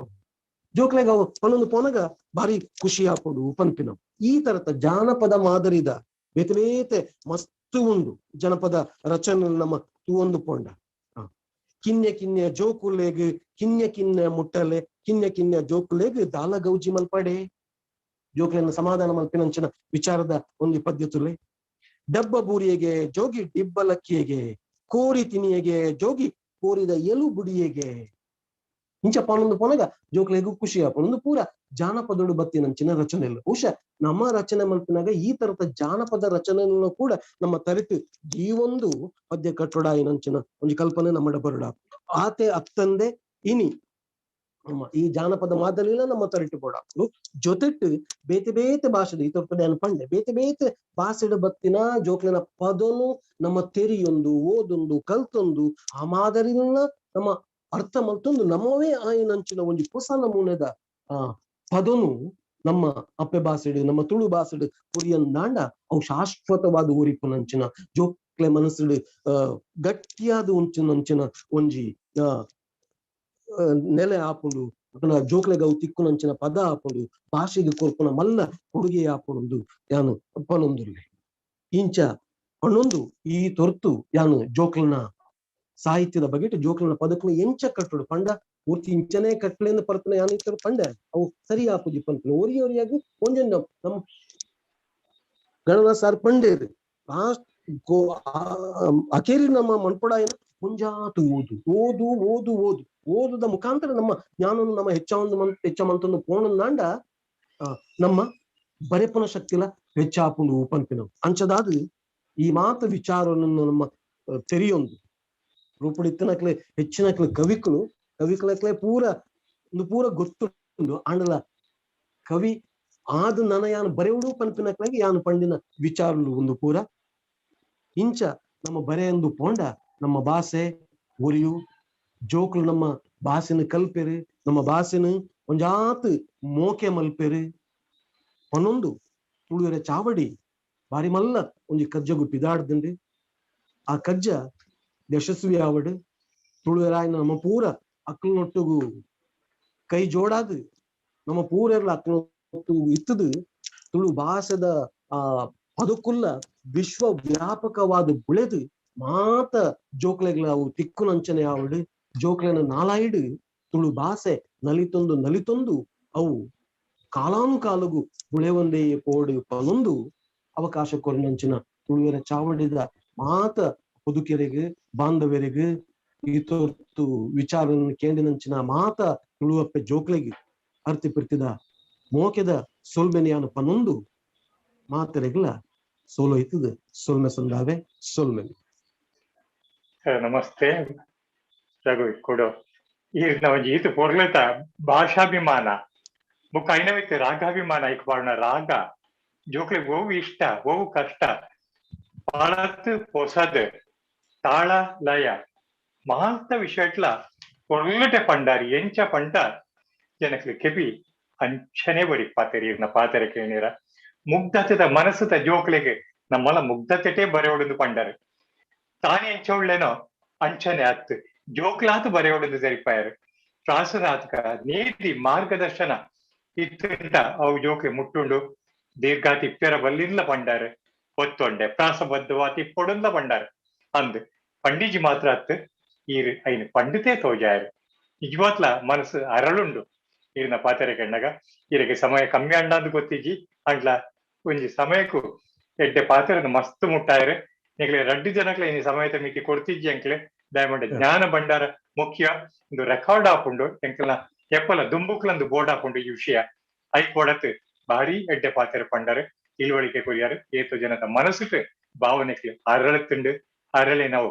ಜೋಕ್ಲೆಗ ಪನೊಂದು ಪೋನಗ ಭಾರಿ ಖುಷಿ ಆಪುಂಡು ಪನ್ಪಿನ. ಈ ತರತ ಜಾನಪದ ಮಾದರಿದ ಬೇತೆ ಬೇತೆ ಮಸ್ತು ಉಂಡು ಜನಪದ ರಚನೆ ನಮ್ಮ ತೂವೊಂದು ಪೋಂಡ. ಕಿನ್ಯ ಕಿನ್ಯ ಜೋಕುಲೆಗ್ ಕಿನ್ಯ ಕಿನ್ಯ ಮುಟ್ಟಲೆ ಕಿನ್ಯ ಕಿನ್ಯ ಜೋಕುಲೆಗ್ ದಾಲ ಗೌಜಿ ಮಲ್ಪಡೆ ಜೋಕ್ಲೆನ ಸಮಾಧಾನ ಮಲ್ಪಿನಂಚಿನ ವಿಚಾರದ ಒಂದು ಪದ್ಯತುಲೆ. ಡಬ್ಬ ಬೂರಿಯಗೆ ಜೋಗಿ ಡಿಬ್ಬಲಕ್ಕಿಯಗೆ ಕೋರಿ ತಿನಿಯಗೆ ಜೋಗಿ ಕೋರಿದ ಎಲು ಬುಡಿಯಗೆ ಇಂಚ ಪನೊಂದು ಪೊನಗ ಜೋಕ್ಲೆಗೂ ಖುಷಿ ಆಪೊಂದು ಪೂರ ಜಾನಪದಡು ಬತ್ತಿನಂಚಿನ ರಚನೆ. ಬಹುಶಃ ನಮ್ಮ ರಚನೆ ಮಲ್ಪಿನಾಗ ಈ ತರದ ಜಾನಪದ ರಚನೆಯನ್ನು ಕೂಡ ನಮ್ಮ ತರಿತು ಈ ಒಂದು ಪದ್ಯ ಕಟ್ಟಡ ಏನಂಚಿನ ಒಂದು ಕಲ್ಪನೆ ನಮ್ಮ ಬರಡ ಆತೆ ಅತ್ತಂದೆ ಇನಿ ನಮ್ಮ ಈ ಜಾನಪದ ಮಾದರಿಲ ನಮ್ಮ ತರಿಟು ಬೋಡಾಪುಂಡು. ಜೊತೆಟ್ಟು ಬೇತೆ ಬೇತೆ ಭಾಷೆದ ಈ ತರದ ಪಂಡೆ ಬೇತೆ ಬೇತೆ ಭಾಷೆಡ ಬತ್ತಿನ ಜೋಕ್ಲೆನ ಪದನು ನಮ್ಮ ತೆರಿಯೊಂದು ಓದೊಂದು ಕಲ್ತೊಂದು ಆ ಮಾದರಿನ ನಮ್ಮ ಅರ್ಥ ಮಲ್ತೊಂದು ನಮ್ಮವೇ ಆಯನಂಚಿನ ಒಂದು ಹೊಸ ನಮೂನೆದ ಆ ಪದನು ನಮ್ಮ ಅಪ್ಪೆ ಭಾಷೆಡು ನಮ್ಮ ತುಳು ಭಾಷೆಡು ಪುರಿಯಂದಾಂಡ ಅವು ಶಾಶ್ವತವಾದ ಊರಿಪುನಂಚಿನ ಜೋಕ್ಲೆ ಮನಸ್ಸುಡು ಗಟ್ಟಿಯಾದ ಉಂಚಿನಂಚಿನ ಒಂಜಿ ಆ ನೆಲೆ ಆಪುಂಡು. ಜೋಕ್ಲೆಗ್ ಅವು ತಿಕ್ಕುನಂಚಿನ ಪದ ಆಪುಂಡು ಭಾಷೆಗೆ ಕೊರ್ಪುನ ಮಲ್ಲ ಕೊಡುಗೆ ಆಪುಂಡು ಯಾನು ಪನೊಂದುಲ್ಲೆ. ಇಂಚ ಪನೊಂದು ಈ ತೊರ್ತು ಯಾನು ಜೋಕ್ಲೆನ ಸಾಹಿತ್ಯದ ಬಗ್ಗೆ ಜೋಕ್ಲೆನ ಪದಕ್ಕೂ ಎಂಚ ಕಟ್ಟುಡು ಪಂಡ ಪೂರ್ತಿ ಇಂಚನೇ ಕಟ್ಲೇನು ಪರ್ಪನ ಯಾನು ಇತ್ತರು ಪಂಡ ಅವು ಸರಿ ಆಪುಜಿ ಪನ್ಪಿನ ಒರಿ ಒರಿಯಾಗಿ ಒಂಜೊಂದು ನಮ್ಮ ಗಣನ ಸಾರ್ ಪಂಡೇರು ಲಾಸ್ಟ್ ಗೋ ಅಕೇರಿ ನಮ್ಮ ಮನ್ಪೊಡಾಯನ ಮುಂಜಾತು ಓದು ಓದು ಓದು ಓದು ಓದುದ ಮುಖಾಂತರ ನಮ್ಮ ಜ್ಞಾನವನ್ನು ನಮ್ಮ ಹೆಚ್ಚ ಹೆಚ್ಚ ಮಂತೊಂದು ಪೋಣಂದಾಂಡ ನಮ್ಮ ಬರೆಪುನ ಶಕ್ತಿಲ ಹೆಚ್ಚಾಪುಂಡು ಪನ್ಪಿನ. ಅಂಚದಾದ ಈ ಮಾತು ವಿಚಾರವನ್ನು ನಮ್ಮ ತೆರಿಯೊಂದು ರೂಪುಡಿತ್ತನಕ್ಲೆ ಹೆಚ್ಚಿನಕ್ಲೆ ಕವಿಕುಲು ಕವಿಕುಲಕ್ಲೆ ಪೂರ ಒಂದು ಪೂರ ಗೊತ್ತುಂಡು ಆಂಡಲ ಕವಿ ಆದ ನನ ಯಾನು ಬರೆಯುಡು ಪನ್ಪಿನಕ್ಲಾಗಿ ಯಾನು ಪಂಡಿನ ವಿಚಾರಲು ಒಂದು ಪೂರ ಇಂಚ ನಮ್ಮ ಬರೆಯೊಂದು ಪೋಂಡ ನಮ್ಮ ಭಾಷೆ ಒರಿಯು ಜೋಕ್ಲು ನಮ್ಮ ಭಾಷೆನ ಕಲ್ಪೆರು ನಮ್ಮ ಭಾಷೆನ ಒಂಜಾತ್ ಮೋಕೆ ಮಲ್ಪೆರು ಪನ್ನೊಂದು ತುಳುವೆರೆ ಚಾವಡಿ ಬಾರಿ ಮಲ್ಲ ಒಂಜಿ ಕಜ್ಜಗು ಪಿದಾಡ್ದಂಡು ಆ ಕಜ್ಜ ಯಶಸ್ವಿ ಆವಡು ತುಳುವೆರಾಯ್ನ ನಮ್ಮ ಪೂರ ಅಕ್ಲನೊಟ್ಟುಗು ಕೈ ಜೋಡಾದು ನಮ್ಮ ಪೂರೆರ್ಲ ಅಕ್ಲನೊಟ್ಟುಗು ಇತ್ತದು ತುಳು ಭಾಷೆದ ಆ ಪದಕುಲ್ಲ ವಿಶ್ವ ವ್ಯಾಪಕವಾದ ಬುಳೆದು ಮಾತ ಜೋಕ್ಲೆಗ್ಲ ಅವು ತಿಕ್ಕುನಂಚನೆ ಆವಡು ಜೋಕ್ಲೆನ ನಾಲಾಯಿಡು ತುಳು ಭಾಷೆ ನಲಿತೊಂದು ನಲಿತೊಂದು ಅವು ಕಾಲಾನುಕಾಲಗು ಬುಳೆವಂದೇ ಪೋಡು ಪನೊಂದು ಅವಕಾಶ ಕೊರಿನಂಚಿನ ತುಳುವೆರ ಚಾವಡಿದ ಮಾತ ಪದುಕೆರೆಗ್ ಬಾಂಧವ್ಯರಿಗೆ ಈ ತೋರ್ತು ವಿಚಾರ ಕೇಂದಿನಂಚಿನ ಮಾತ ತುಳುವಪ್ಪೆ ಜೋಕ್ಲೆಗ್ ಅರ್ತಿ ಪಿರ್ತಿದ ಮೋಕೆದ ಸೊಲ್ಮೆನೆಯಾನು ಪನೊಂದು ಮಾತರೆಗ್ಲ ಸೋಲೋ ಇತ್ತದ ಸೊಲ್ಮೆ ಸಂದಾವೆ ಸೊಲ್ಮೆ. ನಮಸ್ತೆ ರಘು ಕೊಡು ಈ ಒಂಜಿ ಈತ ಪೊರ್ಲೆತ ಭಾಷಾಭಿಮಾನ ಬೊಕ್ಕ ಐನವಿತ್ತು ರಾಗಾಭಿಮಾನ ಐಕ್ ಪಾಡುನ ರಾಗ ಜೋಕ್ಲೆಗ್ ಓವು ಇಷ್ಟ ಓವು ಕಷ್ಟ ಪಾಳತ್ ಪೊಸದ್ ತಾಳ ಲಯ ಮಾತ ವಿಷಯಟ್ಲ ಪೊರ್ಲುಟೆ ಪಂಡಾರಿ ಎಂಚ ಪಂಡ ಜನಕ್ಲೆ ಕೆಬಿ ಅಂಚನೆ ಬರಿ ಪಾತೆರಿ ಪಾತೆರ ಕೇಣಿರ ಮುಗ್ಧತೆದ ಮನಸ್ಸುದ ಜೋಕ್ಲೆಗೆ ನಮ್ಮಲ ಮುಗ್ಧತೆಟೇ ಬರೆಯೋಡುಂದು ಪಂಡಾರು ತಾನೇ ಎಂಚ ಉಳ್ಳೇನೋ ಅಂಚನೆ ಅತ್ತು ಜೋಕ್ಲಾತು ಬರೆಯೋಡುಂದು ಸರಿಪಾಯರು ಪ್ರಾಸನಾತ್ಕ ನೀತಿ ಮಾರ್ಗದರ್ಶನ ಇತ್ತಂತ ಅವು ಜೋಕ್ಲೆ ಮುಟ್ಟುಂಡು ದೀರ್ಘಾತಿ ಇಪ್ಪೆರ ಬಲ್ಲಿಂದ ಪಂಡಾರು ಒತ್ತೊಂಡೆ ಪ್ರಾಸಬದ್ಧವಾತಿ ಪೊಡುಂದ ಪಂಡಾರು ಅಂದ್ ಪಂಡಿಜಿ ಮಾತ್ರ ಅತ್ತು ಈರು ಐನು ಪಂಡಿತೇ ತೋಜಾಯರು ನಿಜವಾತ್ಲ ಮನಸ್ಸು ಅರಳುಂಡು ಈರಿನ ಪಾತೆರೆ ಕಂಡಾಗ ಈರಿಗೆ ಸಮಯ ಕಮ್ಮಿ ಅಂಡಾಂದು ಗೊತ್ತಿಜಿ ಅಂಡ್ಲ ಒಂಜಿ ಸಮಯಕ್ಕೂ ಎಡ್ಡೆ ಪಾತೆರನ್ನು ಮಸ್ತ್ ಮುಟ್ಟಾಯರು ನಿಗಲೆ ರಡ್ಡು ಜನಕ್ಲೆ ಇನಿ ಸಮಯದ ಮಿತಿ ಕೊಡ್ತಿಜ್ಜಿ ಅಂಕ್ಲೆ ದಯಮಾಡಿ ಜ್ಞಾನ ಭಂಡಾರ ಮುಖ್ಯ ಒಂದು ರೆಕಾರ್ಡ್ ಆಪುಂಡು ಎಂಕಲ್ನ ಎಪ್ಪಲ ದುಂಬುಕ್ಲಂದು ಬೋರ್ಡ್ ಆಪುಂಡು ಈ ವಿಷಯ I ಕೊಡತ್ ಭಾರಿ ಎಡ್ಡೆ ಪಾತೆರ ಪಂಡಾರು ತಿಳುವಳಿಕೆ ಕೊರಿಯಾರು ಏತೋ ಜನತ ಮನಸ್ಸುக்கு ಭಾವನೆಗೆ ಅರಳುತ್ತುಂಡು ಅರಳೆ ನಾವು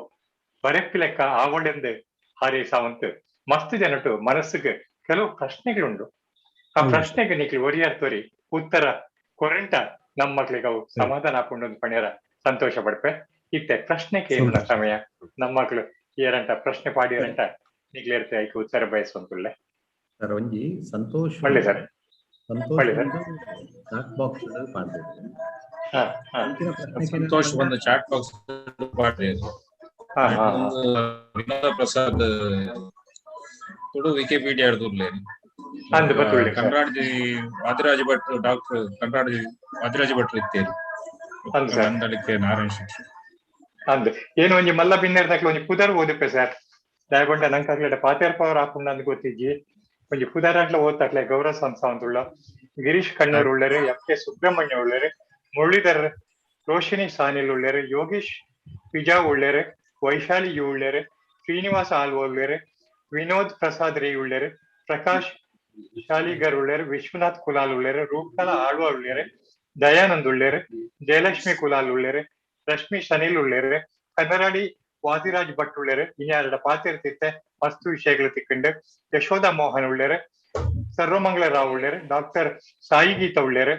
ಬರೆಪ್ಪಿಲೆಕ್ಕ ಆವಡೆಂದು ಹಾರೈಸಾವಂತ ಮಸ್ತ್ ಜನಟು ಮನಸ್ಸಿಗೆ ಕೆಲವು ಪ್ರಶ್ನೆಗಳುಂಡು. ಆ ಪ್ರಶ್ನೆಗೆ ನಿಕ್ಲಿ ಒರಿಯಾರ್ ತೋರಿ ಉತ್ತರ ಕೊರಂಟ ನಮ್ಮ ಮಕ್ಳಿಗೆ ಅವು ಸಮಾಧಾನ ಹಾಕೊಂಡು ಒಂದು ಪಣ್ಯರ ಸಂತೋಷ ಪಡ್ಪೆ. ಇತ್ತೆ ಪ್ರಶ್ನೆ ಕೇಳುವ ಸಮಯ ನಮ್ಮ ಮಕ್ಳು ಏರಂಟ ಪ್ರಶ್ನೆ ಪಾಡಿಯರಂಟ ನಿಗ್ಲೇರ್ತೆ ಐಕೆ ಉತ್ತರ ಬಯಸುವಂತುಳ್ಳೆ. ಸರ್ ಒಂಜಿ ಸಂತೋಷ್ ಒಳ್ಳೆ ಸರ್ ಸಂತೋಷ್ ಚಾಟ್ ಬಾಕ್ಸ್ ಪಾಡ್ಬೇಕು. ಸಂತೋಷ್ ಒಂದು ಚಾಟ್ ಬಾಕ್ಸ್ ಪಾಡ್ರಿ. ವಿನೋದ ಪ್ರಸಾದ್ ತುಳು ವಿಕಿಪೀಡಿಯಾ ಕನ್ನಡಾಜಿ ವಾದಿರಾಜ ಭಟ್ ಡಾಕ್ಟರ್ ಕನ್ನಡಾಜಿ ವಾದಿರಾಜ ಭಟ್ರು ಇತ್ತೇರಿ ನಾರಾಯಣ ಶೆಟ್ಟಿ ಅಂದ್ ಏನು ಒಂಜಿ ಮಲ್ಲ ಬಿನ್ನೆರ್ದಕ್ಲೆ ಒಂಜಿ ಪುದರ್ ಓದಿಪ್ಪೆ ಸರ್ ದಯಗೊಂಡ ನಂಕಾಗ್ಲೆ ಪಾತೇರ್ ಪವರ್ ಹಾಕೊಂಡು ಅಂದ್ ಗೊತ್ತಿಜ್ಜಿ ಒಂಜಿ ಪುದರಾಗ್ಲ ಓದ್ತಾಕ್ಲೆ ಗೌರವ ಸಂಸ್ಥಾ ಅಂತುಳ್ಳ ಗಿರೀಶ್ ಕಣ್ಣೂರ್ ಉಳ್ಳೇರು, ಎಂ ಕೆ ಸುಬ್ರಹ್ಮಣ್ಯ ಉಳ್ಳೇರು, ಮುರಳೀಧರ್ ರೋಶಿನಿ ಸಾನಿಲ್ ಉಳ್ಳೇರು, ಯೋಗೀಶ್ ಪಿಜಾ ಉಳ್ಳೇರು, ವೈಶಾಲಿ you ಉಳ್ಳೇರು, ಶ್ರೀನಿವಾಸ ಆಲ್ವ ಉಳ್ಳೇರು, ವಿನೋದ್ ಪ್ರಸಾದ್ ರೈ ಉಳ್ಳೇರು, ಪ್ರಕಾಶ್ ಶಾಲಿಗರ್ ಉಳ್ಳೇರು, ವಿಶ್ವನಾಥ್ ಕುಲಾಲ್ ಉಳ್ಳೇರು, ರೂಪಕಲಾ ಆಳ್ವ ಉಳ್ಳೇರು, ದಯಾನಂದ್ ಉಳ್ಳೇರು, ಜಯಲಕ್ಷ್ಮಿ ಕುಲಾಲ್ ಉಳ್ಳೇರು, ರಶ್ಮಿ ಶನಿಲ್ ಉಳ್ಳೇರು, ಕನ್ನರಾಡಿ ವಾದಿರಾಜ್ ಭಟ್ ಉಳ್ಳೇರು, ಇನ್ಯಾರಡ ಪಾತಿರ್ತಿತ್ತೆ ಮಸ್ತು ವಿಷಯಗಳು ತಿಕ್ಕಂಡು, ಯಶೋಧ ಮೋಹನ್ ಉಳ್ಳೇರು, ಸರ್ವಮಂಗಳ ರಾವ್ ಉಳ್ಳೇರು, ಡಾಕ್ಟರ್ ಸಾಯಿ ಗೀತಾ ಉಳ್ಳೇರು,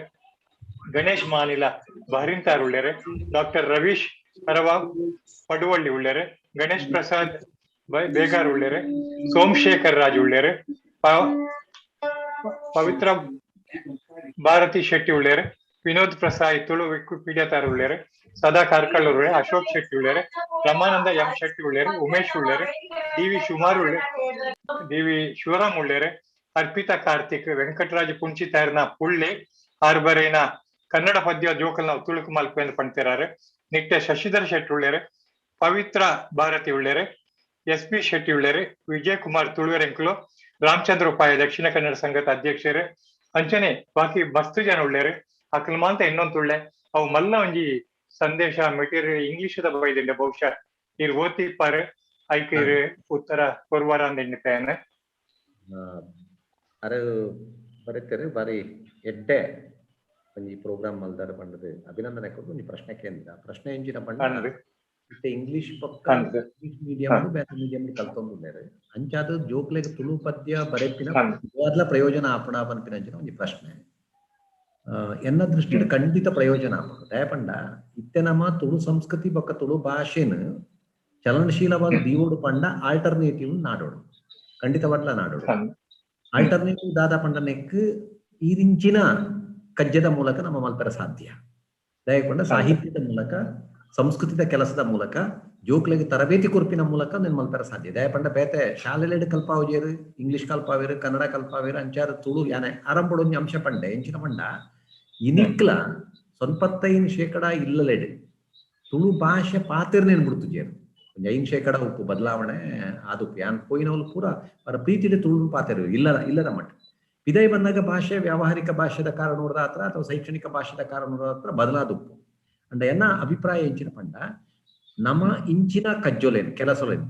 ಗಣೇಶ್ ಮಾನಿಲ ಬಹರಿಂತಾರ್ ಉಳ್ಳೇರು, ಡಾಕ್ಟರ್ ರವೀಶ್ ಅರವಾ ಪಡುವಳ್ಳಿ ಉಳ್ಳೇರು, ಗಣೇಶ್ ಪ್ರಸಾದ್ ಬೇಗಾರ್ ಉಳ್ಳೇರು, ಸೋಮಶೇಖರ್ ರಾಜ್ ಉಳ್ಳೇರು, ಪವಿತ್ರ ಭಾರತಿ ಶೆಟ್ಟಿ ಉಳ್ಳೇರು, ವಿನೋದ್ ಪ್ರಸಾದ್ ತುಳು ವಿಕಿಪೀಡಿಯಾತಾರ್ ಉಳ್ಳೇರು, ಸದಾ ಕಾರ್ಕಳ್ ಉಳ್ಳೇರು, ಅಶೋಕ್ ಶೆಟ್ಟಿ ಉಳ್ಳೇರು, ರಮಾನಂದ ಎಂ ಶೆಟ್ಟಿ ಉಳ್ಳೇರು, ಉಮೇಶ್ ಉಳ್ಳೇರು, ಡಿ ವಿ ಸುಮಾರ್ ಉಳ್ಳೇರು, ಡಿ ವಿ ಶಿವರಾಮ್ ಉಳ್ಳೇರು, ಅರ್ಪಿತಾ ಕಾರ್ತಿಕ್, ವೆಂಕಟರಾಜ್ ಪುಂಚಿತಾರ್ನ ಪುಳ್ಳಿ ಆರ್ಬರೇನ ಕನ್ನಡ ಪದ್ಯ ಜೋಕಲ್ ನಾವು ತುಳುಕು ಮಲ್ಪೆಂದು ಪಣ್ತಿರಾರು, ನಿಟ್ಟೆ ಶಶಿಧರ್ ಶೆಟ್ಟಿ ಉಳ್ಳೇರು, ಪವಿತ್ರ ಭಾರತಿ ಉಳ್ಳೇರು, ಎಸ್ ಬಿ ಶೆಟ್ಟಿ ಉಳ್ಳೇರು, ವಿಜಯ್ ಕುಮಾರ್ ತುಳುವೆರೆಂಕುಲು, ರಾಮಚಂದ್ರ ಉಪಾಯ ದಕ್ಷಿಣ ಕನ್ನಡ ಸಂಘದ ಅಧ್ಯಕ್ಷರು, ಅಂಚನೆ ಬಾಕಿ ಮಸ್ತು ಜನ ಉಳ್ಳೇರು. ಅಕಲ್ಮಾಂತ ಇನ್ನೊಂದು ತುಳ್ಳೆ ಅವು ಮಲ್ಲ ಒಂಜಿ ಸಂದೇಶ ಮೆಟೀರಿಯಲ್ ಇಂಗ್ಲಿಷ್ the ಬೈದಿಂಡೆ ಬಹುಶಃ ಇರ್ ಓದ್ತಿಪ್ಪಾರು ಐಕ್ ಇರು ಉತ್ತರ ಕೊರ್ವಾರ ಅಂದ ಎಣ್ಣಿತೇನೆ. ಅರೆ ಬರೀತಾರೆ ಬಾರಿ ಎಡ್ಡೆ ಒಂಜಿ ಪ್ರೋಗ್ರಾಮ್ ಮಲ್ದಾರ ಪಂಡದು ಅಭಿನಂದನೆ ಕೊಟ್ಟು ಒಂಜಿ ಪ್ರಶ್ನೆ ಕೇಂದ್ರ ಪ್ರಶ್ನೆ ಎಂಜಿನ ಪಂಡ ಇಂಗ್ಲಿಷ್ ಪಕ್ಕ ಇಂಗ್ಲಿಷ್ ಮೀಡಿಯಂ ಬೇರೆ ಮೀಡಿಯಂ ಕಲ್ತೊಂದುಲ್ಲೇರು ಅಂಚಾದ ಜೋಕ್ಲೆಗ್ ತುಳು ಪದ್ಯ ಬರೆಪಿನ ನಿಜವಾದ್ಲ ಪ್ರಯೋಜನ ಆಪಣ ಪನ್ಪಿನ ಅಂಚಿನ ಒಂಜಿ ಪ್ರಶ್ನೆ. ಎನ್ನ ದೃಷ್ಟಿಡ್ ಖಂಡಿತ ಪ್ರಯೋಜನ ಆಪುಂಡು. ದಯಪಂಡ ಇತ್ತೆ ನಮ್ಮ ತುಳು ಸಂಸ್ಕೃತಿ ಬೊಕ್ಕ ತುಳು ಭಾಷೆನ್ ಚಲನಶೀಲವಾದ ದೀವೋಡು ಪಂಡ ಆಲ್ಟರ್ನೇಟಿವ್ ನಾಡೋಡು ಖಂಡಿತವಾದ್ಲ ನಾಡೋಡು. ಆಲ್ಟರ್ನೇಟಿವ್ ದಾದ ಪಂಡ ನೆಕ್ ಈರಿಂಚಿನ ಕಜ್ಜದ ಮೂಲಕ ನಮ್ಮ ಮಲ್ಪೆರ ಸಾಧ್ಯ. ದಯಪಂಡ ಸಾಹಿತ್ಯದ ಮೂಲಕ ಸಂಸ್ಕೃತಿದ ಕೆಲಸದ ಮೂಲಕ ಜೋಕ್ಲೆಗ್ ತರಬೇತಿ ಕೊರ್ಪಿನ ಮೂಲಕ ನಿನ್ ಮಲ್ಪೆರ ಸಾಧ್ಯ. ದಯಪಂಡ ಬೇತೆ ಶಾಲೆಲೆಡ್ ಕಲ್ಪಾವುಜೇರು ಇಂಗ್ಲಿಷ್ ಕಲ್ಪಾವೇರು ಕನ್ನಡ ಕಲ್ಪಾವೇರು ಅಂಚಾರ ತುಳು ಯಾನೆ ಆರಂಭಡ್ ಒಂಜಿ ಅಂಶ ಪಂಡೆ ಎಂಚಿನ ಪಂಡ ಇನಿಕ್ಲ 95% ಇಲ್ಲಲೆಡ್ ತುಳು ಭಾಷೆ ಪಾತೆರ್ನೇನ್ ಬಿಡ್ತುಜೇರು ಒಂಜಿ 5% ಉಪ್ಪು ಬದಲಾವಣೆ ಆದುಪ್ಪು ಯಾನ್ ಪೋಯಿನವಲು ಪೂರ ಅವರ ಪ್ರೀತಿಡೆ ತುಳು ಪಾತೆರು ಇಲ್ಲ ಇಲ್ಲದ ಮಟ್ಟ ಪಿದೈ ಬಂದಾಗ ಭಾಷೆ ವ್ಯಾವಹಾರಿಕ ಭಾಷೆದ ಕಾರಣ ಹತ್ರ ಅಥವಾ ಶೈಕ್ಷಣಿಕ ಭಾಷೆದ ಕಾರಣ ಹತ್ರ ಬದಲಾದುಪ್ಪು. ಅಂಡ ಎನ್ನ ಅಭಿಪ್ರಾಯ ಎಂಚಿನ ಪಂಡ ನಮ್ಮ ಇಂಚಿನ ಕಜ್ಜೊಲೇನು ಕೆಲಸಲೇನು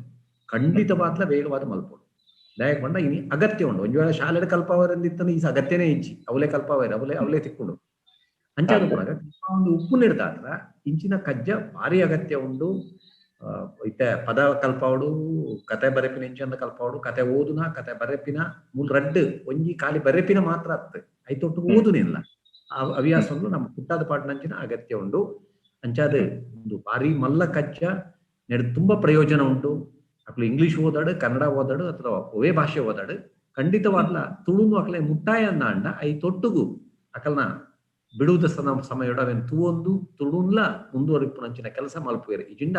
ಖಂಡಿತವಾದ್ಲ ವೇಗವಾದ ಮಲ್ಪೋಡು. ದಯಕ್ ಪಂಡ ಇನಿ ಅಗತ್ಯ ಉಂಡು. ಒಂಜಿ ವೇಳೆ ಶಾಲೆಡ್ ಕಲ್ಪಾವರೆಂದಿತ್ತನ ಈ ಅಗತ್ಯನೇ ಇಜ್ಜಿ ಅವಲೇ ಕಲ್ಪಾವೇರು ಅವಲೇ ಅವಲೇ ತಿಕ್ಕೊಂಡು ಅಂಚಾದ ಕೂಡ ಒಂದು ಉಪ್ಪು ನೀಡ್ದಾತ್ರ ಇಂಚಿನ ಕಜ್ಜ ಭಾರಿ ಅಗತ್ಯ ಉಂಡು. ಇತ್ತೆ ಪದ ಕಲ್ಪಾವಡು ಕತೆ ಬರೆಪಿನ ಇಂಚಂದ ಕಲ್ಪಾವಡು ಕತೆ ಓದುನ ಕತೆ ಬರೆಪಿನ ಮೂಲ ರಡ್ಡು ಒಂಜಿ ಖಾಲಿ ಬರೆಪಿನ ಮಾತ್ರ ಅತ್ತು ಐತೊಟ್ಟು ಓದುನಿಲ್ಲ ಆ ಹವ್ಯಾಸಗಳು ನಮ್ಮ ಪುಟ್ಟಾದ ಪಾಠನಂಚಿನ ಅಗತ್ಯ ಉಂಡು. ಅಂಚಾದ ಒಂದು ಭಾರಿ ಮಲ್ಲ ಕಜ್ಜ ನೆಡ್ ತುಂಬಾ ಪ್ರಯೋಜನ ಉಂಟು. ಅಕ್ಲು ಇಂಗ್ಲಿಷ್ ಓದಾಡು, ಕನ್ನಡ ಓದಾಡು ಅಥವಾ ಒವೇ ಭಾಷೆ ಓದಾಡು, ಖಂಡಿತವಾದ್ಲ ತುಳುನು ಅಕ್ಲೆ ಮುಟ್ಟಾಯ ಅಂಡ I ತೊಟ್ಟುಗು ಅಕಲ್ನ ಬಿಡುವುದ ಸಮಯೊಡು ಅವೆನ್ ತೂವೊಂದು ತುಳುನ್ಲ ಮುಂದುವರಿಪುನಂಚಿನ ಕೆಲಸ ಮಲ್ಪುವೆರ್. ಇಜಿಂಡ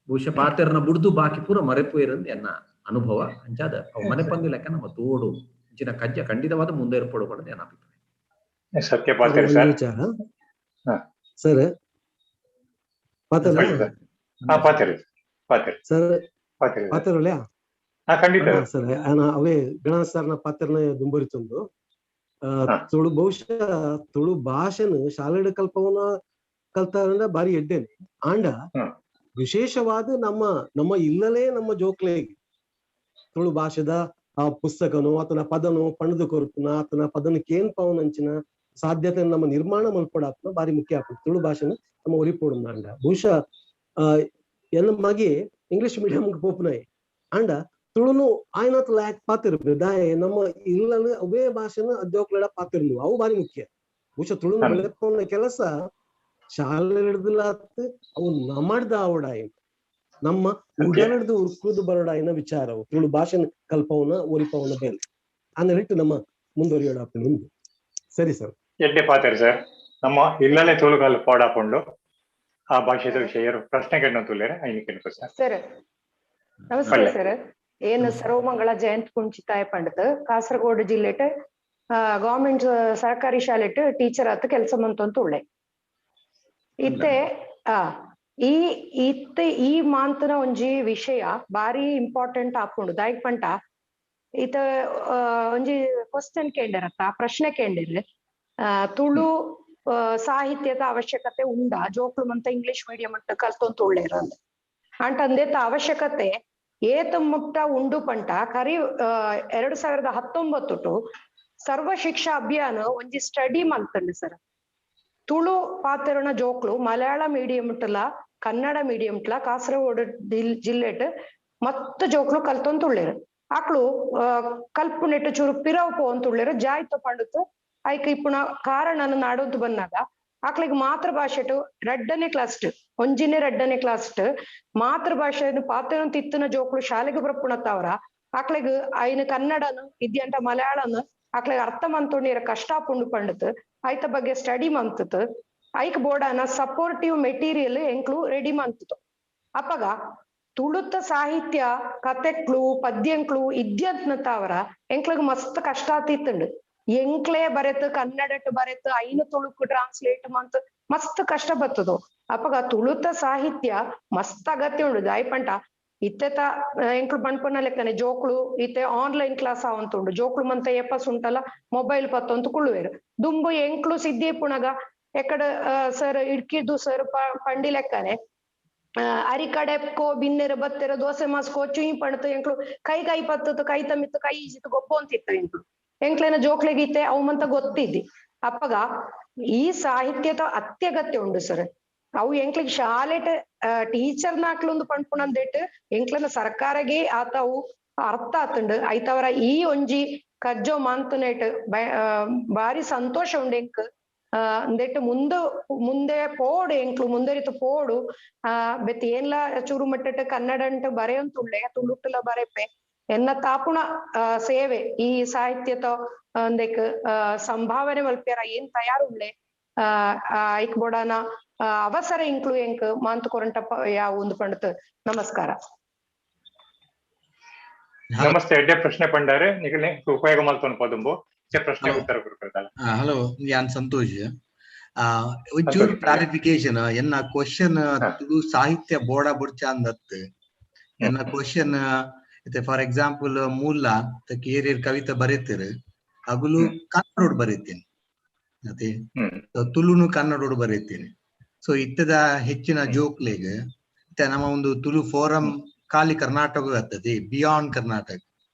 ಬಹುಶಃ ಪಾತೆರ್ನ ಬುಡ್ದು ಬಾಕಿ ಪೂರ ಮರೆಪುವೆರ್ ಅಂದ್ ಎನ್ನ ಅನುಭವ. ಅಂಚಾದ ಅವು ಮನೆ ಪಂದಿ ಲೆಕ್ಕ ನಮ್ಮ ತೋಡು ಇಂಚಿನ ಕಜ್ಜ ಖಂಡಿತವಾದ ಮುಂದೆ ಏರ್ಪಡು ಪಂದ್ ಎನ್ನ ಅಭಿಪ್ರಾಯ. ಸತ್ಯ ಪಾತೆರ್ ಸರ್. ವಿಚಾರ ಸರ್ ಪಾತೆರ ಪಾತೆರ್ ಪಾತೆರ್ ಸರ್ ಪಾತೆರ್ ಪಾತೆರಲ್ಲ. ಖಂಡಿತ ಸರ್. ಅವೇ ಗಣೇಶ್ ಸರ್ನ ಪಾತೆರ್ನ ದುಂಬರಿತೊಂದು ತುಳು ಬಹುಶಃ ತುಳು ಭಾಷೆನು ಶಾಲೆಡ್ ಕಲ್ಪವನ ಕಲ್ತಾರಂಡ ಬಾರಿ ಎಡ್ಡೇನೆ. ಆಂಡ ವಿಶೇಷವಾದ ನಮ್ಮ ನಮ್ಮ ಇಲ್ಲಲೇ ನಮ್ಮ ಜೋಕ್ಲೆಗ್ ತುಳು ಭಾಷೆದ ಆ ಪುಸ್ತಕನೋ ಆತನ ಪದನೋ ಪಣದು ಕೊರ್ಪುನ ಆತನ ಪದನ ಕೇನ್ಪವನಂಚಿನ ಸಾಧ್ಯತೆ ನಮ್ಮ ನಿರ್ಮಾಣ ಮಲ್ಪಡಾಪುನ ಬಾರಿ ಮುಖ್ಯ ಆಪುಂಡು. ತುಳು ಭಾಷೆನ ನಮ್ಮ ಒರಿಪೋಡು. ಆಂಡ ಬಹುಶಃ ಎನ್ನ ಮಗೆ ಇಂಗ್ಲಿಷ್ ಮೀಡಿಯಂ ಪೋಪುನಾಯೆ, ಆಂಡ ತುಳುನು ಆಯ್ನಾತ್ ಲಾಯಕ್ ಪಾತಿರ್ಬೆ ದಾಯೆ ನಮ್ಮ ಇಲ್ಲಲು ಅವೇ ಭಾಷೆನ ಜೋಕ್ಲೆಡ ಪಾತಿರ್ನು ಅವು ಬಾರಿ ಮುಖ್ಯ. ಬಹುಶಃ ತುಳುನು ಬೆಳೆಪೋನ ಕೆಲಸ ಶಾಲೆ ಹಿಡ್ದಲಾತ್ ಅವು ನಮ್ಮಡ್ದ ಆವಡಾಯ ನಮ್ಮ ಉಡಲಡ್ದು ಉರ್ಕುದು ಬರಡಾಯಿನ ವಿಚಾರವು ತುಳು ಭಾಷೆನ ಕಲ್ಪವನ ಒರಿಪವನ ಬೇಲೆ ಅನ್ನಿಟ್ಟು ನಮ್ಮ ಮುಂದುವರಿಯೋಡಾಪುಂಡು. ಸರಿ ಸರ್. ಎಡ್ಡೆ ಪಾತೆರ್ ಸರ್. ನಮ್ಮ ಇಲ್ಲಲೇ ತುಳುಗಾಲ ಪಾಡಾಪುಂಡು ಆ ಭಾಷೆದ ವಿಷಯ ಪ್ರಶ್ನೆ ಕೆಣ್ಣು ತುಳ್ಳೇರೆ ಐನಿಕೆ ಸರ್. Sir namaste sir. ಏನು ಸರ್ವಮಂಗಳ ಜಯಂತ್ ಕುಂಚಿತಾಯ ಪಂಡತ್ ಕಾಸರಗೋಡು ಜಿಲ್ಲೆಟ್ ಗವರ್ಮೆಂಟ್ ಸರ್ಕಾರಿ ಶಾಲೆಟ್ ಟೀಚರ್ ಆತ ಕೆಲಸ ಮಂತಂತ ಉಳ್ಳೆ ಇತ್ತೆ ಈ ಇತ್ತೆ ಈ ಮಾಂತನ ಒಂಜಿ ವಿಷಯ ಬಾರಿ ಇಂಪಾರ್ಟೆಂಟ್ ಆಪುಂಡು. ದಾಯಕ್ ಪಂಟ ಇತ ಒಂಜಿ ಕ್ವಶನ್ ಕೇಂಡಿರತ್ತ, ಪ್ರಶ್ನೆ ಕೇಂಡಿರ್, ತುಳು ಸಾಹಿತ್ಯದ ಅವಶ್ಯಕತೆ ಉಂಡ ಜೋಕ್ಲು ಮಂತ ಇಂಗ್ಲಿಷ್ ಮೀಡಿಯಂ ಅಂತ ಕಲ್ತೊಂತ ಉಳ್ಳೇರ ಅಂಟಂದೇತ ಅವಶ್ಯಕತೆ ಏತ ಮುಟ್ಟ ಉಂಡು ಪಂಟ ಕರಿ 2019 ಸರ್ವ ಶಿಕ್ಷಾ ಅಭಿಯಾನ ಒಂಜಿ ಸ್ಟಡಿ ಮಲ್ತಂಡು ಸರ್. ತುಳು ಪಾತೆರಣ ಜೋಕ್ಲು ಮಲಯಾಳ ಮೀಡಿಯಂ ಟಲ ಕನ್ನಡ ಮೀಡಿಯಂ ಟ್ಲ ಕಾಸರಗೋಡು ಜಿಲ್ಲೆಟ್ ಮತ್ತ ಜೋಕ್ಲು ಕಲ್ತೊಂತ ಉಳ್ಳೇರು. ಆಕ್ಳು ಕಲ್ಪುನೆಟ್ಟು ಚೂರು ಪಿರವು ಪೋಂತ ಉಳ್ಳೇರು ಜಾಯ್ತ ಪಂಡುತ್ತು ಐಕ್ ಇಪ್ಪುನ ಕಾರಣನ ನಾಡೊಂದು ಬಂದಾಗ ಆಕ್ಳಿಗೆ ಮಾತೃಭಾಷೆಟು 2ನೇ ಕ್ಲಾಸ್ ಒಂಜಿನೇ 2ನೇ ಕ್ಲಾಸ್ ಮಾತೃಭಾಷೆ ಪಾತೆರನ್ ತಿತ್ತನ ಜೋಕ್ಲು ಶಾಲೆಗೆ ಬರಪುಣತ್ತವ್ರ ಆಕ್ಳಿಗೆ ಐನ ಕನ್ನಡನು ಇದ್ಯಂಟ ಮಲಯಾಳನು ಆಕ್ಳಿಗೆ ಅರ್ಥ ಮಂತೊಂಡಿರ ಕಷ್ಟ ಪುಂಡು ಪಂಡುತ್ತು ಐತ ಬಗ್ಗೆ ಸ್ಟಡಿ ಮಂತತ್ ಐಕ್ ಬೋಡಾನ ಸಪೋರ್ಟಿವ್ ಮೆಟೀರಿಯಲ್ ಎಂಕ್ಲು ರೆಡಿ ಮಂತತು. ಅಪ್ಪಗ ತುಳುತ ಸಾಹಿತ್ಯ ಕತೆಕ್ಳು ಪದ್ಯಂಕ್ಳು ಇದ್ಯಂತವರ ಎಂಕ್ಲಿಗೆ ಮಸ್ತ್ ಕಷ್ಟ ಆತಿತ್ತುಂಡು. ಎಂಕ್ಲೇ ಬರೆತು ಕನ್ನಡಟ್ ಬರೆತು ಐನು ತುಳುಕು ಟ್ರಾನ್ಸ್ಲೇಟ್ ಮಂತ್ ಮಸ್ತ್ ಕಷ್ಟ ಬರ್ತದೋ. ಅಪ್ಪಗ ತುಳುತ ಸಾಹಿತ್ಯ ಮಸ್ತ್ ಅಗತ್ಯ ಉಂಡು. ದಾಯಪಂಟ ಇತ್ತೆತ ಎಂಕ್ಲು ಪಣ್ಪುನ ಲೆಕ್ಕನೆ ಜೋಕ್ಳು ಇತ್ತೆ ಆನ್ಲೈನ್ ಕ್ಲಾಸ್ ಆವಂತುಂಡು. ಜೋಕ್ಳು ಮಂತ ಏಪಸ್ ಉಂಟಲ್ಲ ಮೊಬೈಲ್ ಪತ್ತೊಂತು ಕುಳ್ಳುವೇರು ದುಂಬು ಎಂಕ್ಲು ಸಿದ್ದಿ ಪುಣಗ ಎಕಡ ಸರ್ ಇಡ್ಕಿದ್ದು ಸರ್ ಪಂಡಿ ಲೆಕ್ಕನೆ ಅರಿಕಡೆಪ್ಕೋ ಬಿನ್ನೆರ ಬತ್ತೆರ ದೋಸೆ ಮಾಸ್ಕೋ ಚುಯಿ ಪಣತು ಎಂಕ್ಲು ಕೈ ಕೈ ಪತ್ತತು ಕೈ ತಮ್ಮಿತ್ತು ಕೈ ಈಜಿತ್ತು ಗೊಬ್ಬ ಅಂತಿತ್ತು ಎಂಕ್ಲು ಎಂಕ್ಲೇನ ಜೋಕ್ಲೆಗೀತೆ ಅವು ಮಂತ ಗೊತ್ತಿದ್ದಿ. ಅಪ್ಪಗ ಈ ಸಾಹಿತ್ಯದ ಅತ್ಯಗತ್ಯ ಉಂಡು ಸರ್. ಅವು ಎಂಕ್ಲಿಗ್ ಶಾಲೆಟ್ ಟೀಚರ್ ನಾಕ್ಲೊಂದು ಪಣ್ಪುಣಂದೇಟ್ ಎಂಕ್ಲನ ಸರ್ಕಾರಗೆ ಆತ ಅವು ಅರ್ಥ ಆತುಂಡು. ಐತವರ ಈ ಒಂಜಿ ಕಜ್ಜೋ ಮಾಂತುನೇಟ್ ಬಾರಿ ಸಂತೋಷ ಉಂಡು ಎಂಕ್. ಅಂದೇಟ್ ಮುಂದೆ ಮುಂದೆ ಪೋಡು ಎಂಕ್ಲು ಮುಂದರಿತು ಪೋಡು ಬೆತ್ ಏನ್ಲ ಚೂರು ಮಟ್ಟಟ್ ಕನ್ನಡ ಅಂಟು ಬರೆಯಂತುಳ್ಳೆ ತುಳುಟ್ಟುಲ ಬರೆಪೆ ಎನ್ನ ತಾಪುಣ ಸೇವೆ ಈ ಸಾಹಿತ್ಯದ ಅಂದೆಕ್ ಸಂಭಾವನೆ ಮಲ್ಪ್ಯಾರ ಏನ್ ತಯಾರುಳ್ಳೆ ಐಕ್ ಬೋಡಾನ ಅವಸರ ಇಂಕ್ಲು ಎಂಕ್ ಮಾಂತು ಕೊರಂಟಪ್ಪ ಯಾವ ಒಂದು ಪಂಡತ್. ನಮಸ್ಕಾರ. ನಮಸ್ತೆ. ಎಡ್ಡೆ ಪ್ರಶ್ನೆ ಪಂಡಾರೆ ನಿಗಲೆ ಉಪಯೋಗ ಮಲ್ತೊಂದು ಪದುಂಬು ಪ್ರಶ್ನೆ ಉತ್ತರ ಕೊಡ್ತಾರಲ್ಲ. ಹಲೋ, ಯಾನ್ ಸಂತೋಷ್. ಒಂಚೂರು ಕ್ಲಾರಿಫಿಕೇಶನ್. ಎನ್ನ ಕ್ವಶನ್ ತುಳು ಸಾಹಿತ್ಯ ಬೋಡ ಬುಡ್ಚ ಅಂದತ್ತು ಎನ್ನ ಕ್ವಶನ್. ಫಾರ್ ಎಕ್ಸಾಂಪಲ್ ಮೂಲ ಏರಿಯರ್ ಕವಿತೆ ಬರೀತಿರು ಅಗುಲು ಕನ್ನಡೋಡು ಬರೀತೀನಿ, ಅದೇ ತುಳುನು ಕನ್ನಡೋಡು ಬರೀತೀನಿ. ಸೊ ಇತ್ತದ ಹೆಚ್ಚಿನ ಜೋಕ್ಲೆಗ್ ನಮ್ಮ ಒಂದು ತುಳು ಫೋರಂ ಖಾಲಿ ಕರ್ನಾಟಕ ಆಗ್ತದೆ, ಬಿಯಾಂಡ್ ಕರ್ನಾಟಕ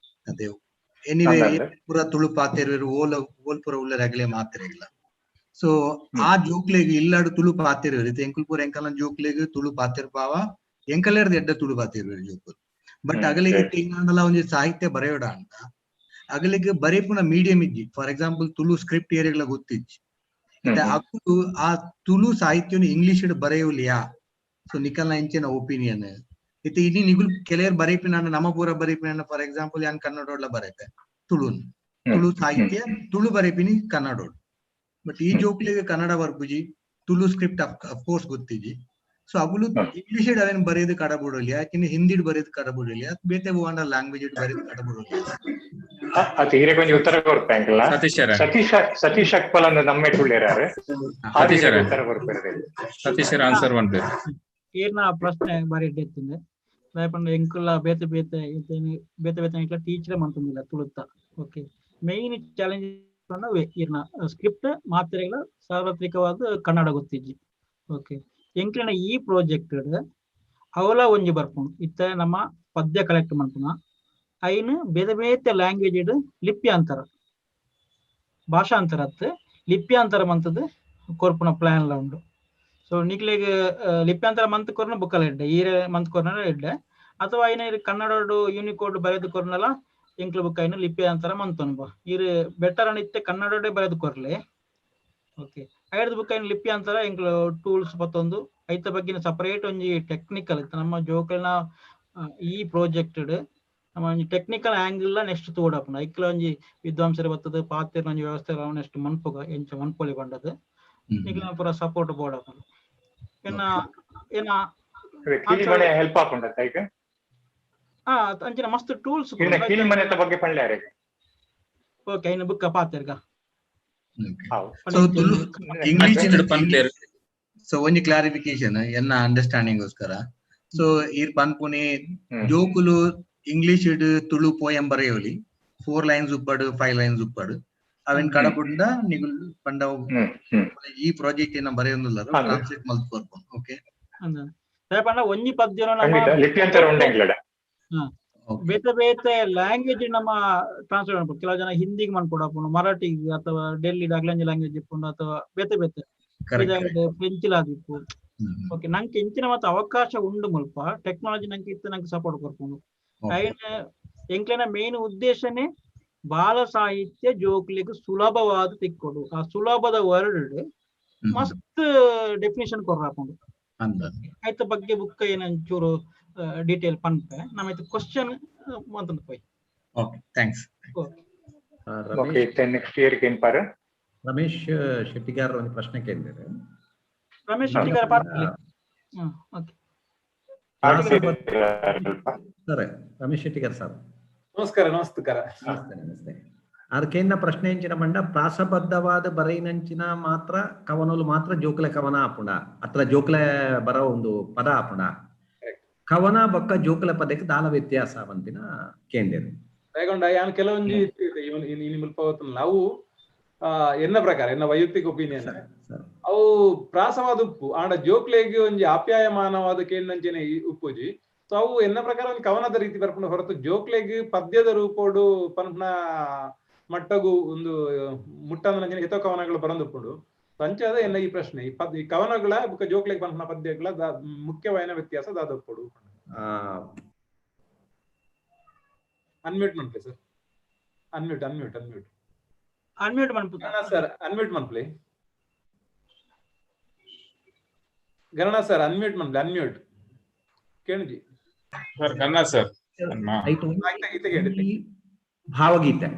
ಅದೇ ಎನಿವೇ ಪೂರ ತುಳು ಪಾತೆರ್ವೆರು ಓಲ ಓಲ್ಪುರ ಉಳ್ಳರಾಗಲೇ ಮಾತಿರಗಿಲ್ಲ. ಸೊ ಆ ಜೋಕ್ಲೆಗ್ ಇಲ್ಲಾಡು ತುಳು ಪಾತೆರ್ವೆರು ಎಂಕುಲ್ ಪೂರ ಎಂಕಲ್ನ ಜೋಕ್ಲೆಗ್ ತುಳು ಪಾತೆರ್ಪಾವ ಎಂಕಲೇರ್ದ ಎಡ್ಡ ತುಳು ಪಾತೆರ್ವೆರು ಜೋಕುಲು. ಬಟ್ ಅಗಲಿಗೆ ತಿಂಗಂಡಲ ಒಂಜಿ ಸಾಹಿತ್ಯ ಬರೆಯೋಡ ಅಂತ ಅಗಲಿಗೆ ಬರೆಪುನ ಮೀಡಿಯಂ ಇಜ್ಜಿ. ಫಾರ್ ಎಕ್ಸಾಂಪಲ್ ತುಳು ಸ್ಕ್ರಿಪ್ಟ್ ಏರಿಯಗಳ ಗೊತ್ತಿಜ್ಜಿ. ಅಕುಲು ಆ ತುಳು ಸಾಹಿತ್ಯನು ಇಂಗ್ಲಿಷ್ ಬರೆಯುಲಿಯಾ? ಸೊ ನಿಕಲ್ನ ಇಂಚಿನ ಒಪಿನಿಯನ್ ಇತ್ತೆ ಇನಿ ನಿಗುಲ್ ಕೆಲಯರ್ ಬರೆಪಿನ ನಮ ಪೂರ ಬರೆಪಿನ, ಫಾರ್ ಎಕ್ಸಾಂಪಲ್ ಯಾನ್ ಕನ್ನಡೋಡ್ಲ ಬರೆಪೆ ತುಳುನ್, ತುಳು ಸಾಹಿತ್ಯ ತುಳು ಬರೆಪಿನಿ ಕನ್ನಡೋಡ್. ಬಟ್ ಈ ಜೋಕ್ಲೆಗ್ ಕನ್ನಡ ಬರ್ಪುಜಿ, ತುಳು ಸ್ಕ್ರಿಪ್ಟ್ ಅಫ್ಕೋರ್ಸ್ ಗೊತ್ತಿಜಿ. ಸೊ ಅಗುಲು ಇಂಗ್ಲಿಷ್ ಅವೇನ್ ಬರೆದು ಕಡಬುಡಲಿ, ಯಾಕಿಂದ್ರೆ ಹಿಂದಿಡ್ ಬರೆದು ಕಡಬುಡಲಿ, ಬೇತೆ ಓಂಡ ಲ್ಯಾಂಗ್ವೇಜ್ ಬರೆದು ಕಡಬುಡಲಿ. ಅದು ಹಿರೇಕೊಂಜಿ ಉತ್ತರ ಕೊರ್ಪೆ ಸತೀಶ್, ಸತೀಶ್ ಅಕ್ಪಲ್ ಅಂದ್ರೆ ನಮ್ಮ ಉಳ್ಳೇರಾರು ಉತ್ತರ ಕೊರ್ಪೇರು. ಸತೀಶ್ ಆನ್ಸರ್ ಪನ್ಪೇರು. ಏರ್ನ ಪ್ರಶ್ನೆ ಬಾರಿ ಎಡ್ಡೆ ದಾಯೆ ಎಂಕುಲ ಬೇತೆ ಬೇತೆ ಬೇತೆ ಬೇತೆ ಎಂಕ್ಲ ಟೀಚರ್ ಮಂತೊಂದಿಲ್ಲ ತುಳುತ್ತ. ಓಕೆ, ಮೇನ್ ಚಾಲೆಂಜ್ ಈರ್ನ ಸ್ಕ್ರಿಪ್ಟ್ ಮಾತ್ರೆಗಳ ಸಾರ್ವತ್ರಿಕವಾದ ಕನ್ನಡ ಗೊತ್ತಿಜ್ಜಿ. ಓಕೆ, ಎಂಕ್ಲೆನ ಈ ಪ್ರಾಜೆಕ್ಟ್ ಅವಲ ಒಂಜಿ ಬರ್ಪುಂಡು. ಇತ್ತ ನಮ್ಮ ಪದ್ಯ ಕಲೆಕ್ಟ್ ಮನ್ಪುನ ಐನ್ ಬೇತೆ ಬೇತೆ ಲ್ಯಾಂಗ್ವೇಜ್ ಲಿಪ್ಯಾಂತರ ಭಾಷಾಂತರ ಅತ್ ಲಿಪ್ಯಾಂತರ ಮಂತದ್ದು ಕೊರ್ಪುನ ಪ್ಲಾನ್ ಲ ಉಂಡು. ಸೊ ನಿಕ್ಲೆಗ್ ಲಿಪ್ಯಾಂತರ ಮಂತ್ ಕೊರ್ನ ಬುಕ್ಕಲ ಎಡ್ಡೆ, ಈರೆ ಮಂತ್ ಕೊರ್ನ ಎಡ್ಡೆ, ಅಥವಾ ಐನ ಕನ್ನಡ ಯೂನಿಕೋಡ್ ಬರೆದು ಕೊರ್ನಲ ಎಂಕ್ಲ ಬುಕ್ ಐನ ಲಿಪ್ಯಾಂತರ ಮಂತೊನ್ಬ ಈರ್ ಬೆಟರ್ ಅನಿತ್ತೆ ಕನ್ನಡಡೆ ಬರೆದು ಕೊರ್ಲೆ. ಓಕೆ, ಐರ್ದ ಬುಕ್ ಐನ ಲಿಪ್ಯಾಂತರ ಎಂಕ್ಲ ಟೂಲ್ಸ್ ಪತ್ತೊಂದು ಐತ ಬಗ್ಗೆ ಸಪರೇಟ್ ಒಂಜಿ ಟೆಕ್ನಿಕಲ್ ನಮ್ಮ ಜೋಕಲ್ನ ಈ ಪ್ರಾಜೆಕ್ಟ್ ನಮ್ಮ ಒಂಜಿ ಟೆಕ್ನಿಕಲ್ ಆಂಗಲ್ ನೆಕ್ಸ್ಟ್ ತೋಡಪ್ಪನ ಐಕ್ಲ ಒಂಜಿ ವಿದ್ವಾಂಸರ ಬತ್ತದ ಪಾತ್ರ ಒಂಜಿ ವ್ಯವಸ್ಥೆ ನೆಕ್ಸ್ಟ್ ಮನ್ಪುಗ ಎಂಚ ಮನ್ಪೊಲಿ ಬಂಡದು ನಿಕ್ಲ ಪೂರ ಸಪೋರ್ಟ್ ಬೋಡಪ್ಪನ. ಏನ ಏನ ಹೆಲ್ಪ್ ಆಪುಂಡ ಐಕ್ ಅಂಚಿನ ಮಸ್ತ್ ಟೂಲ್ಸ್ ಕೀಲಿಮನೆತ ಬಗ್ಗೆ ಪನ್ಲೆ. ಓಕೆ, ಐನ ಬುಕ್ ಪಾತೆರ್ಗ. ಸೊ ತುಳು ಇಂಗ್ಲಿಷ್ ಸೊ ಒಂಜಿ ಕ್ಲಾರಿಫಿಕೇಶನ್ ಎನ್ನ ಅಂಡರ್ಸ್ಟ್ಯಾಂಡಿಂಗ್ ಗೋಸ್ಕರ. ಸೊ ಈರ್ ಪನ್ಪುನಿ ಜೋಕುಲು ಇಂಗ್ಲಿಷ್ ಇಡ್ ತುಳು ಪೋಯಂ ಬರೆಯೋಲಿ, 4 ಲೈನ್ಸ್ ಉಪ್ಪಡು 5 ಲೈನ್ಸ್ ಉಪ್ಪಡು ಅವೆನ್ ಕಡಬುಂಡ ನಿಗುಲ್ ಪಂಡ ಈ ಪ್ರಾಜೆಕ್ಟ್ ಏನ ಬರೆಯೊಂದುಲ್ಲ ಟ್ರಾನ್ಸ್ಲೇಟ್ ಮಲ್ತ್ ಕೊರ್ಪುಂಡು. ಓಕೆ, ಪಂಡ ಒಂಜಿ ಪದ್ಯನ ನಮ್ಮ ಲಿಪ್ಯಾಂತರ ಉಂಡೆಂಗ್ಲಡ ಬೇತೆ ಬೇತೆ ಲ್ಯಾಂಗ್ವೇಜ್ ನಮ್ಮ ಟ್ರಾನ್ಸ್ಲೇಟ್ ಮಾಡ್ಬೋದು. ಕೆಲವು ಜನ ಹಿಂದಿಗೆ ಮನ್ಕೊಡಪ್ಪುಂಡು, ಮರಾಠಿಗೆ ಅಥವಾ ಡೆಲ್ಲಿ ಅಗ್ಲಂಜಿ ಲ್ಯಾಂಗ್ವೇಜ್ ಇಪ್ಪುಂಡು, ಅಥವಾ ಬೇತೆ ಬೇತೆ ಫ್ರೆಂಚ್ ಆದಿಪ್ಪು. ಓಕೆ, ನಂಗೆ ಇಂಚಿನ ಮತ್ತೆ ಅವಕಾಶ ಉಂಡು ಮುಲ್ಪ ಟೆಕ್ನಾಲಜಿ ನಂಗೆ ಇತ್ತು, ನಂಗೆ ಸಪೋರ್ಟ್ ಕೊರ್ಪುಂಡು. ಐನ ಎಂಕ್ಲೆನ ಮೇನ್ ಉದ್ದೇಶನೇ ಬಾಲ ಸಾಹಿತ್ಯ ಜೋಕ್ಲಿಗೆ ಸುಲಭವಾದ ತಿಕ್ಕೊಡು. ಆ ಸುಲಭದ ವರ್ಡ್ ಮಸ್ತ್ ಡೆಫಿನೇಷನ್ ಕೊರ್ರಾಪುಂಡು. ಆಯ್ತ ಬಗ್ಗೆ ಬುಕ್ ಏನಂಚೂರು ಡೀಟೇಲ್ ಪನ್ಪೆ ನಮ್ಮ question ಮಂತಂದು ಪೋಯ್. Okay, thanks. Okay, next year ಗೆ ಏನ್ ಪಾರ ರಮೇಶ್ ಶೆಟ್ಟಿಗಾರ್ ಒಂದು ಪ್ರಶ್ನೆ ಕೇಳಿದ್ದಾರೆ. Ramesh Shettigar Parly. Okay sir, Ramesh Shettigar sir ನಮಸ್ಕಾರ. ನಮಸ್ಕಾರ. ನಮಸ್ತೆ ನಮಸ್ತೆ. ಅದಕ್ಕೇನ ಪ್ರಶ್ನೆ ಎಂಚಿನ ಪಂಡ ಪ್ರಾಸಬದ್ಧವಾದ ಬರೆಯಿನಂಚಿನ ಮಾತ್ರ ಕವನಲು ಮಾತ್ರ ಜೋಕುಲೆ ಕವನ ಆಪುಂಡ ಅತ್ರ ಜೋಕುಲೆ ಬರೋ ಒಂದು ಪದ ಆಪುಂಡ ಕವನ ಬೊಕ್ಕ ಜೋಕುಲೆ ಪದಕ್ಕೆ ದಾಲ ವ್ಯತ್ಯಾಸ ಪನ್ಪಿನ ಕೇಂದ್ರ. ಯಾನ್ ಕೆಲವೊಂಜಿ ನಾವು ಎನ್ನ ಪ್ರಕಾರ ಎನ್ನ ವೈಯಕ್ತಿಕ ಒಪಿನಿಯನ್ ಅವು ಪ್ರಾಸವಾದ ಉಪ್ಪು ಆಂಡ ಜೋಕ್ಲೆಗ್ ಒಂಜಿ ಆಪ್ಯಾಯಮಾನವಾದ ಕೇಳಿನಂಚನೆ ಉಪ್ಪುಜಿ. ಸೊ ಅವು ಎನ್ನ ಪ್ರಕಾರ ಒಂದು ಕವನದ ರೀತಿ ಬರ್ಪುಂಡು ಹೊರತು ಜೋಕ್ಲೆಗ್ ಪದ್ಯದ ರೂಪೋಡು ಪನ್ಪುನ ಮಟ್ಟಗು ಒಂದು ಮುಟ್ಟಂದನಂಚನೆ ಹಿತ ಕವನಗಳು ಬರಂದುಪ್ಪುಂಡು. ಅಂಚಾದ ಎನ್ನ ಈ ಪ್ರಶ್ನೆ ಈ ಪದ ಈ ಕವನಗಳ ಬುಕ್ಕ ಜೋಕ್ಲೆಗ್ ಪನ್ಪುನ ಪದ್ಯಗಳ ಮುಖ್ಯವಾದ ವ್ಯತ್ಯಾಸ ದಾದಪ್ಪುಡು. ಅನ್ಮ್ಯೂಟ್ ಮನ್ಪೆ sir, unmute unmute unmute unmute ಮನ್ಪು sir, unmute ಮನ್ಪ್ಲೆ ಗರಣ sir, unmute ಮನ್ಪ್ಲೆ unmute ಕೇಳಿಜಿ sir. Kannada sir ಭಾವಗೀತೆ,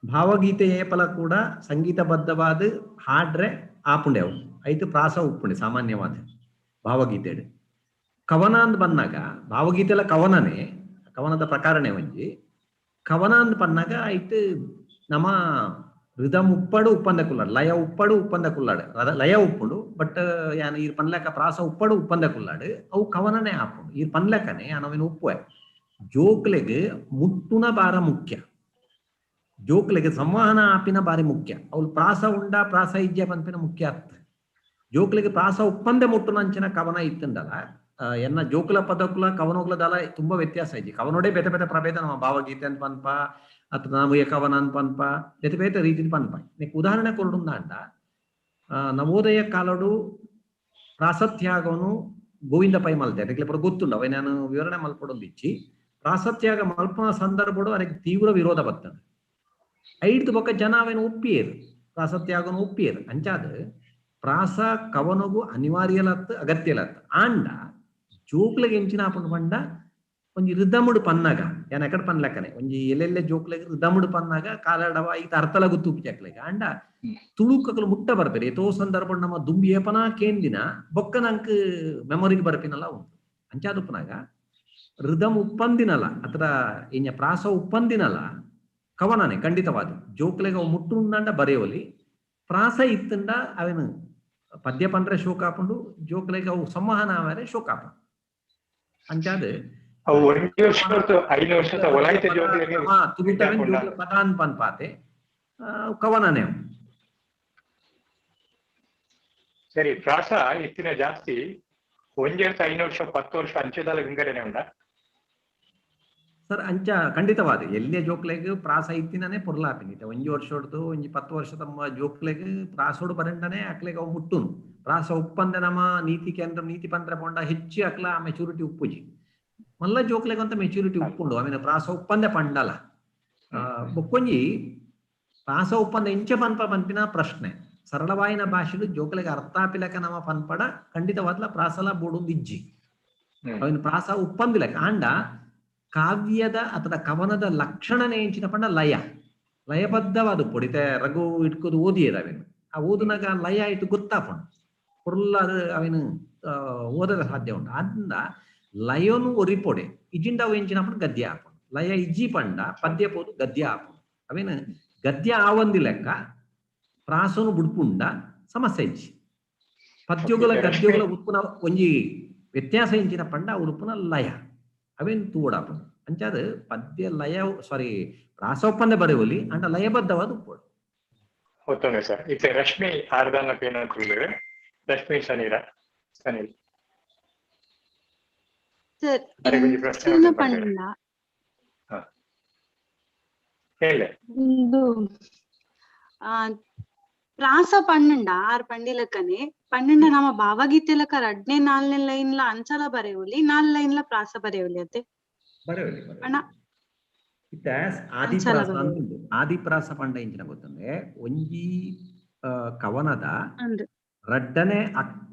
ಭಾವಗೀತೆ ಏಪಲ ಕೂಡ ಸಂಗೀತಬದ್ಧವಾದ ಹಾಡ್ರೆ ಆಪುಂಡೆ ಅವು ಐತು ಪ್ರಾಸ ಉಪ್ಪುಂಡೆ ಸಾಮಾನ್ಯವಾದ ಭಾವಗೀತೆ. ಕವನ ಅಂದ್ ಬಂದಾಗ ಭಾವಗೀತೆ ಎಲ್ಲ ಕವನನೇ, ಕವನದ ಪ್ರಕಾರನೇ ಒಂಜಿ ಕವನ ಅಂದ್ ಪನ್ನಾಗ ಐತು ನಮ್ಮ ರಿದಮ್ ಉಪ್ಪಡು ಉಪ್ಪಂದ ಕುಲ್ಲಾಡು, ಲಯ ಉಪ್ಪಡು ಉಪ್ಪಂದ ಕುಲ್ಲಾಡು, ಲಯ ಉಪ್ಪುಂಡು ಬಟ್ ಯಾನ್ ಈರ್ ಪನ್ಲಕ ಪ್ರಾಸ ಉಪ್ಪಡು ಉಪ್ಪಂದ ಕುಲ್ಲಾಡು ಅವು ಕವನನೇ ಆಪುಂಡು. ಈರ್ ಪನ್ಲಕನೆ ಯಾನ್ ಉಪ್ಪುವೆ ಜೋಕ್ಲೆಗ್ ಮುಟ್ಟುನ ಬಾರ ಮುಖ್ಯ, ಜೋಕ್ಲೆಗ್ ಸಂವಹನ ಆಪಿನ ಬಾರಿ ಮುಖ್ಯ. ಅವ್ಲು ಪ್ರಾಸ ಉಂಡ ಪ್ರಾಸ ಇಜ್ಜ ಪನ್ಪಿನ ಮುಖ್ಯ ಅರ್ಥ. ಜೋಕ್ಲೆಗ್ ಪ್ರಾಸ ಉಪ್ಪಂದೆ ಮುಟ್ಟುನಂಚಿನ ಕವನ ಇತ್ತಂದಲ್ಲ ಎನ್ನ ಜೋಕುಲ ಪದಕುಲ ಕವನೋಗ್ಲ ದಾಲ ತುಂಬಾ ವ್ಯತ್ಯಾಸ ಇಜ್ಜಿ. ಕವನೋಡೆ ಬೇತೆ ಬೇತೆ ಪ್ರಭೇದ, ನಮ್ಮ ಭಾವಗೀತೆ ಅಂತ ಪನ್ಪ ಅಥವಾ ನಾವು ಕವನ ಅಂತ ಪನ್ಪ ಬೇತೆ ಬೇತೆ ರೀತಿ ಪನ್ಪ. ನೆಕ್ ಉದಾಹರಣೆ ಕೊರಡುಂದಾಂಡ ನವೋದಯ ಕಾಲಡು ಪ್ರಾಸತ್ಯಾಗವನು ಗೋವಿಂದ ಪೈ ಮಲ್ತೆ ಅದಕ್ಕೆ ಪೂರ ಗೊತ್ತುಂಡು ಅವ ನಾನು ವಿವರಣೆ ಮಲ್ಪಡೊಂದಿಚ್ಚಿ. ಪ್ರಾಸತ್ಯಾಗ ಮಲ್ಪನ ಸಂದರ್ಭಡು ಅದಕ್ಕೆ ತೀವ್ರ ವಿರೋಧ ಬರ್ತದೆ. ಐದು ಬೊಕ್ಕ ಜನ ಅವೇನು ಒಪ್ಪಿಯರು, ಪ್ರಾಸತ್ಯಾಗನು ಒಪ್ಪಿಯರು. ಅಂಚಾದ ಪ್ರಾಸ ಕವನಗು ಅನಿವಾರ್ಯಲತ್ತು ಅಗತ್ಯಲತ್ತು. ಆಂಡ ಜೋಕ್ಲೆಗ್ ಎಂಚಿನ ಆಪುಂಡು ಪಂಡ ಒಂಜಿ ರಿದಮುಡು ಪನ್ನಾಗ ಯಾನ್ ಎಕಡೆ ಪನ್ಲೆಕ್ಕನೆ ಒಂಜಿ ಎಲ್ಲೆಲ್ಲೆ ಜೋಕ್ಲೆಗ್ ರಿದಮುಡು ಪನ್ನಾಗ ಕಾಲಡವ ಐತ ಅರ್ಥಲ ಗೊತ್ತುಪ್ಪುಜಿ ಅಕ್ಲೆಗ್. ಆಂಡ ತುಳುಕಕ್ಲು ಮುಟ್ಟ ಬರ್ಪೆರ್ ಏತೋ ಸಂದರ್ಭ ನಮ್ಮ ದುಂಬು ಏಪನಾ ಕೇಂದಿನ ಬೊಕ್ಕ ನಂಕ್ ಮೆಮೊರಿಗೆ ಬರ್ಪಿನಲ ಉಂಟು. ಅಂಚಾದುಪ್ಪುನಾಗ ರಿದಮ್ ಉಪ್ಪಂದಿನಲ ಅತ್ರ ಇನ್ನ ಪ್ರಾಸ ಉಪ್ಪಂದಿನಲ ಕವನನೆ ಖಂಡಿತವಾದ ಜೋಕ್ಲೆಗ್ ಅವು ಮುಟ್ಟುಂಡಂಡ ಬರೆಯೋಲಿ ಪ್ರಾಸ ಇತ್ತಂಡ ಅವೇನು ಪದ್ಯ ಪಂಡ್ರೆ ಶೋಕ ಆಪುಂಡು, ಜೋಕ್ಲೆಗ್ ಅವು ಸಂವಹನ ಆವರೆ ಶೋಕ ಆಪುಂಡು. ಅಂಚಾದ್ ಅವು ಒಂಜಿ ವರ್ಷ 5 ವರ್ಷದ ಒಲಾಯ್ತ ಜೋಕ್ಲೆಗ್ ತುಳುಟವೆನ್ ಜೋಕ್ಲೆ ಪದಾನ್ ಪನ್ಪಾತೆ ಕವನನೆ ಅವು. ಸರಿ, ಪ್ರಾಸ ಇತ್ತಿನ ಜಾಸ್ತಿ ಒಂಜೆರ್ತ 5 ವರ್ಷ 10 ವರ್ಷ ಅಂಚೆದಾಲ ವಿಂಗಡಣೆ ಉಂಡ ಸರ್? ಅಂಚ ಖಂಡಿತವಾದ ಎಲ್ಲೇ ಜೋಕ್ಲೆಗ್ ಪ್ರಾಸ ಇತ್ತಿನೇ ಪೊರ್ಲಾಪಿನಿ. ಒಂಜಿ ವರ್ಷೊಡ್ದು ಒಂಜಿ 10 ವರ್ಷ ತಮ್ಮ ಜೋಕ್ಲೆಗ್ ಪ್ರಾಸೋಡು ಬರಂಡನೆ ಅಕ್ಲೆಗ್ ಅವು ಮುಟ್ಟುನು. ಪ್ರಾಸ ಉಪ್ಪಂದೆ ನಮ್ಮ ನೀತಿ ಕೇಂದ್ರ ನೀತಿ ಪಂತ್ರ ಪೋಂಡ ಹೆಚ್ಚು ಅಕ್ಲ ಆ ಮೆಚುರಿಟಿ ಉಪ್ಪುಜಿ. ಮಲ್ಲ ಜೋಕ್ಲೆಗ್ ಅಂತ ಮೆಚುರಿಟಿ ಉಪ್ಪುಂಡು ಆಮೇಲೆ ಪ್ರಾಸ ಉಪ್ಪಂದೆ ಪಂಡಲ. ಬೊಕ್ಕೊಂಜಿ ಪ್ರಾಸ ಉಪ್ಪಂದೆ ಇಂಚ ಪನ್ಪ ಪನ್ಪಿನ ಪ್ರಶ್ನೆ ಸರಳವಾಯಿನ ಭಾಷೆಡು ಜೋಕ್ಲೆಗ್ ಅರ್ಥ ಆಪಿಲಕ ನಮ್ಮ ಪನ್ಪಡ ಖಂಡಿತವಾದ್ಲ ಪ್ರಾಸಲ ಬೋಡುಂದು ಇಜ್ಜಿ. ಅವಿನ ಪ್ರಾಸ ಉಪ್ಪಂದಿಲಕ ಆಂಡ ಕಾವ್ಯದ ಅಥವಾ ಕವನದ ಲಕ್ಷಣನೇ ಎಂಚಿನ ಪಂಡ ಲಯ, ಲಯಬದ್ಧವಾದ ಪೊಡಿತೆ ರಘು ಇಟ್ಕೋದು ಓದಿಯದ ಅವೇನು ಆ ಓದುನಾಗ ಲಯ ಇಟ್ಟು ಗೊತ್ತಾಪುಂಡು ಪೊರ್ಲ ಅದು ಅವೇನು ಓದದ ಸಾಧ್ಯ ಉಂಟು. ಆದ್ರಿಂದ ಲಯನು ಒರಿಪೊಡೆ ಇಜಿಂಡ ಅವು ಎಂಚಿನ ಪಂಡ ಗದ್ಯ ಆಪುಂಡು. ಲಯ ಇಜ್ಜಿ ಪಂಡ ಪದ್ಯ ಪೋದು ಗದ್ಯ ಆಪುಂಡು. ಅವೇನು ಗದ್ಯ ಆವಂದಿ ಲೆಕ್ಕ ಪ್ರಾಸನು ಬುಡ್ಪುಂಡ ಸಮಸ್ಯೆ ಇಜ್ಜಿ. ಪದ್ಯಗಳ ಗದ್ಯಗಳ ಉಪ್ಪುನ ಒಂಜಿ ವ್ಯತ್ಯಾಸ ಎಂಚಿನ ಪಂಡ ಉಡುಪುನ ಲಯ ಅವೇನು ತೂಡಾಪುಂಡು. ಅಂಚಾದ ಪದ್ಯ ಲಯ ಸಾರಿ ಪ್ರಾಸೋಪ್ಪಂದೆ ಬರೆಯೋಲಿ ಅಂಡ ಲಯಬದ್ಧವಾದ ಉಪ್ಪೋಡು. ಒತ್ತೊಂದು ಸರ್. ಇತ್ತೆ ರಶ್ಮಿ ಆರ್ದಾನ ಪೇನ ರಶ್ಮಿ ಸನೀರ ಸನೀಲ್ ಸರ್ ಪಂಡ ಪ್ರಾಸ ಪಣ್ಣುಂಡ ಆರ್ ಪಂಡಿಲಕ್ಕನೆ ಪಣ್ಣುಂಡ ನಮ್ಮ ಭಾವಗೀತೆ ಲಕ್ಕ ರಡ್ನೇ ನಾಲ್ನೇ ಲೈನ್ ಲ ಅಂಚಲ ಬರೆಯೋಲಿ 4 ಲೈನ್ ಲ ಪ್ರಾಸ ಬರೆಯೋಲಿ ಅತ್ತೆ ಬರೆಯೋಲಿ. ಇತ್ತೆ ಆದಿಪ್ರಾಸ ಅಂತ ಆದಿಪ್ರಾಸ ಪಂಡ ಇಂಚಿನ ಗೊತ್ತಂದ್ರೆ ಒಂಜಿ ಕವನದ ರಡ್ಡನೆ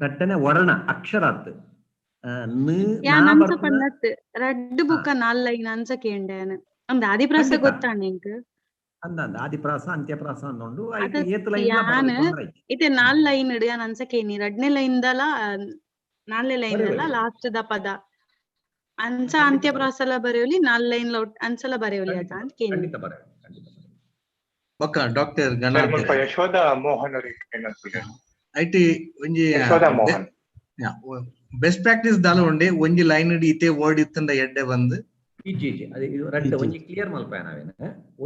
ರಡ್ಡನೆ ವರ್ಣ ಅಕ್ಷರ ಅತ್ ರಡ್ಡು ಬುಕ್ಕ 4 ಲೈನ್ ಅಂಚ ಕೇಂಡೆ ಅಂದ್ ಆದಿಪ್ರಾಸ ಗೊತ್ತಾಂಡ ಎಂಕ್ ಅಂದ ಆದಿಪ್ರಾಸ ಅಂತ್ಯಪ್ರಾಸ ಅಂದುಂಡು. ಇತ್ತೆ 4 ಲೈನ್ ಇಡು ಯಾನ್ ಅಂಚಕೇನಿ ರಡ್ನೇ ಲೈನ್ ದಲ 4 ಲೈನ್ ದಲ ಲಾಸ್ಟ್ the ಪದ ಅಂಚ ಅಂತ್ಯಪ್ರಾಸಲ ಬರೆಯೋಲಿ 4 ಲೈನ್ ಅಂಚಲ ಬರೆಯೋಲಿ ಅತ ಅಂತ ಕೇನಿ. ಬೊಕ್ಕ ಡಾಕ್ಟರ್ ಗಣ ಯಶೋಧ ಮೋಹನ್ IT ಒಂಜಿ ಮೋಹನ್ ಬೆಸ್ಟ್ ಪ್ರಾಕ್ಟೀಸ್ ದಾಲ ಉಂಡೆ ಒಂಜಿ ಲೈನ್ ಇಡಿ ಇತ್ತೆ ವರ್ಡ್ ಇತ್ತಂಡ ಎಡ್ಡೆ ಬಂದು ಇಜ್ಜಿ ಇಜ್ಜಿ ಅದೇ ಇದು ರಡ್ಡ್ ಒಂಜಿ ಕ್ಲಿಯರ್ ಮಲ್ಪಾಯ ನಾವೇನ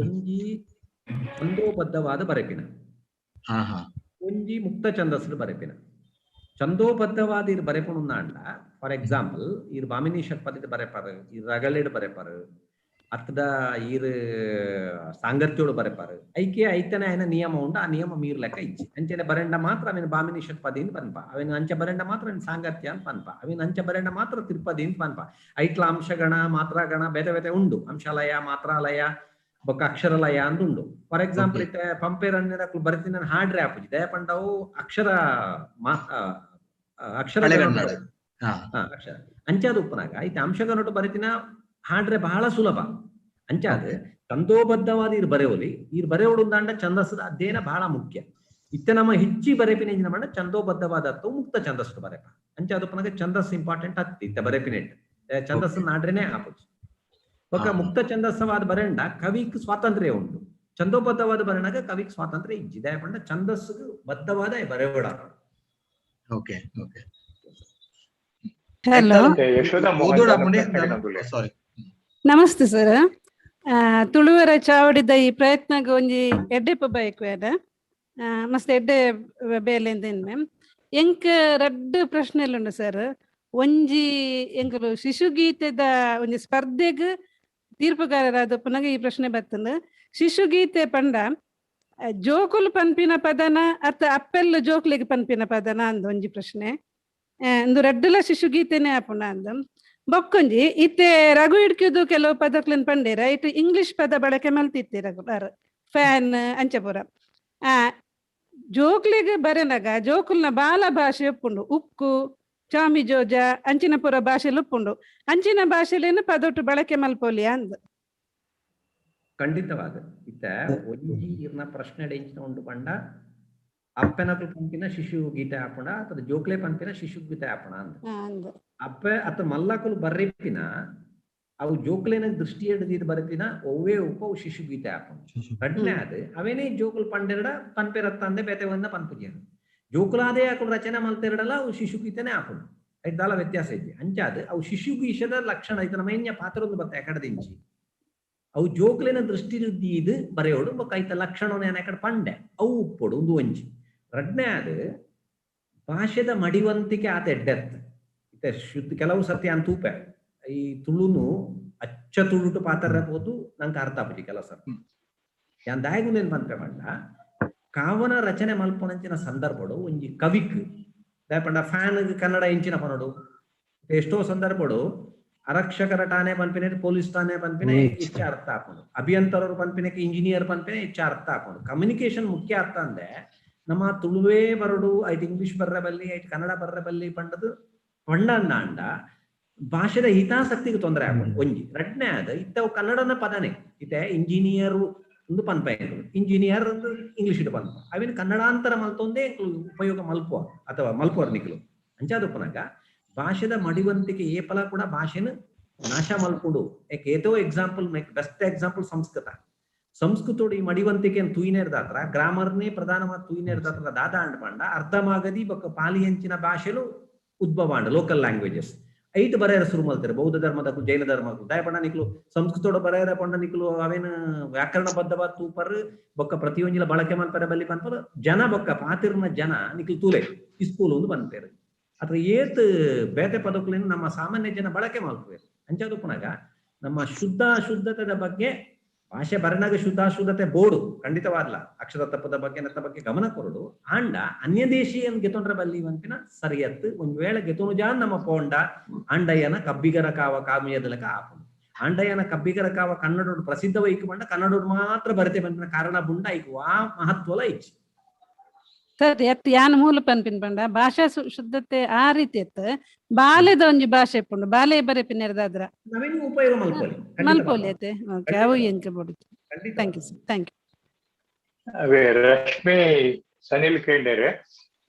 ಒಂಜಿ ಛಂದೋಬದ್ಧವಾದ ಬರೆಪಿನ ಒಂಜಿ ಮುಕ್ತ ಛಂದಸ್ಸು ಬರೆಪಿನ. ಛಂದೋಬದ್ಧವಾದ ಇರ್ ಬರೆಪುಣುಂದಾಂಡ ಫಾರ್ ಎಕ್ಸಾಂಪಲ್ ಇರ್ ಬಾಮಿನಿ ಷಟ್ಪದಿಡ್ ಬರೆಪಾರು, ಇರ್ ರಗಳೆಡ್ ಬರೆಪಾರು, ಅತ್ತದ ಇರ್ ಸಾಂಗತ್ಯೋಡು ಬರೆಪಾರು. ಐಕೆ ಐತನೆ ಆಯ್ನ ನಿಯಮ ಉಂಡು, ಆ ನಿಯಮ ಮೀರ್ ಲೆಕ್ಕ ಇಜ್ಜಿ. ಅಂಚನೆ ಬರೆಂಡ ಮಾತ್ರ ಅವೇನು ಬಾಮಿನಿ ಷಟ್ಪದಿ ಅಂತ ಪನ್ಪ, ಅವೇನು ಅಂಚ ಬರೆಂಡ ಮಾತ್ರ ಅವೇನು ಸಾಂಗತ್ಯ ಅಂತ ಪನ್ಪ, ಅವೇನು ಅಂಚ ಬರೆಂಡ ಮಾತ್ರ ತಿರುಪದಿ ಅಂತ ಪನ್ಪ. ಐಟ್ಲ ಅಂಶಗಣ ಮಾತ್ರಾಗಣ ಬೇತೆ ಬೇತೆ ಉಂಡು, ಅಂಶಲಯ ಮಾತ್ರಾಲಯ ಬೊಕ್ಕ ಅಕ್ಷರಲಯ ಅಂತ ಉಂಡು. ಫಾರ್ ಎಕ್ಸಾಂಪಲ್ ಇತ್ತೆ ಪಂಪೇರಣ್ಯದ ಬರೆತಿನ ಹಾಡ್ರೆ ಆಪುಜಿ ದಯ ಪಂಡವು ಅಕ್ಷರ ಅಕ್ಷರ ಅಕ್ಷರ ಅಂಚಾದ ಉಪ್ಪನಾಗ ಐತೆ ಅಂಶಗನೊಟ್ಟು ಬರೆತಿನ ಹಾಡ್ರೆ ಬಹಳ ಸುಲಭ. ಅಂಚಾದ ಛಂದೋಬದ್ಧವಾದ ಇರ್ ಬರೆಯೋಲಿ ಇರ್ ಬರೆಯೋಡು ಅಂಡ ಛಂದಸ್ಸದ ಅಧ್ಯಯನ ಬಹಳ ಮುಖ್ಯ. ಇತ್ತೆ ನಮ್ಮ ಹೆಚ್ಚಿ ಬರೆಪಿನ ಇಂಚಿನ ಪಂಡ ಛಂದೋಬದ್ಧವಾದ ಅಥವಾ ಮುಕ್ತ ಛಂದಸ್ಸು ಬರೆಪ. ಅಂಚಾದ ಉಪ್ಪನಾಗ ಛಂದಸ್ಸು ಇಂಪಾರ್ಟೆಂಟ್ ಹತ್ತಿ ಇತ್ತೆ ಬರೆಪಿನೆಟ್ ಛಂದಸ್ಸು ನಾಡ್ರೆನೆ ಆಪುಜಿ. ಬೊಕ್ಕ ಮುಕ್ತ ಛಂದಸ್ಸವಾದ ಬರೆಂಡ ಕವಿಕ್ ಸ್ವಾತಂತ್ರ್ಯ ಉಂಟು, ಛಂದೋಬದ್ಧವಾದ ಬರೆಣಾಗ ಕವಿಕ್ ಸ್ವಾತಂತ್ರ್ಯ ಇಜ್ಜಿ. ದಯ ಪಂಡ ಛಂದಸ್ಸು ಬದ್ಧವಾದ ಬರೆಯೋಡ. Okay okay hello ಸಾರಿ ನಮಸ್ತೆ ಸರ್. ತುಳುವರ ಚಾವಡಿದ ಈ ಪ್ರಯತ್ನಗ್ ಒಂಜಿ ಎಡ್ಡೆಪ್ಪ ಬಯಕುವೇನ ಮಸ್ತ್ ಎಡ್ಡೆ ಬೇಲೆ ಮ್ಯಾಮ್. ಎಂಕ್ ರಡ್ಡ್ ಪ್ರಶ್ನೆಲುಂಡು ಸರ್. ಒಂಜಿ ಎಂಕುಲು ಶಿಶುಗೀತೆದ ಒಂಜಿ ಸ್ಪರ್ಧೆಗ್ ತೀರ್ಪುಗಾರರಾದ ಪುನಗ ಈ ಪ್ರಶ್ನೆ ಬತ್ತಂದು. ಶಿಶುಗೀತೆ ಪಂಡ ಜೋಕುಲು ಪನ್ಪಿನ ಪದನ ಅತ್ತ ಅಪ್ಪೆಲ್ಲು ಜೋಕ್ಲೆಗ್ ಪನ್ಪಿನ ಪದನ ಅಂದ್ ಒಂಜಿ ಪ್ರಶ್ನೆ. ಇಂದು ರಡ್ಡುಲ ಶಿಶುಗೀತೆನೆ ಆಪುಂಡ ಅಂದ್. ಬೊಕ್ಕೊಂಜಿ ಇತ್ತೆ ರಘು ಇಡ್ಕ್ಯುದು ಕೆಲವು ಪದಕ್ಲೆನ್ ಪಂಡೇರ ಇಟ್ಟು ಇಂಗ್ಲಿಷ್ ಪದ ಬಳಕೆ ಮಲ್ತಿತ್ತೆ ರಘು ಫ್ಯಾನ್ ಅಂಚಪುರ. ಜೋಕ್ಲೆಗ್ ಬರೆನಗ ಜೋಕುಲ್ನ ಬಾಲ ಭಾಷೆ ಉಪ್ಪುಂಡು ಉಕ್ಕು ಚಾಮಿ ಜೋಜ ಅಂಚಿನ ಪೂರ ಭಾಷೆಲು ಉಪ್ಪುಂಡು. ಅಂಚಿನ ಭಾಷೆಲೇನು ಪದೊಟ್ಟು ಬಳಕೆ ಮಲ್ಪೊಲಿಯ ಅಂದ್. ಖಂಡಿತವಾದ ಇತ್ತ ಒಂಜಿ ಇರ್ನ ಪ್ರಶ್ನೆ ಎಂಚಿನ ಉಂಡು ಪಂಡ ಅಪ್ಪೆನಕುಲು ಪನ್ಪಿನ ಶಿಶು ಗೀತೆ ಆಪುಂಡ ಅಥವಾ ಜೋಕ್ಲೆ ಪನ್ಪಿನ ಶಿಶು ಗೀತೆ ಆಪುಣ ಅಂದ್. ಅಂದ್. ಅಪ್ಪೆ ಅತ್ತ ಮಲ್ಲಕುಲು ಬರ್ರಿಪಿನ ಅವು ಜೋಕ್ಲೆನ ದೃಷ್ಟಿ ಹಿಡಿದು ಬರೆಪಿನ ಒವ್ವೇ ಉಪ್ಪ ಅವು ಶಿಶು ಗೀತೆ ಆಪುಂಡು. ರಡ್ಡನೇ ಅದು ಅವೇನೇ ಜೋಕುಲು ಪಂಡೆರಡ ಪನ್ಪೆರತ್ತಂದೆ ಬೇತೆ ಒಂದ ಪನ್ಪುಜೆರ್. ಜೋಕುಲಾದೇ ಅಕುಲು ರಚನೆ ಮಲ್ತೆರಡಲ ಅವು ಶಿಶು ಗೀತೆನೇ ಆಪುಂಡು. ಐದಾಲ ವ್ಯತ್ಯಾಸ ಇಜ್ಜಿ. ಅಂಚಾದ್ ಅವು ಶಿಶು ಗೀಶದ ಲಕ್ಷಣ ಇತ್ತ ನಮ್ಮ ಎಂಜ ಪಾತ್ರೊಂದು ಬತ್ತ ಎಕಡದಿಂಚಿ ಅವು ಜೋಕ್ಲೆನ ದೃಷ್ಟಿ ದೀದ್ ಬರೆಯೋಡು ಬೊಕ್ಕ ಐತ ಲಕ್ಷಣನ ಎಕಡೆ ಪಂಡೆ ಅವು ಉಪ್ಪೊಡು. ಒಂದು ಒಂಜಿ ರಡ್ಡನೇ ಅದು ಭಾಷೆದ ಮಡಿವಂತಿಕೆ ಆತ ಎಡ್ಡೆತ್ ಇತ್ತೆ ಶುದ್ಧ ಕೆಲವು ಸತ್ಯ ಅಂತ ತೂಪೆ ಈ ತುಳುನು ಅಚ್ಚ ತುಳುಟು ಪಾತ್ರ ಪೋದು ನಂಗೆ ಅರ್ಥ ಆಪುಜಿ ಕೆಲವು ಸರ್ತಿ. ಯಾನ್ ದಾಯಗುಂದೇನ್ ಪನ್ಪೆ ಪಂಡ ಕಾವನ ರಚನೆ ಮಲ್ಪೊನಂಚಿನ ಸಂದರ್ಭಡು ಒಂಜಿ ಕವಿಕ್ ದಾಯ ಪಂಡ ಫ್ಯಾನ್ ಕನ್ನಡ ಇಂಚಿನ ಪನೋಡು ಎಷ್ಟೋ ಸಂದರ್ಭಡು ಆರಕ್ಷಕರ ಠಾಣೆ ಪನ್ಪಿನ ಪೊಲೀಸ್ ಠಾಣೆ ಪನ್ಪಿನ ಹೆಚ್ಚ ಅರ್ಥ ಆಪುಂಡು, ಅಭಿಯಂತರರು ಪನ್ಪಿನಕ್ಕೆ ಇಂಜಿನಿಯರ್ ಪನ್ಪಿನ ಹೆಚ್ಚ ಅರ್ಥ ಆಪುಂಡು. ಕಮ್ಯುನಿಕೇಶನ್ ಮುಖ್ಯ ಅರ್ಥ ಅಂದೆ ನಮ್ಮ ತುಳುವೇ ಬರಡು ಐಟ್ ಇಂಗ್ಲಿಷ್ ಬರ್ರೆ ಬಲ್ಲಿ ಐಟ್ ಕನ್ನಡ ಬರ್ರೆ ಬಲ್ಲಿ ಪಂಡದು ಪಂಡಂದಾಂಡ ಭಾಷೆದ ಹಿತಾಸಕ್ತಿಗೆ ತೊಂದರೆ ಆಪುಂಡು. ಒಂಜಿ ರಡ್ಡನೇ ಆದ ಇತ್ತವು ಕನ್ನಡನ ಪದನೆ ಇತ್ತೆ ಇಂಜಿನಿಯರು ಒಂದು ಪನ್ಪ ಇಂಜಿನಿಯರ್ ಒಂದು ಇಂಗ್ಲಿಷ್ ಇಟ್ಟು ಪನ್ಪ ಅವಿನ ಕನ್ನಡಾಂತರ ಮಲ್ತೊಂದೇ ಉಪಯೋಗ ಮಲ್ಪುವ ಅಥವಾ ಮಲ್ಪುವರ್ ನಿಕ್ಲು. ಅಂಚಾದಪ್ಪನಾಗ ಭಾಷೆದ ಮಡಿವಂತಿಕೆ ಏಪಲ ಕೂಡ ಭಾಷೆನ ನಾಶ ಮಲ್ಪುಡು. ಯಾಕೆ ಏತೋ ಎಕ್ಸಾಂಪಲ್ ಮೇಕ್ ಬೆಸ್ಟ್ ಎಕ್ಸಾಂಪಲ್ ಸಂಸ್ಕೃತ. ಸಂಸ್ಕೃತೋಡು ಈ ಮಡಿವಂತಿಕೆ ತೂಯಿನೇರ್ದಾತ್ರ ಗ್ರಾಮರ್ನೇ ಪ್ರಧಾನವಾದ ತೂಯಿನೇರ್ದಾತ್ರ ದಾದಾ ಅಂಡ್ ಪಂಡ ಅರ್ಧಮಾಗದಿ ಬೊಕ್ಕ ಪಾಲಿ ಅಂಚಿನ ಭಾಷೆಲು ಉದ್ಭವ ಅಂಡ ಲೋಕಲ್ ಲ್ಯಾಂಗ್ವೇಜಸ್ ಐಟ್ ಬರೆಯರ ಶುರು ಮಲ್ತಾರೆ ಬೌದ್ಧ ಧರ್ಮದಕ್ಕೂ ಜೈನ ಧರ್ಮಕ್ಕೂ. ದಯಪಂಡ ನಿಕ್ಲು ಸಂಸ್ಕೃತೋಡ ಬರೆಯರ ಪಂಡ ನಿಕ್ಲು ಅವೇನು ವ್ಯಾಕರಣ ಬದ್ಧವಾದ ತೂಪರ್ ಬೊಕ್ಕ ಪ್ರತಿಯೊಂಜಿಲ ಬಳಕೆ ಮಲ್ಪರ ಬಲ್ಲಿ ಪನ್ಪರ್ ಜನ ಬೊಕ್ಕ ಪಾತಿರ್ನ ಜನ ನಿಕ್ಲು ತೂಲೆ ಇಸ್ಕೂಲ್ ಒಂದು ಪನ್ಪೇರು ಅಥವಾ ಏತ್ ಬೇತೆ ಪದಕುಲೇನು ನಮ್ಮ ಸಾಮಾನ್ಯ ಜನ ಬಳಕೆ ಮಲ್ಪುವೇರು. ಅಂಚಾದುಪ್ಪುನಾಗ ನಮ್ಮ ಶುದ್ಧ ಅಶುದ್ಧತೆದ ಬಗ್ಗೆ ಭಾಷೆ ಬರನಾಗ ಶುದ್ಧ ಅಶುದ್ಧತೆ ಬೋಡು ಖಂಡಿತವಾದ್ಲ ಅಕ್ಷರ ತಪ್ಪದ ಬಗ್ಗೆ ನತ್ತ ಬಗ್ಗೆ ಗಮನ ಕೊರಡು. ಆಂಡ ಅನ್ಯ ದೇಶೀಯನ್ ಗೆತೊಂಡ್ರ ಬಲ್ಲಿ ವಂಪಿನ ಸರಿಯತ್ತು ಒಂದ್ ವೇಳೆ ಗೆತೊನುಜಾನ್ ನಮ್ಮ ಪೋಂಡ ಆಂಡಯ್ಯನ ಕಬ್ಬಿಗರ ಕಾವ ಕಾಮಿಯದಲಕ ಆಪುಂಡು. ಆಂಡಯ್ಯನ ಕಬ್ಬಿಗರ ಕಾವ ಕನ್ನಡೋಡು ಪ್ರಸಿದ್ಧ ವೈಕು ಬಂಡ ಕನ್ನಡೋಡು ಮಾತ್ರ ಬರತೆ ಬಂಪಿನ ಕಾರಣ ಬುಂಡ ಐಕು ಆ ಮಹತ್ವಲ ಇಚ್ಚಿ. ಸರಿ ಅತ್ ಯಾನ್ ಮೂಲ ಪನ್ಪಿನ ಪಂಡ ಭಾಷಾ ಶುದ್ಧತೆ ಆ ರೀತಿ ಇತ್ತು. ಬಾಲೆದ ಒಂಜಿ ಭಾಷೆ ಇಪ್ಪುಂಡು ಬಾಲೆ ಬರೆಪಿನೆರ್ದಾದ್ರ ನವೇನು ಉಪಯೋಗ ಮಲ್ಪೊಲಿ ಮಲ್ಪೊಲಿ ಅತ್ತೆ. ಓಕೆ ಅವು ಎಂಕ ಬೋಡು. Thank you sir, thank you. ಅವೇ ರಶ್ಮಿ ಸನಿಲ್ ಕೇಂಡೇರೆ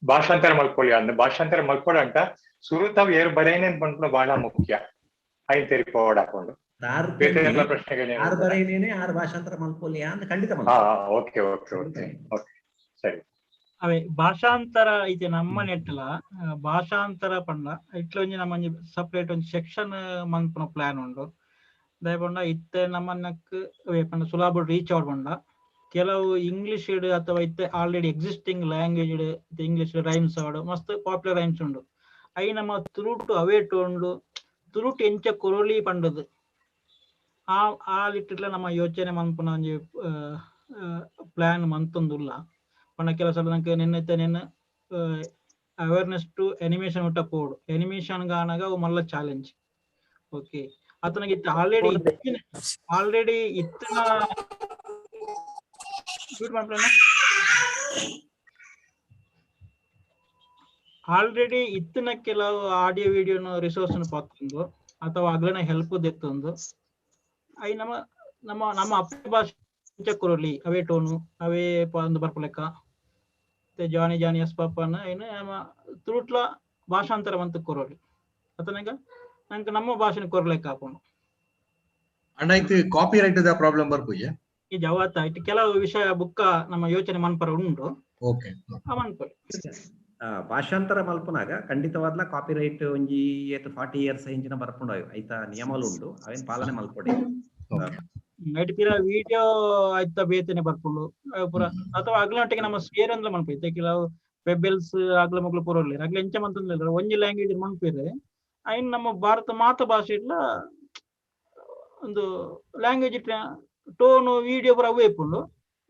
ಭಾಷಾಂತರ ಮಲ್ಪೊಲಿ ಅಂದ್ ಭಾಷಾಂತರ ಮಲ್ಪೊಡ ಅಂಟ ಸುರುತಾವ್ ಏರು ಬರೇನೇನ್ ಪನ್ಪುನ ಬಹಳ ಮುಖ್ಯ ಐನ್ ತೆರಿಪೋಡ್ ಹಾಕೊಂಡು ಪ್ರಶ್ನೆಗಳು ಆರು ಬರೇನೇನೆ ಆರು ಭಾಷಾಂತರ ಮಲ್ಪೊಲಿ ಅಂದ್ ಖಂಡಿತ. ಓಕೆ ಓಕೆ ಓಕೆ ಓಕೆ ಸರಿ. ಅವೇ ಭಾಷಾಂತರ ಇತ್ತೆ ನಮ್ಮ ನೆಟ್ಟಲ ಭಾಷಾಂತರ ಪಂಡ ಇಟ್ಲ ಒಂಜಿ ನಮ್ಮ ಒಂಜಿ ಸಪ್ರೇಟ್ ಒಂಜಿ ಸೆಕ್ಷನ್ ಮನ್ಪುನ ಪ್ಲಾನ್ ಉಂಡು. ದಾಯ ಪಂಡ ಇತ್ತೆ ನಮ್ಮನ್ನಕ್ ಅವೇ ಪಂಡ ಸುಲಭ ರೀಚ್ ಔಟ್ ಪಂಡ ಕೆಲವು ಇಂಗ್ಲಿಷ್ ಅಥವಾ ಇತ್ತೆ ಆಲ್ರೆಡಿ ಎಕ್ಸಿಸ್ಟಿಂಗ್ ಲ್ಯಾಂಗ್ವೇಜ್ ಇತ್ತೆ ಇಂಗ್ಲಿಷ್ ರೈಮ್ಸ್ ಆಡು ಮಸ್ತ್ ಪಾಪ್ಯುಲರ್ ರೈಮ್ಸ್ ಉಂಡು. I ನಮ್ಮ ತುಳುಟು ಅವೇ ಟೋಂಡು ತುಳುಟು ಎಂಚ ಕೊರೊಲಿ ಪಂಡದು ಆ ಆ ಲಿಟ್ಟಿಟ್ಲ ನಮ್ಮ ಯೋಚನೆ ಮನ್ಪುನ ಒಂಜಿ ಪ್ಲಾನ್ ಮಂತೊಂದುಲ್ಲ. ಪಂಡ ಕೆಲವು ಸಲ ನಂಗೆ ನಿನ್ನೆ ನಿನ್ನ ಅವೇರ್ನೆಸ್ ಟು ಅನಿಮೇಷನ್ ಊಟ ಪೋಡು ಅನಿಮೇಷನ್ ಗಾನಾಗ ಅವು ಮಲ್ಲ ಚಾಲೆಂಜ್. ಓಕೆ ಆತನಿಗೆ ಇತ್ತು ಆಲ್ರೆಡಿ ಆಲ್ರೆಡಿ ಇತ್ತಿನ ಆಲ್ರೆಡಿ ಇತ್ತಿನ ಕೆಲವು ಆಡಿಯೋ ವಿಡಿಯೋನ ರಿಸೋರ್ಸ್ ಪತ್ತೊಂದು ಅಥವಾ ಅಗ್ಲನ ಹೆಲ್ಪ್ ದೆತ್ತೊಂದು I ನಮ್ಮ ನಮ್ಮ ನಮ್ಮ ಅಪ್ಪ ಭಾಷೆ ಕೊರಲಿ ಅವೇ ಟೋನು ಅವೇ ಒಂದು ಬರ್ಪಲೆಕ್ಕ ಜಾನಿ ಜಾನಿ ಎಸ್ ಪಾಪನ ಏನು ನಮ್ಮ ತುಳುಟ್ಲ ಭಾಷಾಂತರ ಅಂತ ಕೊರಲಿ ಅತನಗ ನಂಗೆ ನಮ್ಮ ಭಾಷೆನ ಕೊರಲೆಕ್ಕ ಹಾಕೊಂಡು ಅಣ್ಣ ಇದು ಕಾಪಿ ರೈಟ್ the problem ಬರ್ಪುಜೆ ಈ ಜವಾತ ಇಟ್ಟು ಕೆಲವು ವಿಷಯ ಬುಕ್ಕ ನಮ್ಮ ಯೋಚನೆ ಮನ್ಪರ ಉಂಟು. ಓಕೆ ಮನ್ಪರ ಭಾಷಾಂತರ ಮಲ್ಪನಾಗ ಖಂಡಿತವಾದ್ಲ ಕಾಪಿ ರೈಟ್ ಒಂಜಿ 40 ಇಯರ್ಸ್ ಇಂಚಿನ ಬರ್ಪುಂಡು ಐತ ನಿಯಮಲು ಉಂಡು ಅವೇನ್ ಪಾಲನೆ ಮಲ್ಪೊಡೆ. ಐಟ್ ಪಿರ ವಿಡಿಯೋ ಆಯ್ತ ಬೇತನೆ ಬರ್ಪುಂಡು ಪೂರ ಅಥವಾ ಅಗ್ಲನೊಟ್ಟಿಗೆ ನಮ್ಮ ಸ್ಕೇರ್ ಅಂದ್ಲ ಮನ್ಪು ಇತ್ತೆ ಕೆಲವು ವೆಬ್ಬೆಲ್ಸ್ ಅಗ್ಲ ಮಗ್ಲು ಪೂರ ಉಲ್ಲೆರ್ ಅಗ್ಲ ಎಂಚ ಮಂತಂದಿಲ್ಲ ಒಂಜಿ ಲ್ಯಾಂಗ್ವೇಜ್ ಮನ್ಪಿರೆ ಐನ್ ನಮ್ಮ ಭಾರತ ಮಾತ ಭಾಷೆ ಇಟ್ಲ ಒಂದು ಲ್ಯಾಂಗ್ವೇಜ್ ಟೋನು ವಿಡಿಯೋ ಪೂರ ಅವೇ ಇಪ್ಪುಂಡು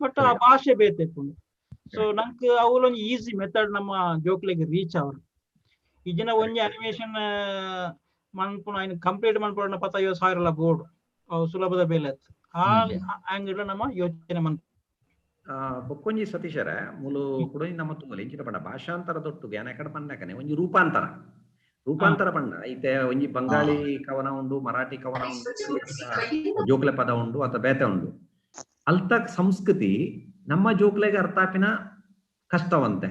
ಬಟ್ ಆ ಭಾಷೆ ಬೇತೆ ಇಪ್ಪುಂಡು. ಸೊ ನಂಕ್ ಅವುಲೊಂಜಿ ಈಸಿ ಮೆಥಡ್ ನಮ್ಮ ಜೋಕ್ಲೆಗ್ ರೀಚ್ ಅವರು ಈ ಜನ ಒಂಜಿ ಅನಿಮೇಷನ್ ಮನ್ಪುನ ಐನ್ ಕಂಪ್ಲೀಟ್ ಮನ್ಪುನ 15,000 ಬೋರ್ಡ್ ಅವು ಸುಲಭದ ಬೇಲೆ ಆ ಆಂಗಿಲ್ ನಮ್ಮ ಯೋಚನೆ ಮನ್ ಬೊಕ್ಕೊಂಜಿ ಸತೀಶರ ಮೂಲು ಕುಡೊಂಜಿ ನಮ್ಮ ತೂವಲೆ ಇಂಚಿನ ಪಂಡ ಭಾಷಾಂತರ ದೊಟ್ಟು ಜ್ಞಾನ ಕಡೆ ಪಂಡಕನೆ ಒಂಜಿ ರೂಪಾಂತರ ರೂಪಾಂತರ ಪಂಡ ಇತ್ತೆ ಒಂಜಿ ಬಂಗಾಳಿ ಕವನ ಉಂಡು, ಮರಾಠಿ ಕವನ ಉಂಡು, ಜೋಕ್ಲೆ ಪದ ಉಂಡು ಅಥವಾ ಬೇತೆ ಉಂಡು. ಅಲ್ತ ಸಂಸ್ಕೃತಿ ನಮ್ಮ ಜೋಕ್ಲೆಗೆ ಅರ್ಥಾಪಿನ ಕಷ್ಟವಂತೆ.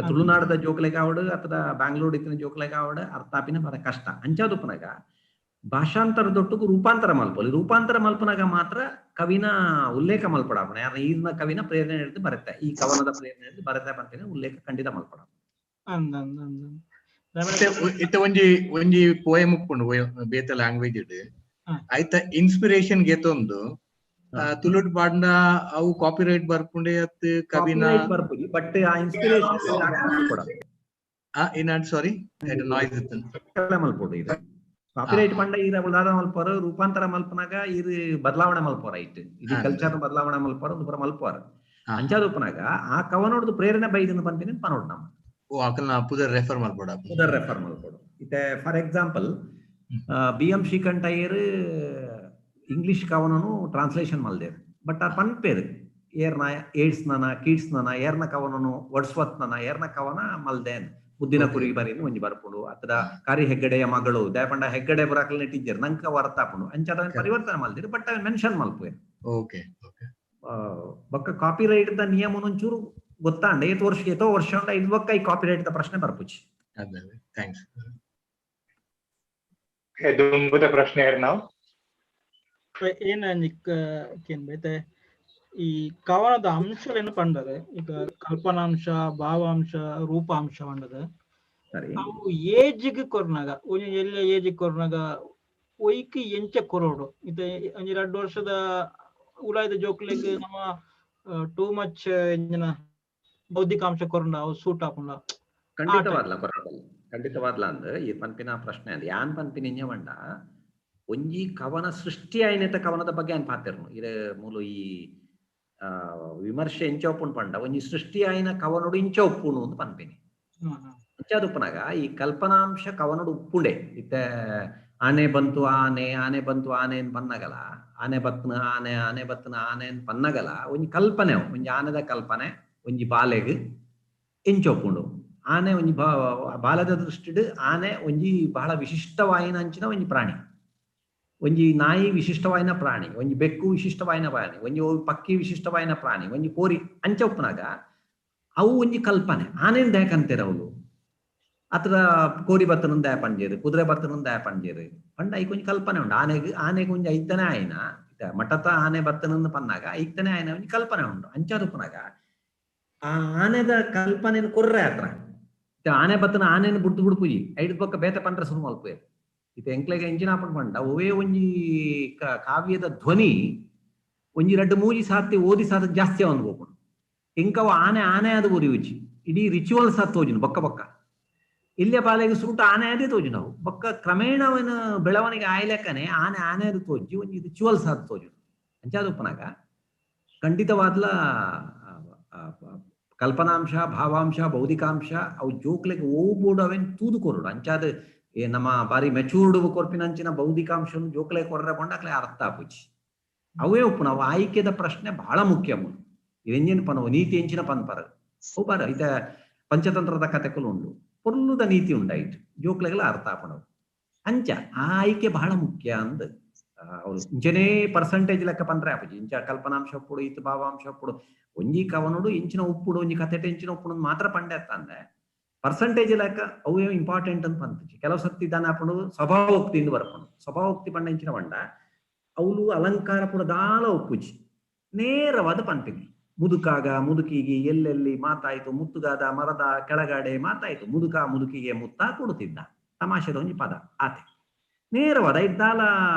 ತುಳುನಾಡದ ಜೋಕ್ಲೆಗೆ ಆವಡು ಅಥವಾ ಬ್ಯಾಂಗ್ಳೂರ್ ಇತ್ತಿನ ಜೋಕ್ಲೆಗೆ ಆವಡು ಅರ್ಥಾಪಿನ ಬರ ಕಷ್ಟ. ಅಂಚಾದುಪ್ಪನಾಗ ಭಾಷಾಂತರದೊಟ್ಟುಗು ರೂಪಾಂತರ ಮಲ್ಪೊಲಿ. ರೂಪಾಂತರ ಮಲ್ಪನಾಗ ಮಾತ್ರ ಕವಿನ ಉಲ್ಲೇಖ ಮಲ್ಪಡಾಪಣ. ಯಾರ ಈರ್ನ ಕವಿನ ಪ್ರೇರಣೆ ಹಿಡಿದು ಬರುತ್ತೆ, ಈ ಕವನದ ಪ್ರೇರಣೆ ಹಿಡಿದು ಬರುತ್ತೆ ಪನ್ಪಿನ ಉಲ್ಲೇಖ ಖಂಡಿತ ಮಲ್ಪಡ. ಇತ್ತೆ ಒಂಜಿ ಒಂಜಿ ಪೋಯಮ್ ಉಪ್ಪುಂಡು ಬೇತೆ ಲ್ಯಾಂಗ್ವೇಜ್ ಇಡ್, ಐತ ಇನ್ಸ್ಪಿರೇಷನ್ ಗೆತೊಂದು ತುಳುಟ್ ಪಾಡ್ನ ಅವು ಕಾಪಿ ರೈಟ್ ಬರ್ಪುಂಡೆ ಅತ್ ಕವಿನ ಬರ್ಪುಜಿ, ಬಟ್ ಆ ಇನ್ಸ್ಪಿರೇಷನ್ ಇನ್ ಸಾರಿ ನಾಯ್ಸ್ ಇತ್ತು ಮಲ್ಪೊಡು. ಇದು ಕಾಪಿರೈಟ್ ಪಂಡ ಈರ ಉದಾಹರಣೆ ಮಲ್ಪರು, ರೂಪಾಂತರ ಮಲ್ಪನಾಗ ಇರು ಬದಲಾವಣೆ ಮಲ್ಪೋರ, ಐಟ್ ಇದು ಕಲ್ಚರ್ ಬದಲಾವಣೆ ಮಲ್ಪರ ಒಂದು ಪುರ ಮಲ್ಪೋರ. ಅಂಚಾದುಪ್ಪನಾಗ ಆ ಕವನೋಡ್ದು ಪ್ರೇರಣೆ ಬೈದನ್ನು ಪನ್ಪಿನ ಪನೋಡ್ ನಮ್ಮ ಓ ಅಕಲ್ನ ಪುದರ್ ರೆಫರ್ ಮಲ್ಪೊಡು, ಪುದರ್ ರೆಫರ್ ಮಲ್ಪೊಡು. ಇತ್ತೆ for example B M Srikantha Iyer English ಕವನನು translation ಮಲ್ದೇರ್, but ಆ ಪನ್ಪೇರು ಏರ್ನ ಏಡ್ಸ್ ನನ ಕೀಡ್ಸ್ ನನ ಏರ್ನ ಕವನನು ವರ್ಡ್ಸ್ವತ್ ನನ ಏರ್ನ ಕವನ ಮಲ್ದೇನ್ ಮುದ್ದಿನ ಕುರಿ ಬರೀನು ಒಂಜಿ ಬರ್ಪುಂಡು. ಅಥವಾ ಕಾರಿ ಹೆಗ್ಗಡೆಯ ಮಗಳು ದಯಪಂಡ ಹೆಗ್ಗಡೆ ಬರಾಕಲ್ನ ಟೀಚರ್ ನಂಕ ವರ್ತಾಪುಂಡು ಅಂಚ ಅದನ್ನ ಪರಿವರ್ತನೆ ಮಲ್ದಿರು, ಬಟ್ ಅವನ್ ಮೆನ್ಷನ್ ಮಲ್ಪುವೆ. ಓಕೆ ಓಕೆ ಬೊಕ್ಕ ಕಾಪಿ ರೈಟ್ the ನಿಯಮ ಒಂಚೂರು ಗೊತ್ತಾಂಡ ಏತ್ ವರ್ಷ ಏತೋ ವರ್ಷ ಉಂಡ ಇದು ಬೊಕ್ಕ ಈ ಕಾಪಿ ರೈಟ್ the ಪ್ರಶ್ನೆ ಬರ್ಪುಚಿ. Thanks. ದುಂಬುದ ಪ್ರಶ್ನೆ ನಾವು ಏನ ಬೈತೆ ಈ ಕವನದ ಅಂಶಗಳೇನು ಪಂಡರೆ ಈಗ ಕಲ್ಪನಾಂಶ, ಭಾವಾಂಶ, ರೂಪಾಂಶ ಪಂಡದ ಅವು ಏಜಿಗೆ ಕೊರ್ನಾಗ ಒಂಜಿ ಎಲ್ಲ ಏಜಿಗೆ ಕೊರ್ನಾಗ ಒಯ್ಕ್ ಎಂಚ ಕೊರೋಡು. ಇತ್ತೆ ಒಂಜಿ 2 ವರ್ಷದ ಉಲಾಯ್ದ ಜೋಕ್ಲೆಗ್ ನಮ್ಮ ಟೂ ಮಚ್ ಎಂಜಿನ ಬೌದ್ಧಿಕಾಂಶ ಕೊರ್ನ ಅವು ಸೂಟ್ ಆಪುಂಡ? ಖಂಡಿತವಾದ್ಲ ಕೊರಡಲ್ಲ, ಖಂಡಿತವಾದ್ಲ ಅಂದ್ ಈ ಪನ್ಪಿನ ಪ್ರಶ್ನೆ ಅಂದ್ ಯಾನ್ ಪನ್ಪಿನ ಇಂಜ ಪಂಡ ಒಂಜಿ ಕವನ ಸೃಷ್ಟಿ ಆಯ್ನೆತ ಕವನದ ಬಗ್ಗೆ ಅನ್ ಪಾತೆರ್ನು ಇರ ಮೂಲು ಈ ವಿಮರ್ಶೆ ಎಂಚ ಉಪ್ಪುಂಡು ಪಂಡ ಒಂಜಿ ಸೃಷ್ಟಿ ಆಯ್ನ ಕವನೋಡು ಇಂಚ ಉಪ್ಪುಂಡು ಅಂತ ಪನ್ಪಿನಿ. ಅಂಚಾದುಪ್ಪನಾಗ ಈ ಕಲ್ಪನಾಂಶ ಕವನೋಡು ಉಪ್ಪುಂಡೆ. ಇತ್ತೆ ಆನೆ ಬಂತು ಆನೆ, ಆನೆ ಬಂತು ಆನೆ ಅಂತ ಪನ್ನಗಲ, ಆನೆ ಬತ್ನ ಆನೆ, ಆನೆ ಬತ್ನ ಆನೆ ಅಂತ ಪನ್ನಗಲ ಒಂಜಿ ಕಲ್ಪನೆ, ಒಂಜಿ ಆನೆದ ಕಲ್ಪನೆ ಒಂಜಿ ಬಾಲೆಗ್ ಎಂಚ ಉಪ್ಪುಂಡು. ಆನೆ ಒಂಜಿ ಬಾಲದ ದೃಷ್ಟಿಡ್ ಆನೆ ಒಂಜಿ ಬಹಳ ವಿಶಿಷ್ಟವಾಯಿನ ಅಂಚಿನ ಒಂಜಿ ಪ್ರಾಣಿ, ಒಂಜಿ ನಾಯಿ ವಿಶಿಷ್ಟವಾಯಿನ ಪ್ರಾಣಿ, ಒಂಜಿ ಬೆಕ್ಕು ವಿಶಿಷ್ಟವಾಯಿನ ಪ್ರಾಣಿ, ಒಂಜಿ ಪಕ್ಕಿ ವಿಶಿಷ್ಟವಾಯಿನ ಪ್ರಾಣಿ, ಒಂಜಿ ಕೋರಿ ಅಂಚ ಉಪ್ಪುನಾಗ ಅವು ಒಂಜಿ ಕಲ್ಪನೆ. ಆನೇನ್ ದಾಯಕಂತೀರ ಅವಳು ಅಥವಾ ಕೋರಿ ಬತ್ತನ ದಯ ಪಂಜೇರು, ಕುದುರೆ ಬತ್ತನ ದಯ ಪಂಜೇರು ಪಂಡ ಐಕ್ ಒಂಜಿ ಕಲ್ಪನೆ ಉಂಡು. ಆನೆಗ್ ಆನೆಗ್ ಒಂಜಿ ಐತನೇ ಆಯ್ನ ಮಠತ ಆನೆ ಬತ್ತನ ಪನ್ನಾಗ ಐತನೇ ಆಯ್ನ ಒಂಜಿ ಕಲ್ಪನೆ ಉಂಡು. ಅಂಚಾದುಪ್ಪುನಾಗ ಆ ಆನೆದ ಕಲ್ಪನೆಯನ್ನು ಕೊರ್ರೆ ಹತ್ರ ಆನೆ ಬತ್ತನ ಆನೆಯನ್ನು ಬುಡ್ದು ಬುಡ್ಪುಜಿ ಐದು ಪಕ್ಕ ಬೇತೆ ಪಂಡ್ರೆ ಸುರು ಮಲ್ಪುವೆ. ಇತ್ತೆ ಎಂಕ್ಲೆಗ್ ಎಂಚಿನ ಆಪುಂಡು ಪಂಡ ಒವೇ ಒಂಜಿ ಕಾವ್ಯದ ಧ್ವನಿ ಒಂಜಿ 2 3 ಸಾತಿ ಓದಿ ಸಾತ ಜಾಸ್ತಿ ಅವನು ಹೋಗ್ಕೊಂಡು ಎಂಕವ ಆನೆ ಆನೆ ಅದು ಒರಿಯುಜಿ ಇಡೀ ರಿಚುವಲ್ಸ್ ಆತ್ ತೋಜುನು ಬೊಕ್ಕ ಬೊಕ್ಕ ಇಲ್ಲೇ ಬಾಲೆಗೆ ಸುರುಟ ಆನೆ ಅದೇ ತೋಜು ನಾವು ಬೊಕ್ಕ ಕ್ರಮೇಣ ಅವನ ಬೆಳವಣಿಗೆ ಆಯ್ಲೆಕ್ಕನೆ ಆನೆ ಆನೆ ಅದು ತೋಜಿ ಒಂಜಿ ರಿಚುವಲ್ಸ್ ಆದ್ ತೋಜುನು. ಅಂಚಾದುಪ್ಪನಾಗ ಖಂಡಿತವಾದ್ಲ ಕಲ್ಪನಾಂಶ, ಭಾವಾಂಶ, ಬೌದ್ಧಿಕಾಂಶ ಅವು ಜೋಕ್ಲೆಗ್ ಓಬೋಡು ಅವೇನ್ ತೂದು ಕೊರಡು. ಅಂಚಾದ ನಮ್ಮ ಬಾರಿ ಮೆಚೂರ್ಡ್ ಕೊರ್ಪಿನಂಚಿನ ಬೌದ್ಧಿಕಾಂಶನು ಜೋಕ್ಲೆ ಕೊರ್ರೆ ಪಂಡ ಅಕ್ಲೆ ಅರ್ಥ ಆಪುಜಿ. ಅವೇ ಉಪ್ಪು ನಾವು ಆಯ್ಕೆದ ಪ್ರಶ್ನೆ ಬಹಳ ಮುಖ್ಯ. ಮೂಲು ಎಂಜಿನ ಪನವು ನೀತಿ ಎಂಚಿನ ಪನ್ಪರ ಅವು ಬಾರ ಇತ ಪಂಚತಂತ್ರದ ಕತೆಕುಲು ಉಂಡು, ಪೊರ್ಲುದ ನೀತಿ ಉಂಡಾಯ್ತು ಜೋಕ್ಲೆಗಳ ಅರ್ಥ ಆಪಣವು. ಅಂಚ ಆ ಆಯ್ಕೆ ಬಹಳ ಮುಖ್ಯ ಅಂದ್ ಅವ್ರು ಇಂಚನೇ ಪರ್ಸೆಂಟೇಜ್ ಲೆಕ್ಕ ಪಂದ್ರೆ ಆಪುಜಿ. ಇಂಚ ಕಲ್ಪನಾಂಶ ಉಪ್ಪುಡು, ಇತ್ತು ಭಾವಾಂಶ ಉಪ್ಪುಡು, ಒಂಜಿ ಕವನೋಡು ಇಂಚಿನ ಉಪ್ಪುಡು, ಒಂಜಿ ಕತೆಟ ಇಂಚಿನ ಉಪ್ಪುಡು ಮಾತ್ರ ಪಂಡೆ ಅಂದೆ ಪರ್ಸೆಂಟೇಜ್ ಲೆಕ್ಕ ಅವೇ ಇಂಪಾರ್ಟೆಂಟ್ ಅಂತ ಪನ್ಪುಜಿ. ಕೆಲವು ಸತಿ ದಾನ ಆಪುಂಡು ಸ್ವಭಾವೋಕ್ತಿಯಿಂದ ಬರ್ಪುಂಡು. ಸ್ವಭಾವೋಕ್ತಿ ಪಂಡ ಇಂಚಿನ ಪಂಡ ಅವಳು ಅಲಂಕಾರ ಪೂರ ದಾಲ ಒಪ್ಪುಜಿ, ನೇರವಾದ ಪನ್ಪಿನಿ. ಮುದುಕಾಗ ಮುದುಕಿಗೆ ಎಲ್ಲೆಲ್ಲಿ ಮಾತಾಯ್ತು, ಮುತ್ತುಗಾದ ಮರದ ಕೆಳಗಡೆ ಮಾತಾಯ್ತು, ಮುದುಕ ಮುದುಕಿಗೆ ಮುತ್ತ ಕೊಡುತ್ತಿದ್ದ ತಮಾಷೆದ ಒಂಜಿ ಪದ ಆತೆ ನೇರವಾದ ದಾಲ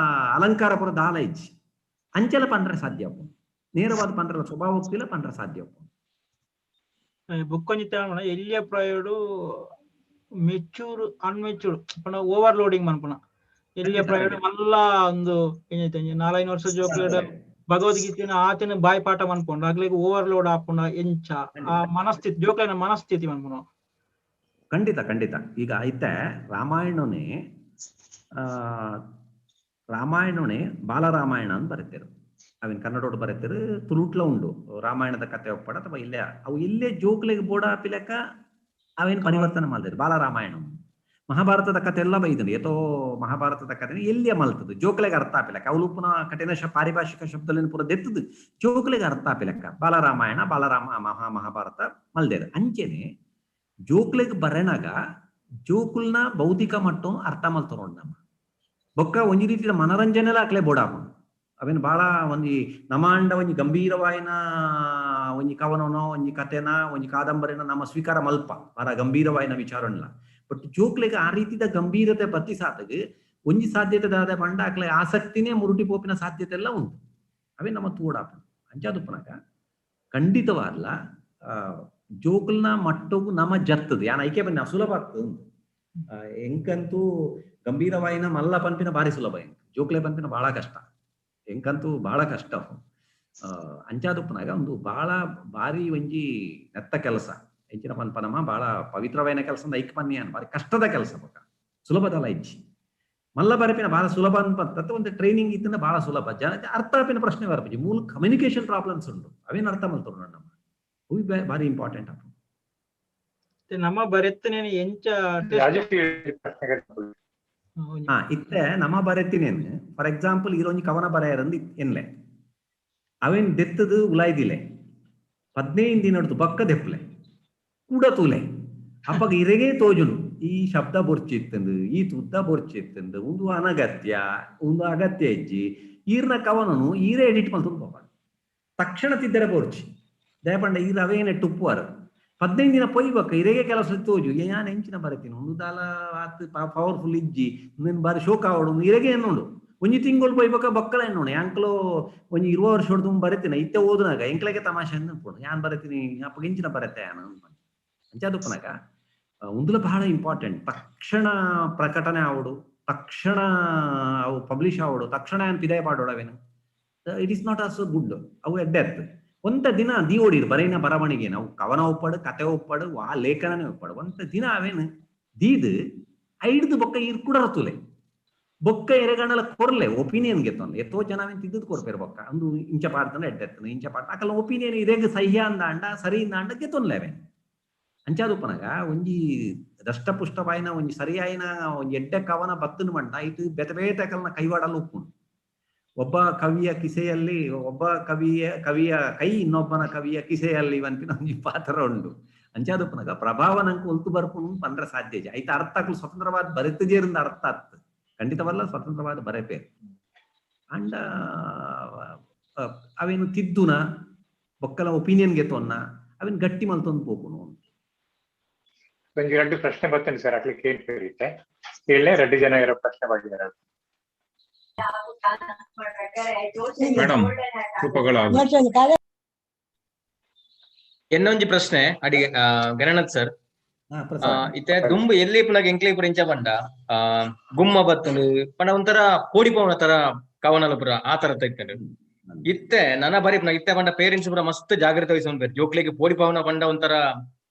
ಅಲಂಕಾರ ಪೂರ ದಾಲ ಇಜ್ಜಿ. ಅಂಚಲ ಪಂಡ್ರೆ ಸಾಧ್ಯ ಉಪ್ಪು, ನೇರವಾದ ಪಂಡ್ರೆ ಸ್ವಭಾವೋಕ್ತಿಲ ಪಂಡ್ರೆ ಸಾಧ್ಯ ಉಪ್ಪು. ಬುಕ್ಕೊಂಜಿ ತಗೊಂಡ ಎಲ್ಲಿಯ ಪ್ರಾಯೋಡು ಮೆಚೂರ್ ಅನ್ಮೆಚೂರ್ ಪಂಡ ಓವರ್ ಲೋಡಿಂಗ್ ಮನ್ಪುನ ಎಲ್ಲಿಯ ಪ್ರಾಯೋಡು ಮಲ್ಲ ಒಂದು ಏನೈತೆ 4-5 ವರ್ಷ ಜೋಕ್ಲೆಡ್ ಭಗವದ್ಗೀತೆನ ಆತನ ಬಾಯಿ ಪಾಠ ಮನ್ಪುಂಡು ಅಗ್ಲಿಗೆ ಓವರ್ ಲೋಡ್ ಆಪುಂಡ ಎಂಚ ಆ ಮನಸ್ಥಿತಿ ಜೋಕ್ಲೆನ ಮನಸ್ಥಿತಿ ಮನ್ಪುನ. ಖಂಡಿತ ಖಂಡಿತ. ಈಗ ಐತೆ ರಾಮಾಯಣನೇ ರಾಮಾಯಣನೇ ಬಾಲರಾಮಾಯಣ ಅಂತ ಬರೀತಾರೆ, ಅವಿನ ಕನ್ನಡೋಡು ಬರೀತಾರೆ, ತುಳುಟ್ಲ ಉಂಡು ರಾಮಾಯಣದ ಕತೆ ಒಪ್ಪಡ ಅಥವಾ ಇಲ್ಲೇ ಅವು ಇಲ್ಲೇ ಜೋಕ್ಲೆಗ್ ಬೋಡ ಆಪಿಲೆಕ್ಕ ಅವೇನು ಪರಿವರ್ತನೆ ಮಾಡಿದ್ರು ಬಾಲರಾಮಾಯಣ. ಮಹಾಭಾರತದ ಕತೆ ಎಲ್ಲ ಬೈದನು ಏತೋ ಮಹಾಭಾರತದ ಕತೆ ಎಲ್ಲಿಯ ಮಲ್ತದು ಜೋಕ್ಲೆಗೆ ಅರ್ಥ ಆಪಿಲಕ್ಕ ಅವಳು ಪುನಃ ಕಠಿಣ ಪಾರಿಭಾಷಿಕ ಶಬ್ದಲೇನು ಪೂರ ದೆತ್ತದು ಜೋಕ್ಲೆಗೆ ಅರ್ಥ ಆಪಿಲಕ್ಕ ಬಾಲರಾಮಾಯಣ ಬಾಲರಾಮ ಮಹಾಭಾರತ ಮಲ್ದೇರು ಅಂಚೆನೆ ಜೋಕ್ಲೆಗ್ ಬರೆನಾಗ ಜೋಕುಲ್ನ ಬೌದ್ಧಿಕ ಮಟ್ಟ ಅರ್ಥ ಮಲ್ತ ನೋಡ್ ನಮ್ಮ ಬೊಕ್ಕ ಒಂಜಿ ರೀತಿಯ ಮನರಂಜನೆಲ ಅಕ್ಲೆ ಬೋಡಾಪುಂಡು ಅವೇನು ಬಹಳ ಒಂಜಿ ನಮಾಂಡ ಒಂಜಿ ಗಂಭೀರವಾಯಿನ ಒಂಜಿ ಕವನನೋ ಒಂಜಿ ಕಥೆನ ಒಂಜಿ ಕಾದಂಬರಿನ ನಮ್ಮ ಸ್ವೀಕಾರ ಮಲ್ಪ ಬಹಳ ಗಂಭೀರವಾಯಿನ ವಿಚಾರನ್ಲ. ಬಟ್ ಜೋಕ್ಲೆಗ್ ಆ ರೀತಿದ ಗಂಭೀರತೆ ಬತ್ತಿ ಸಾತಗ್ ಒಂಜಿ ಸಾಧ್ಯತೆ ದಾದ ಪಂಡ ಅಕ್ಲೆ ಆಸಕ್ತಿನೇ ಮುರುಟಿ ಪೋಪಿನ ಸಾಧ್ಯತೆ ಎಲ್ಲ ಉಂಟು. ಅವೇ ನಮ್ಮ ತೂಡಾಪುಂಡು ಅಂಚಾದುಪ್ಪನಕ ಖಂಡಿತವಾದ್ಲ ಜೋಕುಲ್ನ ಮಟ್ಟಗು ನಮ್ಮ ಜತ್ತದು ಯಾನ್ ಐಕೆ ಬನ್ನಿ ಸುಲಭ ಆಗ್ತದೆ ಉಂಟು. ಎಂಕಂತೂ ಗಂಭೀರವಾಯಿನ ಮಲ್ಲ ಪನ್ಪಿನ ಭಾರಿ ಸುಲಭ, ಎಂಕ್ ಜೋಕ್ಲೆ ಪನ್ಪಿನ ಬಹಳ ಕಷ್ಟ, ಎಂಕಂತೂ ಬಹಳ ಕಷ್ಟ. ಅಂಚಾದುಪ್ಪನಾಗ ಒಂದು ಬಹಳ ಭಾರಿ ಒಂಜಿ ನೆತ್ತ ಕೆಲಸ ಎಂಚಿನ ಪನ್ಪನಮ್ಮ ಬಹಳ ಪವಿತ್ರವಾಯಿನ ಕೆಲಸ ಐಕ್ ಪನ್ನಿ ಭಾರಿ ಕಷ್ಟದ ಕೆಲಸ ಬೊಕ್ಕ ಸುಲಭದಲ್ಲ ಇಜ್ಜಿ. ಮಲ್ಲ ಬರಪಿನ ಬಹಳ ಸುಲಭ ಅನ್ಪತ್ತ ಒಂದು ಟ್ರೈನಿಂಗ್ ಇತ್ತಂದ್ರೆ ಬಹಳ ಸುಲಭ. ಜನ ಅರ್ಥ ಆಪಿನ ಪ್ರಶ್ನೆ ಬರಪಿಜಿ ಮೂಲ ಕಮ್ಯುನಿಕೇಶನ್ ಪ್ರಾಬ್ಲಮ್ಸ್ ಉಂಟು ಅವೇನು ಅರ್ಥ ಮಲ್ತರು ನಮ್ಮ ಅವು ಭಾರಿ ಇಂಪಾರ್ಟೆಂಟ್ ಅಪ್ಪ. ನಮ್ಮ ಬರೆತ್ತನೇನು ಎಂಚ ಇತ್ತೆ ನಮ್ಮ ಬರೆತ್ತಿನೇನು ಫಾರ್ ಎಕ್ಸಾಂಪಲ್ ಇರೋಂಜಿ ಕವನ ಬರೆಯರಂದು ಎನ್ಲೆ ಅವೇನ್ ದೆತ್ತದು ಉಲಾಯ್ದಿಲೆ 15 ದಿನಡ್ದು ಬಕ್ಕ ದೆಪ್ಪಲೆ ಕೂಡ ತೂಲೆ ಅಪ್ಪಗ ಇರೆಗೆ ತೋಜುನು ಈ ಶಬ್ದ ಬೊರ್ಚಿತ್ತಂದು ಈ ತುದ್ದ ಬೊರ್ಚಿತ್ತಂದು ಒಂದು ಅನಗತ್ಯ ಒಂದು ಅಗತ್ಯ ಇಜ್ಜಿ ಈರ್ನ ಕವನನು ಈರೇ ಎಡಿಟ್ ಮಲ್ತೊಂದು ಪಾಪ ತಕ್ಷಣ ತಿದ್ದರೆ ಬೋರ್ಚಿ ದಯಪಂಡ ಈರ ಅವೇನೆ ಟುಪ್ಪುವಾರು 15 ದಿನ ಪೊಯ್ಬಕ್ಕ ಇರೆಗೆ ಕೆಲಸ ತೋಜು ಯಾನ್ ಎಂಚಿನ ಬರತೀನಿ ಒಂದು ದಾಲ ಆತ್ ಪವರ್ಫುಲ್ ಇಜ್ಜಿ ನಿನ್ ಬಾರಿ ಶೋಕ ಆವಡು ಇರೆಗೆ ಎನ್ನುಂಡು ಒಂಜಿ ತಿಂಗಳು ಪೊಯ್ಬಕ್ಕ ಬಕ್ಕಳ ಎನ್ನುಂಡು ಯಾಂಕ್ಲೋ ಒಂಜಿ 20 ವರ್ಷ ಹೊಡ್ದು ಬರತೀನಿ ಇತ್ತೆ ಓದುನಾಗ ಎಂಕ್ಲಗೆ ತಮಾಷೆ ಅನ್ಪೋಡು ಯಾನ್ ಬರತೀನಿ ಅಪ್ಪಗೆ ಎಂಚಿನ ಬರತ್ತೆ ಯಾನ್ ಅಂಚಾದುಪ್ಪನಾಗ ಉಂದುಲ ಬಹಳ ಇಂಪಾರ್ಟೆಂಟ್. ತಕ್ಷಣ ಪ್ರಕಟಣೆ ಆವಡು ತಕ್ಷಣ ಅವು ಪಬ್ಲಿಷ್ ಆವಡು ತಕ್ಷಣ ಏನ್ ಪಿದಾಯ ಪಾಡೋಡು ಅವೇನು it is not also good ಅವು ಎಡ್ಡೆ ಅತ್ತು. ಒಂತ ದಿನ ದೀವೋಡಿರು ಬರೀನ ಬರವಣಿಗೆ ನಾವು ಕವನ ಒಪ್ಪಾಡು ಕತೆ ಒಪ್ಪಾಡು ಆ ಲೇಖನನೇ ಒಪ್ಪಾಡು ಒಂತ ದಿನ ಅವೇನು ದೀದು ಐಡ್ದು ಬೊಕ್ಕ ಈರ್ ಕುಡರ ತುಲೆ ಬೊಕ್ಕ ಎರೆಗಣಲ ಕೊರ್ಲೆ ಒಪಿನಿಯನ್ ಗೆತ್ತೊಂದು ಎತ್ತೋ ಜನ ಅವೇನು ತಿದ್ದದ್ ಕೊರ್ಪೇರು ಬೊಕ್ಕ ಅಂದು ಇಂಚ ಪಾಡ್ತಂದ್ರೆ ಎಡ್ಡೆ ಇಂಚ ಪಾಡ್ ಅಕಲ ಒಪಿನಿಯನ್ ಇರೇಗ ಸಹ್ಯ ಅಂದಾಂಡ ಸರಿ ಅಂದಾಂಡ ಗೆತ್ತೊನ್ಲೆ ಅವೇನು ಅಂಚಾದುಪ್ಪನಾಗ ಒಂಜಿ ದಷ್ಟಪುಷ್ಟವಾಯಿನ ಒಂಜಿ ಸರಿಯಾಯಿನ ಒಂಜಿ ಎಡ್ಡೆ ಕವನ ಬತ್ತನು ಮಂಡ ಇಟ್ಟು ಬೇತೆ ಬೇತೆ ಕಲ್ನ ಕೈವಾಡಲು ಉಪ್ಪುಂಡು. ಒಬ್ಬ ಕವಿಯ ಕಿಸೆಯಲ್ಲಿ ಒಬ್ಬ ಕವಿಯ ಕವಿಯ ಕೈ ಇನ್ನೊಬ್ಬನ ಕವಿಯ ಕಿಸೆಯಲ್ಲಿ ಪನ್ಪಿನ ಒಂಜಿ ಪಾತ್ರ ಉಂಡು. ಅಂಚಾದುಪ್ಪನಾಗ ಪ್ರಭಾವ ನಂಗೆ ಒಲ್ತು ಬರ್ಪುನು ಪಂದ್ರ ಸಾಧ್ಯ ಇಜ್ಜಿ. ಐತ ಅರ್ಥಕ್ಕೂ ಸ್ವತಂತ್ರವಾದ ಬರೆತಜೇರಿಂದ ಅರ್ಥ ಆತ್ ಖಂಡಿತವಲ್ಲ ಸ್ವತಂತ್ರವಾದ ಬರೆಪೇರು ಅಂಡ ಅವೇನು ತಿದ್ದುನ ಬೊಕ್ಕಲ ಒಪಿನಿಯನ್ ಗೆತ್ತೊನ್ನ ಅವೇನು ಗಟ್ಟಿ ಮಲ್ತೊಂದು ಪೋಪುನು. ಒಂಜಿ ಎರಡು ಪ್ರಶ್ನೆ ಬರ್ತೇನೆ ಸರ್ ಅಕ್ಲಿಕ್ಕೆ ಏನ್ ಕೇಳಿದ್ದೆ ಹೇಳೇ ಎರಡು ಜನ ಇರೋ ಪ್ರಶ್ನೆ ಮಾಡಿದ್ದಾರೆ ಮೇಡಮ್ ಕೃಪಗಳ ಎನ್ನೊಂಜಿ ಪ್ರಶ್ನೆ ಅಡಿಗೆ ಗಣನಾಥ್ ಸರ್ ಇತ್ತೆ ದುಂಬು ಎಲ್ಲಿ ಪುನಗ ಎಂಕ್ಲೆ ಪುರ ಇಂಚ ಪಂಡ ಗುಮ್ಮ ಬತ್ತುಂಡು ಪಂಡ ಒಂಥರ ಕೋಡಿ ಪವನ ತರ ಕವನಲ ಪುರ ಆ ತರ ತೆಗ್ತಂಡು ಇತ್ತೆ ನನ ಬರಿ ಪುನಗ ಇತ್ತೆ ಪಂಡ ಪೇರೆಂಟ್ಸ್ ಪುರ ಮಸ್ತ್ ಜಾಗ್ರತೆ ವಹಿಸೊಂದು ಜೋಕ್ಲೆಗ್ ಪೋಡಿ ಪವನ ಪಂಡ ಒಂಥರ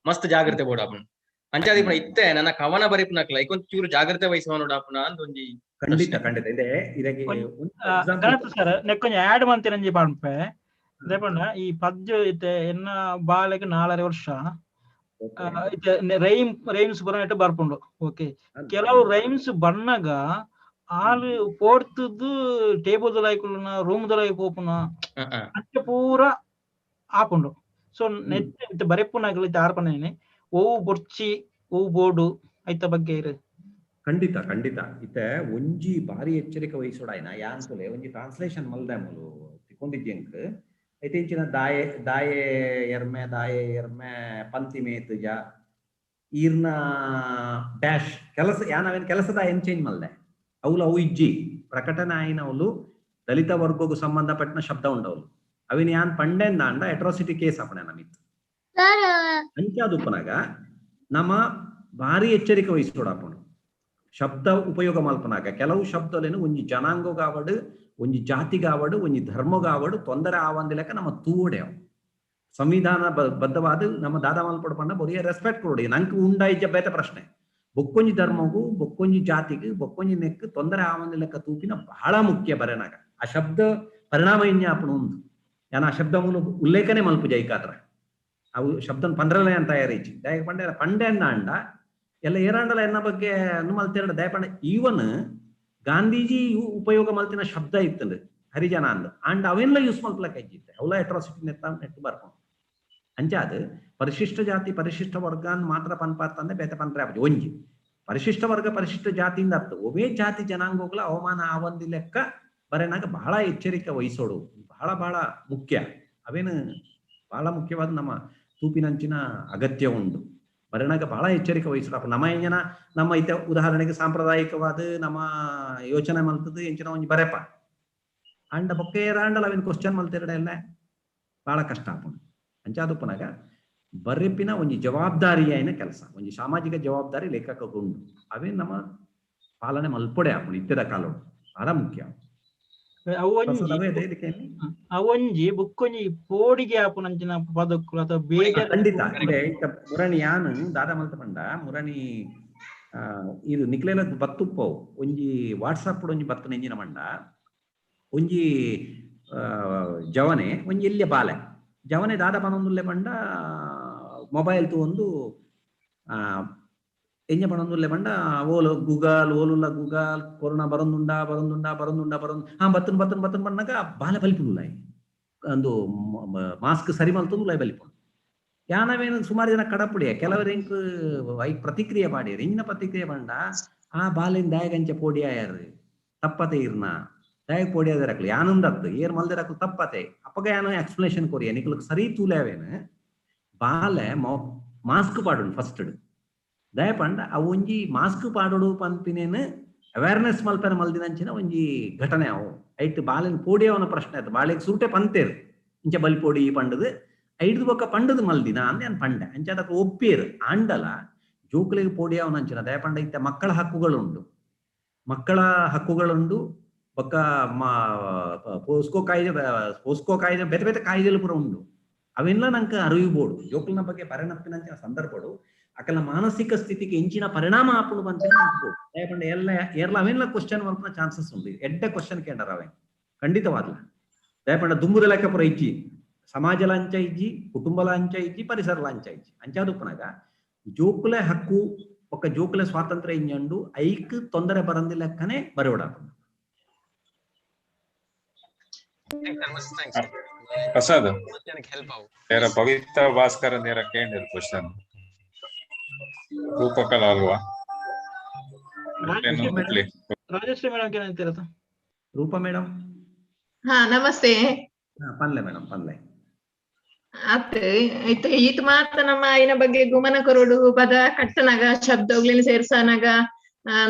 ಮಸ್ತ್ ಜಾಗ್ರತೆ ಬೋಡಾಪುಂಡು ಅಂಚಾದಿ ಪುನ ಇತ್ತೆ ನನ್ನ ಕವನ ಬರಿಪುನಕ್ಲ ಐಕೊಂಚೂರು ಜಾಗ್ರತೆ ವಹಿಸುವ ನೋಡಾಪುನ ಅಂತ ಒಂಜಿ ಖಂಡಿತ ಖಂಡಿತ ಇದೆ ಇದಕ್ಕೆ ಗಣಪ ಸರ್ ನೆಕ್ಕೊಂಜಿ ಆಡ್ ಮಂತಿನಂಜಿ ಪನ್ಪೆ ಪಂಡ ಈ ಪದ್ಯ ಇತ್ತೆ ಎನ್ನ ಬಾಲೆಗ್ 4.5 ವರ್ಷ ಇತ್ತೆ ರೈಮ್ಸ್ ಪೂರ ನೆಟ್ ಬರ್ಪುಂಡು. ಓಕೆ ಕೆಲವು ರೈಮ್ಸ್ ಬಣ್ಣಗ ಆಲ್ ಪೋರ್ತದ್ದು ಟೇಬಲ್ ದಲಾಯ್ಕುಲುನ ರೂಮ್ ದಲಾಯ್ ಪೋಪುನ ಅಂಚ ಪೂರ ಆಪುಂಡು. ಸೊ ನೆಟ್ ಇತ್ತೆ ಬರೆಪುನಾಗಲಿ ಇತ್ತೆ ಆರ್ಪನೇನೆ ಓವು ಬೊರ್ಚಿ ಓವು ಬೋರ್ಡು ಐತ ಬಗ್ಗೆ ಇರು ಖಂಡಿತ ಖಂಡಿತ ಇತ್ತೆ ಒಂಜಿ ಭಾರಿ ಎಚ್ಚರಿಕೆ ವಹಿಸೋಡಾಯ್ನ ಯಾನ್ಸುಲೆ ಒಂಜಿ ಟ್ರಾನ್ಸ್ಲೇಷನ್ ಮಲ್ದೆ ಮೂಲು ತಿಕ್ಕೊಂದಿಜ್ಜೆಂಕ್ ಐತೆ ಇಂಚಿನ ದಾಯೆ ದಾಯೆ ಎರ್ಮೆ ದಾಯೆ ಎರ್ಮೆ ಪಂತಿ ಮೇತುಜ ಈರ್ನ ಡ್ಯಾಶ್ ಕೆಲಸ ಯಾನವೇನು ಕೆಲಸದ ಏನ್ ಚೇಂಜ್ ಮಲ್ದೆ ಅವಳು ಅವು ಇಜ್ಜಿ ಪ್ರಕಟಣೆ ಆಯಿನವಳು ದಲಿತ ವರ್ಗಕ್ಕೂ ಸಂಬಂಧಪಟ್ಟಿನ ಶಬ್ದ ಉಂಡವಳು ಅವಿನ ಯಾನ್ ಪಂಡೆಂದ ಅಂಡ ಅಟ್ರಾಸಿಟಿ ಕೇಸ್ ಅಪಣೆ ನಮಿತ್ತು ಅಂಚಾದುಪ್ಪನಾಗ ನಮ್ಮ ಭಾರಿ ಎಚ್ಚರಿಕೆ ವಹಿಸೋಡಾಪುಂಡು ಶಬ್ದ ಉಪಯೋಗ ಮಲ್ಪನಾಗ ಕೆಲವು ಶಬ್ದಲೇನು ಒಂಜಿ ಜನಾಂಗಗಾವಡು ಒಂಜಿ ಜಾತಿಗಾವಡು ಒಂಜಿ ಧರ್ಮಗಾವಡು ತೊಂದರೆ ಆವಂದಿಲಕ ನಮ್ಮ ತೂಡೆ ಸಂವಿಧಾನ ಬದ್ಧವಾದ ನಮ್ಮ ದಾದಾ ಮಲ್ಪಡು ಪಂಡ ಬೊರಿಯ ರೆಸ್ಪೆಕ್ಟ್ ಕೊಡಿ ನಂಗೆ ಉಂಡಾಯಿಜ ಬೇತೆ ಪ್ರಶ್ನೆ ಬೊಕ್ಕೊಂಜಿ ಧರ್ಮಗೂ ಬೊಕ್ಕೊಂಜಿ ಜಾತಿಗೆ ಬೊಕ್ಕೊಂಜಿ ನೆಕ್ ತೊಂದರೆ ಆವಂದಿಲಕ ತೂಪಿನ ಬಹಳ ಮುಖ್ಯ ಬರೆನಾಗ ಆ ಶಬ್ದ ಪರಿಣಾಮ ಇನ್ಯಾಪಣ ಉಂದು ಯಾನ ಆ ಶಬ್ದ ಮೂಲ ಉಲ್ಲೇಖನೆ ಮಲ್ಪು ಜೈಕಾತ್ರ ಅವು ಶಬ್ದನ್ ಪಂದ್ರಲೇ ಅಂತ ತಯಾರಿಚಿ ದಯ ಪಂಡೆ ಪಂಡೆ ಅಂಡ ಎಲ್ಲ ಏರಾಂಡಲ ಎನ್ನ ಬಗ್ಗೆ ಮಲ್ತೆರಡ ದಯಪಂಡ ಈವನ್ ಗಾಂಧೀಜಿ ಉಪಯೋಗ ಮಲ್ತಿನ ಶಬ್ದ ಇತ್ತಂದು ಹರಿಜನ ಅಂದ್ ಅಂಡ್ ಅವೆಲ್ಲ ಯೂಸ್ ಮಲ್ಪಲಕ್ಕ ಇಜ್ಜಿತ್ತೆ ಅವಲ ಅಟ್ರಾಸಿಟಿ ನೆತ್ತ ನೆಟ್ಟು ಬರ್ಕೊಂಡು ಅಂಚಾದ ಪರಿಶಿಷ್ಟ ಜಾತಿ ಪರಿಶಿಷ್ಟ ವರ್ಗ ಮಾತ್ರ ಪನ್ಪಾರ್ತಂದೆ ಬೇತೆ ಪನ್ಪರೆ ಆಪುಜಿ. ಒಂಜಿ ಪರಿಶಿಷ್ಟ ವರ್ಗ ಪರಿಶಿಷ್ಟ ಜಾತಿಯಿಂದ ಅರ್ಥ ಒವೇ ಜಾತಿ ಜನಾಂಗಗಳ ಅವಮಾನ ಆವಂದಿ ಲೆಕ್ಕ ಬರೆನಾಗ ಬಹಳ ಎಚ್ಚರಿಕೆ ವಹಿಸೋಡು, ಬಹಳ ಬಹಳ ಮುಖ್ಯ. ಅವೇನು ಬಹಳ ಮುಖ್ಯವಾದ ನಮ್ಮ ತೂಪಿನಂಚಿನ ಅಗತ್ಯ ಉಂಟು. ಬರೆನಾಗ ಬಹಳ ಎಚ್ಚರಿಕೆ ವಹಿಸೋಡು. ಅಪ್ಪ ನಮ್ಮ ಎಂಜನ ನಮ್ಮ ಇತ ಉದಾಹರಣೆಗೆ ಸಾಂಪ್ರದಾಯಿಕವಾದ ನಮ್ಮ ಯೋಚನೆ ಮಲ್ತದ್ದು ಎಂಚಿನ ಒಂಜಿ ಬರೆಪ ಅಂಡ ಬೊಕ್ಕ ಏರಾಂಡಲ ಅವೇನು ಕ್ವಶನ್ ಮಲ್ತಿರಡ ಎಲ್ಲ ಬಹಳ ಕಷ್ಟ ಆಪುಂಡು. ಅಂಚಾದುಪ್ಪನಾಗ ಬರೆಪಿನ ಒಂಜಿ ಜವಾಬ್ದಾರಿಯಾಯಿನ ಕೆಲಸ, ಒಂಜಿ ಸಾಮಾಜಿಕ ಜವಾಬ್ದಾರಿ ಲೇಖಕಗುಂಡು, ಅವೇ ನಮ್ಮ ಪಾಲನೆ ಮಲ್ಪೊಡೆ ಆಪುಂಡು ಇತ್ತೆದ ಕಾಲೋಡು ಬಹಳ ಮುಖ್ಯ. ಅವೊಂಜಿ ಬುಕ್ಕೊಂಜಿ ಪೋಡಿಗೆ ಆಪುನಂಚಿನ ಪದಕ್ಕುಲು ಅಥವಾ ಬೇಜಾರ್ ಖಂಡಿತ. ಮುರಣಿ ಯಾನು ದಾದಾ ಮಲ್ತ ಪಂಡ ಮುರಣಿ ಇದು ನಿಕ್ಲೆಲ ಬತ್ತುಪ್ಪವು ಒಂಜಿ ವಾಟ್ಸಪ್ ಒಂಜಿ ಬತ್ತನ ಎಂಜಿನ ಮಂಡ ಒಂಜಿ ಜವನೆ ಒಂಜಿ ಎಲ್ಲಿಯ ಬಾಲೆ ಜವನೆ ದಾದ ಪನೊಂದುಲ್ಲೆ ಪಂಡ ಮೊಬೈಲ್ ತೂವೊಂದು ಎಂಜ ಪನೊಂದುಲ್ಲೆ ಪಂಡ ಓಲು ಗೂಗಲ್ ಓಲುಲ್ಲ ಗೂಗಲ್ ಕೊರೋನಾ ಬರೊಂದುಂಡ ಬರೊಂದುಂಡ ಬರೊಂದುಂಡ ಬರೊಂದು ಹಾ ಬತ್ತನ್ ಬತ್ತನ್ ಬತ್ತನ್ ಪನ್ನಾಗ ಬಾಲೆ ಬಲಿಪುಂಡುಲಾಯ್ ಅಂದು ಮಾಸ್ಕ್ ಸರಿ ಮಲ್ತೊಂದುಲಾಯ್ ಬಲಿಪುಂಡು. ಯಾನವೇನು ಸುಮಾರು ಜನ ಕಡಪುಡಿಯ ಕೆಲವರು ಎಂಕ್ ಐಕ್ ಪ್ರತಿಕ್ರಿಯೆ ಮಾಡಿಯರು. ಎಂಜಿನ ಪ್ರತಿಕ್ರಿಯೆ ಪಂಡ ಆ ಬಾಲೆನ್ ದಾಯಗಂಚ ಪೋಡಿಯಾಯರು ತಪ್ಪತೆ ಇರ್ನ ದಾಯಗ್ ಪೋಡಿಯಾದರಕ್ಲು ಯಾನಂದತ್ತು ಏರ್ ಮಲ್ದಿರಕ್ಲು ತಪ್ಪತೆ ಅಪ್ಪಗ ಯಾನ ಎಕ್ಸ್ಪ್ಲನೇಷನ್ ಕೊರಿಯ ನಿಕ್ಲು ಸರಿ ತೂಲೇವೇನು ಬಾಲೆ ಮಾಸ್ಕ್ ಪಾಡೋಡು ಫಸ್ಟ್ ದಯಪಂಡ ಅವು ಒಂಜಿ ಮಾಸ್ಕ್ ಪಾಡೋಡು ಪನ್ಪಿನೇನು ಅವೇರ್ನೆಸ್ ಮಲ್ಪೆನ ಮಲ್ದಿನಂಚಿನ ಒಂಜಿ ಘಟನೆ ಅವು ಐಟ್ ಬಾಲೆನ್ ಪೋಡಿಯವನ ಪ್ರಶ್ನೆ ಆಯ್ತು. ಬಾಳೆಗ್ ಸೂಟೆ ಪಂತೇರು ಇಂಚ ಬಲಿ ಪೋಡಿ ಪಂಡದು ಐಡ್ದು ಬೊಕ್ಕ ಪಂಡದು ಮಲ್ದಿನ ಅಂದೆ ಅನ್ ಪಂಡೆ ಅಂಚ ಅದಕ್ಕೆ ಒಪ್ಪೇರು ಆಂಡಲ ಜೋಕುಲಿಗೆ ಪೋಡಿಯವನಂಚಿನ ದಯಪಂಡ ಇತ್ತ ಮಕ್ಕಳ ಹಕ್ಕುಗಳುಂಡು, ಮಕ್ಕಳ ಹಕ್ಕುಗಳುಂಡು ಬೊಕ್ಕ ಪೋಸ್ಕೋ ಕಾಯ್ದೆ ಪೋಸ್ಕೋ ಕಾಯ್ದೆ ಬೇತೆ ಬೇತೆ ಕಾಯ್ದೆಲು ಪೂರ ಉಂಡು. ಅವೆಲ್ಲ ನಂಗೆ ಅರಿವು ಬೋಡು ಜೋಕುಲ್ನ ಬಗ್ಗೆ ಪರಿಣಪಿನಂಚಿನ ಸಂದರ್ಭಡು ಅಕಲ ಮಾನಸಿಕ ಸ್ಥಿತಿಗೆ ಎಂಚಿನ ಪರಿಣಾಮ ಆಪುಂಡು ಪನ್ಪಿನ ದಯಪಂಡ ಎಲ್ಲ ಏರ್ಲ ಅವೆಲ್ಲ ಕ್ವಶನ್ ಮಲ್ಪುನ ಚಾನ್ಸಸ್ ಉಂಡು. ಎಡ್ಡೆ ಕ್ವಶನ್ ಕೇಂಡರ ಅವೆ ಖಂಡಿತವಾದ್ಲ ದಯಪಂಡ ದುಂಬುದ ಲೆಕ್ಕ ಪೂರ ಇಜ್ಜಿ, ಸಮಾಜ ಲಾಂಚ ಇಜ್ಜಿ, ಕುಟುಂಬ ಲಾಂಚ ಇಜ್ಜಿ, ಪರಿಸರ ಲಾಂಚ ಇಜ್ಜಿ. ಅಂಚಾದುಪ್ಪನಾಗ ಜೋಕುಲೆ ಹಕ್ಕು ಒಕ್ಕ ಜೋಕುಲೆ ಸ್ವಾತಂತ್ರ್ಯ ಇಂಜಂಡು ಐಕ್ ತೊಂದರೆ ಬರಂದಿ ಲೆಕ್ಕನೆ ಬರೆಯೋಡಾಪುಂಡು. ಪ್ರಸಾದ್ ನೇರ ಪವಿತ್ರ ಭಾಸ್ಕರ ನೇರ ಕೇಂದ್ರ ಕ್ವಶನ್ ರೂಪಕಲಾ ಅಲ್ವಾ? ರಾಜಶ್ರೀ ಮೇಡಮ್ ಏನಂತೀರತ್ತ? ರೂಪಾ ಮೇಡಮ್ ಹಾ ನಮಸ್ತೆ. ಪನ್ಲೆ ಮೇಡಮ್ ಪನ್ಲೆ. ಆತ್ ಇತ್ತ ಈತ್ ಮಾತ ನಮ್ಮ ಐನ ಬಗ್ಗೆ ಗುಮನ ಕೊರಡು ಪದ ಕಟ್ಟನಾಗ ಶಬ್ದಗ್ಲಿನ ಸೇರ್ಸನಾಗ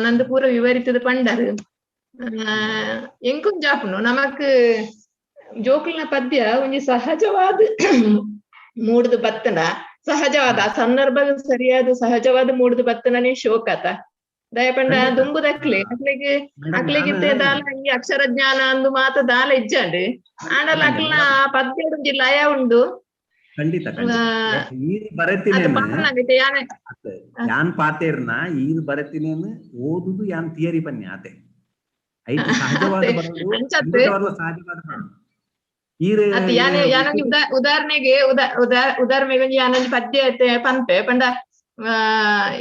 ನಂದು ಪೂರ ವಿವರಿತದ ಪಂಡರು ಎಂಕುಂ ಜಾಪುನು ನಮಕ್ ಜೋಕುಲ್ನ ಪದ್ಯ ಒಂಜಿ ಸಹಜವಾದ ಮೂಡುದು ಬತ್ತನ ಸಹಜವಾದ ಆ ಸಂದರ್ಭ ಸರಿಯಾದ ಸಹಜವಾದ ಮೂಡುದು ಬತ್ತನೇ ಶೋಕತ ದಯಪಂಡ ದುಂಬುದಕ್ಲೆ ಅಕ್ಲೆಗ್ ಅಕ್ಲೆಗಿತ್ತೆ ದಾಲ ಈ ಅಕ್ಷರ ಜ್ಞಾನ ಅಂದು ಮಾತ ದಾಲ ಇಜ್ಜಂಡ್ ಆಂಡಲ ಅಕ್ಲ್ನ ಆ ಪದ್ಯ ಒಂಜಿ ಲಯ ಉಂಡು. ಖಂಡಿತ ಯಾನ್ ಪಾತೇರ್ನ ಈರ್ ಬರತಿನೇನು ಓದುದು ಯಾನ್ ಥಿಯರಿ ಪನ್ಯ ಆತೆ ಐತೆ ಸಹಜವಾದ ಬರೋದು ಸಹಜವಾದ ಉದಾಹರಣೆಗೆ ಉದಾಹರಣೆಗೆ ಒಂಜಿ ಯಾನೊಂಜಿ ಪದ್ಯ ಪನ್ಪೆ ಪಂಡ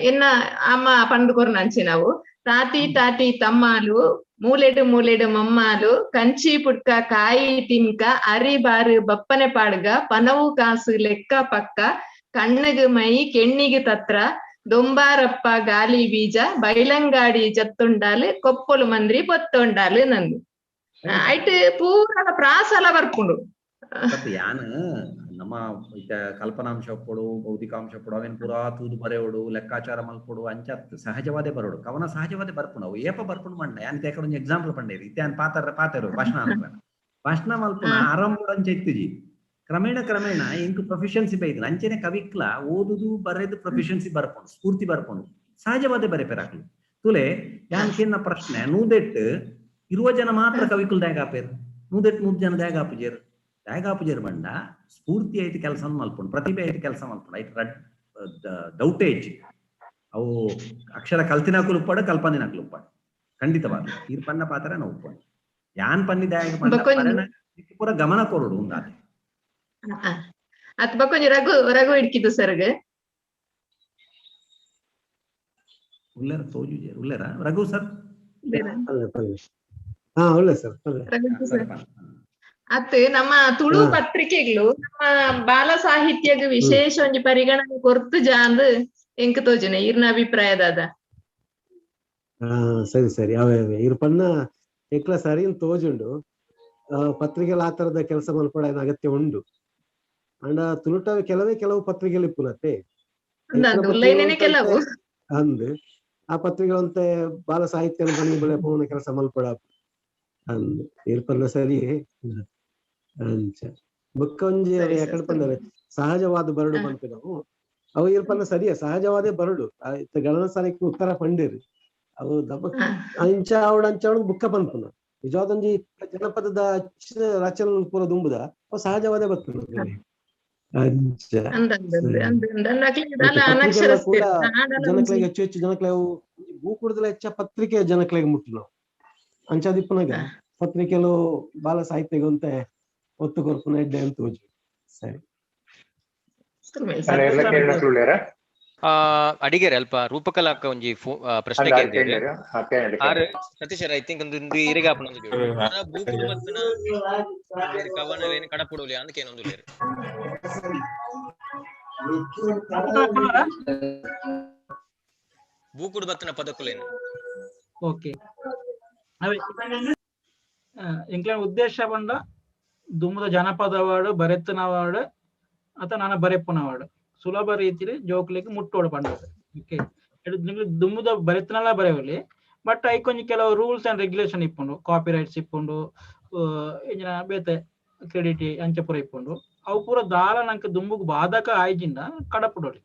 ಎನ್ನ ಅಮ್ಮ ಪಂಡು ಕೊರ್ನಂಚಿ ನಾವು ತಾತಿ ತಾತಿ ತಮ್ಮಾಲು ಮೂಲೆಡು ಮೂಲೆಡು ಮಮ್ಮಾಲು ಕಂಚಿ ಪುಟ್ಕ ಕಾಯಿ ತಿನ್ಕ ಅರಿ ಬಾರು ಬಪ್ಪನೆ ಪಾಡ್ಗ ಪನವು ಕಾಸು ಲೆಕ್ಕ ಪಕ್ಕ ಕಣ್ಣಗ್ ಮೈ ಕೆಣ್ಣಿಗೆ ತತ್ರ ದೊಂಬಾರಪ್ಪ ಗಾಲಿ ಬೀಜ ಬೈಲಂಗಾಡಿ ಜತ್ತುಂಡಾಲು ಕೊಪ್ಪಲು ಮಂದ್ರಿ ಪೊತ್ತೊಂಡಾಲು ನಂದು ಐಟ್ ಪೂರ ಪ್ರಾಸಲ ಬರ್ಪುಂಡು. ಯಾನ್ ನಮ್ಮ ಇತ್ತ ಕಲ್ಪನಾಂಶ ಕೊಡು ಬೌದ್ಧಿಕಾಂಶ ಕೊಡು ಅವೇನು ಪೂರಾ ತೂದು ಬರೆಯೋಡು ಲೆಕ್ಕಾಚಾರ ಮಲ್ಪೊಡು ಅಂಚ ಸಹಜವಾದೇ ಬರೋಡು ಕವನ ಸಹಜವಾದೇ ಬರ್ಪುಂಡು. ಅವು ಏಪ ಬರ್ಪುಂಡು ಮಂಡ ಯಾನ್ ತೇಕಡ ಒಂಜಿ ಎಕ್ಸಾಂಪಲ್ ಪಂಡೇರಿ ಇತ್ತೆ ಯಾನ್ ಪಾತರ ಪಾತೆರು ಭಾಷಣ ಭಾಷಣ ಮಲ್ಪುನ ಆರಂಭ ಅಂಚ ಇತ್ತಿಜಿ ಕ್ರಮೇಣ ಕ್ರಮೇಣ ಎಂಕ್ ಪ್ರೊಫಿಷಿಯನ್ಸಿ ಬೈದಿನ ಅಂಚನೆ ಕವಿಕ್ಲ ಓದುದು ಬರೆದು ಪ್ರೊಫಿಷಿಯನ್ಸಿ ಬರ್ಪುಂಡು ಸ್ಫೂರ್ತಿ ಬರ್ಪುಂಡು ಸಹಜವಾದೇ ಬರೆಪೆರಾಕ್ಲು ತುಲೆ ಯಾನ್ ಕೇನ್ನ ಪ್ರಶ್ನೆ ನೂದೆಟ್ಟು ಇರುವ ಜನ ಮಾತ್ರ ಕವಿಕುಲ್ ದಾಯಗಾಪೇರು ನೂದೆಟ್ಟು ನೂರು ಜನ ದಾಯಗಾಪುಜೇರು ದಾಯಗಾಪುಜೇರು ಬಂಡ ಸ್ಫೂರ್ತಿ ಐತಿ ಕೆಲಸ ಮಲ್ಪುಂಡು ಪ್ರತಿಭೆ ಐತಿ ಕೆಲಸ ಮಲ್ಪುಂಡು ಐಟ್ ರಡ್ ಡೌಟೇಜ್ ಅವು ಅಕ್ಷರ ಕಲ್ತಿನಾಕುಲು ಉಪ್ಪಾಡು ಕಲ್ಪಂದಿನಾಕುಲು ಉಪ್ಪಾಡು ಖಂಡಿತವಾದ ಈರ್ ಪನ್ನ ಪಾತ್ರ ನಾವು ಉಪ್ಪಾಡು ಯಾನ್ ಪನ್ನಿ ದಾಯಗ ಪಂಡ ಪೂರ ಗಮನ ಕೊರಡು ಉಂದಾತೆ. ಅತ್ ಬಕ್ಕೊಂಜಿ ರಘು ರಘು ಇಡ್ಕಿದ್ದು ಸರ್ಗ್. ಉಲ್ಲೇರ ತೋಜುಜೆರ್ ಉಲ್ಲೇರ ರಘು ಸರ್? ಹಾ ಒಳ್ಳೆ ಸರ್. ಅತ್ ನಮ್ಮ ತುಳು ಪತ್ರಿಕೆಗಳು ನಮ್ಮ ಬಾಲ ಸಾಹಿತ್ಯಗ್ ವಿಶೇಷ ಒಂಜಿ ಪರಿಗಣನೆ ಕೊರ್ತು ಜಾಂದ್ ಎಂಕ್ ತೋಜುನೆ, ಇರ್ನ ಅಭಿಪ್ರಾಯ ದಾದ? ಹಾ ಸರಿ ಸರಿ, ಅವೇ ಅವೇ ಇರ್ ಪನ್ನ ಎಕ್ಲ ಸರಿ ತೋಜುಂಡು. ಪತ್ರಿಕೆಲ ಆ ತರದ ಕೆಲಸ ಮಲ್ಪಡ ಅಗತ್ಯ ಉಂಡು. ಅಂಡ ತುಳುಟ ಕೆಲವೇ ಕೆಲವು ಪತ್ರಿಕೆలు ಇಪ್ಪುನತ್ತೆ ಅಂದ್ ಆ ಪತ್ರಿಕೆಗಳಂತೆ ಬಾಲ ಸಾಹಿತ್ಯ ಬನ್ನಿ ಬೆಳೆ ಪೋನ ಕೆಲಸ ಮಲ್ಪಡ ಅಂದ್ ಇರ್ಪನ್ನ ಸರಿ. ಅಂಚ ಬೊಕ್ಕ ಒಂಜಿ ಎಕಡೆ ಪಂಡರೆ ಸಹಜವಾದ ಬರಡು ಪನ್ಪಿನವು ಅವು ಇರ್ಪನ್ನ ಸರಿಯ ಸಹಜವಾದ ಬರಡು. ಗಣನ ಸಾರಕ್ಕೆ ಉತ್ತರ ಪಂಡಿರು ಅವು ದಬ ಅಂಚ ಅವಡ ಅಂಚ ಅವಡ ಬುಕ್ಕ ಪನ್ಪುನ ನಿಜವಾದೊಂಜಿ ಜನಪದದ ರಚನೆ ಪೂರ ದುಂಬುದ ಅವು ಸಹಜವಾದ ಬರ್ತದೆ. ಅಂಚ ಕೂಡ ಜನಕ್ಲೆಗ್ ಹೆಚ್ಚು ಹೆಚ್ಚು ಜನಕ್ಲೆ ಅವು ಬೂಕುಡ್ದಲ ಹೆಚ್ಚ ಪತ್ರಿಕೆ ಜನಕ್ಲೆಗ್ ಮುಟ್ಟು ನಾವು ಅಂಚಾದಿಪ್ಪುನಾಗ ಪತ್ರಿಕೆಲು ಬಾಲ ಸಾಹಿತ್ಯಗಂತೆ ಒತ್ತು ಕೊರ್ಪುನ ಎಡ್ಡೆ ಅಂತ ತೋಜು. ಸರಿ ಅಡಿಗೆರೆ ಅಲ್ಪ ರೂಪಕಲಾಕ ಒಂಜಿ ಪ್ರಶ್ನೆ ಕೇಂದಿದೆ ಆರ್ ಸತೀಶ್ I think ಒಂದು ಇರೆಗೆ ಆಪುನ ಬೂಕುಡು ಬತ್ತುನ ಕವನಲೇನು ಕಡಪುಡುಲಿ ಅಂದ್ ಕೇನೊಂದುಲ್ಲೆರ್. ಬೂಕುಡು ಬತ್ತುನ ಪದಕುಲೇನು. ಓಕೆ, ಎಂಕ್ಲೆನ ಉದ್ದೇಶ ಪಂಡ ದುಂಬುದ ಜನಪದವಾಡು ಬರೆತ್ತನವಾಡು ಅಥವಾ ನಾನ ಬರೆಪ್ಪುನವಾಡು ಸುಲಭ ರೀತಿಲಿ ಜೋಕ್ಲೆಗ್ ಮುಟ್ಟೋಡು ಪಂಡದು. ಓಕೆ, ದುಂಬುದ ಬರೆತ್ತನಲ ಬರೆವಲಿ, ಬಟ್ ಐಕೊಂಜಿ ಕೆಲವು ರೂಲ್ಸ್ ಅಂಡ್ ರೆಗ್ಯುಲೇಷನ್ ಇಪ್ಪುಂಡು, ಕಾಪಿ ರೈಟ್ಸ್ ಇಪ್ಪುಂಡು, ಇಂಜಿನ ಬೇತೆ ಕ್ರೆಡಿಟ್ ಅಂಚ ಪೂರ ಇಪ್ಪುಂಡು. ಅವು ಪೂರ ದಾಲ ನಂಗೆ ದುಂಬುಗ್ ಬಾಧಕ ಆಯ್ಜಿಂದ ಕಡಪುಡೋಲಿ.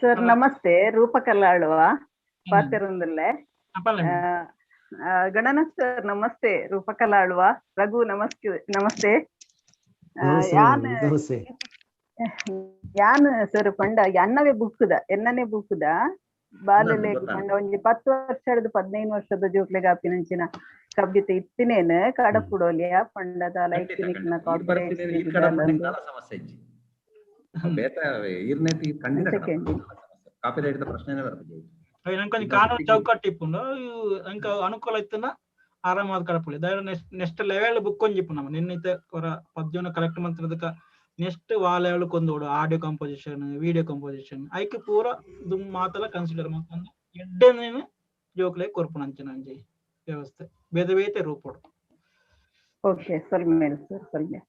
ಸರ್ ನಮಸ್ತೆ, ರೂಪಕಲಾಳುವ ಪಾತೆರೊಂದುಲ್ಲೆ. ಗಣನಾಥ್ ಸರ್ ನಮಸ್ತೆ, ರೂಪಕಲಾಳುವ ರಘು ನಮಸ್ತೆ. ನಮಸ್ತೆ. ಯಾನ್ ಯಾನ್ ಸರ್ ಪಂಡ ಎನ್ನವೇ ಬುಕ್ಕುದ ಎನ್ನನೇ ಬುಕ್ಕುದ ಬಾಲೆಲೆಗ್ ಪಂಡ ಒಂಜಿ 10 ವರ್ಷದ 15 ವರ್ಷದ ಜೋಕ್ಲೆಗ್ ಆಪಿನಂಚಿನ ಕವಿತೆ ಇತ್ತಿನೇನ್ ಕಡಪುಡೋಲಿಯ ಪಂಡದ ಲೈಕ್ ಸಮಸ್ಯೆ ಇಜ್ಜಿ ಕಾಪಿರೈಟ್ ಪ್ರಶ್ನೆನೇ ಬರ್ತದೆ. ನಂಕೊಂಜಿ ಕಾನೂನು ಚೌಕಟ್ಟು ಇಪ್ಪುಂಡು, ಅಂಕ ಅನುಕೂಲ ಇತ್ತುನ ಆರಾಮಾದ ಕಡಪುಳಿ. ನೆಕ್ಸ್ಟ್ ಲೆವೆಲ್ ಬುಕ್ ಒಂಜಿ ಇಪ್ಪು ನಮ್ಮ ನಿನ್ನಿತ ಕೊರ ಪದ್ಯನ ಕಲೆಕ್ಟ್ ಮಂತ್ರದಕ್ಕ ನೆಕ್ಸ್ಟ್ ವಾ ಲೆವೆಲ್ ಕೊಂದೋಡು ಆಡಿಯೋ ಕಂಪೋಸಿಷನ್ ವಿಡಿಯೋ ಕಂಪೋಸಿಷನ್ ಐಕ್ ಪೂರ ದುಮ್ ಮಾತಲ ಕನ್ಸಿಡರ್ ಮಾಡ್ಕೊಂಡು ಎಡ್ಡೆನೇನು ಜೋಕ್ಲೆ ಕೊರ್ಪುನ ಅಂಚಿನ ಅಂಜಿ ವ್ಯವಸ್ಥೆ ಬೇತೆ ಬೇತೆ ರೂಪೋಡು. ಓಕೆ ಸೊಲ್ಮೆಲ್ ಸರ್ ಸೊಲ್ಮೆ.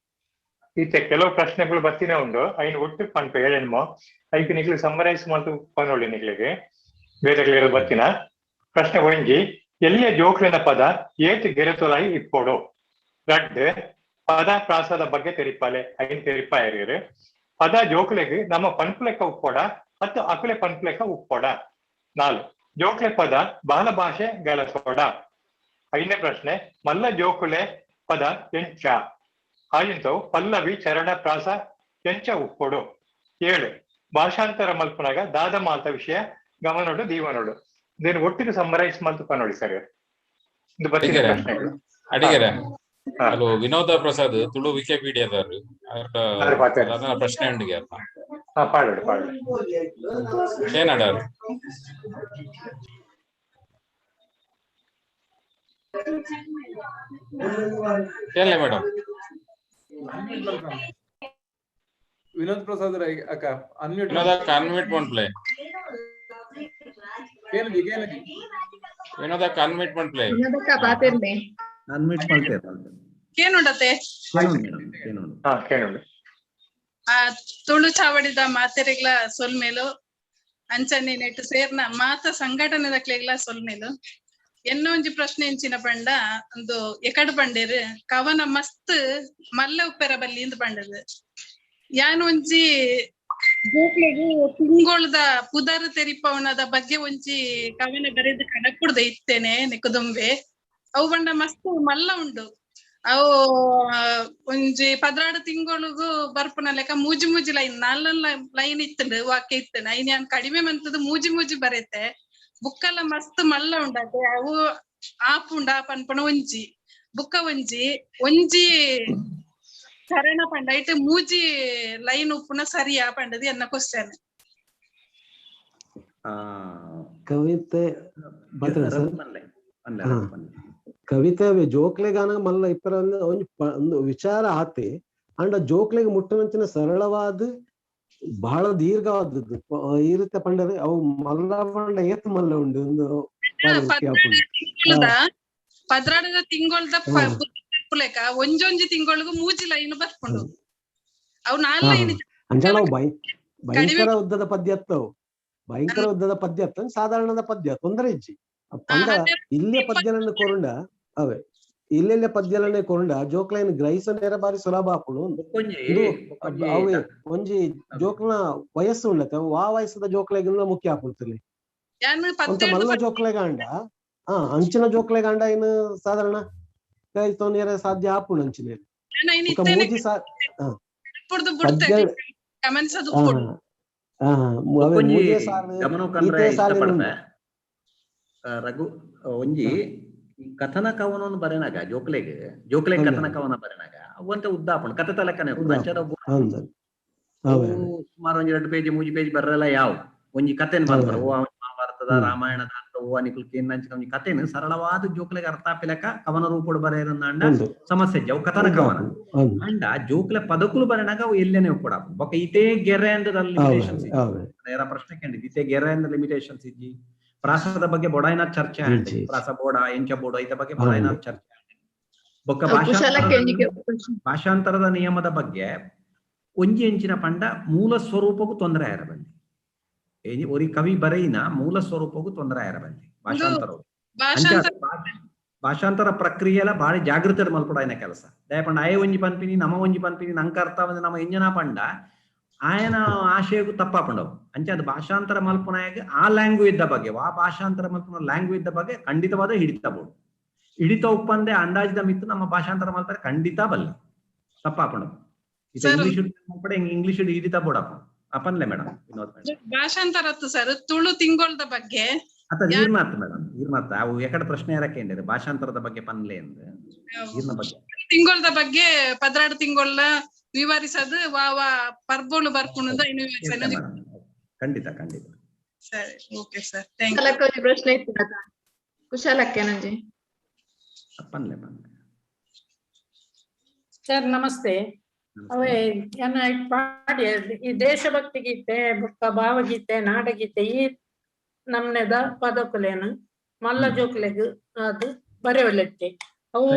ಈತೆ ಕೆಲವು ಪ್ರಶ್ನೆಗಳು ಬತ್ತಿನೇ ಉಂಡು, ಐನ್ ಒಟ್ಟು ಪನ್ಪ ಏಳೆನ್ಮೋ ಐಕ್ ನಿಕ್ಲು ಸಮರೈಸ್ ಮಲ್ತು ಪನೊಳಿ ನಿಕ್ಲೆಗ್ ಬೇರೆ ಬತ್ತಿನ ಪ್ರಶ್ನೆ ಒಂಜಿ ಎಲ್ಲಿಯ ಜೋಕ್ಲಿನ ಪದ ಏತ್ ಗೆರೆತೊಲಾಯಿ ಇಪ್ಪೋಡು. ರಡ್ಡ್ ಪದ ಪ್ರಾಸದ ಬಗ್ಗೆ ತೆರಿಪಾಲೆ ಐನ್ ತೆರಿಪಾಯರು. ಪದ ಜೋಕ್ಲೆಗ್ ನಮ್ಮ ಪನ್ಪುಲೆಕ್ಕ ಉಪ್ಪೋಡ ಮತ್ತು ಅಕುಲೆ ಪನ್ಪುಲೆಕ್ಕ ಉಪ್ಪೋಡ. 4 ಜೋಕ್ಲೆ ಪದ ಬಾಲ ಭಾಷೆ ಗಳಸೋಡ. 5ನೇ ಪ್ರಶ್ನೆ ಮಲ್ಲ ಜೋಕುಲೆ ಪದ ಎಂಚ ಆಯಿಂತವು ಪಲ್ಲವಿ ಚರಣ ಪ್ರಾಸ ಎಂಚ ಉಪ್ಪೋಡು. 7 ಭಾಷಾಂತರ ಮಲ್ಪುನಾಗ ದಾದ ಮಾಲ್ತ ವಿಷಯ ಗಮನೋಡು ದೀವನೋಡು. ಇದನ್ನು ಒಟ್ಟಿಗೆ ಸಮರೈಸ್ ಮಲ್ತು ಪನೋಡಿ ಸರ್. ಇದು ಬತ್ತಿನ ಪ್ರಶ್ನೆಗಳು. ಅಡಿಗೆರೆ ಹಲೋ ವಿನೋದ ಪ್ರಸಾದ್ ತುಳು ವಿಕಿಪೀಡಿಯಾದವರು ಅದನ್ನ ಪ್ರಶ್ನೆ ಉಂಡಿಗೆ ಅಲ್ಪ ಪಾಡೋಡು ಪಾಡೋಡು ಏನಾಡಾರು ಕೇಳಲೆ ಮೇಡಮ್. ವಿನೋದ್ ಪ್ರಸಾದ್ ಅಕ್ಕ ಅನ್ಮ್ಯೂಟ್ ವಿನೋದ್ ಅಕ್ಕ ಅನ್ಮ್ಯೂಟ್ ಮಾಡ್ಪ್ಲೆ. ಕೇಳಿದಿ ಕೇಳಿದಿ ವಿನೋದ್ ಅಕ್ಕ ಅನ್ಮ್ಯೂಟ್ ಮಾಡ್ಪ್ಲೆ. ವಿನೋದ್ ಅಕ್ಕ ಪಾತೆರ್ನೆ ಅನ್ಮ್ಯೂಟ್ ಮಾಡ್ತೇವೆ. ಕೇನುಂಡತೆ ಹಾ ಕೇನುಂಡು. ಆ ತುಳು ಚಾವಡಿದ ಮಾತೆರೆಗ್ಲ ಸೊಲ್ಮೇಲು ಅಂಚನೆ ನೆಟ್ ಸೇರ್ನ ಮಾತ ಸಂಘಟನೆದಕ್ಲೆಗ್ಲ ಸೊಲ್ಮೇಲು. ಎನ್ನ ಒಂಜಿ ಪ್ರಶ್ನೆ ಎಂಚಿನ ಪಂಡ ಒಂದು ಎಕಡ್ ಪಂಡೇರು ಕವನ ಮಸ್ತ್ ಮಲ್ಲ ಉಪ್ಪೆರ ಬಲ್ಲಿ ಇಂದು ಪಂಡದು. ಯಾನ್ ಒಂಜಿ ಜೋಕ್ಲೆಗ್ ತಿಂಗೊಳ್ದ ಪುದರ್ ತೆರಿಪವನದ ಬಗ್ಗೆ ಒಂಜಿ ಕವನ ಬರೆದು ಕಡಪುಡ್ದ ಇತ್ತೇನೆ ನೆಕುದುಂಬೆ. ಅವು ಪಂಡ ಮಸ್ತ್ ಮಲ್ಲ ಉಂಡು. ಅವು ಒಂಜಿ 12 ತಿಂಗಳಿಗೂ ಬರ್ಪುನ ಲೆಕ್ಕ ಮೂಜಿ ಮೂಜಿ ಲೈನ್ 4 ಲೈನ್ ಇತ್ತಂಡು ವಾಕ್ಯ ಇತ್ತಂಡು. ಐನ್ ಯಾನ್ ಕಡಿಮೆ ಮಂತದ್ದು ಮೂಜಿ ಮೂಜಿ ಬರೆತೆ. ಬುಕ್ಕಲ್ಲ ಮಸ್ತ್ ಮಲ್ಲ ಉಂಡತೆ ಅವು ಆಪುಂಡ ಪನ್ಪುನ ಒಂಜಿ ಬುಕ್ಕ ಒಂಜಿ ಒಂಜಿ ಚರಣ ಪಂಡ ಐಟ್ ಮೂಜಿ ಲೈನ್ ಉಪ್ಪುನ ಸರಿಯಾ ಪಂಡದು ಎನ್ನ ಕ್ವಶನ್. ಕವಿತೆ ಕವಿತೆ ಅವೇ ಜೋಕ್ಲೆಗಾನ ಮಲ್ಲ ಇಪ್ಪರ ಒಂಜಿ ಒಂದು ವಿಚಾರ ಆತೆ ಅಂಡ ಜೋಕ್ಲೆಗ್ ಮುಟ್ಟುನಂಚಿನ ಸರಳವಾದ ಬಹಳ ದೀರ್ಘವಾದದ್ದು ಈ ರೀತಿ ಪಂಡರೆ ಅವು ಮಲ್ಲ ಪಂಡ ಏತ್ ಮಲ್ಲ ಉಂಡು ಒಂದು ಪದ್ರಾಡದ ತಿಂಗೊಳ್ದ ಲೆಕ್ಕ ಒಂಜೊಂಜಿ ತಿಂಗಳಿಗೂ ಮೂಜಿ ಲೈನ್ ಬರ್ಪುಂಡು ಅವು ನಾಲ್ ಲೈನ್ ಅಂಚ ನಾವು ಭಯಂಕರ ಉದ್ದದ ಪದ್ಯ ಅತ್ತವು, ಭಯಂಕರ ಉದ್ದದ ಪದ್ಯ ಅತ್ತ, ಸಾಧಾರಣದ ಪದ್ಯ ತೊಂದರೆ ಇಜ್ಜಿ. ಪಂಡ ಇಲ್ಲೇ ಪದ್ಯಗಳನ್ನು ಕೊರುಂಡ ಅವೇ ಇಲ್ಲೆಲ್ಲ ಪದ್ಯಲನೆ ಕೊರುಂಡ ಜೋಕ್ಲೈನ್ ಗ್ರಹಿಸನೇರ ಬಾರಿ ಸುಲಭ ಆಪುಂಡು. ಇದು ಅವೇ ಒಂಜಿ ಜೋಕ್ಲ ವಯಸ್ಸು ಉಂಡತೆ, ಆ ವಯಸ್ಸದ ಜೋಕ್ಲೆಗಿನ ಮುಖ್ಯ ಆಪುಂಡು. ಮಲ್ಲ ಜೋಕ್ಲೆಗಾಂಡ ಅಂಚಿನ ಜೋಕ್ಲೆಗಾಂಡ ಇನ್ನು ಸಾಧಾರಣ ತೊಂದರೆ ಸಾಧ್ಯ ಆಪುಂಡು ಅಂಚಿನ ಮೂಜಿ ರಘು ಒಂಜಿ ಕಥನ ಕವನವನ್ನು ಬರೆನಾಗ ಜೋಕ್ಲೆಗ್ ಜೋಕ್ಲೆಗ್ ಕಥನ ಕವನ ಬರೆನಾಗ ಅವಂತ ಉದ್ದ ಆಪುಂಡು ಕಥೆ ತಲಕನೆ ಸುಮಾರು ಒಂಜಿ 2 ಪೇಜ್ 3 ಪೇಜ್ ಬರ್ರಲ್ಲ ಯಾವ ಒಂಜಿ ಕಥೆನ್ ಬರ್ತಾರೆ. ಓ ಮಹಾಭಾರತದ ರಾಮಾಯಣದ ಓ ನಿಕುಲ್ ಕೇಂದ್ರ ಒಂಜಿ ಕಥೆನ ಸರಳವಾದ ಜೋಕ್ಲೆಗ್ ಅರ್ಥ ಆಪಿಲಕ ಕವನ ರೂಪಡು ಬರೆಯರಂದ ಸಮಸ್ಯೆ ಅವು ಕಥನ ಕವನ. ಅಂಡ ಜೋಕ್ಲೆ ಪದಕುಲು ಬರೆನಾಗ ಅವು ಎಲ್ಲೇನೆ ಕೂಡ ಬೊಕ್ಕ ಇತೇ ಗೆರೆ ಅಂದ ಲಿಮಿಟೇಷನ್ಸ್ ಇಜ್ಜಿ. ಪ್ರಶ್ನೆ ಕೇಂದ್ರ ಇತೇ ಗೆರೆ ಅಂದ ಲಿಮಿಟೇಷನ್ಸ್ ಇಜ್ಜಿ. ಪ್ರಾಸದ ಬಗ್ಗೆ ಬೊಡಾಯಿನ ಚರ್ಚೆ ಆಂಡ್ ಪ್ರಾಸ ಬೋಡ ಎಂಚ ಬೋಡ ಇದ ಬಗ್ಗೆ ಬೊಡಾಯಿನ ಚರ್ಚೆ ಆಂಡ್ ಬೊಕ್ಕ ಭಾಷಾಂತರದ ನಿಯಮದ ಬಗ್ಗೆ ಒಂಜಿ ಎಂಚಿನ ಪಂಡ ಮೂಲ ಸ್ವರೂಪಕ್ಕೂ ತೊಂದರೆ ಆಯಿರಬಲ್ಲಿ. ಒರಿ ಕವಿ ಬರೆಯಿನ ಮೂಲ ಸ್ವರೂಪಕ್ಕೂ ತೊಂದರೆ ಆಯಿರಬಲ್ಲಿ ಭಾಷಾಂತರ ಭಾಷಾಂತರ ಪ್ರಕ್ರಿಯೆಲ ಬಾರಿ ಜಾಗೃತಿ ಮಲ್ಪಡಾಯಿನ ಕೆಲಸ. ದಯಪಂಡ ಆಯ ಒಂಜಿ ಪನ್ಪಿನಿ ನಮ ಒಂಜಿ ಪನ್ಪಿನಿ ನಂಕ ಅರ್ಥ ನಮ ಎಂಜನ ಪಂಡ ಆಯನ ಆಶಯಕ್ಕೂ ತಪ್ಪಾಪಂಡವು. ಅಂಚೆ ಅದು ಭಾಷಾಂತರ ಮಲ್ಪನಾಗ ಆ ಲ್ಯಾಂಗ್ವೇಜ್ the ಬಗ್ಗೆ ಆ ಭಾಷಾಂತರ ಮಲ್ಪನ ಲ್ಯಾಂಗ್ವೇಜ್ the ಬಗ್ಗೆ ಖಂಡಿತವಾದ ಹಿಡಿತ ಬೋಡು. ಹಿಡಿತ ಉಪ್ಪಂದೆ ಅಂದಾಜಿದ ಮಿತ್ತು ನಮ್ಮ ಭಾಷಾಂತರ ಮಲ್ಪರೆ ಖಂಡಿತ ಬಲ್ಲ ತಪ್ಪಾಪಂಡವು. ಇಂಗ್ಲಿಷ್ ಇಂಗ್ಲಿಷ್ ಹಿಡಿತ ಬೋಡಪ್ಪ ಅಪನ್ಲೆ ಮೇಡಮ್ ವಿನೋದ್ ಮೇಡಮ್. ಭಾಷಾಂತರ ಸರ್ ತುಳು ತಿಂಗೊಳ್ದ ಬಗ್ಗೆ ಅತ್ತ ಈರ್ನಾಥ್ ಮೇಡಮ್ ಈರ್ನಾಥ್ ಅವು ಎಕಡೆ ಪ್ರಶ್ನೆ ಯಾರಕ್ಕೆ ಭಾಷಾಂತರದ ಬಗ್ಗೆ ಪನ್ಲೆ ಅಂದ್ರೆ ಈರ್ನ ಬಗ್ಗೆ ತಿಂಗೊಳ್ದ ಬಗ್ಗೆ 12 ತಿಂಗೊಳ್ಳ ವಿವರಿಸದು ವಾ ಪರ್ಬೋಳು ಬರ್ಪುಂಡು ಖಂಡಿತ ಖಂಡಿತ ಸರಿ ಓಕೆ ಸರ್ thank you. ಪ್ರಶ್ನೆ ಇತ್ತು ಕುಶಾಲಕ್ಕೆ ನಂಜಿ ಪನ್ಲೆ ಪನ್ಲೆ ಸರ್ ನಮಸ್ತೆ. ಅವೇ ಪಾಡಿ ಈ ದೇಶಭಕ್ತಿ ಗೀತೆ ಬೊಕ್ಕ ಭಾವಗೀತೆ ನಾಡಗೀತೆ ಈ ನಮ್ನೆದ ಪದಕುಲೇನು ಮಲ್ಲ ಜೋಕ್ಲೆಗ್ ಅದು ಬರೆಯಲೆತ್ತೆ ಅವು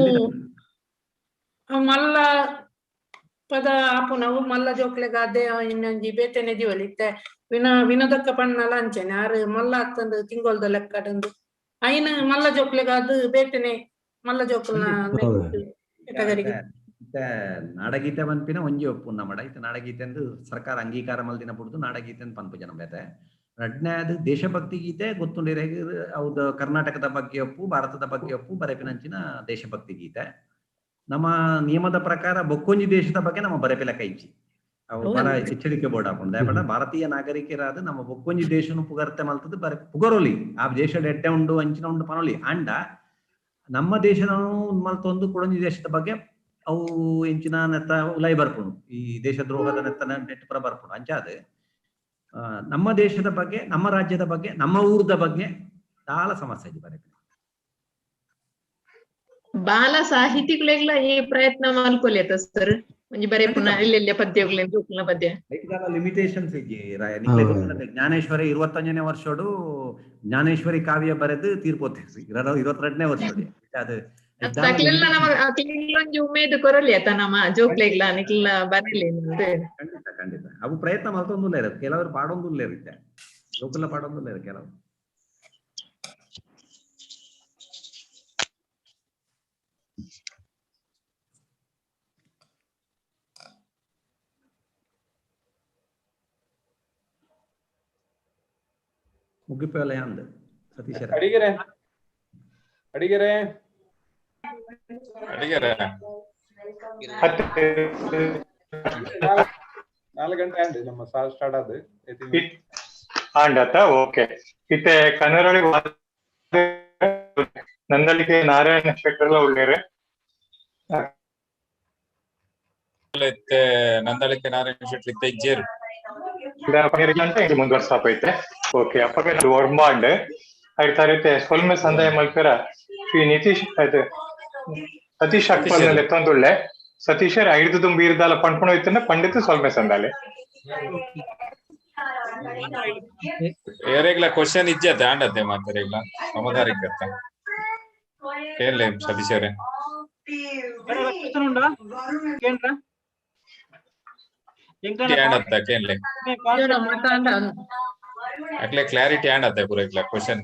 ಮಲ್ಲ ಪದ ಆಪುನವು ಮಲ್ಲ ಜೋಕ್ಲೆಗ್ ಅದೇ ಇನ್ನೊಂಜಿ ಬೇತೆನೆ ದಿವಲಿತ್ತೆ ವಿನ ವಿನೋದಕ್ಕ ಪಣ್ಣಲ ಅಂಚೆನೆ ಆರು ಮಲ್ಲ ಅತ್ತಂದು ತಿಂಗೊಳ್ದ ಲೆಕ್ಕಡಂದು ಐನ ಮಲ್ಲ ಜೋಕ್ಲೆಗ್ ಅದು ಬೇತೆನೆ ಮಲ್ಲ ಜೋಕ್ಲನ ಕ್ಯಾಟಗರಿಗೆ ನಾಡಗೀತೆ ಪನ್ಪಿನ ಒಂಜಿ ಒಪ್ಪು ನಮ್ಮಡ ಇತ್ತೆ ನಾಡಗೀತೆ ಅಂದು ಸರ್ಕಾರ ಅಂಗೀಕಾರ ಮಲ್ದಿನ ಪುಡ್ದು ನಾಡಗೀತೆ ಅಂತ ಪನ್ಪು ಜನ ಬೇತೆ. ರಡ್ನೇ ಅದು ದೇಶಭಕ್ತಿ ಗೀತೆ ಗೊತ್ತುಂಡಿರ ಹೌದು ಕರ್ನಾಟಕದ ಬಗ್ಗೆ ಒಪ್ಪು ಭಾರತದ ಬಗ್ಗೆ ಒಪ್ಪು ಬರೆಪಿನಂಚಿನ ದೇಶಭಕ್ತಿ ಗೀತೆ. ನಮ್ಮ ನಿಯಮದ ಪ್ರಕಾರ ಬೊಕ್ಕೊಂಜಿ ದೇಶದ ಬಗ್ಗೆ ನಮ್ಮ ಬರೆಪಿಲಕ ಇಜ್ಜಿ ಅವು ಬರ ಎಚ್ಚರಿಕೆ ಬೋರ್ಡ್ ಹಾಕೊಂಡು ದಯಪಡ ಭಾರತೀಯ ನಾಗರಿಕರಾದ ನಮ್ಮ ಬೊಕ್ಕೊಂಜಿ ದೇಶನು ಪುಗರ್ತೆ ಮಲ್ತದ್ದು ಬರೆ ಪುಗರೋಲಿ ಆ ದೇಶದ ಎಡ್ಡೆ ಉಂಡು ಅಂಚಿನ ಉಂಡು ಪನೊಲಿ ಅಂಡ ನಮ್ಮ ದೇಶದ ಮಲ್ತೊಂದು ಕೊಡೊಂಜಿ ದೇಶದ ಬಗ್ಗೆ ಅವು ಎಂಚಿನ ನೆತ್ತ ಉಲೈ ಬರ್ಪುಂಡು ಈ ದೇಶದ್ರೋಹದ ನೆತ್ತ ನೆಟ್ ಪುರ ಬರ್ಪುಂಡು. ಅಂಚಾದ ನಮ್ಮ ದೇಶದ ಬಗ್ಗೆ ನಮ್ಮ ರಾಜ್ಯದ ಬಗ್ಗೆ ನಮ್ಮ ಊರದ ಬಗ್ಗೆ ದಾಲ ಸಮಸ್ಯೆ ಇದೆ ಬರೆ. ಬಾಲ ಸಾಹಿತಿಗಳೆಲ್ಲ ಈ ಪ್ರಯತ್ನ ಮಲ್ಕೊಲಿಯತ್ತ ಸರ್ ಒಂಜಿ ಬರೆ ಪುನಃ ಎಲ್ಲೆಲ್ಲ ಪದ್ಯಗಳು ಜೋಕುಲ್ನ ಪದ್ಯ ಲಿಮಿಟೇಷನ್ಸ್ ಇಜ್ಜಿ. ಜ್ಞಾನೇಶ್ವರಿ 25ನೇ ವರ್ಷೋಡು ಜ್ಞಾನೇಶ್ವರಿ ಕಾವ್ಯ ಬರೆದು ತೀರ್ಪೋತೆ 22ನೇ ವರ್ಷೋಡು ಅದು ಅಕ್ಲೆಲ್ಲ ನಮ ಅಕ್ಲೆಲ್ಲ ಉಮೇದು ಕೊರಲಿ ಆತ ನಮ್ಮ ಜೋಕ್ಲೆಗ್ಲ ನಿಕ್ಲ ಬರಲಿ. ಖಂಡಿತ ಖಂಡಿತ ಅವು ಪ್ರಯತ್ನ ಮಲ್ತೊಂದುಲ್ಲ ಇರುತ್ತೆ ಕೆಲವರು ಪಾಡೊಂದುಲ್ಲ ಇರುತ್ತೆ ಜೋಕುಲ ಪಾಡೊಂದುಲ್ಲ ಇರುತ್ತೆ ಕೆಲವರು. ಮುಗಿಪಲ್ಲ ಅಂದ ಸತೀಶ್ ಅಡಿಗೆರೆ ಅಡಿಗೆರೆ ಅಡಿಗೆರೆ 4 ಗಂಟೆ ಆಂಡ್ ನಮ್ಮ ಸ್ಟಾರ್ಟ್ ಆದ ಆಂಡತ ಓಕೆ. ಇತ್ತೆ ಕನ್ನಡ ನಂದಳಿಕೆ ನಾರಾಯಣ ಶೆಟ್ಟರ್ಲ ಉಳ್ಳೇರೆ ಇತ್ತೆ ನಂದಳಿಕೆ ನಾರಾಯಣ ಶೆಟ್ಟರ್ ಇತ್ತೆ ಇಜ್ಜೇರು. ಮುಂದುವರ್ಸಾಪೈತೆ. ಓಕೆ, ಅಪ್ಪಗ ಒರ್ಮಾಂಡ್ ಐತಾರಿತೆ ಸೊಲ್ಮೆ ಸಂದಾಯ ಮಲ್ಪೆರ ಶ್ರೀ ನಿತೀಶ್ ಆಯ್ತು ಸತೀಶ್ ಅಕ್ಪಲ್ ಎತ್ತೊಂದುಳ್ಳೆ ಸತೀಶರ್ ಐದು ತುಂಬಿ ಇರ್ದಾಲ ಪಂಡ್ಪುಣ ಇತ್ತಂದ್ರೆ ಪಂಡಿತ ಸೊಲ್ಮೆ ಸಂದಾಲೆ. ಏರೆಗ್ಲ ಕ್ವಶನ್ ಇಜ್ಜತೆ ಆಂಡತೆ ಮಾತಾರೆಗ್ಲ ಸಮದಾರಿಕತ್ತ ಕೇಳ್ಲೆ ಸತೀಶರೇ. ಕ್ವಶನ್ ಉಂಡಾ ಕೇಂದ್ರ ಆಂಡತ್ತ ಕೇಳ್ಲೆ ಅಕ್ಲೆ ಕ್ಲಾರಿಟಿ ಆಂಡತ್ತೆ ಪೂರ ಕ್ವಶನ್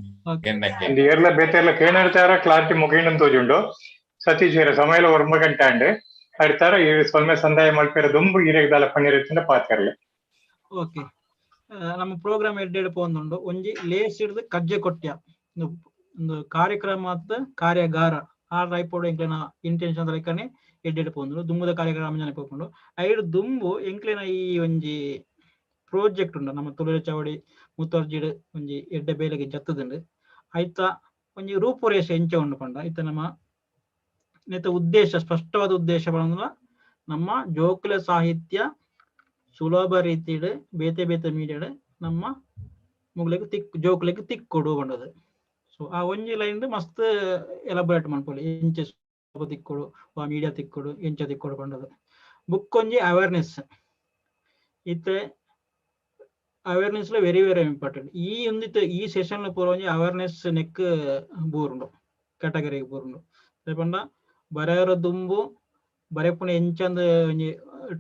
ಇಂದು ಏರ್ಲ ಬೇತೆರ್ಲ ಕೇಳಿರ್ತಾರ ಕ್ಲಾರಿಟಿ ಮುಗಿಂಡನ್ ತೋಜುಂಡು. ಸತೀಶ್ ಸಮಯಲ ಒರ್ಮ ಗಂಟೆ ಅಂಡ್ ಅಡ್ತಾರ ಈ ಸೊಲ್ಮೆ ಸಂದಾಯ ಮಲ್ಪೆರ ದುಂಬು ಇರೆಗ್ದಾಲ ಪನ್ನೀರ್ ಪಾತೆರ್ಲೆ. ಓಕೆ, ನಮ್ಮ ಪ್ರೋಗ್ರಾಮ್ ಎಡ್ಡೆಡ್ ಪೋಂದುಂಡು. ಒಂಜಿ ಲೇಸ್ ಹಿಡ್ದು ಕಜ್ಜೆ ಕೊಟ್ಯ ಒಂದು ಕಾರ್ಯಕ್ರಮ ಕಾರ್ಯಾಗಾರ ಆ ರೈಪೋಡು ಎಂಕ್ಲೆನ ಇಂಟೆನ್ಷನ್ ಲೈಕನೆ ಎಡ್ಡೆಡ್ ಪೋಂದುಂಡು. ದುಂಬುದ ಕಾರ್ಯಕ್ರಮ ಜನ ಪೋಪುಂಡು. ಐಡ್ ದುಂಬು ಎಂಕ್ಲೆನ ಈ ಒಂಜಿ ಪ್ರಾಜೆಕ್ಟ್ ಉಂಡು ನಮ್ಮ ತುಳುವ ಚಾವಡಿ ಮುತ್ತರ್ಜಿಡ್ ಒಂಜಿ ಎಡ್ಡೆ ಬೇಲೆಗೆ ಜತ್ತದುಂಡು. ಐತ ಒಂಜಿ ರೂಪುರೇಷೆ ಎಂಚ ಉಂಡು ಪಂಡ ಐತ ನಮ್ಮ ನೆತ್ತ ಉದ್ದೇಶ ಸ್ಪಷ್ಟವಾದ ಉದ್ದೇಶ ಪಂಡ ನಮ್ಮ ಜೋಕುಲ ಸಾಹಿತ್ಯ ಸುಲಭ ರೀತಿಡ್ ಬೇತೆ ಬೇತೆ ಮೀಡಿಯಾಡ್ ನಮ್ಮ ಮುಗ್ಲೆಗ್ ತಿಕ್ ಜೋಕುಲೆಗ್ ತಿಕ್ಕೊಡು ಪಂಡದು. ಸೊ ಆ ಒಂಜಿ ಲೈನ್ ಮಸ್ತ್ ಎಲಬೊರೇಟ್ ಮನ್ಪೊಲಿ ಎಂಚ ಸುಲಭ ತಿಕ್ಕೊಡು ಆ ಮೀಡಿಯಾ ತಿಕ್ಕೊಡು ಎಂಚ ತಿಕ್ಕೊಡು ಪಂಡದು. ಬುಕ್ ಒಂಜಿ ಅವೇರ್ನೆಸ್ ಇತ್ತೆ ಅವೇರ್ನೆಸ್ ವೆರಿ ವೆರಿ ಇಂಪಾರ್ಟೆಂಟ್. ಈ ಒಂದಿತ್ತೆ ಈ ಸೆಷನ್ ಪೂರ ಒಂಜಿ ಅವೇರ್ನೆಸ್ ನೆಕ್ ಬೂರುಂಡು ಕ್ಯಾಟಗರಿಗೆ ಬೂರುಂಡು. ಪಂಡ ಬರೆಯರ ದುಂಬು ಬರೆಪುನ ಎಂಚಂದ ಒಂಜಿ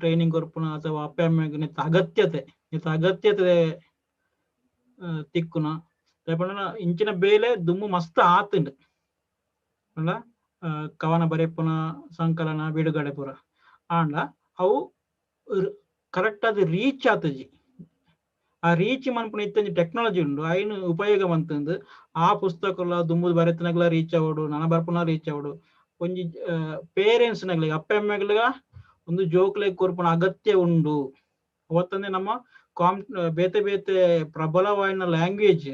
ಟ್ರೈನಿಂಗ್ ಕೊರ್ಪುನ ಅಥವಾ ಅಪ್ಪೆ ಅಮ್ಮೆಗ್ ನೆತ್ತ ಅಗತ್ಯತೆ ನೆತ್ತ ಅಗತ್ಯತೆ ತಿಕ್ಕುನ ಪಂಡ ಇಂಚಿನ ಬೇಲೆ ದುಂಬು ಮಸ್ತ್ ಆತುಂಡು ಪಂಡ ಕವನ ಬರೆಪುನ ಸಂಕಲನ ಬಿಡುಗಡೆ ಪೂರ ಆಂಡ ಅವು ಕರೆಕ್ಟ್ ಆದ್ ರೀಚ್ ಆತಜಿ. ಆ ರೀಚ್ ಮನ್ಪುನ ಇತ್ತೊಂಜಿ ಟೆಕ್ನಾಲಜಿ ಉಂಡು ಐನು ಉಪಯೋಗ ಮಂತಂದು ಆ ಪುಸ್ತಕಲ ದುಂಬು ಬರೆತನಗ್ಲ ರೀಚ್ ಆವಡು ನನ ಬರ್ಪುನ ರೀಚ್ ಆವಡು ಒಂಜಿ ಪೇರೆಂಟ್ಸ್ ನಗ್ಲಿಗೆ ಅಪ್ಪೆ ಅಮ್ಮೆಗ್ಲಗ ಒಂದು ಜೋಕ್ಲೆಗ್ ಕೊರ್ಪುನ ಅಗತ್ಯ ಉಂಡು. ಅವತ್ತಂದೆ ನಮ್ಮ ಬೇತೆ ಬೇತೆ ಪ್ರಬಲವಾಯಿನ ಲ್ಯಾಂಗ್ವೇಜ್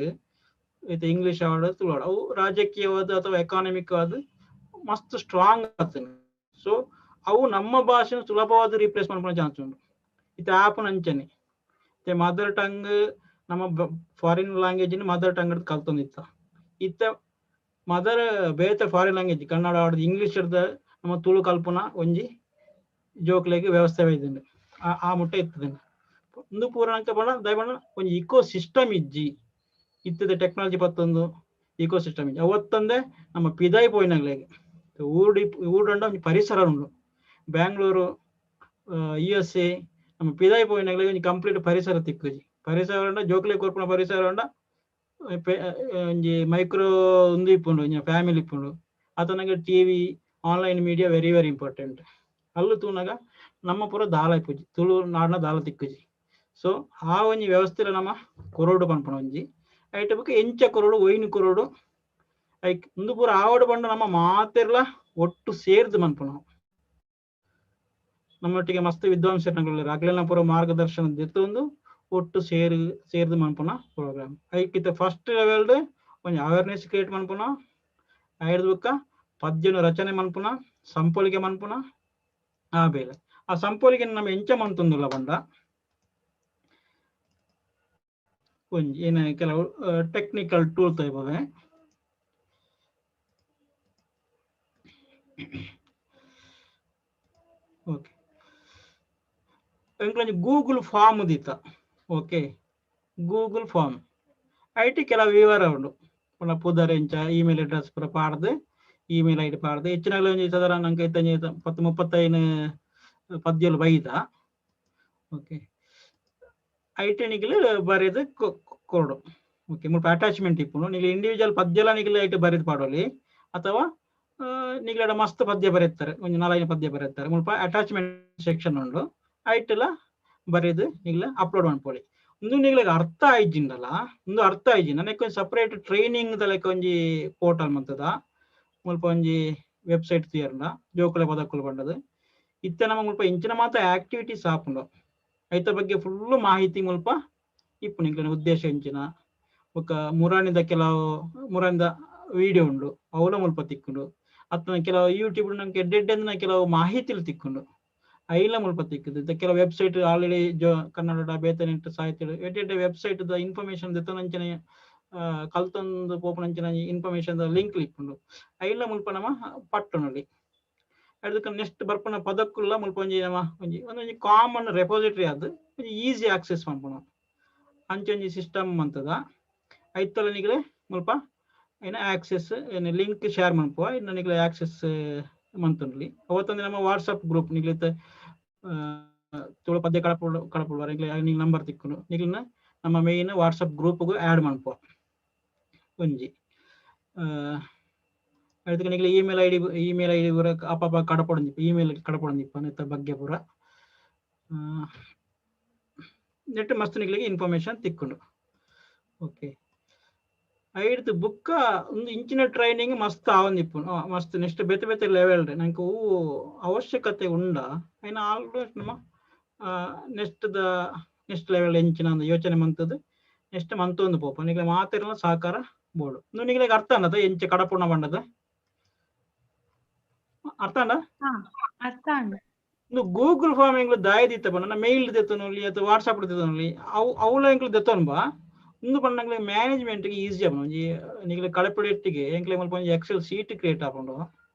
ಇತ್ತೆ ಇಂಗ್ಲಿಷ್ ಆವಡ್ ತುಳು ಅವು ರಾಜಕೀಯವಾದ ಅಥವಾ ಎಕಾನಮಿಕ್ ಆದ ಮಸ್ತ್ ಸ್ಟ್ರಾಂಗ್ ಆತನ. ಸೊ ಅವು ನಮ್ಮ ಭಾಷೆನ ಸುಲಭವಾದ ರೀಪ್ಲೇಸ್ ಮನ್ಪುನ ಚಾನ್ಸ್ ಉಂಡು. ಇತ್ತೆ ಆಪುನ ಅಂಚನೆ ಇತ್ತೆ ಮದರ್ ಟಂಗ್ ನಮ್ಮ ಫಾರಿನ್ ಲ್ಯಾಂಗ್ವೇಜ್ ಮದರ್ ಟಂಗ್ ಕಲ್ತೊಂದಿತ್ತ ಇತ್ತೆ ಮದರ್ ಬೇತೆ ಫಾರಿನ್ ಲ್ಯಾಂಗ್ವೇಜ್ ಕನ್ನಡ ಆಡ್ದು ಇಂಗ್ಲಿಷ್ ನಮ್ಮ ತುಳು ಕಲ್ಪುನ ಒಂಜಿ ಜೋಕ್ಲೆಗ್ ವ್ಯವಸ್ಥೆ ಇದ್ದುಂಡು ಆ ಮುಟ್ಟ ಇತ್ತದ. ಉಂದು ಪೂರ ಪಂಡ ದಯಪಂಡ ಒಂಜಿ ಇಕೋ ಸಿಸ್ಟಮ್ ಇಜ್ಜಿ ಇತ್ತದ ಟೆಕ್ನಾಲಜಿ ಪತ್ತೊಂದು ಇಕೋ ಸಿಸ್ಟಮ್ ಇಜ್ಜಿ. ಅವತ್ತಂದೆ ನಮ್ಮ ಪಿದಾಯಿ ಪೋಯಿನಗ್ಲೆಗ್ ಊರುಡಿ ಊರುಂಡ ಒಂಜಿ ಪರಿಸರ ಉಂಡು. ಬ್ಯಾಂಗ್ಳೂರು USA ನಮ್ಮ ಪಿದಾಯಿ ಪೋಯಿನಗ್ಲೆಗ್ ಒಂಜಿ ಕಂಪ್ಲೀಟ್ ಪರಿಸರ ತಿಕ್ಕುಜಿ. ಪರಿಸರ ಉಂಡ ಜೋಕ್ಲೆಗ್ ಕೊರ್ಪುನ ಪರಿಸರ ಉಂಡ ಒಂಜಿ ಮೈಕ್ರೋ ಉಂದು ಇಪ್ಪುಂಡು ಒಂಜಿ ಫ್ಯಾಮಿಲಿ ಇಪ್ಪುಂಡು. ಆತನಾಗ TV online media very very important. ಅಲ್ಲು ತೂನಾಗ ನಮ್ಮ ಪೂರ ದಾಲ ಇಪ್ಪುಜಿ ತುಳು ನಾಡಿನ ದಾಲ ತಿಕ್ಕುಜಿ. ಸೊ ಆ ಒಂಜಿ ವ್ಯವಸ್ಥೆ ನಮ್ಮ ಕೊರೋಡು ಪನ್ಪುನ ಒಂಜಿ ಐಟ್ ಬೊಕ ಎಂಚ ಕೊರೋಡು ಒಯ್ನ್ ಕೊರೋಡು ಐಕ್ ಉಂದು ಪೂರ ಆವಡು ಪಂಡ ನಮ್ಮ ಮಾತೆರ್ಲ ಒಟ್ಟು ಸೇರ್ದು ಮನ್ಪುನ. ನಮ್ಮೊಟ್ಟಿಗೆ ಮಸ್ತ್ ವಿದ್ವಾಂಸರು ಅಗ್ಲೆನ ಪೂರ ಮಾರ್ಗದರ್ಶನ ದೆತ್ತೊಂದು ಒಟ್ಟು ಸೇರ್ದು ಮನ್ಪುನ ಪ್ರೋಗ್ರಾಮ್. ಐಕಿತ್ತ ಫಸ್ಟ್ ಲೆವೆಲ್ ಒಂಜಿ ಅವೇರ್ನೆಸ್ ಕ್ರಿಯೇಟ್ ಮನ್ಪುನ, ಐಡ್ದು ಬೊಕ್ಕ ಪದ್ಯನು ರಚನೆ ಮನ್ಪುನ ಸಂಪೊಲಿಗೆ ಮನ್ಪುನ ಆ ಬೇಲೆ. ಆ ಸಂಪೊಲಿಗೆ ನಮ್ಮ ಎಂಚ ಮಂತೊಂದುಲ್ಲ ಪಂಡ ಒಂಜಿ ಏನ ಕೆಲವು ಟೆಕ್ನಿಕಲ್ ಟೂಲ್ ತೋಯ್ಪವೆ. ಓಕೆ, ಎಂಕ್ಲೊಂಜಿ ಗೂಗಲ್ ಫಾರ್ಮ್ ದಿತ್ತ. ಓಕೆ, ಗೂಗಲ್ ಫಾರ್ಮ್ IT ಕೆಲವು ವಿವರ ಉಂಡು ಪಂಡ ಪುದರ್ ಎಂಚ ಇಮೇಲ್ ಅಡ್ರೆಸ್ ಪೂರ ಪಾಡ್ದು ಇಮೇಲ್ ಐಡಿ ಪಾಡ್ದು ಹೆಚ್ಚಿನ ಒಂಜಿ ಸಾಧಾರಣ ನಂಗೆ ಇತ್ತಂಜಿ 10 35 ಪದ್ಯಲು ಬೈದ. ಓಕೆ, IT ನಿಗ್ಲು ಬರೆದು ಕೊರಡು. ಓಕೆ, ಮುಲ್ಪ ಅಟ್ಯಾಚ್ಮೆಂಟ್ ಇಪ್ಪುಂಡು. ನಿಗ್ಲು ಇಂಡಿವಿಜುವಲ್ ಪದ್ಯಲ ನಿಗ್ಲು ಐಟ್ ಬರೆದು ಪಾಡೋಲಿ ಅಥವಾ ನಿಗ್ಲಡ ಮಸ್ತ್ ಪದ್ಯ ಬರೆಯುತ್ತಾರೆ ಒಂಜಿ 4-5 ಪದ್ಯ ಬರೆಯುತ್ತಾರೆ. ಮುಲ್ಪ ಅಟ್ಯಾಚ್ಮೆಂಟ್ ಸೆಕ್ಷನ್ ಉಂಡು ಐಟೆಲ್ಲ ಬರೆದು ನಿಗ್ಲ ಅಪ್ಲೋಡ್ ಮನ್ಪೊಲಿ. ಉಂದು ನಿಗ್ಲಿಗ್ ಅರ್ಥ ಆಯ್ಜಿಂಡಲ ಉಂದು ಅರ್ಥ ಆಯ್ಜಿ ನನಗೆ ಒಂಜಿ ಸಪರೇಟ್ ಟ್ರೈನಿಂಗ್ ದ ಲೆಕ್ಕ ಒಂಜಿ ಪೋರ್ಟಲ್ ಮಂತದ ಮುಲ್ಪ ಒಂಜಿ ವೆಬ್ಸೈಟ್ ತೂಯರ್ಂಡ ಜೋಕುಲೆ ಪದಕುಲು ಪಂಡದು ಇತ್ತೆ ನಮ್ಮ ಮುಲ್ಪ ಇಂಚಿನ ಮಾತ ಆಕ್ಟಿವಿಟೀಸ್ ಆಪುಂಡು. ಐತ ಬಗ್ಗೆ ಫುಲ್ ಮಾಹಿತಿ ಮುಲ್ಪ ಇಪ್ಪು ನಿಕ್ಲೆನ ಉದ್ದೇಶ ಇಂಚಿನ ಬೊಕ್ಕ ಮುರಾಣಿದ ಕೆಲವು ಮುರಾಣಿದ ವಿಡಿಯೋ ಉಂಡು ಅವಲ ಮುಲ್ಪ ತಿಕ್ಕುಂಡು. ಅತ್ತ ಕೆಲವು ಯೂಟ್ಯೂಬ್ ನಂಗೆ ಎಡ್ಡೆಡ್ಡೆ ಕೆಲವು ಮಾಹಿತಿಲು ತಿಕ್ಕುಂಡು. ಐಲ ಮುಲ್ಪ ತಿಕ್ಕುದು. ಕೆಲವು ವೆಬ್ಸೈಟ್ ಆಲ್ರೆಡಿ ಜೋ ಕನ್ನಡ ಬೇತನೆಟ್ ಸಾಹಿತ್ಯ ಎಡ್ಡೆ website the information ದೆತ್ತನಂಚನೆ ಕಲ್ತೊಂದು ಪೋಪುನಂಚಿನ ಇನ್ಫಾರ್ಮೇಶನ್ ಲಿಂಕ್ ಇಪ್ಪುಂಡು. ಐಲ ಮುಲ್ಪ ನಮ್ಮ ಪಟ್ಟಣಲ್ಲಿ ಅದಕ್ಕೆ ನೆಕ್ಸ್ಟ್ ಬರ್ಪುನ ಪದಕ್ಕುಲ್ಲ ಮುಲ್ಪ ಒಂಜಿ ನಮ್ಮ ಒಂಜಿ ಒಂದೊಂಜಿ ಕಾಮನ್ ರೆಪಾಸಿಟರಿ ಅದು ಒಂಜಿ ಈಸಿ ಆಕ್ಸೆಸ್ ಮನ್ಪುನ ಅಂಚೊಂಜಿ ಸಿಸ್ಟಮ್ ಅಂತದ. ಐತಲ ನಿಗಲೆ ಮುಲ್ಪ ಏನ ಆಕ್ಸೆಸ್ ಏನ ಲಿಂಕ್ ಶೇರ್ ಮನ್ಪುವ ಇನ್ನು ನಿಗಲೆ ಆಕ್ಸೆಸ್ ಮಂತುಂಡ್ಲಿ. ಅವತ್ತೊಂದು ನಮ್ಮ ವಾಟ್ಸಪ್ ಗ್ರೂಪ್ ನಿಗ್ಲಿತ್ ತುಳು ಪದ್ಯ ಕಡಪುಡು ಕಡಪುಡುವಾರ ನಿಗ್ಲೆ ನಿಗ್ ನಂಬರ್ ತಿಕ್ಕುಂಡು ನಿಗ್ಲಿನ ನಮ್ಮ ಮೇನ್ ವಾಟ್ಸಪ್ ಗ್ರೂಪ್ಗೂ ಆ್ಯಡ್ ಮನ್ಪುವ ಒಂಜಿ. ಅದಕ್ಕೆ ನಿಗ್ಲೆ ಇಮೇಲ್ ಐಡಿ ಪೂರ ಅಪ್ಪ ಕಡಪೊಡೊಂದಿಪ್ಪ ಇಮೇಲ್ ಕಡಪೊಡೊಂದಿಪ್ಪ ನೆತ್ತ ಬಗ್ಗೆ ಪೂರ ನೆಟ್ ಮಸ್ತ್ ನಿಗ್ಲಿಗೆ ಇನ್ಫಾರ್ಮೇಶನ್ ತಿಕ್ಕುಂಡು. ಓಕೆ, ಐಡ್ದು ಬುಕ್ಕ ಒಂದು ಇಂಚಿನ ಟ್ರೈನಿಂಗ್ ಮಸ್ತ್ ಆವೊಂದಿಪ್ಪು ಮಸ್ತ್ ನೆಕ್ಸ್ಟ್ ಬೇತೆ ಬೇತೆ ಲೆವೆಲ್ ನಂಗೆ ಹೂ ಅವಶ್ಯಕತೆ ಉಂಡ ಐನ ಆಲ್ಮೋಸ್ಟ್ ನಮ್ಮ next the next level ಎಂಚಿನ ಅಂದ್ ಯೋಚನೆ ಮಂತದ್ದು ನೆಕ್ಸ್ಟ್ ಮಂತೊಂದು ಪೋಪ ನಿಗ್ಲೆ ಮಾತೆರ್ಲ ಸಹಕಾರ ಬೋಡು. ನಿಗ್ಲೆಗ್ ಅರ್ಥ ಅನ್ನದ ಎಂಚ ಕಡಪುಣ ಬಂಡದ ಅರ್ಥ ಅಂಡ? ಅರ್ಥ ಅಂಡ. ಗೂಗಲ್ ಫಾರ್ಮ್ ಎಂಗ್ಲು ದಾಯದಿತ್ತ ಪಂಡ ಮೇಲ್ ದೆತ್ತೊನೊಲಿ ಅಥವಾ ವಾಟ್ಸಪ್ ದೆತ್ತೊನೊಲಿ ಅವು ಅವುಲ ಎಂಕ್ಲು ದೆತ್ತೊನ್ ಬಾ ಉಂದು ಪಂಡ ಮ್ಯಾನೇಜ್ಮೆಂಟ್ ಈಸಿ ಆಪುಂಡು. ಒಂಜಿ ನಿಗ್ಲೆ ಕಡಪುಡೆಟ್ಟಿಗೆ ಎಂಕ್ಲೆ ಮುಲ್ಪ ಒಂಜಿ Excel sheet create ಆಪುಂಡು.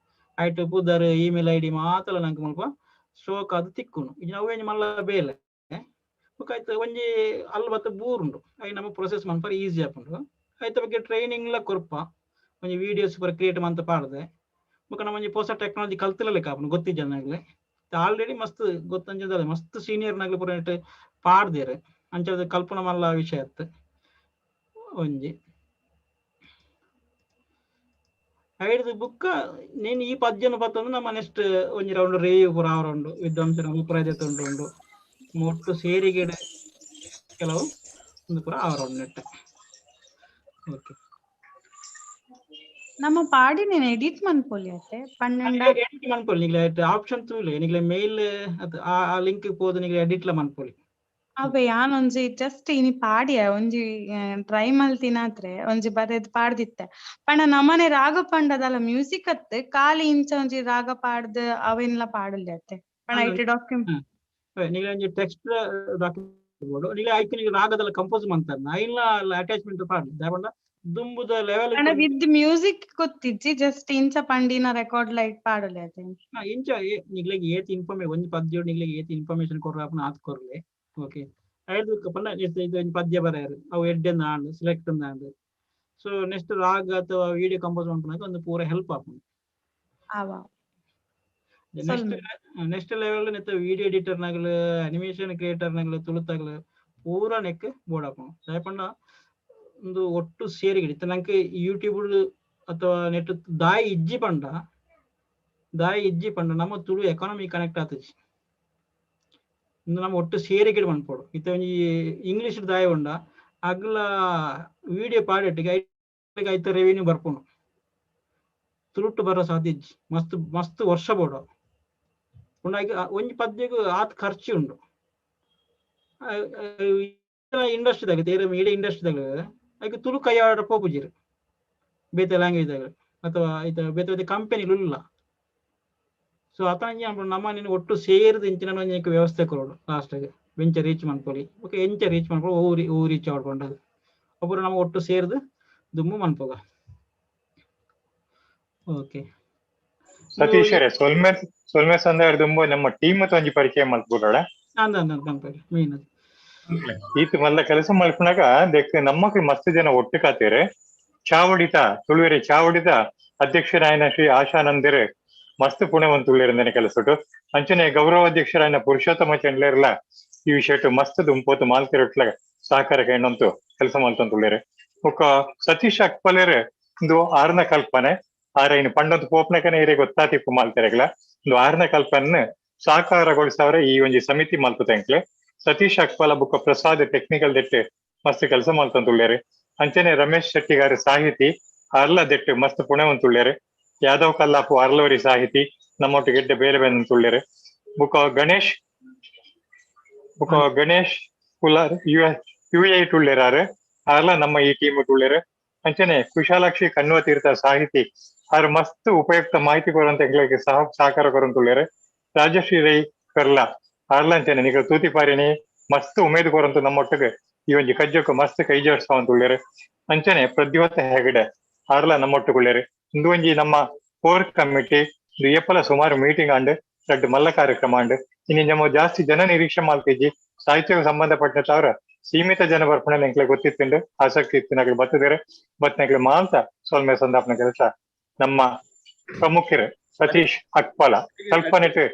ಐಟ್ ಪುದರ್ ಇಮೇಲ್ ಐಡಿ ಮಾತಲ ನಂಕ್ ಮುಲ್ಪ ಸ್ಟೋಕ್ ಅದು ತಿಕ್ಕುಂಡು. ಇಜ್ಜಿ ಅವು ಒಂಜಿ ಮಲ್ಲ ಬೇಲೆ ಬೊಕ ಐತ ಒಂಜಿ ಅಲ್ ಬತ್ತ ಬೂರುಂಡು ಐನ್ ನಮ್ಮ ಪ್ರೊಸೆಸ್ ಮನ್ಪರೆ ಈಸಿ ಆಪುಂಡು. ಐತ ಬಗ್ಗೆ ಟ್ರೈನಿಂಗ್ ಲ ಕೊರ್ಪ ಒಂಜಿ ವೀಡಿಯೋಸ್ ಪೂರ ಕ್ರಿಯೇಟ್ ಮಂತ ಪಾಡ್ದೆ ಬೊಕ ನಮ್ಮ ಒಂಜಿ ಪೊಸ ಟೆಕ್ನಾಲಜಿ ಕಲ್ತಿಲ ಲೆಕ್ಕ ಆಪುಂಡು. ಗೊತ್ತಿಜ್ಜ ಆಲ್ರೆಡಿ ಮಸ್ತ್ ಗೊತ್ತಂಚ ಮಸ್ತ್ ಸೀನಿಯರ್ ನಗ್ಲು ಪೂರ ಪಾಡ್ದೇರು ಅಂಚ ಕಲ್ಪನ ಮಲ್ಲ ವಿಷಯ ಅತ್ತು ಒಂಜಿ. ಐಡ್ದು ಬುಕ್ಕ ನೇನ್ ಈ ಪದ್ಯನ ಪತ್ತೊಂದು ನಮ್ಮ ನೆಕ್ಸ್ಟ್ ಒಂಜಿ ರೌಂಡ್ ರಿವ್ಯೂ ಪೂರ ಆವರೌಂಡು ವಿದ್ವಾಂಸರ ಅಭಿಪ್ರಾಯ ದೆತ್ತೊಂಡು ಒಟ್ಟು ಸೇರಿಗೆಡೆ ಕೆಲವು ಒಂದು ಪೂರ ಆವರೌಂಡ್ ನೆಟ್ಟ. ಓಕೆ, ನಮ್ಮ ಪಾಡಿನ ಎಡಿಟ್ ಮನ್ಪೊಲಿ ಅತ್ತೆ ಪನ್ನೆಂಡ ಎಡಿಟ್ ಮನ್ಪೊಲಿ ನಿಗ್ಲೆ ಆಪ್ಷನ್ ತೂಲೆ ನಿಗ್ಲೆ ಮೇಲ್ ಅತ್ ಆ ಲಿಂಕ್ ಪೋದು ನಿಗ್ಲೆ ಎಡಿಟ್ ಲ ಮನ್ಪೊಲಿ. ಅವೆ ಯಾನ್ ಒಂಜಿ ಜಸ್ಟ್ ಇನಿ ಪಾಡಿಯ ಒಂಜಿ ಟ್ರೈ ಮಲ್ತಿನಾತ್ರೆ ಒಂಜಿ ಬರೆದ್ ಪಾಡ್ದಿತ್ತೆ ಪಂಡ ನಮ್ಮನೆ ರಾಗ ಪಂಡದಲ್ಲ ಮ್ಯೂಸಿಕ್ ಅತ್ ಖಾಲಿ ಇಂಚ ಒಂಜಿ ರಾಗ ಪಾಡ್ದ್ ಅವೆನ್ಲ ಪಾಡಲಿ ಅತ್ತೆ ಪಂಡ ಐಟ್ ಡಾಕ್ಯುಮೆಂಟ್ ನಿಗ್ಲೆ ಒಂಜಿ ಟೆಕ್ಸ್ಟ್ ಡಾಕ್ಯುಮೆಂಟ್ ನಿಗ್ಲೆ ಐಕ್ ನಿಗ್ಲೆ ರಾಗದಲ್ಲ ಕಂಪೋಸ್ ಮಂತಾರ ಐನ್ಲ ಅಟ್ಯಾಚ್ಮೆಂಟ್ ಪಾಡ್ಲಿ ದಾಯೆ ದುಂಬುದ level with music ಗೊತ್ತಿಜ್ಜಿ ಜಸ್ಟ್ ಇಂಚ ಪಂಡಿನ ರೆಕಾರ್ಡ್ ಲೈಟ್ ಪಾಡಲಿ ಅತ್ತೆ. ಇಂಚ ನಿಗ್ಲೆಗ್ ಏತ್ ಇನ್ಫಾರ್ಮೇ ಒಂಜಿ ಪದ್ಯ ನಿಗ್ಲೆಗ್ ಏತ್ ಇನ್ಫಾರ್ಮೇಶನ್ ಕೊರ್ರ ಆಪುನ ಆತ್ ಕೊರ್ಲೆ. ಓಕೆ, ಐದು ಪಂಡ ಇದು ಒಂಜಿ ಪದ್ಯ ಬರೆಯರು ಅವು ಎಡ್ಡೆ ಆಂಡ್ ಸೆಲೆಕ್ಟ್ and so next ರಾಗ ಅಥವಾ ವಿಡಿಯೋ ಕಂಪೋಸ್ ಮನ್ಪುನಗ ಒಂದು ಪೂರ ಹೆಲ್ಪ್ ಆಪುಂಡು. ನೆಕ್ಸ್ಟ್ ಲೆವೆಲ್ ನೆತ್ತ ವಿಡಿಯೋ ಎಡಿಟರ್ ನಗಲು ಅನಿಮೇಷನ್ ಕ್ರಿಯೇಟರ್ ನಗಲು ತುಳುತಾಗಲು ಪೂರ ನೆಕ್ ಬೋರ್ಡ್ ಆಪುಂಡು. ದಾಯೆ ಪಂಡ ಒಂದು ಒಟ್ಟು ಸೇರಿಗಿಡಿ ಇತ್ತೆ ನಂಕ್ ಯೂಟ್ಯೂಬ್ ಅಥವಾ ನೆಟ್ ದಾಯಿ ಇಜ್ಜಿ ಪಂಡ ನಮ್ಮ ತುಳು ಎಕಾನಮಿ ಕನೆಕ್ಟ್ ಆತಜಿ. ನಮ್ಮ ಒಟ್ಟು ಸೇರಿಗಿಡ ಮನ್ಪೊಡು. ಇತ್ತೆ ಒಂಜಿ ಇಂಗ್ಲಿಷ್ ದಾಯ ಉಂಡ ಅಗ್ಲ ವಿಡಿಯೋ ಪಾಡೆಟ್ಟಿಗೆ ಐತ ರೆವಿನ್ಯೂ ಬರ್ಪುಂಡು. ತುಳುಟ್ಟು ಬರೋ ಸಾಧ್ಯ ಇಜ್ಜಿ ಮಸ್ತ್ ಮಸ್ತ್ ವರ್ಷ ಬೋಡು. ಉಂಡಾಗಿ ಒಂಜಿ ಪದ್ಯಗ್ ಆತ್ ಖರ್ಚು ಉಂಡು. ಇಂಡಸ್ಟ್ರಿ ದಾಗ ತೇರೆ ಮೀಡಿಯಾ ಇಂಡಸ್ಟ್ರಿ ದಾಗ ಐಕ್ ತುಳು ಕೈಯಾಡ ಪೋಪುಜಿರು ಬೇತೆ ಲ್ಯಾಂಗ್ವೇಜ್ ದಾಗ ಅಥವಾ ಐತ ಬೇತೆ ಬೇತೆ ಕಂಪೆನಿಲು ಇಲ್ಲ. ಸೊ ಅತನಂಜಿ ನಮ್ಮ ನಿನ್ನ ಒಟ್ಟು ಸೇರಿದ ಇಂಚಿನ ಒಂಜಿ ವ್ಯವಸ್ಥೆ ಕೊರೊಡು ಲಾಸ್ಟ್ ಬೆಂಚ ರೀಚ್ ಮನ್ಪೊಲಿ. ಓಕೆ, ಎಂಚ ರೀಚ್ ಮನ್ಪೊಡು ಓ ರೀಚ್ ಆವಡ್ ಒಬ್ಬರು ನಮ್ಮ ಒಟ್ಟು ಸೇರ್ದು ದುಮ್ಮು ಮನ್ಪೊಗ. ಓಕೆ ಸತೀಶರೇ, ಸೊಲ್ಮೆ ಸೊಲ್ಮೆ ಸಂದರ್ಭ ದುಂಬು ನಮ್ಮ ಟೀಮ್ ಒಂಜಿ ಪರಿಚಯ ಮಲ್ಪುಡೋಳ. ಅಂದ ಅಂದ ಮನ್ಪೊಲಿ ಮೇನ್ ಈತ ಮಲ್ಲ ಕೆಲಸ ಮಲ್ಪುನಾಗ ನಮ್ಮಕ್ಕೆ ಮಸ್ತ್ ಜನ ಒಟ್ಟು ಕಾತೇರೆ. ಚಾವಡಿತ ತುಳುವೆರೆ ಚಾವಡಿತ ಅಧ್ಯಕ್ಷರಾಯನ ಶ್ರೀ ಆಶಾನಂದರೆ ಮಸ್ತ್ ಪುಣ್ಯವಂತುಳ್ಳೇರಂದನೆ ಕೆಲಸಟು. ಅಂಚನೆ ಗೌರವಾಧ್ಯಕ್ಷರಾಯನ ಪುರುಷೋತ್ತಮ ಚಂಡ್ಲೇರ್ಲ ಈ ವಿಷಯಟ್ಟು ಮಸ್ತ್ ದುಂಪೋತು ಮಾಲ್ತಿರೊಟ್ಲ ಸಹಕಾರ ಕೈಂಡಂತು ಕೆಲಸ ಮಲ್ತಂತುಳ್ಳೇರೆ. ಬೊಕ್ಕ ಸತೀಶ್ ಅಕ್ಪಲೇರೆ ಒಂದು ಆರ್ನ ಕಲ್ಪನೆ ಆರೈನು ಪಂಡೊಂದು ಪೋಪ್ನಕನೆ ಇರೆ ಗೊತ್ತಾತಿಪ್ಪು ಮಾಲ್ತಿರಗ್ಲ ಒಂದು ಆರ್ನ ಕಲ್ಪನೆ ಸಾಕಾರಗೊಳಿಸವ್ರೆ ಈ ಒಂಜಿ ಸಮಿತಿ ಮಲ್ಪುತೆಂಕ್ಲೆ. ಸತೀಶ್ ಅಕ್ಪಲ ಬೊಕ್ಕ ಪ್ರಸಾದ್ ಟೆಕ್ನಿಕಲ್ ದೆಟ್ಟು ಮಸ್ತ್ ಕೆಲಸ ಮಲ್ತಂತುಳ್ಳೇರೆ. ಅಂಚನೆ ರಮೇಶ್ ಶೆಟ್ಟಿಗಾರ್ ಸಾಹಿತಿ ಅರ್ಲ ದೆಟ್ಟು ಮಸ್ತ್ ಪುಣ್ಯವಂತುಳ್ಳೇರೆ. ಯಾದವ್ ಕಲ್ಲಾಪು ಅರ್ಲವರಿ ಸಾಹಿತಿ ನಮ್ಮೊಟ್ಟಿಗೆ ಗೆಡ್ಡೆ ಬೇರೆ ಬೇರೆ ಬುಕ್ಕ ಗಣೇಶ್ ಕುಲಾರ್ ಯು ಎ ಟುಳ್ಳೇರಾರು ಅರ್ಲ ನಮ್ಮ ಈ ಟೀಮ್ ಟುಳ್ಳೇರು. ಅಂಚನೆ ಕುಶಾಲಾಕ್ಷಿ ಕಣ್ವ ತೀರ್ಥ ಸಾಹಿತಿ ಆರು ಮಸ್ತ್ ಉಪಯುಕ್ತ ಮಾಹಿತಿ ಕೊರಂತ ಎಂಗ್ಲಿಗೆ ಸಹಕಾರ ಕೊರಂತುಳ್ಳೇರು. ರಾಜಶ್ರೀ ರೈ ಕರ್ಲ ಆರ್ಲಂಚನೆ ನಿಕ ತೂತಿ ಪಾರಿನಿ ಮಸ್ತ್ ಉಮೇದು ಕೊರಂತ ನಮ್ಮೊಟ್ಟಿಗೆ ಈ ಒಂಜಿ ಕಜ್ಜಕ್ಕೂ ಮಸ್ತ್ ಕೈ ಜೋಡಿಸುವಂತ ಅಂಚನೆ ಪ್ರದ್ಯೋತ ಹೆಗಡೆ ಆರ್ಲ ನಮ್ಮೊಟ್ಟುಗುಳ್ಳೇರು. ಇಂದು ಒಂಜಿ ನಮ್ಮ ಕೋರ್ ಕಮಿಟಿ ಇದು ಏಪಲ ಸುಮಾರು ಮೀಟಿಂಗ್ ಆಂಡ್ ರಡ್ಡ್ ಮಲ್ಲ ಕಾರ್ಯಕ್ರಮ ಆಂಡ್. ಇನ್ನು ನಮ್ಮ ಜಾಸ್ತಿ ಜನ ನಿರೀಕ್ಷೆ ಮಾಲ್ತಿಜ್ಜಿ ಸಾಹಿತ್ಯಕ್ಕೆ ಸಂಬಂಧಪಟ್ಟ ತಾವ್ರ ಸೀಮಿತ ಜನ ಬರ್ಪಣೆ ಎಂಕ್ಲೆ ಗೊತ್ತಿತ್ತುಂಡು ಆಸಕ್ತಿ ಇತ್ತು ನಗಲು ಬತ್ತಿದ್ದಾರೆ ಬತ್ನಕ್ಲೆ ಮಾಲ್ತ ಸೊಲ್ಮೆ ಸಂದಾಪನ ಕೆಲಸ ನಮ್ಮ ಪ್ರಮುಖರು ಸತೀಶ್ ಅಕ್ಪಾಲ ಸ್ವಲ್ಪ ನೆಟ್ಟು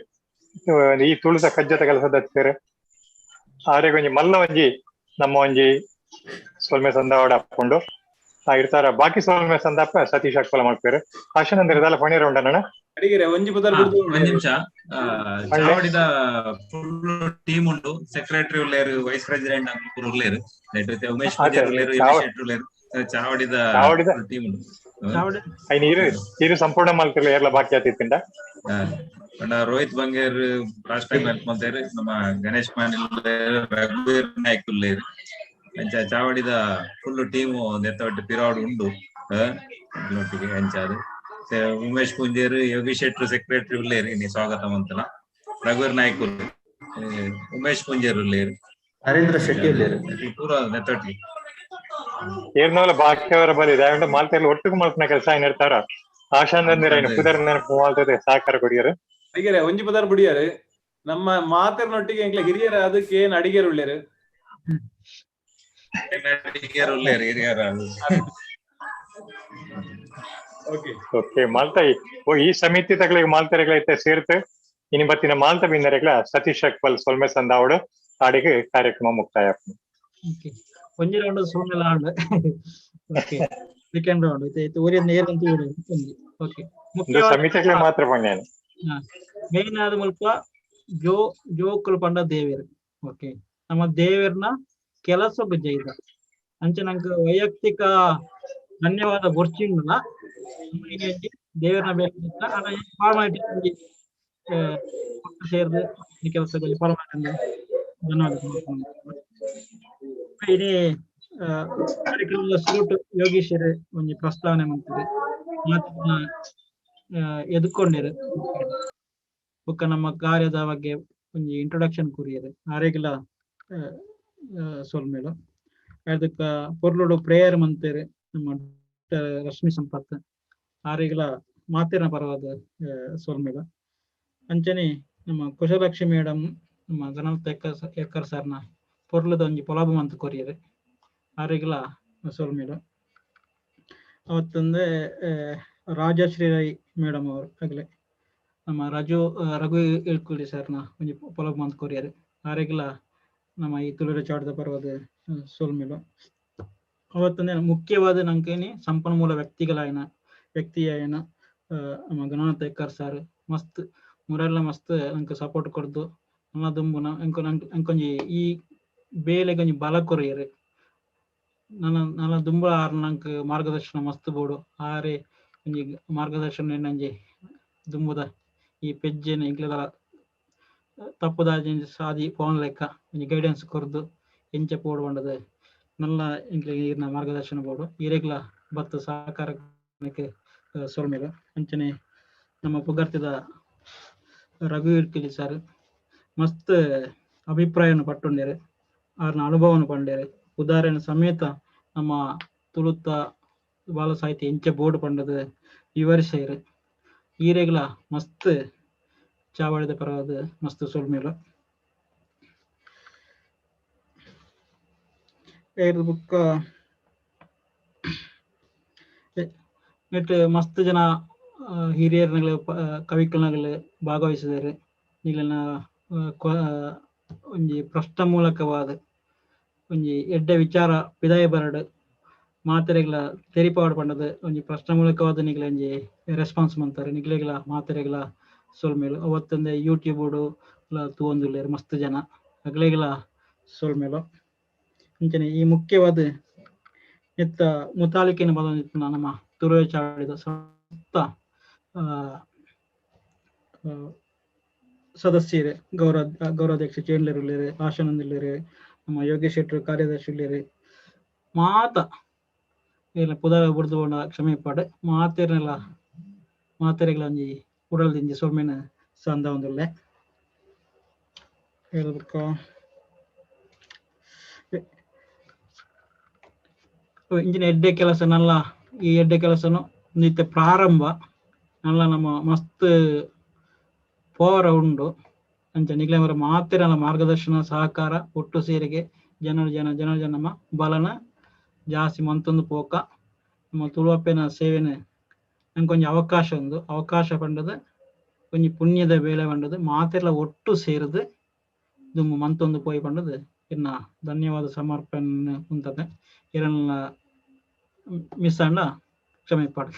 ಈ ತುಳುತ ಕಜ್ಜದ ಕೆಲಸ ದತ್ತಾರೆ. ಆರೆಗೊಂಜಿ ಒಂಜಿ ಮಲ್ಲ ಒಂಜಿ ನಮ್ಮ ಒಂಜಿ ಸೊಲ್ಮೆ ಸಂದಾವಡ ಹಾಕೊಂಡು ಇರ್ತಾರ. ಬಾಕಿ ಸೊಲ್ಮೆ ಸಂದಾಪ ಸತೀಶ್ ಅಕ್ಪಾಲ ಮಾಡ್ತಾರೆ. ಆಶಾನಂದ್ರ ಇದೆಲ್ಲ ಪಣೀರ ಉಂಡಣ್ಣ ಒಂಜಿ ಪುದರ್ ಬುಡ್ದು ಒಂದ್ ನಿಮಿಷ. ಚಾವಡಿದ ಫುಲ್ ಟೀಮ್ ಉಂಡು. ಸೆಕ್ರೆಟರಿ ಉಲ್ಲೇರು, ವೈಸ್ ಪ್ರೆಸಿಡೆಂಟ್ ಅಂಕುಲು ಉಲ್ಲೇರು, ಉಮೇಶ್ ಪೂಜಾರಿ ಉಲ್ಲೇರು, ಯೋಗೇಶ್ ಶೆಟ್ಟಿ ಉಲ್ಲೇರು. ಚಾವಡಿದ ಟೀಮ್ ಉಂಡು. ಇರು ಸಂಪೂರ್ಣ ಮಲ್ತಿರ್ಲ ಏರ್ಲ ಬಾಕಿ ಆತಿತ್ತಿಂಡ. ಪಂಡ Rohit Bangera last time help ಮಲ್ತೇರು, ನಮ್ಮ ಗಣೇಶ್ ಮಾನಿಲ್ ಉಲ್ಲೇರು, ರಘುವೀರ್ ನಾಯ್ಕ್ ಉಲ್ಲೇರು. ಅಂಚ ಚಾವಡಿದ ಫುಲ್ ಟೀಮ್ ನೆತ್ತೊಟ್ಟು ಪಿರಾಡ್ ಉಂಡು ಒಟ್ಟಿಗೆ. ಅಂಚಾದು ಉಮೇಶ್ ಪೂಂಜೇರು, ಯೋಗೀಶ್ ಶೆಟ್ರು ಸೆಕ್ರೆಟರಿ ಉಲ್ಲೇರು, ಇನಿ ಸ್ವಾಗತ ಮಂತಲ. ರಘುವೀರ್ ನಾಯ್ಕ್ ಉಮೇಶ್ ಪೂಂಜೇರು ಉಲ್ಲೇರು, ನರೇಂದ್ರ ಶೆಟ್ಟಿ ಉಲ್ಲೇರು, ಪೂರ ನೆತ್ತೊಟ್ಟಿಗೆ. ಏರ್ನೋಲ ಬಾಕಿಯವರ ಬಲಿ ದಾಯಂಡ ಮಾಲ್ತೆಲ್ಲ ಒಟ್ಟಿಗೆ ಮಲ್ಪನ ಕೆಲಸ ಏನ್ ಇರ್ತಾರ. ಆಶಾನಂದಿರ ಪುದರ್ ನೆನಪು ಮಾಲ್ತದೆ ಸಹಕಾರ ಕೊಡಿಯರು. ಅಡಿಗೆರೆ ಒಂಜಿ ಪುದರ್ ಬುಡಿಯರು ನಮ್ಮ ಮಾತೆರ್ನೊಟ್ಟಿಗೆ ಎಂಕ್ಲೆ ಹಿರಿಯರ ಅದಕ್ಕೆ ಏನ್ ಅಡಿಗೆರು ಉಳ್ಳೇರು. ಅಡಿಗೆರು ಉಳ್ಳೇರು ಹಿರಿಯರ. ಓಕೆ ಮಾಲ್ತ ಈ ಸಮಿತಿ ತಗಲಿಗೆ ಮಾಲ್ತೆರೆಗ್ಲ ಸೇರ್ತು ಇನಿ ಬತ್ತಿನ ಮಾಲ್ತ ಬಿಂದರೆಗ್ಲ ಸತೀಶ್ ಅಕ್ಬಲ್ ಸೊಲ್ಮೆ ಸಂದಾವಡು ಆಡಿಗೆ ಕಾರ್ಯಕ್ರಮ ಮುಕ್ತಾಯ. ಒಂಜಿ ರೌಂಡ್ ಸೋಮೆಲ ಆಂಡ್. ಓಕೆ ಸೆಕೆಂಡ್ ರೌಂಡ್ ಇತ್ತೆ ಒರಿ ನೇರ್ ಅಂತ ಒಂಜಿ. ಓಕೆ ಸಮಿತಿಗ್ಲ ಮಾತ್ರ ಪಂಡ್ಯಾನ ಮೇನ್ ಆದ ಮುಲ್ಪ ಜೋ ಜೋಕುಲು ಪಂಡ ದೇವೆರ್. ಓಕೆ ನಮ್ಮ ದೇವೆರ್ನ ಕೆಲಸ ಜೈದ ಅಂಚ ನಂಗೆ ವೈಯಕ್ತಿಕ ಧನ್ಯವಾದ ಬೊರ್ಚಿಂಡಲ ದೇವರನ್ನ ಬೇರೆ ಫಾರ್ಮಾಲಿಟಿ ಸೇರ್ದು ಈ ಕೆಲಸ ಫಾರ್ಮಾಲಿಟಿ ಧನ್ಯವಾದ. ಇಡೀ ಕಾರ್ಯಕ್ರಮದ ಸುರುಟು ಯೋಗೀಶ್ವರ ಒಂಜಿ ಪ್ರಸ್ತಾವನೆ ಮಂತಿದೆ ಮಾತನ್ನ ಎದುಕೊಂಡಿರು ಬೊಕ್ಕ ನಮ್ಮ ಕಾರ್ಯದ ಬಗ್ಗೆ ಒಂಜಿ ಇಂಟ್ರೊಡಕ್ಷನ್ ಕೂರಿಯರು ಆರೆಗಿಲ ಸೊಲ್ಮೇಲು ಅದಕ್ಕ ಪೊರ್ಲುಡು ಪ್ರೇಯರ್ ಮಂತೇರು ನಮ್ಮ ರಶ್ಮಿ ಸಂಪತ್ ಆರೆಗಿಲ ಮಾತಿನ ಪರವಾದ ಸೊಲ್ಮೇಲ. ಅಂಚನೆ ನಮ್ಮ ಕುಶಲಕ್ಷ್ಮಿ ಮೇಡಮ್ ನಮ್ಮ ಗಣನಾಥ್ ಎಕ್ಕರ್ ಸರ್ನ ಪೊರ್ಲುದ ಒಂಜಿ ಪೊಲಬು ಮಂತ್ ಕೊರಿಯರು ಆರೆಗಿಲ ಸೊಲ್ಮೇಲು. ಅವತ್ತಂದ್ರೆ ರಾಜಶ್ರೀ ರೈ ಮೇಡಮ್ ಅವರು ಆಗಲೇ ನಮ್ಮ ರಘು ಇಳ್ಕುಳಿ ಸರ್ನ ಒಂಜಿ ಪೊಲಬು ಮಂತ್ ಕೊರಿಯರು ಆರೆಗಿಲ ನಮ್ಮ ಈ ತುಳುರ ಚಾಟದ ಪರವಾದ ಸೊಲ್ಮೇಲು. ಅವತ್ತಂದ್ರೆ ಮುಖ್ಯವಾದ ನಂಗೇನೆ ಸಂಪನ್ಮೂಲ ವ್ಯಕ್ತಿಗಳಾಯನ ವ್ಯಕ್ತಿಯಾಯನ ನಮ್ಮ ಗಣನಾಥ್ ಎಕ್ಕರ್ ಸರ್ ಮಸ್ತ್ ಮುರೆಲ್ಲ ಮಸ್ತ್ ನಂಗೆ ಸಪೋರ್ಟ್ ಕೊಡ್ದು ನನ್ನ ದುಂಬುನ ಅಂಕೊಂಜಿ ಈ ಬೇಲೆಗೆ ಒಂಜಿ ಬಲ ಕೊರಿಯರು. ನನ್ನ ನನ್ನ ದುಂಬ ಆರ್ ನಂಗೆ ಮಾರ್ಗದರ್ಶನ ಮಸ್ತ್ ಬೋಡು ಆರೆ ಒಂಜಿ ಮಾರ್ಗದರ್ಶನ ನಂಜಿ ದುಂಬುದ ಈ ಪೆಜ್ಜೆನ ಇಂಕ್ಲೆದ ತಪ್ಪುದ ಸಾದಿ ಪೋನ್ ಲೆಕ್ಕ ಒಂಜಿ ಗೈಡೆನ್ಸ್ ಕೊರ್ದು ಎಂಚ ಪೋಡು ಪಂಡದು ನಲ್ಲ ಇಂಕ್ಲೆಗ್ ಈರ್ನ ಮಾರ್ಗದರ್ಶನ ಬೋಡು ಈರೆಗ್ಲ ಬತ್ತು ಸಹಕಾರ ಸೊಲ್ಮೇಲು. ಅಂಚನೆ ನಮ್ಮ ಪುಗರ್ತಿದ ರಘು ಇರ್ಕಿಲಿ ಸರ್ ಮಸ್ತ್ ಅಭಿಪ್ರಾಯವನ್ನು ಪಟ್ಟೊಂಡೇರು ಆರ್ನ ಅನುಭವವನ್ನು ಪಂಡೇರು. ಉದಾಹರಣೆ ಸಮೇತ ನಮ್ಮ ತುಳುತ ಬಾಲ ಸಾಹಿತ್ಯ ಎಂಚ ಬೋರ್ಡ್ ಪಂಡದು ವಿವರಿಸೇರು. ಈರೆಗ್ಲ ಮಸ್ತ್ ಚಾವಡಿದ ಪರವಾದ ಮಸ್ತ್ ಸೊಲ್ಮೇಲು. ಬುಕ್ಕ ನೆಟ್ ಮಸ್ತ್ ಜನ ಹಿರಿಯರ್ನಗಳು ಕವಿಕಲ್ನಗಳು ಭಾಗವಹಿಸಿದ್ದಾರೆ. ನಿಗಲಿನ ಒಂಜಿ ಪ್ರಶ್ನೆ ಮೂಲಕವಾದ ಒಂಜಿ ಎಡ್ಡೆ ವಿಚಾರ ಪಿದಾಯ ಬರಡು ಮಾತೆರೆಗ್ಲ ತೆರಿಪಾಡು ಪಂಡದು ಒಂಜಿ ಪ್ರಶ್ನೆ ಮೂಲಕವಾದ ನಿಗಲ ಒಂಜಿ ರೆಸ್ಪಾನ್ಸ್ ಮಂತಾರೆ ನಿಗ್ಲೆಗ್ಲ ಮಾತೆರೆಗ್ಲ ಸೊಲ್ಮೇಲು. ಅವತ್ತೊಂದು ಯೂಟ್ಯೂಬ್ ತೂವೊಂದುಲ್ಲೆರ್ ಮಸ್ತ್ ಜನ ಅಗ್ಲೆಗ್ಲ ಸೊಲ್ಮೇಲು. ಅಂಚನೆ ಈ ಮುಖ್ಯವಾದ ಎತ್ತ ಮುತಾಲಿಕೆಯನ್ನು ಬಂದ ನಮ್ಮ ತುಳುವೆ ಚಾವಡಿದ ಸಮಸ್ತ ಸದಸ್ಯರೇ, ಗೌರವಾಧ್ಯಕ್ಷ ಚೇಂಡ್ಲರ್ ಉಳ್ಳೇರು, ಆಶಾನಂದ್ ಉಳ್ಳೇರು, ನಮ್ಮ ಯೋಗೇಶ್ ಶೆಟ್ಟರು ಕಾರ್ಯದರ್ಶಿ ಉಳ್ಳೇರು, ಮಾತ ಇಲ್ಲ ಪುದರ ಬುಡ್ದು ಬೋಂಡ ಕ್ಷಮೆ ಪಾಡು ಮಾತೆರ್ನೆಲ್ಲ ಮಾತೆರೆಗ್ಲ ಒಂಜಿ ಉಡಲ್ದಿಂಜಿ ಸೊಲ್ಮೆನ ಸಂದ ಒಂದುಲ್ಲೆ. ಹೇಳ್ಬೇಕು. ಇಂಚಿನ ಎಡ್ಡೆ ಕೆಲಸ ನಲ್ಲ, ಈ ಎಡ್ಡೆ ಕೆಲಸನು ನಿತ್ಯ ಪ್ರಾರಂಭ ನಲ್ಲ ನಮ್ಮ ಮಸ್ತ್ ಪೋರ ಉಂಡು. ಅಂಚ ನಿಗ್ಲೇಮರ ಮಾತೆರನ ಮಾರ್ಗದರ್ಶನ ಸಹಕಾರ ಒಟ್ಟು ಸೇರಿಗೆ ಜನರು ಜನ ಜನರು ಜನ ನಮ್ಮ ಬಲನ ಜಾಸ್ತಿ ಮಂತೊಂದು ಪೋಕ ನಮ್ಮ ತುಳುವಪ್ಪೆನ ಸೇವೆನೆ ನಂಗೊಂಜಿ ಅವಕಾಶ ಉಂದು. ಅವಕಾಶ ಪಂಡದು ಒಂಜಿ ಪುಣ್ಯದ ಬೇಲೆ ಪಂಡದು ಮಾತೆರ್ಲ ಒಟ್ಟು ಸೇರಿದು ದುಂಬು ಮಂತೊಂದು ಪೋಯಿ ಪಂಡದು ಇನ್ನ ಧನ್ಯವಾದ ಸಮರ್ಪಣೆ ಉಂತದೆ. ಇರನ್ನ ಮಿಸ್ ಆಂಡ ಕ್ಷಮೆ ಪಾಡು.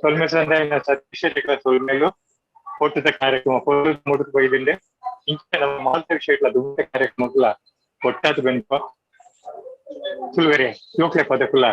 ಸೊಲ್ಮೆ ಸಂದಾಯಿನ ಸತೀಶ್ ಸೊಲ್ಮೆಲು. ಒಟ್ಟುದ ಕಾರ್ಯಕ್ರಮ ಪೊರ್ಲು ಮುಡುಕು ಬೈದಿಂಡೆ. ಇಂಚ ನಮ್ಮ ಮಾಲ್ತ ವಿಷಯಗಳ ದುಂಬೆ ಕಾರ್ಯಕ್ರಮಗಳ ಒಟ್ಟಾದ ಬೆನ್ಪ ತುಳುವೆರೆ ಜೋಕ್ಲೆ ಪದಕುಲ